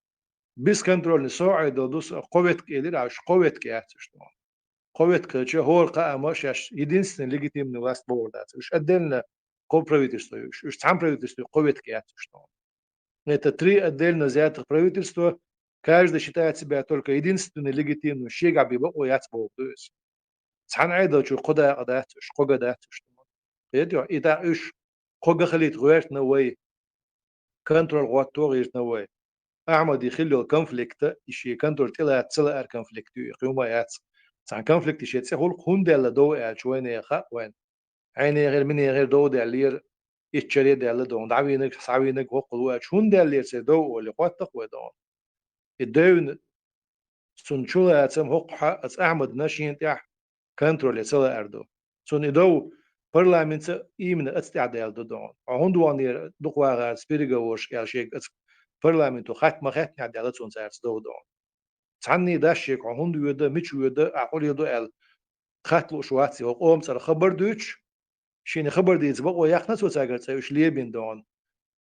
Бесконтрольный со Ӏедал ду, со кхо ветка элира, уж кхо ветка яц уж тхьона. Кхо ветка хилча, хӀора кхаама шаьш единственный легитимный власть бохур дац. Уж отдельно кхо правительство ю уж. Уж цхьана правительство кхо ветка яц уж тхьона. Это три отдельно взятых правительства, каждый считает себя только единственный легитимный, шегахь бен бакъо яц бохург ду иза. Цхьана Ӏедал чу кхо дакъа дац уж, кхо га дац уж тхьона. Кхетий хьо? И дакъа уж кхо га хилийта гӀоьртина вай, контроль хӀотто гӀиртина вай. Ахьмади хилла йолу конфликт, и шен контроль тӀелаца ца лаьара конфликт ю, и кхин хӀума яц. Цхьана конфликт шен цӀе хуьлу, хӀунда даьлла дов аьлча вайна яха а вайна. Хьенехан, минехан дов даьллера, иччаре даьлла дов, дӀавийнарг, схьавийнарг хӀокхул ву аьлча, хӀунда даьллера церан дов олий, хӀоттах вай дов. И девна цунна чулацам хӀокху хьа, аса Ахьмадна шена тӀехь контроле ца лаар ду. Цунна и дов парламентца именно аца тӀехь даьлла ду дохуна. Хьо хӀунда ваханера дукха вахара переговорш аьлла шега аца парламенто хатта ма хаьттинехь даьлла цунна цаьрца дов дохуна. Цхьанний даш шега хьо хӀунда воьду, мича воьду, ахь къуле ду аьлла, хатта лууш вац и, хӀо къоман цӀарах хабар дуьйцуш, шена хабар дийца бакъо яьккхина цо цаьргара цӀе уьш лебина дохуна.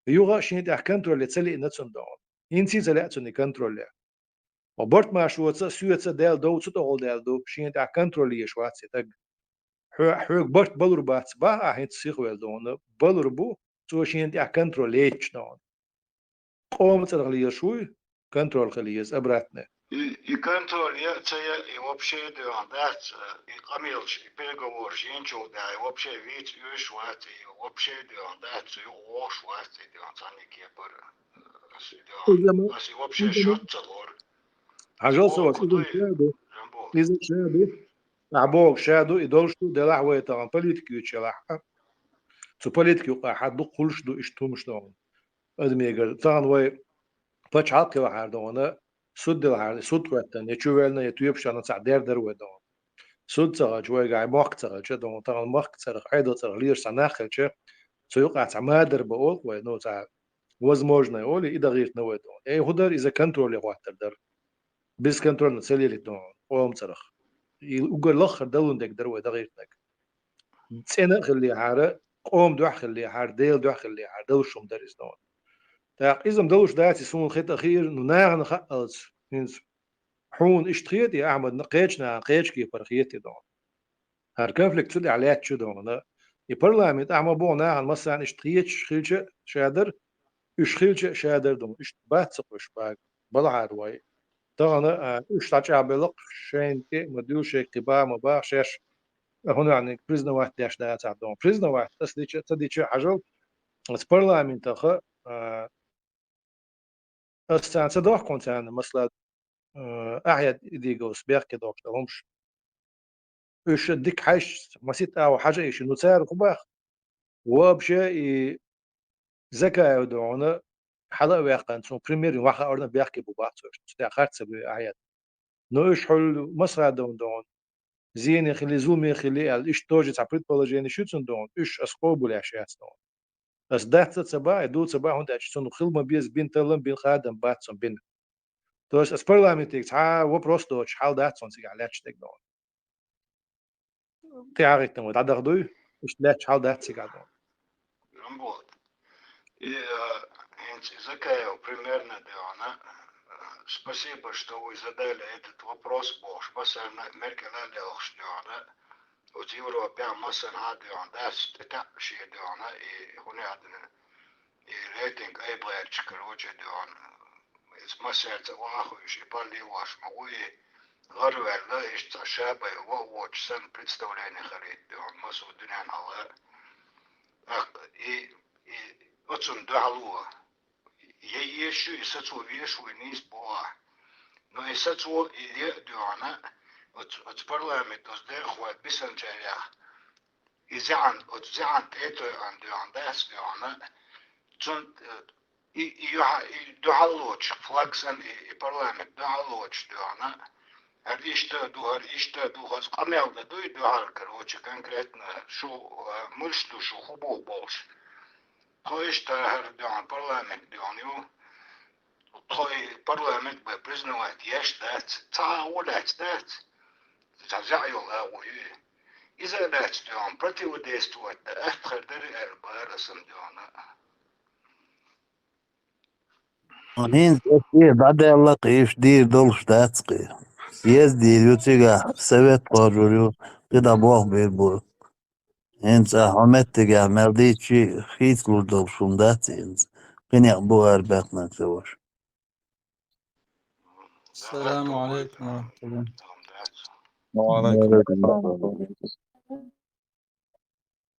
Юха а шена тӀехь контроле ца лиъна цунна дохуна. ХӀинца а ца лаьа цунна и контроле. Ва барт машоца а, соьца а даьлла дов цу тӀехула даьлла ду, шена тӀехь контроль езаш вац и стаг. Хьо-, хьоьга барт балур бац, бах ахь хӀинца сихвелла дохуна, балур бу, цо шена тӀехь контроль лецча дохуна. Къоман цӀарах лелаш вуй, контроль хила еза обратно. И, и контроль я а ца я, и вообще доьгӀна дац, и къамелаш, и переговораш йинчул тӀаьхьа, и вообще вийца оьшуш вац, и вообще доьгӀна дац, цу юкъа вогӀуш вац, и доьгӀна цхьанна кепара. Аса и доьгӀна, аса и вообще шот ца лору. Хьажал со, иза ша ду. Иза ша ду. Ахь бохург ша ду, и долуш ду, делахь вай тахана политика юьйцуш елахь а. Цу политика юкъахь дукха хуьлуш ду иштта хӀумаш дохуна. Адамегара тахана вай пачхьалкх хилахьара дохуна, суд делахьара, суд хӀоьттина, я чу ваьллина, я тоьпаш даьллина цхьаъ дер дара вай дохуна. Суд ца хилча, вайгахь мохк ца хилча дохуна, тахана махка цӀарах, Ӏедал цӀарах лелаш цхьа нах хилча, цу юкъахь цхьа мадар бан олу вай, ну, цхьа возможное олий, и дан гӀиртина вай дохуна. Э, хӀун дара иза, контроле хӀоттар дара. Бесконтрольно ца лелийта дохуна, къоман цӀарах. И уггар лаххара далун дерг дара вай дан гӀиртинарг. ЦӀена а хиллехьара, къоман дуьхьа хиллехьара, Делан дуьхьа хиллехьара, далуш хӀума дара иза дохуна. ТӀаккха иза-м далуш дац, и суна хи тӀе хиира, ну, нахана хааллалц, хӀинца хьуна иштта хета и, Ахьмадна, кхечу нахана кхечу кепара хета и дохуна. ХӀара конфликт цу тӀехь лаьтташ ю дохуна. И парламент, ахьа ма боху, нахана массарна иштта хеташ хилча а ша дара, уьш хилча а ша дара дохуна. Иштта бац ца кхуьуш бага, балахьара вай. Тахана, а, уьш дӀачӀагӀбелла-кх, шайна тӀе а ма дуьллу, шайга кхин бан а ма бан, шаьш, а, хӀун аьлла, признавать деш дацахь дохуна. Признавать аса дича а, ца дича а хьажал, аса парламентаха, а, аса царна ца дохку хьуна царна, масала, э, Ахьед Идиговс бехке дохуш долу хӀумаш. Уьш дика хьаьжча, масийтта агӀо хьажа а йиш ю, ну цара хӀун баха? Вообще и Закаев дохуна хьала а ваьккхина, цунна пример ваха орна бехке бу баха цо уьш. Цу тӀехь харц ца буьйу Ахьед. Но уьш хьуьлла масхадовна дохуна. Зене хили, зуламе хили аьлла, иштта тоже цхьа предположение шу цунна дохуна, уьш ас къобалъеш яц дохуна. Ас дац а ца бан, ай ду ца бан, хӀунда аьлча цунна хила ма беза бина таллам, бина хадам бац цунна бина. То есть ас парламентига цхьа а вопрос доцуш хьал дац цунна цигахь лаьтташ дерг дохуна. ТӀаьхьагӀиттина вай дӀадаха дуй, иштта лаьтташ хьал дац цигахь дохуна. Рамбот. И, э, хӀинца Закаев примерно доьгӀна, э, спасибо, что вы задали этот вопрос, бохуш, массарна а меркӀала а лелхаш доьгӀна, оцу Европехь массанхьа а доьгӀна дац, тӀетаьӀ шен доьгӀна, и хӀун аьлла, и рейтинг айбагӀерча, короче, доьгӀна. Иза массаьрца а ваха хуьйш, и парли а ваш ма ву, и гӀараваьлла, иштта цхьа шабай ваха воцуш санна представление хилийта доьгӀна, массо а дуьненна хьалха. ТӀаккха и, и оцунна дуьхьало, я езаш ю, и сацо везаш ву, и нийса боху ахь. Но и сацо, и е а доьгӀна, оцу, оцу парламент, оцу деххой бисанчарех, и зӀеӀан, оцу зӀеӀан тӀе а тойъан доьгӀна дац доьгӀна, цунна, э, и, и юьхьа, и дуьхьал лоцуш, флаг санна, и, и парламент дуьхьал лоцуш доьгӀна, хӀара иштта а ду, хӀара иштта а ду, хаза къамел дан ду и дуьхьал, короче, конкретно шу, э, муьлш ду шу, хӀун бу бохуш. Тхо иштта хӀара доьгӀна парламент доьгӀна ю. Тхо и парламент бен признавать еш дац, цхьа а агӀо лаьцна дац. Цхьа зӀе йолу агӀо ю. Иза а лаьцна доьгӀна противодействовать дан атта хир дара аьлла бара аса доьгӀна. ХӀинца эшши дӀадаьлла кхы, иштта дийр долуш дац кхы. Съезд дийр ю цигахь, совет кхожур ю, кхидӀа болх бийр бу. ХӀинца хьо меттигехь мел дийцчи хийцалур долуш хӀума дац хӀинца. Кхин некъ бу арабаьккхинарг ца ваша. Салам алейкум ва рахматуллах. Ва алейкум ассалам.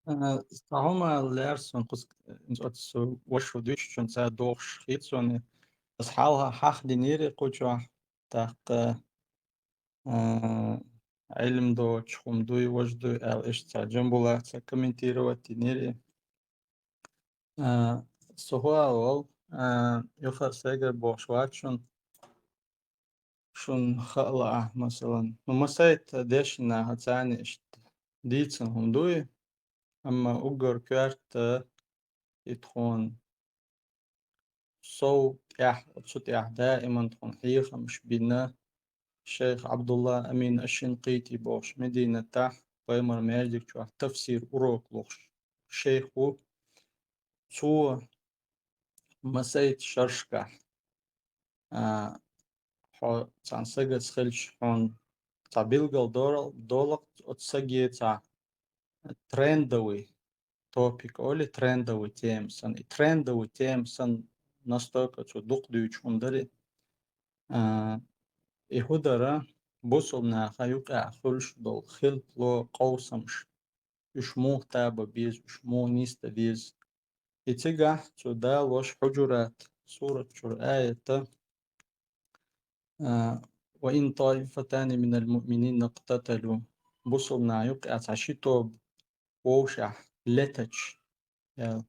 Э, цхьа хӀума лаьара суна кхуза, э, оцу ваша дуьйцучунца догӀуш хета суна. Аса хьалха хьахдинера кху чохь, тӀаккха, э, Ӏилма доцуш хӀума дуй, важа дуй аьлла, иштта цхьа Джамбулатца комментировать динера. Э, со хӀу ала волу, э, юха а сайгара бохуш вац шуна. Шуна хаала ахь, масалан, ну, масайта дешна наха царна иштта дийцина хӀума дуй, амма уггар коьрта и тхуна сов тӀехь, цу тӀехь даиман тхуна хьехамаш бина шайх Абдулла Амин аш-Шинкъити бохуш, Мединатахь, Пайхамар маьждиг чохь тафсир урок лохуш шайх ву. Цо масайта шаршкахь, а, хьо цхьана сагаца хилча, хьуна цхьа билгал дорал-, долу оцу саге цхьа трендовый топик олий, трендовый тема санна. И трендовый тема санна настолько цо дукха дуьйцуш хӀума дара. А, и хӀу дара, бусулба наха юкъахь хуьлуш долу хилпало, къовсамаш, уьш муха таба беза, уьш муха нисда деза. И цигахь цо далош Хьуджурат сурат чуьра аята, а, «Ва ин таифатани минал муъминина икътаталу», бусулба наха юкъахь цхьа ши тоба вовшахь летача, я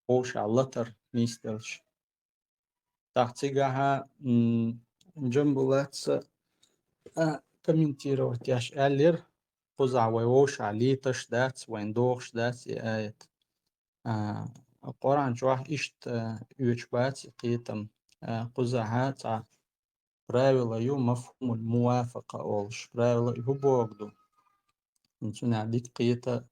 вовшахь латар нисделча. ТӀаккха цигахьа, м, Джамбулатца, а, комментировать еш аьллера, кхузахь вай вовшахь леташ дац, вайн дохуш дац и аят. А, Къуръан чохь иштта, а, оьцуш бац и кхетам. А, кхузахьа цхьа правило ю, мафхумул мувафакъа олуш правило, и хӀу боху ду? Цуьнан дика кхета,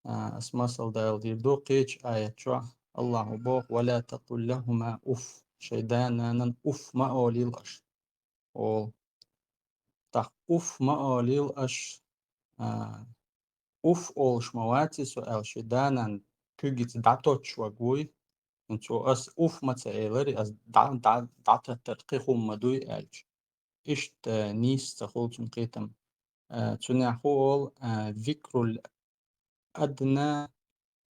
а, ас масал дала дийр ду, кхечу аят чохь Аллахьа боху: «Ва ла такъул лахума уф», шайн да-нанан уф ма олийла аша, олу. ТӀаккха уф ма олийла аша, а, уф олуш ма вац и со аьлла, ши да-нана куьгица дӀатоттуш ваг вуй. Цо ас уф ма ца элира, ас дӀа-, дӀа-, дӀататтар кхин хӀума ма дуй аьлча. Иштта нийса ца хуьлу цуьнан кхетам. А, цуьнан хӀу олу, а, зикрул адна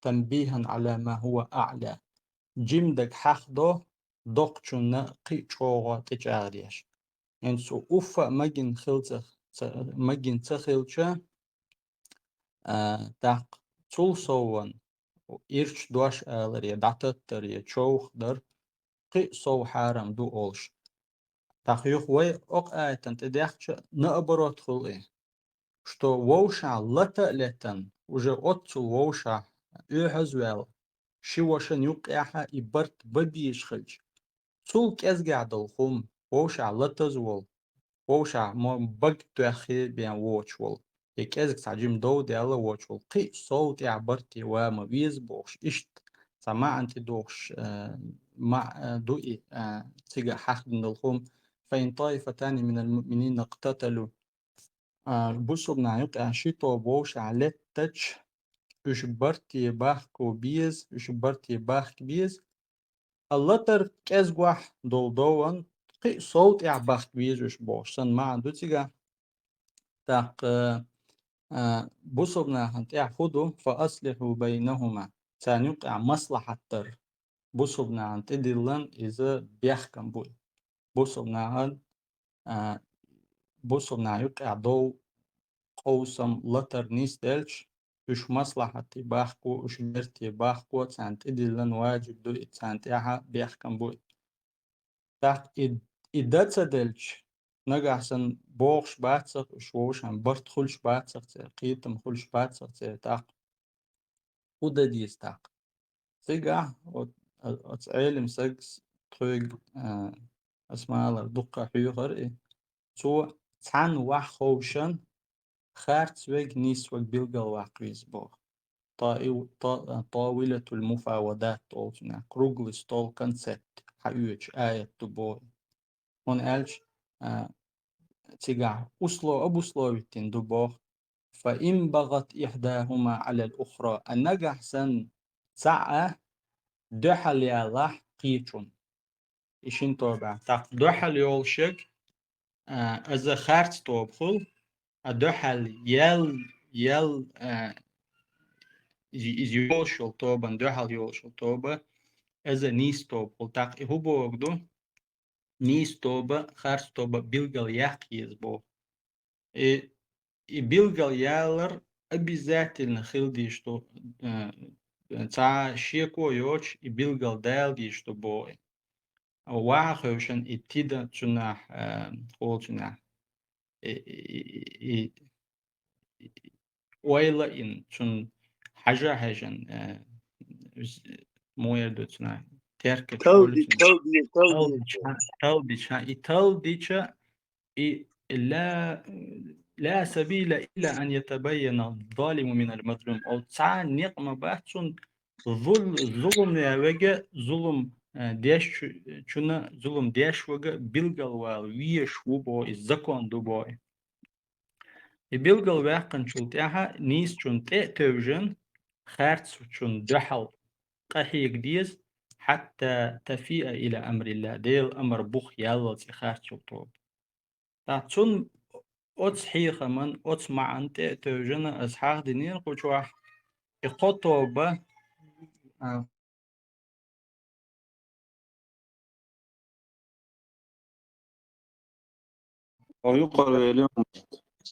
танбихан ала ма хӀува аъла. Жимма даг хьахдо, доккхачунна кхин а чӀогӀа тӀечӀагӀдеш. ХӀинца цо уффа а магийна хилца, ца-, магийна ца хилча, а, тӀаккха цул сован ирча дош алар я дӀататтар я човхадар кхин а сов хьарам ду олуш. ТӀаккха юха вай окху аятан тӀедехча, наоборот хуьлу и, что вовшахь лата а летан, уже оццул вовшахь оьхьазваьлла, ши вашан юккъехьа и барт бан безаш хилча, цул кӀезгехь долу хӀума, вовшахь латаза волу, вовшахь мо-, бага тоьххе бен воцуш волу, я кӀезиг цхьа жима дов даьлла воцуш волу, кхин а сов тӀехь барте ван ма веза бохуш, иштта цхьа маьӀна тӀедухуш, а, ма-, а, ду и, а, цига хьахдина долу хӀума: «Фа ин таифатани минал муъминина икътаталу». А, бусулба наха юкъахь ши тоба вовшахь леттача, уьш барте бахко беза, уьш барте бахка беза, а латар кӀезгохь долу дован кхин а сов тӀехь бахка веза уьш бохуш санна маьӀна ду цигахь. ТӀаккха, а, бусулба нахана тӀехь хӀу ду: «Фа аслихьу байнахума». Царна юкъахь маслахьат дар. Бусулба нахана тӀедиллан иза бехкам бу. Бусулба нахана, а, бусулба наха юкъахь дов, къовсам, латар нисделча, уьш маслахьате бахко, уьш берте бахко, царна тӀедиллан ваджиб ду и, царна тӀехьа бехкам бу и. ТӀаккха и, и дан ца делча, нагахь санна бохуш бацах, уьш вовшахь барт хуьлуш бацах церан, кхетам хуьлуш бацах церан, тӀаккха хӀу дан деза тӀаккха? Цигахь, вот, а, оцу Ӏелим сагас тхоьга, а, ас ма аллара, дуккха хьоьхура и. Цо цхьана ваьхьа ховшан харц верг, нийса верг билгалваккха веза боху. Таи-, та-, а, тавилатул муфавадат олу цунах, круглый стол концепт. хьаоьцу аят ду боху. ХӀунда аьлча, а, цигахь усло-, обусловить дина ду боху. فإن بغت إحداهما على الأخرى. А нагахь санна цхьаъ дуьхьал ялахь кхечунна. И шина тобанна. ТӀаккха дуьхьал йолуш ерг, а, иза харц тоба хуьлу, а дуьхьал ял, ял, а, иза, иза йолуш йолу тобанна, дуьхьал йолуш йолу тоба, иза нийса тоба хуьлу. ТӀаккха и хӀун бохург ду? Нийса тоба, харц тоба билгал яккха еза боху. И, и билгал ялар обязательно хила дезаш ду, э, цхьа шеко йоцуш, и билгал дала дезаш ду боху. Ваха хевшина и тида цунах, э, холчунах. И, и, и, и, и ойла ин, цунна хьажа хьаьжна, э, з-, муха эр ду цунах, теркаш олу цунах. Талди-, талди-, талдича, талдича, и талдича, и ла, ла сабила илла ан ятабайяна залиму минал мазлум. Ол цхьа некъ ма бац цунна, зул-, зулам яь верг, зулам, э, деш чу-, чунна, зулам деш верг билгал вала везаш ву боху, и закон ду боху. И билгал ваьккхинчул тӀаьхьа нийсачунна тӀе а тевжина, харцачунна дуьхьал къахьега деза, хьатта тафиа иля амриллах, Делан амар бух яллалц и харц йолу тоба. ТӀаккха цунна оцу хьехаман, оцу маьӀан тӀе а тевжина, аса хьахдинера кху чохь, и кхо тоба, а, О, юкъара велин.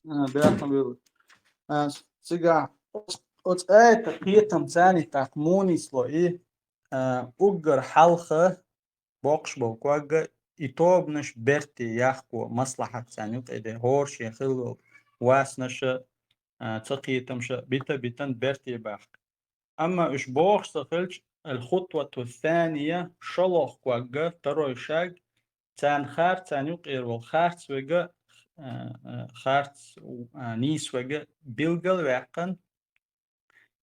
А, бехна вилла. А, цигахь оц-, оцу аятан кхетам царна тӀаккха муха нисло и, а, уггар хьалха боккхуш болу ког, и тобанаш берте яхко, маслахьат царна юкъе де, хӀора шен хилла волу васанаша, а, ца кхетамаша бита-битан берте бахка. Амма уьш бохуш ца хилча, аль-хутвату ссания, шолгӀа ког, второй шаг, царна хар-, царна юкъера волу харц верг, а, а, харц, а, нийса верг билгал ваьккхина,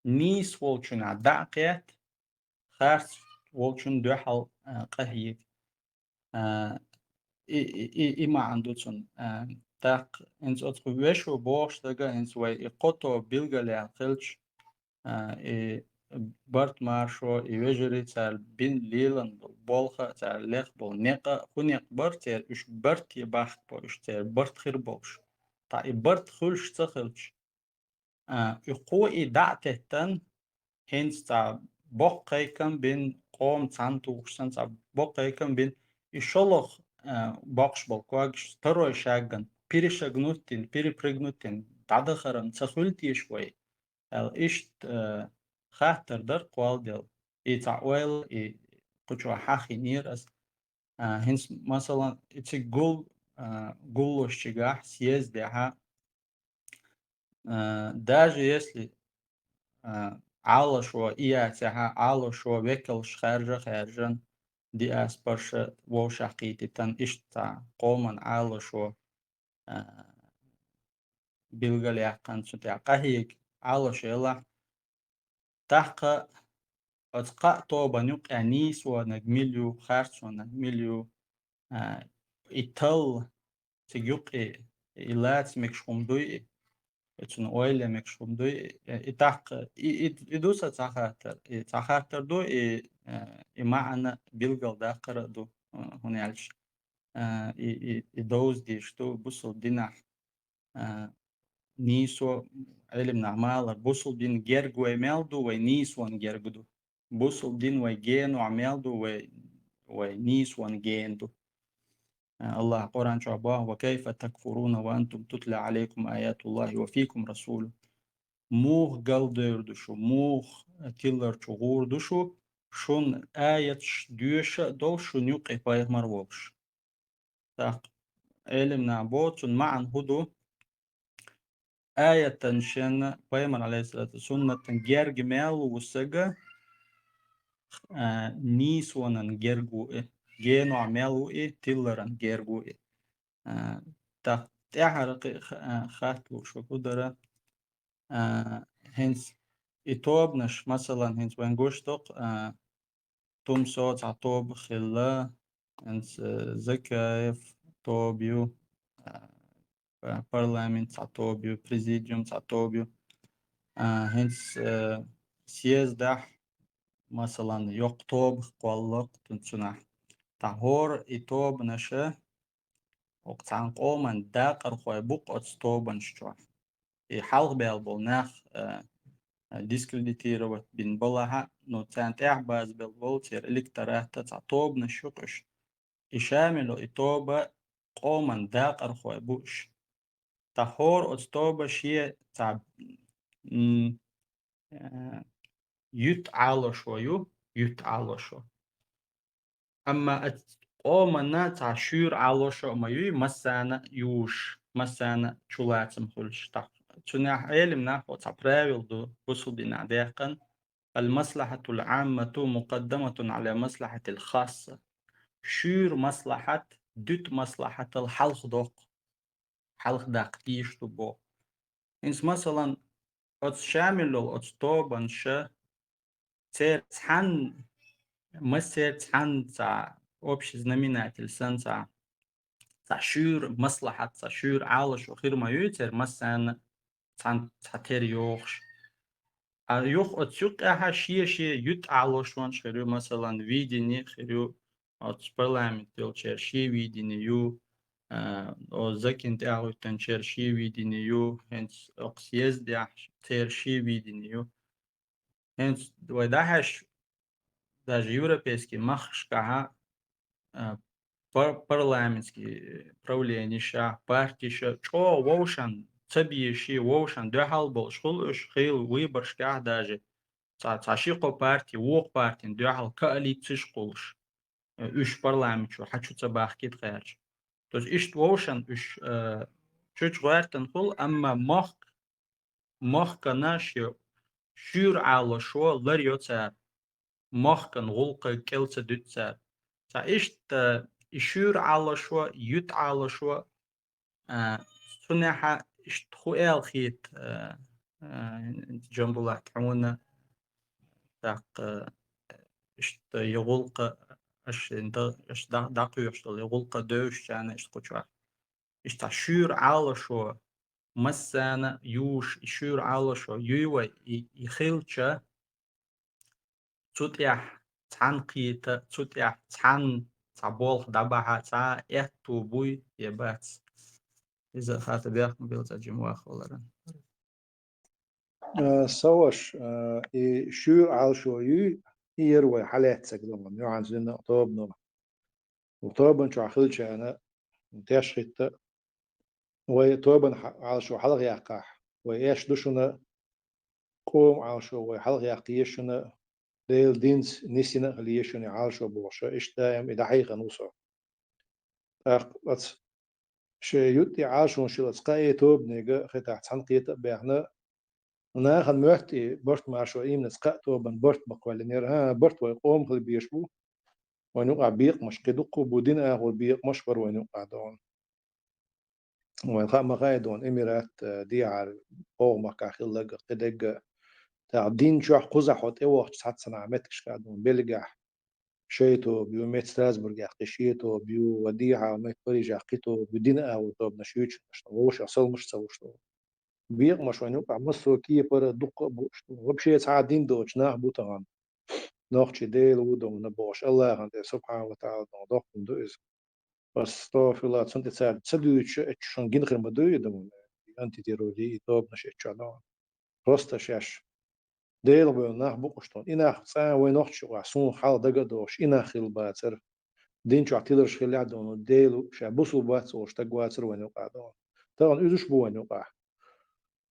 нийса волчунна дӀа а кхетта, харц волчунна дуьхьал, а, къахьега. А, и, и, и, и маьӀна ду цунна. А, тӀаккха хӀинца оцу вешо бохуш дага, хӀинца вай и кхо тоба билгалъяьлла хилча, а, и барт маршо, и вежарий цара бин лелан болу болх а, цара лех болу некъ а, хӀун некъ бара церан, уьш барте бахка бо, уьш церан барт хир болуш. Ткъа и барт хуьлуш ца хилча, а, и кхо и дӀа а теттан, хӀинца цхьа боккха кхайкам бина, къоман цхьаьна тухуш санна, цхьа боккха кхайкам бина, и шолгӀа, а, боккхуш болу когаш второй шаган перешагнуть дина, перепрыгнуть дина, дӀадахаран ца хуьлу теша вай? Аьлла, иштта, а, хаттар дара кхолладелла. И цхьа ойла, и кху чохь хьахийнера аса. А, хӀинца, масалан, и цига гул-, а, гуллушчигахь, съездехьа, а, даже если, а, Ӏалашо и яцехьа, Ӏалашо векалш хаьржа-хаьржан, диаспорша вовшахкхийтитан, иштта къоман Ӏалашо, а, билгалъяьккхина, цу тӀехь къахьега Ӏалашо елахь. ТӀаккха оцу кхаа тобан юкъехь нийсонаг мила ю, харцонаг мила ю, а, и талла цига юкъе, и лаца мегаш хӀума дуй, и цунна ойла мегаш хӀума дуй, и, и тӀаккха, и, и, и ду сан цхьа хаттар, и цхьа хаттар ду, и, а, и маьӀна билгалдаккхар а ду, а, хӀунда аьлча, а, и, и, и довза дезаш ду бусалба динахь. А, нийсо, Ӏилманах ма аллара, бусалба дин герга вай мел ду, вай нийсонан герга ду. Бусалба дин вай генахь мел ду, вай, вай нийсонан гена ду. А, АллахӀа Къуръан чохь боху: «Ва кайфа такфуруна ва антум тутла Ӏалайкум аятуллахӀи ва фикум расулу». Муха галдевр ду шу, муха тилар чу гӀур ду шу, шун аяташ доьша а долуш, шун юкъе пайхамар волуш. ТӀаккха Ӏилманах боху, цунна маьӀна хӀун ду? Аятан шен пайхамар, алейхиссалату, суннатан герга мел ву сага, а, нийсонан герга ву и, генахь мел ву и, тилларан герга ву и. А, тӀаккха тӀаьхьара кхи-, х-, а, хатта луш хӀун дара? А, хӀинца и тобанаш, масалан, хӀинца вайн гуш доккху, а, Тумсо цхьа тоба хилла, хӀинца, э, Закаев тоба ю, а, па-, парламент цхьа тоба ю, президиум цхьа тоба ю. А, хӀинца, э, съездахь, масалан, йоккха тоба кхоллакх цунахь. ТӀаккха хӀора и тобанаша оцу цхьана къоман дакъархой бу-кх оцу тобанаш чохь. И хьалха баьлла болу нах, а, а, дискредитировать бина балахь а, ну, царна тӀехь базбелла болу церан электорат а цхьа тобанаш ю-кх уьш. И Шамило и тоба къоман дакъархой бу уьш. ТӀаккха хӀора оцу тоба шен цхьа, м, а, юьтта Ӏалашо ю, юьтта Ӏалашо. Амма оцу къоманна цхьа шуьйра Ӏалашо а ма юй, массарна а юуш, массарна а чулацам хуьлуш. ТӀаккха цунах Ӏелам нах оцу цхьа правил ду, бусулба динехь даьккхина: «Ал-маслахьатул Ӏаммату мукъаддаматун Ӏала маслахьатил хасса». Шуьйра маслахьат дуьтта маслахьатал хьалха доккху, хьалха даккха дезаш ду боху. ХӀинца, масалан, оцу Шамилол оцу тобанша церан цхьанна, массеран цхьанна цхьа общий знаменатель санна цхьа, цхьа шуьйра маслахьат, цхьа шуьйра Ӏалашо хир ма юй церан массарна цхьаьна цхьа тера йохуш. А юха оцу юккъехьа шен-шен юьтта Ӏалашонаш хир ю, масалан, видение хир ю, оцу парламент йолчеран шен видение ю, а, о, закин тӀаьхьахӀуьттинчеран шен видение ю, хӀинца окху съездехь церан шен видение ю. ХӀинца вай дӀахьаьжча, даже европейский махкашкахьа, а, пар-, парламентский правлениша, партиша чӀогӀа вовшан ца безаш, вовшан дуьхьал болуш хуьлу уьш, хила выборашкахь даже цхьа, цхьа ши-кхо парти вукху партина дуьхьал коалицеш а кхуллуш, уьш парламент чу хьан чу ца бахкийта гӀерташ. То есть иштта вовшан уьш, а, чу-чу гӀоьртина хуьлу, амма мохк-, мохкана шен шуьйра Ӏалашо лар йо цара, мохкан гӀуллакхе кӀел ца дуьту цара. Цхьа иштта и шуьйра Ӏалашо, юьтта Ӏалашо, а, цунехьа иштта хӀу аьлла хета, а, а, Джамбулат, хьуна, тӀаккха, а, иштта и гӀуллакх аша дан-, аша дӀа-, дӀакхоьхьуш долу и гӀуллакх девзачарна иштта кху чохь. Иштта шуьйра Ӏалашо массарна а юуш, и шуьйра Ӏалашо юй вай, и, и хилча, цу тӀехь цхьаьна кхета, цу тӀехь цхьаьна цхьа болх дӀабахьа, цхьа а аьтту буй я бац. Иза хатта бехк ма билла цкъа жима ваха валаран. Э, Саваш, э, и шуьйра Ӏалашо юй, и яра вай хьалаьцнарг, юьхьанца дина тобано. Тобан чохь хилчарна теш хӀитта, вай тобан хьа-, Ӏалашо хьалха яккхахь, вай эш ду шуна, къоман Ӏалашо вай хьалха яккха еза шуна, Делан динца нисйина а хила еза шуна и Ӏалашо бохуш, иштта даим и дӀахьийхина ву со. ТӀаккха оцу шайн юьтӀа Ӏалашонаш йолу оцу кхаа тобанега хетахь цхьаьна кхета а баьхна, нахана моьтту и барт-маршо ийман оцу кхаа тобанан барт бан кхоьллинера, хӀа, барт вай къоман хила безаш бу, вайна юкъахь бекъамаш кхин дуккха а бу, динан агӀор бекъамаш а бара вайна юкъахь дона. Вайна хаа ма хаьа дона, Эмират, э, дехьара, оха махкахь хилларг а, кхидерг а, тӀаккха дин чохь кхузахь хьо тӀевахча цхьаццанхьа меттигашкахь дона, Бельгехь шайн тоба ю, метта Страсбургехь кхин шен тоба ю, ва дехьа метта Парижехь кхин тоба ю, динан агӀор тобанаш юьйцуш, вовшах салмаш ца луш дона. Бекъамаш вайна юкъахь массо а кепара дуккха а бу, вообще цхьа а дин доцуш нах бу тахана. Нохчий Дела ву дона бохуш, Аллахьан тӀе, субхьана ва таӀала, дона доккхун ду иза. АстагӀфируллахӀ, цунна тӀе цара ца дуьйцуш, эцчу шуна гина хир ма дуй и дона, и антитеррори, и тобанаш эцчохь дона. Просто шаьш Делан бевнна нах бу-кх уьш дона. И нах цкъа а вайн нохчашна юкъахь суна хьалха дага а дохуш, и нах хилла бацара. Дин чохь тиларш хиллехь а дона, Дела ша бусулба вац олуш стаг вацара вайна юкъахь дона. Тахана уьш бу вайна юкъахь.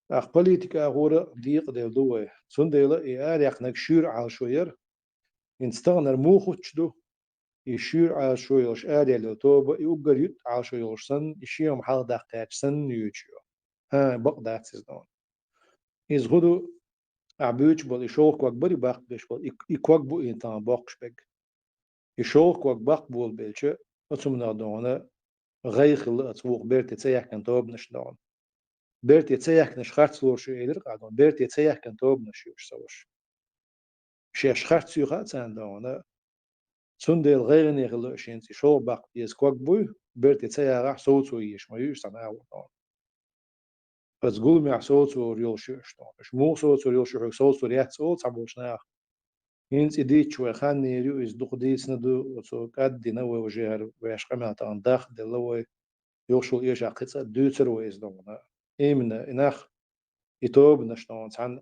ТӀаккха политика агӀора декъаделла ду вай. Цундела и араяьккхинарг шуьйра Ӏалашо яра. ХӀинца таханара муха хуттуш ду? И шуьйра Ӏалашо йолуш араелла йолу тоба, и уггар юьтӀа Ӏалашо йолуш санна, и шен хӀума хьалха даккха гӀерташ санна юьйцуш ю. ХӀа, бакъ дац иза дона. Иза хӀун ду, ахь буьйцуш болу и шовха ког барий баккха беш болу, и, и ког бу и тахана боккхуш берг. И шовха ког баккха болабелча, оцу хӀуманах дона гӀай хилла оцу вукху берте ца яьккхина тобанаш дона. Берте ца яьккхинарш харц лоруш ю элира-кх ахь дона, берте ца яьккхина тобанаш ю уьш, Саваш. Шаьш харц юй хаьа царна дона, Цундела гӀайгӀане хилла уьш хӀинца и шолгӀа баккха деза ког буй, берте ца яхахь, совцо езаш ма ю уьш цхьана агӀор тӀехь. Оцу гуламехь совцор йолуш ю уьш тӀехь. Уьш муха совцор йолуш ю, хьоьга совцор яц олу цхьаболчу наха. ХӀинца и дийцча вай хан йийр ю, иза дукха дийцина ду, оцо кӀаддина вай уже хӀара вешан къамел тахана дахделла вай, йохуш йолу эшахь кхин цкъа а дуьйцур вай иза дохана. Именно, и нах, и тобанаш дохана, цхьана,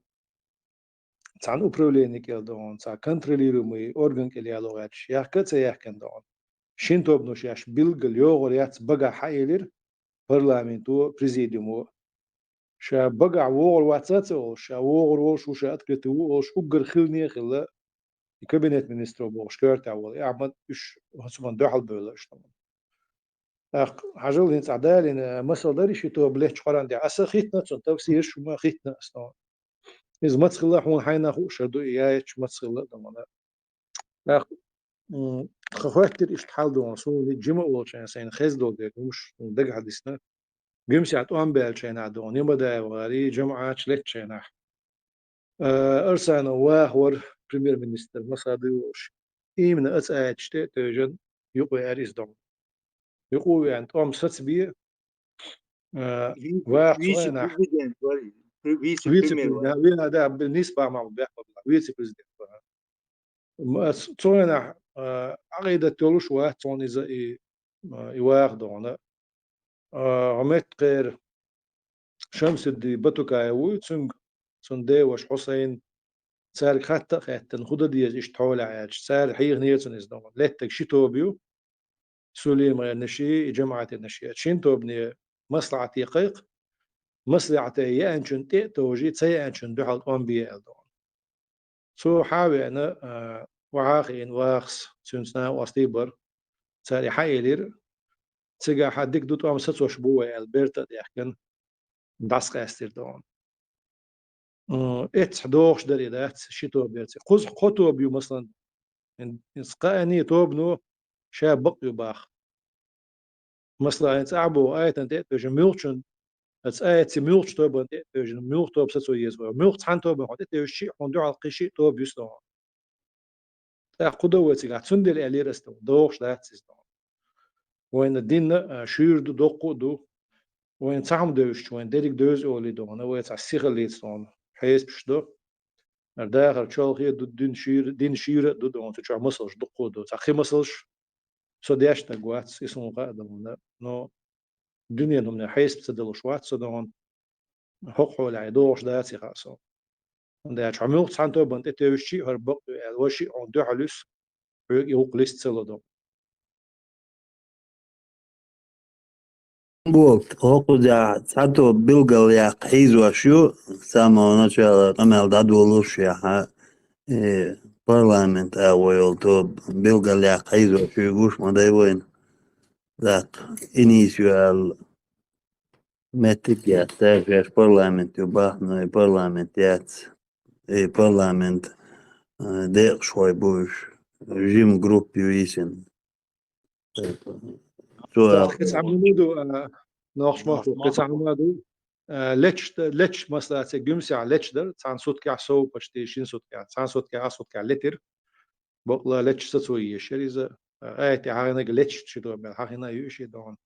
цхьана управление кӀел дохана, цхьа контролируемый орган кӀел яло гӀерташ, яхка а ца яхкина дохана. Шина тобано шаьш билггал йогӀур яц багахь хьаэлира парламенто, президиумо. Ша багахь вогӀур вац а ца олуш, ша вогӀур волуш ву, ша открытый ву олуш, уггар хилане а хилла, и кабинет министров бохуш коьртехь волу, и Ахьмад уьш хӀусаман дуьхьал бевлла уьш тахана. ТӀаккха хьажал хӀинца Ӏадалина, масал дарий ши тоба леттачу хьаран тӀехь. Аса хиттина цунна, тавсираш хӀума хиттина аса тахана. Иза маца хилла хьуна хьайна хууш ду, и яйчу маца хилла а дан вана. ТӀаккха, м, тхан хоьттира иштта хьал дохана, суна и жима а волчу хенахь сайна хезна долу дерг хӀумаш суна дагахь дисна. Гуьмсехь тӀом баьллачу хенахь дохана, Ямадаев гӀарий, жамаӀаташ леттачу хенахь. Э, Арсанов вахавара премьер-министр, масала ду волуш. Именно оцу аяташ тӀе а тевжина, юкъавеара иза дохана. Юкъа а веана, тӀом сацабе, э, вице-, ваха цу хенахь. Вице-президент вара, вице-премьер вара. Вице-президент, вина, да, б-, нийса бахьа ма бу, бехк ма бу, вице-президент вара. М, а, ц-, цу хенахь, э, Ӏакъидат йолуш вац цунна иза и, э, и ваха дохана. А, хьо метта кхера Шамсудди Батукаев вуй, цуьнга, цуьнан деваша Хьусайн, цаьрга хатта а хаьттина, хӀун дан деза иштта хьолехь аьлча, цара хьехнера цунна иза дохана. Леттарг ши тоба ю, Сулейманаши, и жамаӀатанаши. Шина тобане маслаӀате кхайкха, маслаӀате еанчунна тӀе а товжий, ца еанчунна дуьхьал тӀом бе аьлла дохана. Цо хьа а веана, а, охьа а хиъна вахас, цуьнца накъостий бара. Цара и хьаэлира. Цигахь хьан дика ду, тӀом сацош бу вай аьлла, берта а даьхкина, дӀасакъаьстира дохана. М, эццахь догӀуш даре дац, ши тоба яц. Кхузахь кхо тоба ю, масалан, ин-, ин-, кхаанний тобано ша бакъ ю баха. Масала, хӀинца ахьа боху аятан тӀе а тевжина, муьлххачун, оцу аятций муьлххачу тобанна тӀе а тевжина, муьлхха тоба сацо еза вай. Муьлхха цхьана тобанна хьо тӀе тевжичи, хьуна дуьхьал кхин шиъ тоба ю сан. ТӀаккха кху дан вай цигахь? Цундела аьллера ас тхуна, догӀуш дац иза тхуна. Вайна дин а, а, шуьйра ду, доккха а ду. Вайна цхьа хӀума девзачу, вайна дерриг девза олий дохана, вай цхьа сихаллица тхуна хьесапаш ду. Ара дахар чолхе а ду, дин шуьйра, дин шуьйра а ду дохана, цу чохь масалш дуккха а ду. Цхьа кхин масалш со деш дагвац, и суна хаа дохана. Но дуьненан хӀуманех хьесап ца далуш вац со дохана. ХӀокху хьолехь и догӀуш дац и хаа со. ХӀунда аьлча хьо муьлхха цхьана тобанна тӀе тевжичи, хӀара бакъ ю аьлла, вай шиъ хьуна дуьхьал юьсу, хьоьга и гӀуллакх листа ца ло дохана. Болт, хӀокхузахь цхьа тоба билгалъяккха хьийзош ю, самого начала къамел дӀадоллушехь, э, парламент агӀо йолу тоба билгалъяккха хьийзош ю гуш ма дай вайна. ТӀаккха и нийса ю аьлла, меттиг а яц, цара шаьш парламент ю боху, но и парламент яц. И парламент, э, декъашхой бу уьш, жима группа ю йисина. Цо аьлла. ТӀаккха кхин цхьа хӀума ду, а, нохчмахко, кхин цхьа хӀума ду, а, лечда-, лечу маслаӀате Гуьмсехь лечдара, цхьана суткехь сов, почти шина суткехь, цхьана суткехь, ас суткехь летира. Бакъ а лечу сацо езаш яра иза. А, айти хьахинарг лечу ши тоба мел хьахина а ю и ши дохана.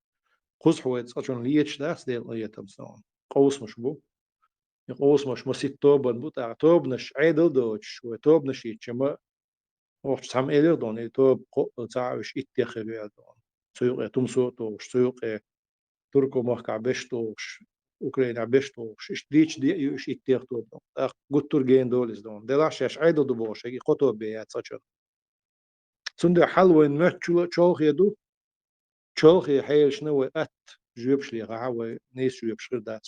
Кхузахь вай цкъачунна леташ дац, Делан къинхетамца дохана. Къовсамаш бу. И къовсамаш масийтта тобанна бу, тӀаккха тобанаш Ӏедал доцуш, вай тобанаш йитча ма, вахча цхьамма элира дохана, и тоба кхоъ а ца Ӏуьш иттех хир ю аьлла дохана. Цу юкъе тумсо а тухуш, цу юкъе Турко махкахь беш тухуш, Украинахь беш тухуш, иштта дийча де а ю уьш иттех тоба дохана. ТӀаккха гуттар а гена долу иза дохана. Делахь шаьш Ӏедал ду бохуш, и кхо тоба бен яц цкъачунна. Цундела хьал вайн моьттучул а чолхе ду, чолхе хьелашна вай атта жоьпаш лехахь, вай нийса жоьпаш хир дац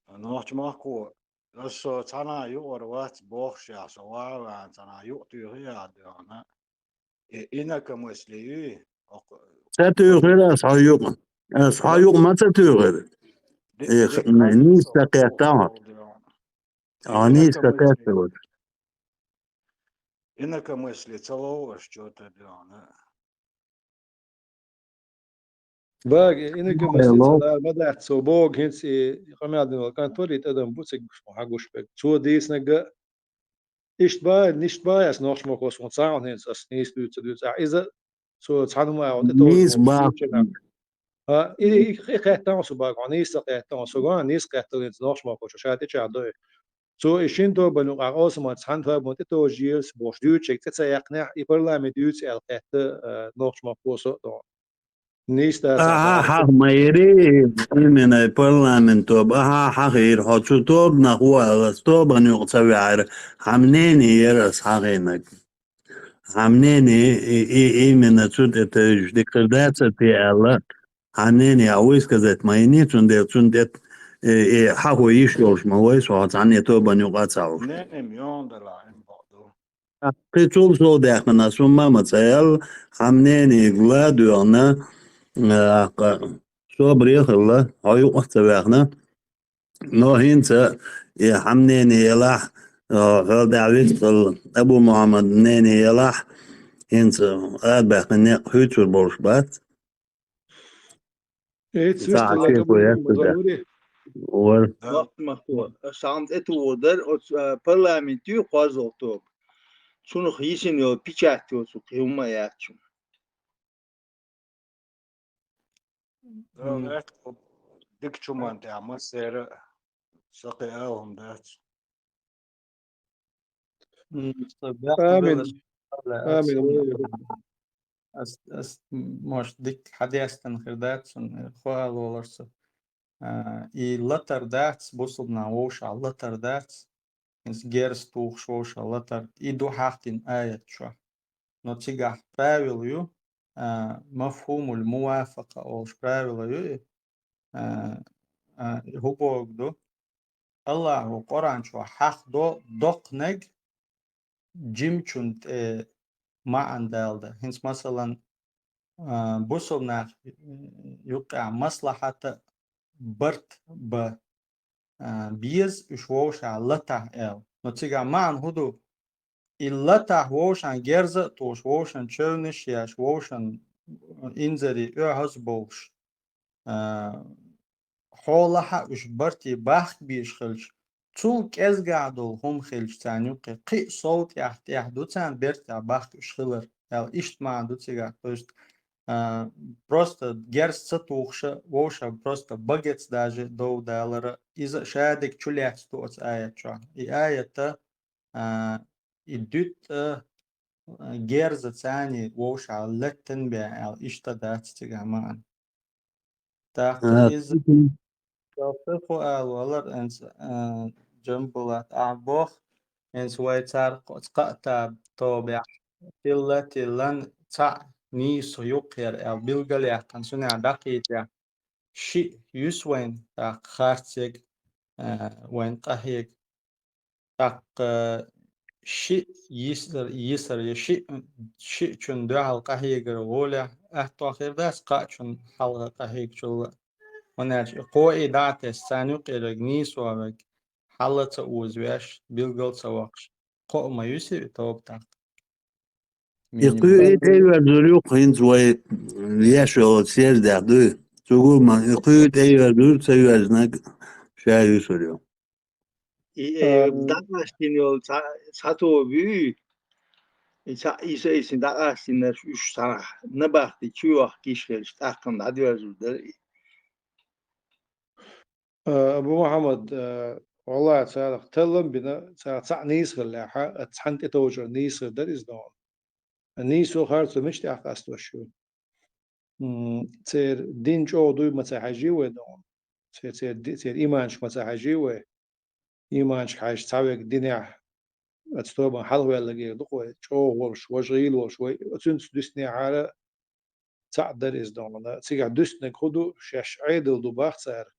вайн. Нохчмахко, аса со цхьана а юкъара вац бохушехь, со ваха а ваьхьна, цхьана а юкъа туьйхи а дуьхьана. И инакомыслие юй? Ца туьйхира аса хьо юкъа. Аса хьо юкъа ма ца туьйхира. Эх, нийса ца кхетта хьо. Хьо нийса ца кхетта вара. Инакомыслие ца лов аша чота дуьхьана. Бага, инакомыслие ца лар ма дац, цо богу хӀинца и къамел дина волу кӀант вара, и тӀадам бу цига хьагуш берг. Цо дийцинарг а, Иштта баьхкина, иштта баьхкина ас нохчмахкос, хӀанз цхьа хӀума хӀинца ас нийса дуьйцур дуьйцу. Ахь иза цо цхьана хӀума аьлла, тӀе нийса товжа баьхкина. Хьа, и, и, и кхетта хьо со баьхкина, нийса кхетта хьо со гон, нийса кхетта хӀинца нохчмахкос ша тӀечӀагӀдой. Цо и шин тобанна юкъахь къовсаман цхьана тобанна тӀетовжа еза бохуш дуьйцучерг цӀе ца яьккхинехь, и парламент дуьйцу аьлла кхетта, э, нохчмахкос а догӀу. Нийса дац. Ахьа, хьа ма йири, именно парламент тоба. Ахьа, хьахийра хьо цу тобанах ву аьлла, ас тобанна юкъа ца ваьхьира. Хьан мнение яра ас хьахийнарг? Хьан мнение, и, и, именно цу тӀе тевжаш дика хир дац те аьлла, хьан мнение а высказать ма йиний, цундела цунна тӀе, э, э, хьахо йиш йолуш ма вай со, цхьанне тобанна юкъа а ца хьуш. Кхин цул сов даьккхина ас хӀумма а ма ца аьлла, хьан мнение ла а доьгӀна, э, собаре а хилла, хьо юкъа а ца ваьхна. Но хӀинца и хьан мнение елахь, э, хьал дӀа вистхилла Абу Мухьаммад мнение елахь, хӀинца арабаьккхина некъ хӀуьйцур болуш бац. Эцу Ца вистхилла хьан Абу шеко Мухьаммад яц вара. Вара. Вахт ма хо. Сан тӀе тухур дара, оцу, э, парламент ю кхозлагӀа тоба. Цунах йисина йолу печать йоцу кхин хӀумма а яц чу. М. Дика чу ма тӀехь массеран а сакхи а хӀума дац. М, со бехк Амин. Амин. Ас, ас, может, дика хьадестина хир дац, сон хо ала волар со. А, и латар дац, бусулба нах вовшахь латар дац. Иза герз тухуш вовшах латар, и ду хьахдина аят чохь. Но цигахь правила ю, а, мафхумул мувафакъа олуш правила ю и, а, а, хӀун боху ду? Аллахьо Къуръан чохь хьахдо доккханиг жимачун тӀе маьӀна далда. ХӀинца, масалан, а, бусулба нах юккъехь маслахьата барт бан, а, беза уьш вовшахь латахь аьлла. Но цигахь маьӀна хӀун ду? И латахь вовшахь герз а тухуш, вовшан чевнаш а еш, вовшан инзаре оьгӀаз а бовлуш, а, хьолахь а уьш барте бахка безаш хилча, цул кӀезгахь долу хӀума хилча царна юккъе, кхин а сов тӀехь, тӀехь ду царна бертехь бахка уьш хилар, аьлла, иштта маьӀна ду цигахь. То есть, а, просто герз ца тухуша, вовшах просто багец даже дов далара, иза а шадерг чулаьцна ду оцу аят чохь. И аята, а, и дуьтта, а, герзаца царна вовшах леттина бен аьлла, иштта дац цигахь маьӀна. ТӀаккха А, иза, мгм. Ша хӀун ала валар, хӀинца, а, Джамбулат, ахь боху, хӀинца вай царах кхо-, кхаа та-, тобехь тилла, тиллан цхьаъ нийса юккъера аьлла билгалъяьккхина, цунах дӀакхийтахь, шиъ юьсу вайн, тӀаккха харцъерг, а, вайн къахьега. ТӀаккха шиъ йисар, йисар я шиъ, шиъ чун дуьхьал къахьегар гӀолехь, аьтто хир дац кхаа чун хьалха къахьегачул а. ХӀунда аьлча и кхо и дӀа а тесна, царна юккъераг нийсо верг, хьал а ца озавеш, билгал а ца воккхуш, кхоъ ма юьсу и тоба тӀаккха. И кхуьу и тӀеверзур ю, хӀинца вай еш йолу съездехь дуй. Цугул ма, и кхуьу тӀеверзур, ца верзинарг ша юьсур ю. И, э, А, дӀакъастийна йолу цхьа, цхьа тоба юй, и цхьа, и са, и са дӀакъастийнарш уьш цхьа набахти чу йохкийш хилча, тӀаккха дӀадоьрзур дара и. А, Абу Мухьаммад, а, валлахӀи, царах таллам бина, царах цхьаъ нийса хиллехьа, а цхьаьна тӀетовжар нийса хир дара иза догӀу. Нийсо харцо мича тӀехь къастош ю? М, церан дин чӀогӀа дуй ма ца хьаьжий вай догӀу. Церан, церан ди-, церан иманчу ма ца хьаьжий вай. Иманчу хьаьжча цхьаверг динехь, оцу тобанна хьалхаваьлларг ду-кх вай, чӀогӀа волуш, важа гӀийла волуш вай, оцуьнца дуьснехьара цхьаъ дара иза догӀу. Цигахь дуьстинарг хӀун ду, шаьш Ӏедал ду бах цара.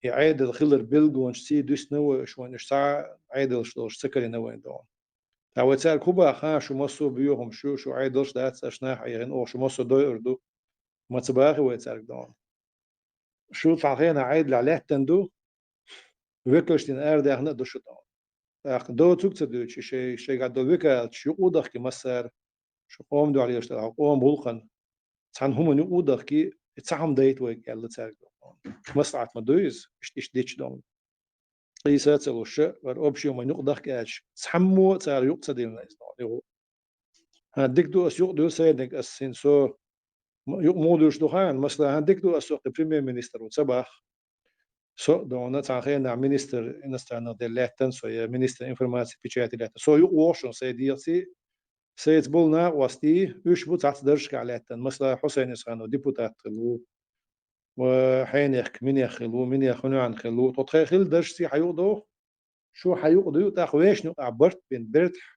И Ӏедал хилар билгалонаш ций дуьсна вай, уьш вайн уьш цхьа а Ӏедалш долуш ца карийна вайн догӀу. Ткъа вай цаьрга хӀун баха, шу массо а боьхамаш ю, шу Ӏедалш дац, аша нах Ӏехийна, оха шу массо а дойур ду. Ма ца бахи вай цаьрга догӀу. Шу цхьана хенахь Ӏедалехь лаьттина ду, векалш дина арадаьхна а ду шу догӀу. ТӀаккха доцург ца дуьйцуш, шай, шайгахь долу векалаташ юкъа а дахки массара, шу къоман дуьхьа лелаш дара, хьо къоман гӀуллакхана, цхьана хӀуманна юкъа а дахки, и цхьа хӀума дайта вайга аьлла цаьрга догӀу. Маслахьат ма дуй иза, иштта, иштта дича догӀу. Къийса а ца луш, вара общий ма юкъа дахка аьлча, цхьаммо а цара юкъа ца диллина иза, догӀна, юха. ХӀан, дика ду, ас юкъа дуьйла сайниг, ас хӀинца со м-, юкъа муха дуьйш ду хьан, масала, хӀан, дика ду, ас со кхы премьер-министр ву ца бах. Со а, догӀна, цхьан хенахь министр иностранных дел лаьттан со, я министр информации печати лаьттан. Со юкъа вогӀу шуна, сай дегӀаций, сайца болу накъостий, уьш бу цхьацца даржашкахь лаьттан. Масала, Хьусайн Исханов депутат хилла ву, ва хьенех, минех хилла ву, минех, хӀуьнан хилла ву. Тхо тхайн хилла даржашций хьан юкъа доху, шу хьан юкъа дуй, тӀаккха вешан юкъахь барт бина бертахь,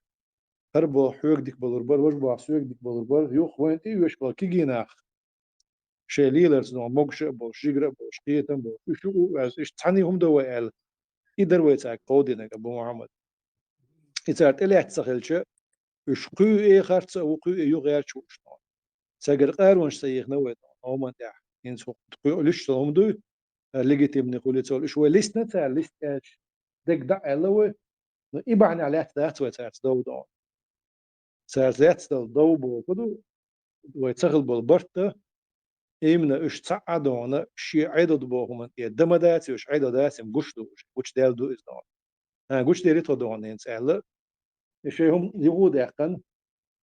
хӀара боху хьоьга дика балур бара, важа боху соьга дика балур бара, юха вайна тӀе а веш болу кегий нах. Шайн леларца догӀна могуш а болуш, жигара а болуш, кхетам а болуш, уьш юкъа а ваьлла, иштта цхьаьна хӀума дан вай аьлла, и дара вай цаьрга кховдийнарг Абу Мухьаммад. И цара тӀелаьцна ца хилча, уьш кхуьуе харц а ву, кхуьуе юхагӀерташ а ву уьш, догӀна. Цаьргара къаронаш ца йихна вай, догӀна, хӀуманна тӀехь. ХӀинца хӀу-, кхуьу луьш цу хӀума дуй, легитимный хуьлий ца олу. Уьш вай листина цара, листа аьлча, дерг дӀа а аьлла вай, но и бахьанехь лаьцна дац вай цаьрца дов, догӀна. Цаьрца лаьцна дала дов боху ду, вай ца хила болу барт а, именно уьш цхьаъ а, догӀна, шен Ӏедал ду боху хӀуманна тӀе дан ма дац, уьш Ӏедал дац, им гуш ду уьш, гучудаьлла ду иза, догӀна. ХӀан, гучудерриг тхо, догӀна, хӀинца аьлла, и шайн хӀума юха а даьккхина,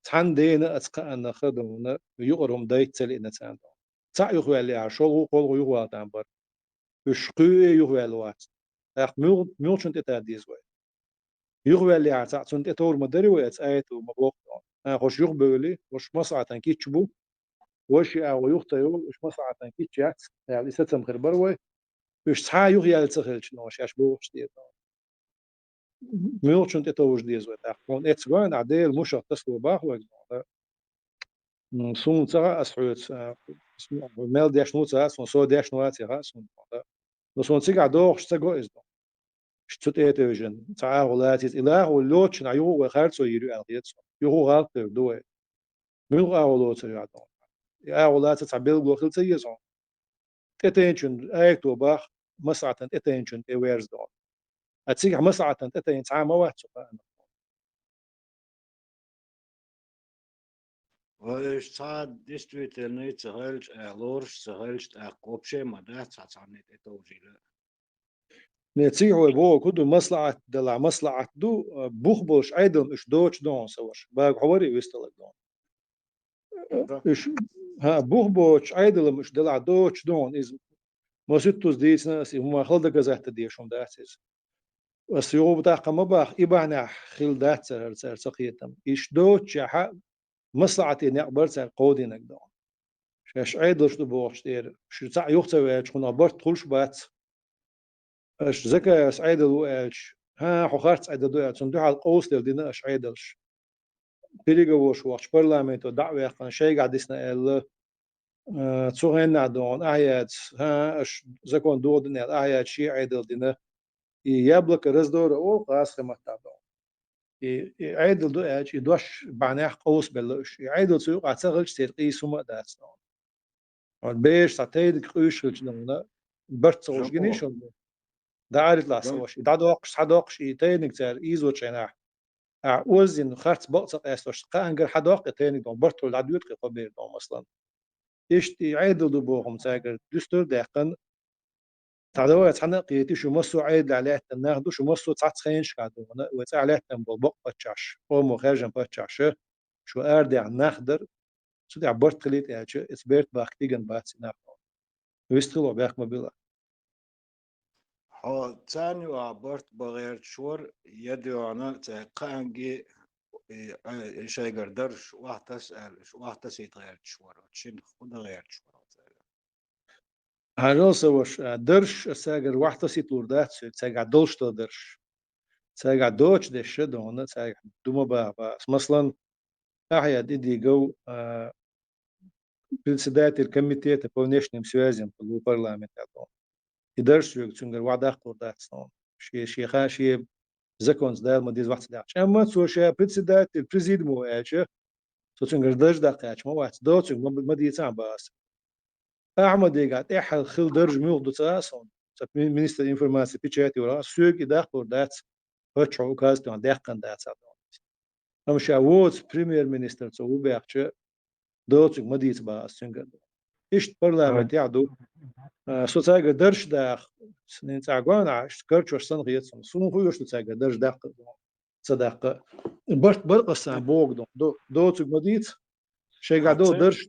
цхьана дена а, цхьана кхаанах а, догӀна, юкъара хӀума дайта ца лиъна царна, догӀна. Цхьаъ юхаваьллехьара, шолгӀа, кхоалгӀа юхавала там бара. Уьш кхуьуе юхаваьлла вац. ТӀаккха муьлх-, муьлхачунна тӀе тара деза вай? Юхаваьллехьара цхьаъ цунна тӀе товр ма дарий вай, аса аяту ма боху, догӀна. ХӀан, хӀорш юхабевлли, хӀорш маслахьатан кийча бу, вай ши агӀо юхатайо, уьш маслахьатан кийча яц, аьлла, и сацам хир бара вай. Уьш цхьа а юхаяьлла ца хилча, но шаьш бохучу тӀера, но муьлхачунна тӀе товжа деза вай тӀаккха? Хьуна эццахь гой ахь, Делан мушах тасало боху вайга, догӀна. М, суна ца хаьа ас хьоьца, а, мел дешна ву ца хаьа суна, со дешна вац а хаьа суна, догӀна. Но суна цигахь догӀуш ца го иза, догӀна. Ш-, цу тӀе а тевжина, цхьа агӀо лаца иза. И лаха вай лоцучунна юха а вай харцо йийр ю аьлла хета суна. Юха а гӀалат хир ду вай. Муьлха агӀо лоцур ю, догӀна? И агӀо лаца цхьа билгало хила ца еза хьуна? ТӀетайначунна аято боху, маслахьатана тӀетайначунна тӀе верза, догӀна. Ткъа цигахь маслахьатана тӀетайна цхьа а ма вац цу кхаанах. Вай уьш цхьа действительный ца хилча, а, лоруш ца хилча, тӀаккха вообще ма дац цхьа цхьанна тӀе товжийла. Не, цигахь вай боху ду, маслахьат делахь маслахьат ду, а, бух болуш Ӏедална уьш доцуш, догӀна, сан ваша. Бага хьо варий висталаг, догӀна? Уьш, хӀа, бух боцуш Ӏедална уьш делахь доцуш, догӀна, иза. Маситтаза дийцина аса, и хӀума хала доказательство дезаш хӀума дац иза. Аса юха тӀаккха ма боху, и бахьанехь хила дац цара, цара ца кхетам. Иштта доцучехь а маслахьате некъ бара цаьрга кховдийнарг, догӀна. Шаьш Ӏедалш ду бохучу тӀера, шу цхьаъ юха ца ваьлча, хӀунах барт хуьлуш бац. Аша Закаевс Ӏедал ву аьлча, хӀан, хьо харц Ӏедал ду аьлла, цунна дуьхьал къовсаделла дина аша Ӏедалш. Переговорш вахча парламенто дӀа а ваьккхина, шайгахь дисна аьлла, а, цу хеннахь, догӀна, ахьа яц, хӀан, аша закон дохадина аьлла, ахьа яц шен Ӏедал дина. И яблоко раздора олу кхасхи маттахь, догӀна. И, и Ӏедал ду аьлча, и дош бахьанехь къовсабелла уьш. И Ӏедал цу юкъахь ца хилча, церан къийса хӀума а дац, догӀна. Хьо бераш цхьа тайниг къуьйсуш хилча, догӀна, барт ца хуьлуш гиний шуна? ДӀаарийла сан ваша. И дӀадоккхуш, схьадоккхуш, и тайниг цара ийзочу хенахь, ахьа оззина харц бакъ ца къаьстош, кхаангара схьадоккху и тайниг, догӀна, барт хуьлу дӀадоьду-кх и кхо бер, догӀна, маслан. Иштта и Ӏедал ду боху хӀума цаьргара дуьстур а даьккхина, цхьа давай цхьаьна а кхетий, шу массо а Ӏедалехь лаьттина нах ду, шу массо а цхьацца хенашкахь, догӀна, вай цӀахь лаьттина болу бакъ паччахьаш, къомо хаьржина паччахьаш, шу арадаьхна нах дара, цу тӀехь барт хилийта аьлча, иза берт бахка диган бац и нах. Вист хило бехк ма билла. Хьо царна юкъахь барт бан гӀерташ вара, я, догӀна, цаьрга кхаанге, и, а, и шайгара даржаш охьатаса аьлла, уьш охьатасийта гӀерташ вара, шина хӀун дан гӀерташ вара цаьрга? Хьажал, сан ваша, а, даржаш аса цаьргара охьатасийта луур дац соьга, цаьргахь долуш долу даржаш. Цаьргахь доцуш дерш а, догӀна, цаьргахь ду ма баха боху ас. Маслан, Ахьяд Идигов, а, председатель комитета по внешним связям хилла ву парламентехь, догӀна. И дарж соьга цуьнгара охьадаккхалур дац, догӀна. Шен, шен ха-, шен законца Дала ма деза вац ца даьккхича. Амма цо ша председатель президиума ву аьлча, цо цуьнгара дарж даккха аьлча ма вац. Доцург ма, ма дийцахьа боху ас. Ахьмадигахь тӀаьххьара хилла дарж муьлха ду ца хаьа суна. Ца ми-, министр информации печати вара, соьга и даккхалур дац, паччахьо указ тӀехь даьккхина дацахь, догӀна. Амма ша воцу премьер-министр цо ву баьхча, доцург ма дийца боху ас цуьнгара. Иштта парламентехь ду. А, со цаьрга дарж даха, сан цӀахь гоьна, иштта карчош санна хета суна. Суна хуьйш ду цаьрга дарж даккха, ца даккха. Барт баркъасан богу ду. До-, доцург ма дийца. Шайгахь долу дарж.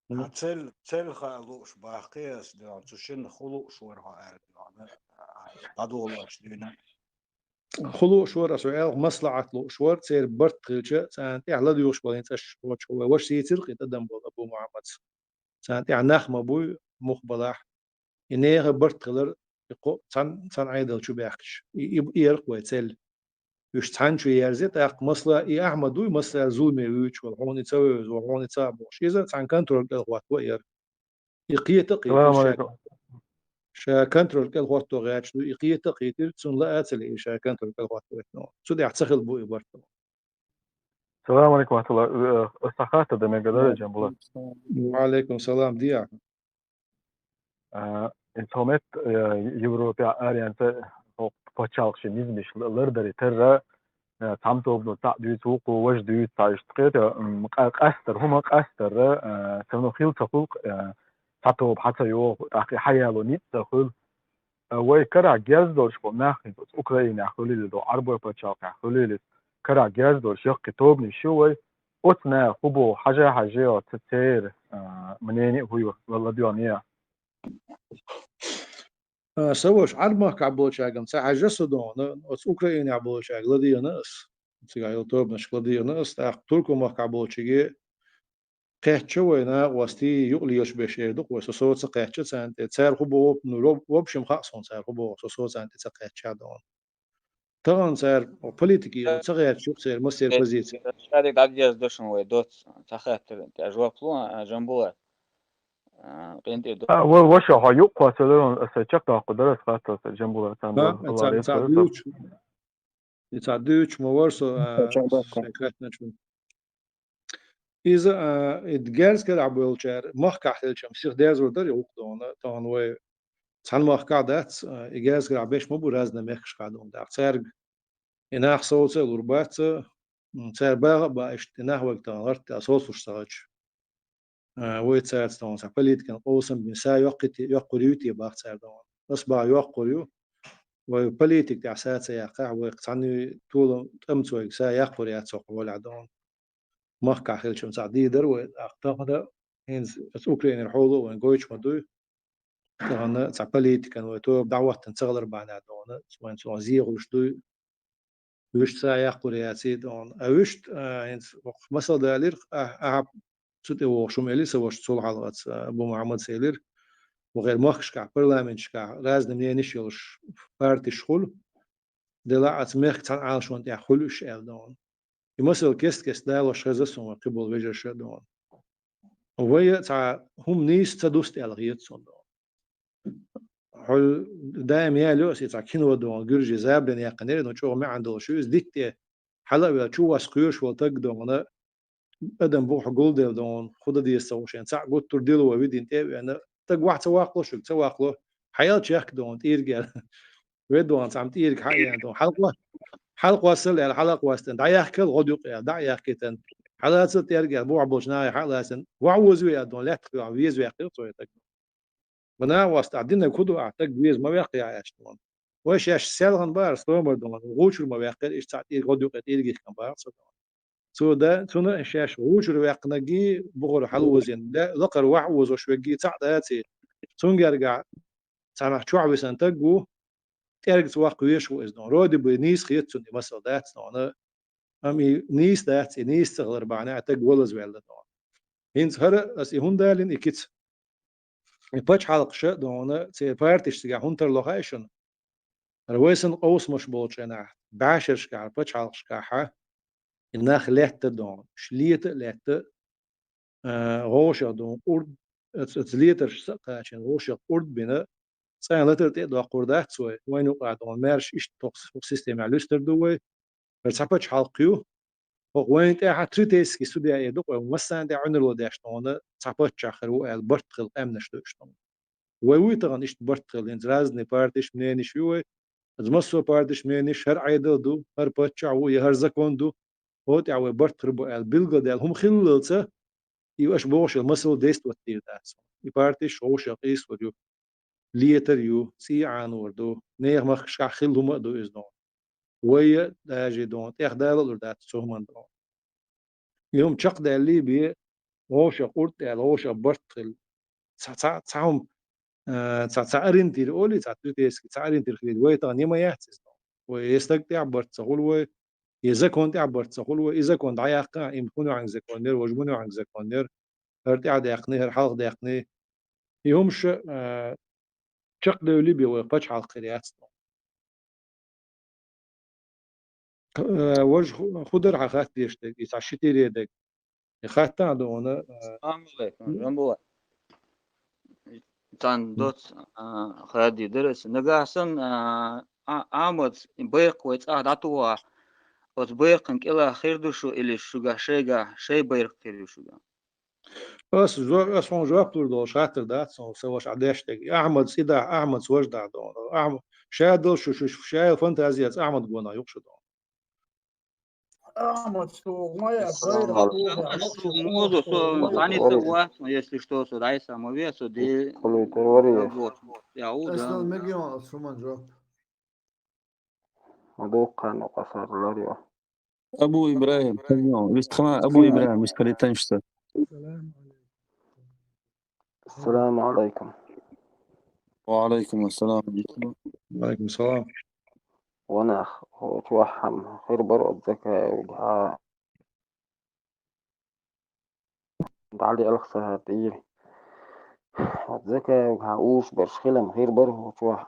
Хьан цел, цел хаа лууш бахкхий ас дуьхьа, цу шинна хӀун лууш вара хьо аьлла дуьхьа, дӀадолош дуьйна. ХӀун лууш вара, ас ву аьлла, маслаӀат лууш вара, церан барт хилча, царна тӀехь ладуьйгӀуш болу хӀинца аша хӀоттачу вай ваша сийцира кхин тӀадам болу Абу Мухьаммадс. Царна тӀехь нах ма буй, мух балахь. И нехан барт хилар, и кхо-, цхьана, цхьана Ӏедал чу баьхкича. И, и, и яра вай цел. Уьш цхьаьна чу ерзе, тӀаккха масала и Ахьмад вуй, масала зуламе вуьйцуш волу, хьуна и ца вевза, хьуна и ца а бохуш. Иза цхьана контроль кӀел хӀотто яра. И кхета а кхетира ша. Ша контроль кӀел хӀотто гӀерташ ду, и кхета а кхетира, цунна лаа а ца лиира ша контроль кӀел хӀотто гӀерташ. Цу тӀехь ца хилла бу и барт. Салам алейкум, ва рахматуллах. Э, аса хаттар дан мегар дара, Джамбулат? Ва алейкум салам, дехьа. А, и цхьа метта, э, Европе аренца хӀокху пачхьалкх ши низамаш л-, лардаре тарра, э, цхьамма тобано цхьаъ дуьйцу, вукхо важа дуьйцу, цхьа иштта кхета, м, къа-, къастар, хӀума къастарра, э, ца ну хила ца хуьлу, э, цхьа тоба хьан ца йогӀу, тӀаккха и хьан яло ницкъ ца хуьлу. Э, вай карахь герз долуш болу нах хӀинца оцу Украинехь хуьлийла ду, Ӏарбойн пачхьалкхехь хуьлийла, карахь герз долуш яккхий тобанаш ю вай, оцу наха хӀун боху, хьажа-хьажа, оцу церан, а, мнение а хӀун ю, ла-, ладоьгӀна я? А, сан ваша, Ӏарбойн махкахь болчаьргана ца хьаьжжа со дохана, оцу Украинехь болчаьрга ладоьгӀна ас. Цигахь йолу тобанашка ладоьгӀна ас, тӀаккха Туркойн махкахь болчаьрга кхаьчча вай накъостий, юкъа лелаш берш эр ду-кх вай, со, со ца кхаьчча царна тӀе. Цара хӀун боху, ну, роб-, в общем, хаьа суна цара хӀун боху, со, со царна тӀе ца кхаьчча дохана. Тахана цара политике ца гӀерташ ю-кх церан массеран позици. Шадерг дӀагӀерзадо шуна вай доцца, цхьа хаттар тӀе жоп ло, а, Джамбулат. А, къинтӀера ду. А, ва-, ваша, хьо юкъа кхоссалур, аса чекхдоккхур дара аса хаттар, аса Джамбулат, сан. Ха, бала, ца, Алла ца реза хуьлда. Дуьйцу. И цхьа дуьйцуш ма вара со, а, сайн кхаьчначун. Иза, а, и герз карахь болчара махкахь хилча-м сиха дерзор дара и гӀуллакх дохана, тахана вай цхьана махкахь дац, а, и герз карахь берш ма бу разный мехкашкахь дохана. ТӀаккха цаьрга и нах совца а лур бац, м, цара баха а баа иштта, и нах вайга тахана гӀарта а совцалуш ца хилча. А, вай цаьрца тахана цхьа политикан къовсам бина, са йоккхуьйтий-, йоккхур юй те бах цара тахана. Ас бах йоккхур ю. Вай политика тӀехь са ца яккхахь, вай цхьаьна толам тӀамца вайга са яккхур яц хӀокху гӀолехь тахана. Махкахь хилча-м цхьа дийр дара вай, тӀаккха тахана хӀинца оцу Украинера хьоло а вайн гойтуш ма дуй. Тахана цхьа политикан вай тоба дӀахӀоттан ца хилар бахьанехь тахана, вайн цунах зехуш дуй. Вуьшта са яккхур яций тахана. А вуьшта, а, хӀинца воккха масал далийра, а, ахьа цу тӀе вогӀуш хӀума элира сан вашас цул хьалха, а, Абу Мухьаммадс элира, вахара махкашкахь, парламенташкахь разный мненеш йолуш партиш хуьлу, делахь а оцу мехкан цхьана Ӏалашонна тӀехь хуьлу уьш аьлла тахана. И масал кест-кеста далош хеза суна вайн кхиболу вежарша а тахана. Вай а цхьа хӀума нийса ца дуста аьлла хета суна тахана. Хьо даим ялайо аса и цхьа кино тахана, гуьржийн забаран яьккхинера, но чӀогӀа маьӀна долуш ю иза, дитта тӀе хьала а ваьлла, чу восса кхоьруш волу таг тахана, адам бухахь гулделла тахана, хӀун дан деза ца хууш, цхьаъ гуттар а дилла вай видина тӀе а веана, таг вахь ца ваккхало шуьга, ца ваккхало, хьаелла чехка тахана, тӀийриг аьлла. Вай тахана цхьамма тӀийриг хьаеана тахана, хьала кхо-, хьала кхоссал аьлла, хьала а кхоссаденна, дӀаяккхал гӀо дукъ аьлла, дӀа а яьккхийтина, хьалацал тӀерг аьлла, бухахь болчу нахе хьалацарна, вахь оза ве аьлла тахана, лаьттах веза ваьккхира цо и таг. Ма накъост, ахь динарг хӀун ду ахь, таг веза ма ваьккхи ахь аьлла тахана. Вай шаьш селхана бахара, стомара тахана, гӀучур ма ваьккхира, иштта цхьаъ тӀийриг гӀо дукъе тӀийригехкан бахара цо тахана. Цо да, цунна шаьш гӀучур ваьккхинарггий, бухара хьала озийна, да, лакхара вахь озош верг цхьаъ даций. Цуьнга гергахь цхьанхьа чохь висина таг ву, тӀергца ваккха везаш ву иза тахана. Вроде бы нийса хета цунна и масал, дац тахана. Амма и нийса дац, и нийса ца хилар бахьанехь таг валаза ваьлла тахана. ХӀинца хӀара аса и хӀунда далийна и кица? И пачхьалкхаша а тахана, церан партиш цигахь хӀунда тарло хаьа шуна? ХӀара вай санна къовсамаш болчу хенахь, бӀешерашкахь, пачхьалкхашкахьа, и нах летта а тахана, уьш лета а летта, а, гӀовшах тахана, къурд, оцу, оцу летаршца а кхачийна, гӀовшах къурд а бина, цӀена латар тӀе а доккхур дац вай, вайна юкъахь тахана маьрша иштта тоху, тоху системехь луьстар ду вай, хӀара цхьа пачхьалкх ю, хӀокху вайна тӀехь третейский судья эр ду-кх вай, массарна тӀехь Ӏуьнарло деш тахана цхьа паччахь хир ву аьлла барт хилла къаьмнаш ду уьш тахана. Вай вуй тахана иштта барт хилла, хӀинца разный партиш, мнениш ю вай, оцу массо а партиш, мнениш, хӀара Ӏедал ду, хӀара паччахь ву, я хӀара закон ду, хӀокху тӀехь вай барт хир бу аьлла билгалдаьлла хӀума хиллалца, И аша бохуш йолу масал действовать дийр дац. И партиш вовшех къийсалур ю, летар ю, цӀий Ӏанор ду, нехан махкашкахь хилла хӀума а ду иза догӀу. Вай а даже догӀу, тӀех дала а лур дац цу хӀуманна догӀу. И хӀума чекхдаьллий бен, вовшех къурд а даьлла, вовшех барт хилла. Цхьа, цхьа, цхьа хӀума, а, цхьа, цхьа ориентир олий, цхьа третейский, цхьа ориентир хилийта, вай тахана нима яц иза догӀу. Вай я стаг тӀехь барт ца хуьлу вай, я закон тӀехь барт ца хуьлу вай, и закон дӀаяккха, и хӀун йоьхьанг закон яра, важа хӀун йоьхьанг закон яра, хӀара тӀаьхьа даьккхина, хӀара хьалха даьккхина. И хӀумаш, а, чекхдевлли бен вай пачхьалкх хир яц. Э, важа хӀу-, хӀун дара хьан хатта дезаш дерг, и цхьа ши тире дерг? И хаттахь ду хьуна, э, Салам алейкум, Жамбула. Цхьана доц, а, хадий дара аса. Нагахь санна, а, а, Ахьмадс байракх вай цӀахь дӀатухахь, оцу байракхан кӀелахь хир ду шу или шуьгахь шайгахь шай байракх хир ю шуьгахь? Ас жо-, ас хьуна жоп лур долуш хаттар дац хьуна, сан ваша Ӏа деш дерг. Ахьмадс и дахь, Ахьмадс важа дахь догӀу. Ахьм-, ша долуш шу, шу, ша фантазияца Ахьмад гонах юкъа шу догӀу. Ахьмад, шу ма яц, Ассаламу алейкум. Аш шу моза, со цхьаьнца вац, если что, со дӀайса ма ве, со де-, Кулуйтар вари. Я, у, да. Ас нал мегион, ас шу ман жоп. Ма дуккха но къасар лар ю. Абу Ибрахим, пардон, вистхана Абу Ибрахим, вистхали танишса. Ассаламу алейкум. Ва алейкум ассалам. Ва алейкум салам. Ва нах, хӀокху чохь хир бара оцу Закаевгахьа. ДӀалелха сан хӀара тӀера. Оцу Закаевгахьа уьш берш хилам хир бара хӀокху чохь.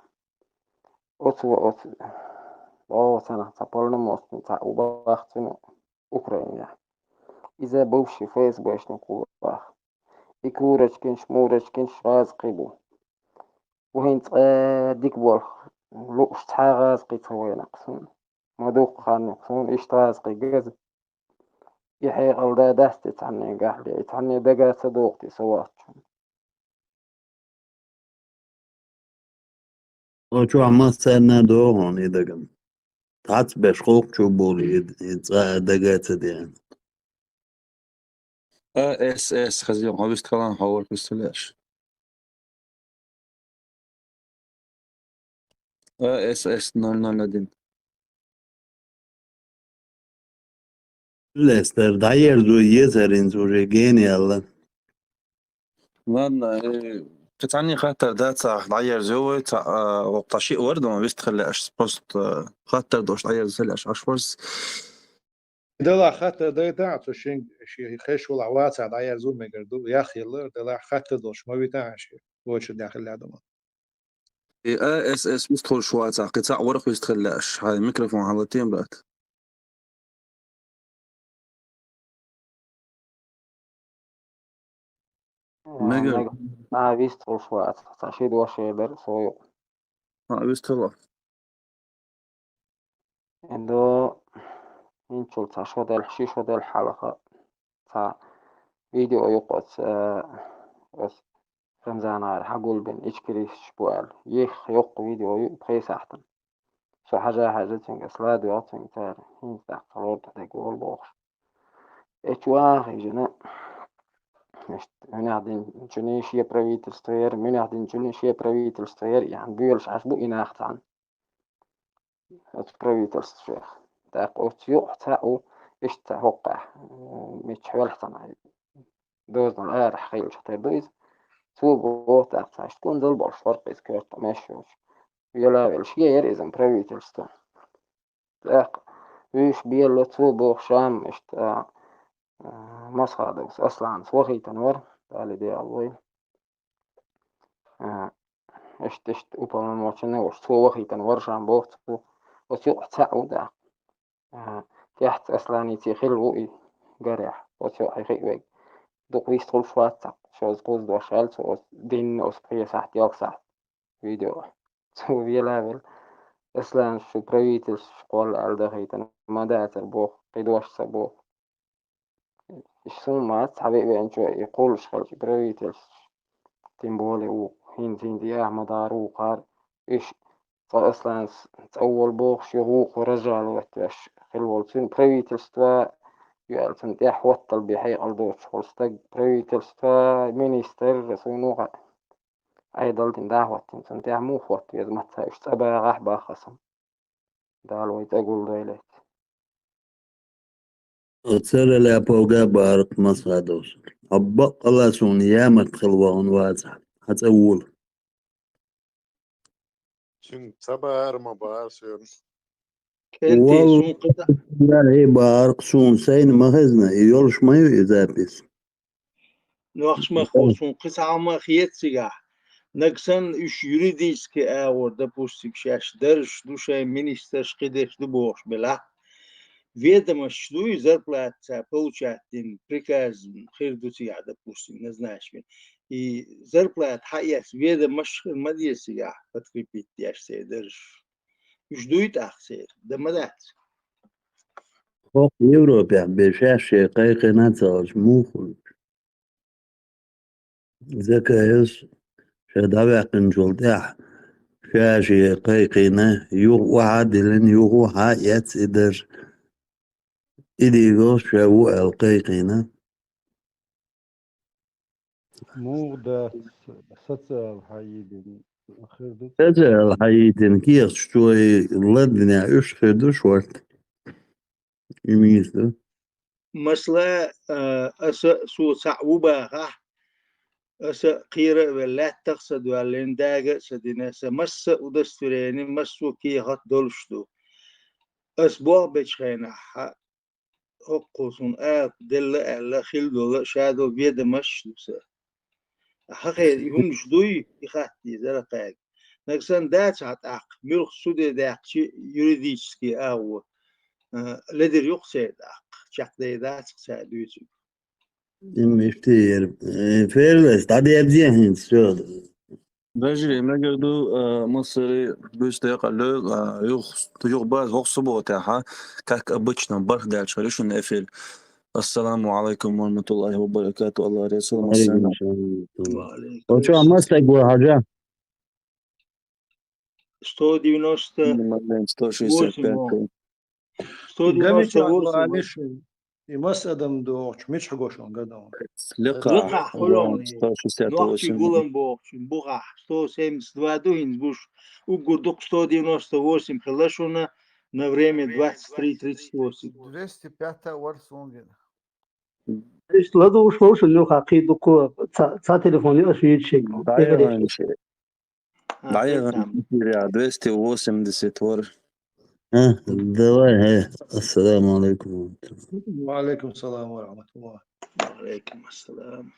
Оцо оцу, оцу цхьа полномочный цхьаъ ву бахара цуьнан Украинехь. Иза бывший ФСБшник ву баха. И Курочкинаш, Мурочкинаш гӀазкхий бу. Ву хӀинца цкъа дика болх лууш цхьа а гӀазкхий ца вайна-кх суна. Ма дуккха хан ю-кх суна иштта гӀазкхий газа. И хьекъал дан дац те цхьаннегахь ле, и цхьанне дага ца догӀу те со воцчунна. Оцу чохь массарна а догӀу хьуна и дагана. Цхьацца берш кхокхучу болу и, и цкъа а дага ца деана. А С С, хаза хьо вистхалан хьо вара хӀуьсту леш. А С С ноль ноль один. Лестер, дӀаерзо езаринца уже гениально. Ладно, э, кхин цхьанне хаттар дац ахь, дӀаерзо вай, ца, а, воккха шиъ вара дан вист хилла аш, просто, а, хаттар дош дӀаерзо хилла аш, аш варс. Делахь хаттар дайтахь, цу шин, ши хеш валахь вацахь, дӀаерзо мегар ду, яхъелла, делахь хаттар дош ма витахь ши, очередь яхъелла ду ма. И А С С вистхуьлуш вацахь, кхин цхьаъ варх вистхилла аш, хьайн микрофон хьалатийна, брат. Мегар. Мегар. А, вистхуьлуш вацахь, цхьа ши дош эр дара со юкъа. А, вистхуьлу. Эндо, инчул цхьа шо делахь, ши шо делахь хьалха, цхьа видео юкъа оцу, э, оцу Рамзанара хьагулбина, Ичкерийскаш бу аьлла. Йих йоккха видео ю, пхи сахьтана. Со хьажа-хьажа цуьнга, ас ладоьгӀу цуьнга цара, хӀинца тӀаккха лорда дерг волу бохуш. Э, чу ваха хьийжина, иштта, муьнех динчуьний шен правительство яра, муьнех динчуьний шен правительство яра, яхьна боьлуш Ӏаш бу и нах цхьаьна. Оцу правительствех. ТӀаккха оцу юкъа цхьаъ ву, иштта цхьа хӀоккхахь, м, миччахь велахь цхьаьна, дозанал арахь хилча тера ду иза. Цо боху тӀаккха цхьа иштта кунзал болуш вара-кх иза коьрта меш йолуш. Вела велла, шен яра иза правительство. ТӀаккха вуьйш белла, цо боху Шам иштта, а, Масхадовс Асланас вахийтина вара, Дала де аллой. А, иштта, иштта уполномоченный волуш, цо вахийтина вара Шам боху цо. Оцу юкъа цхьаъ ву тӀаккха. А, тӀехьца Асланиций хилла ву и гарехь, оцу юкъа хиъ вега. Дукха вистхуьлуш вац цхьаккха, шозза кхузза дош аьлла цо оцу дийнна, оцу пхи сахьт, ялх сахьт. Видео. Цо вела велла. Асланас шу правительстве кхолла аьлла дахийтина, ма дацара боху, кхин дош ца боху. Иштта суна мац цхьа веа веанчо и кхуллуш хилча правительстве. Тем более ву, хӀинца-хӀинца яха ма дара вукхара. Иш цкъа Асланас цӀа волу бохуш, юха вукхо разжаловать веш хилла волу цуьнан правительство, ю аьлла, цунна тӀехь хӀоттал бе хьекъал доцуш волу стаг, правительство, министр, суна ву хаьа, Ӏедал дина дӀахӀоттийна, цунна тӀехь муха хӀотта веза, маца уьш цӀа багӀахь бахха сан. Дала вай цӀа гулдойла. Оцара лаьпа вага бахарх масхадос. Хьо баккъала суна ямарт хила вахана вацахь, хьан цӀа вула. Цуьнга ца бахара ма бахара соьга. Кенти, суна кхин цхьа- Валлахьи, бахарх суна сайна ма хезна, и йолуш ма ю и запись. Нохчмахо, суна кхин цхьа хӀума хета цигахь. Нагахь санна уьш юридически агӀор, допустим, шаьш даржаш ду, шайн министраш, кхидерш ду бохуш белахь, ведомость дуй, зарплата ца получать дина, приказ хир ду цигахь, допустим, назначен. И зарплата хьаэца ведомость хир ма деза цигахь, подкрепить деш церан даржаш. Уьш дуй тӀаккха церан? Дан ма дац. ХӀокху Европехь бен шаьш шен кхайкхина ца хилча муха хуьлуш? Закаевс ша дӀаваьккхинчул тӀаьхьа ша шен кхайкхина, юха охьа а диллина, юха охьа а эцна и дарж. И дийгал ша ву аьлла кхайкхина. Муха дац, социал хьайийдина хир ду? Социал хьайийдина кехаташ цо и лардинехь уьш хир ду шорта. И мийса ду. Масала, а, аса а, со цхьаъ ву бахахь, аса а кхера а велла, лаьттах а ца доьллина, дага а ца дина, сан масса а удостоверени, массо а кехат долуш ду. Ас болх бечу хенахь, хӀокхо суна ала делла аьлла, хила долу а, ша долу ведомость ду сан. Хьан хера, и хӀуманаш дуй, и хатта дезара кхаьга. Нагахь санна дац хьан тӀаккха, муьлхха суде даьккхича юридически агӀо, а, ледара юкъа церан тӀаккха, чекхдер дац цара дуьйцург. Им иштта яра. Э, Ферлес, дӀадерзий хӀинца, всё. Вежарий, мегар ду, а, массаре буьйса декъа лоьгу, а, юха, юха база хӀокху субботехь, как обычно, бархӀ даьлча хир ю шуна эфир. Ассаламу алайкум ва рахматуллахи ва баракату, Аллах реза хуьлда массарна. Алейкум салам. Ва алейкум салам. Оцу чохь маса стаг ву, Хьажа? Сто девяносто восемь ву. Сто девяносто восемь. Гамича ву алиш, и маса адам дохучу, мичахь го шуна гадон? Лекха. Лекха хьулон. Сто шестьдесят восемь. Нохчий гулам бохучу, бухахь. Сто семьдесят два ду хӀинца гуш, уггар дукха сто девяносто восемь хилла шуна на время двадцать три тридцать восемь. Двести пятая вар суна гина. Иштта ладугӀуш вовшан юха кхин дукха ца, ца телефон ю аша йийча шега. ДӀаяхана ши. ДӀаяхана ши, двести восемьдесят вар. А, давай, хӀе. Ассаламу алейкум. Ва алейкум салам ва рахматуллах. Ва алейкум ассалам.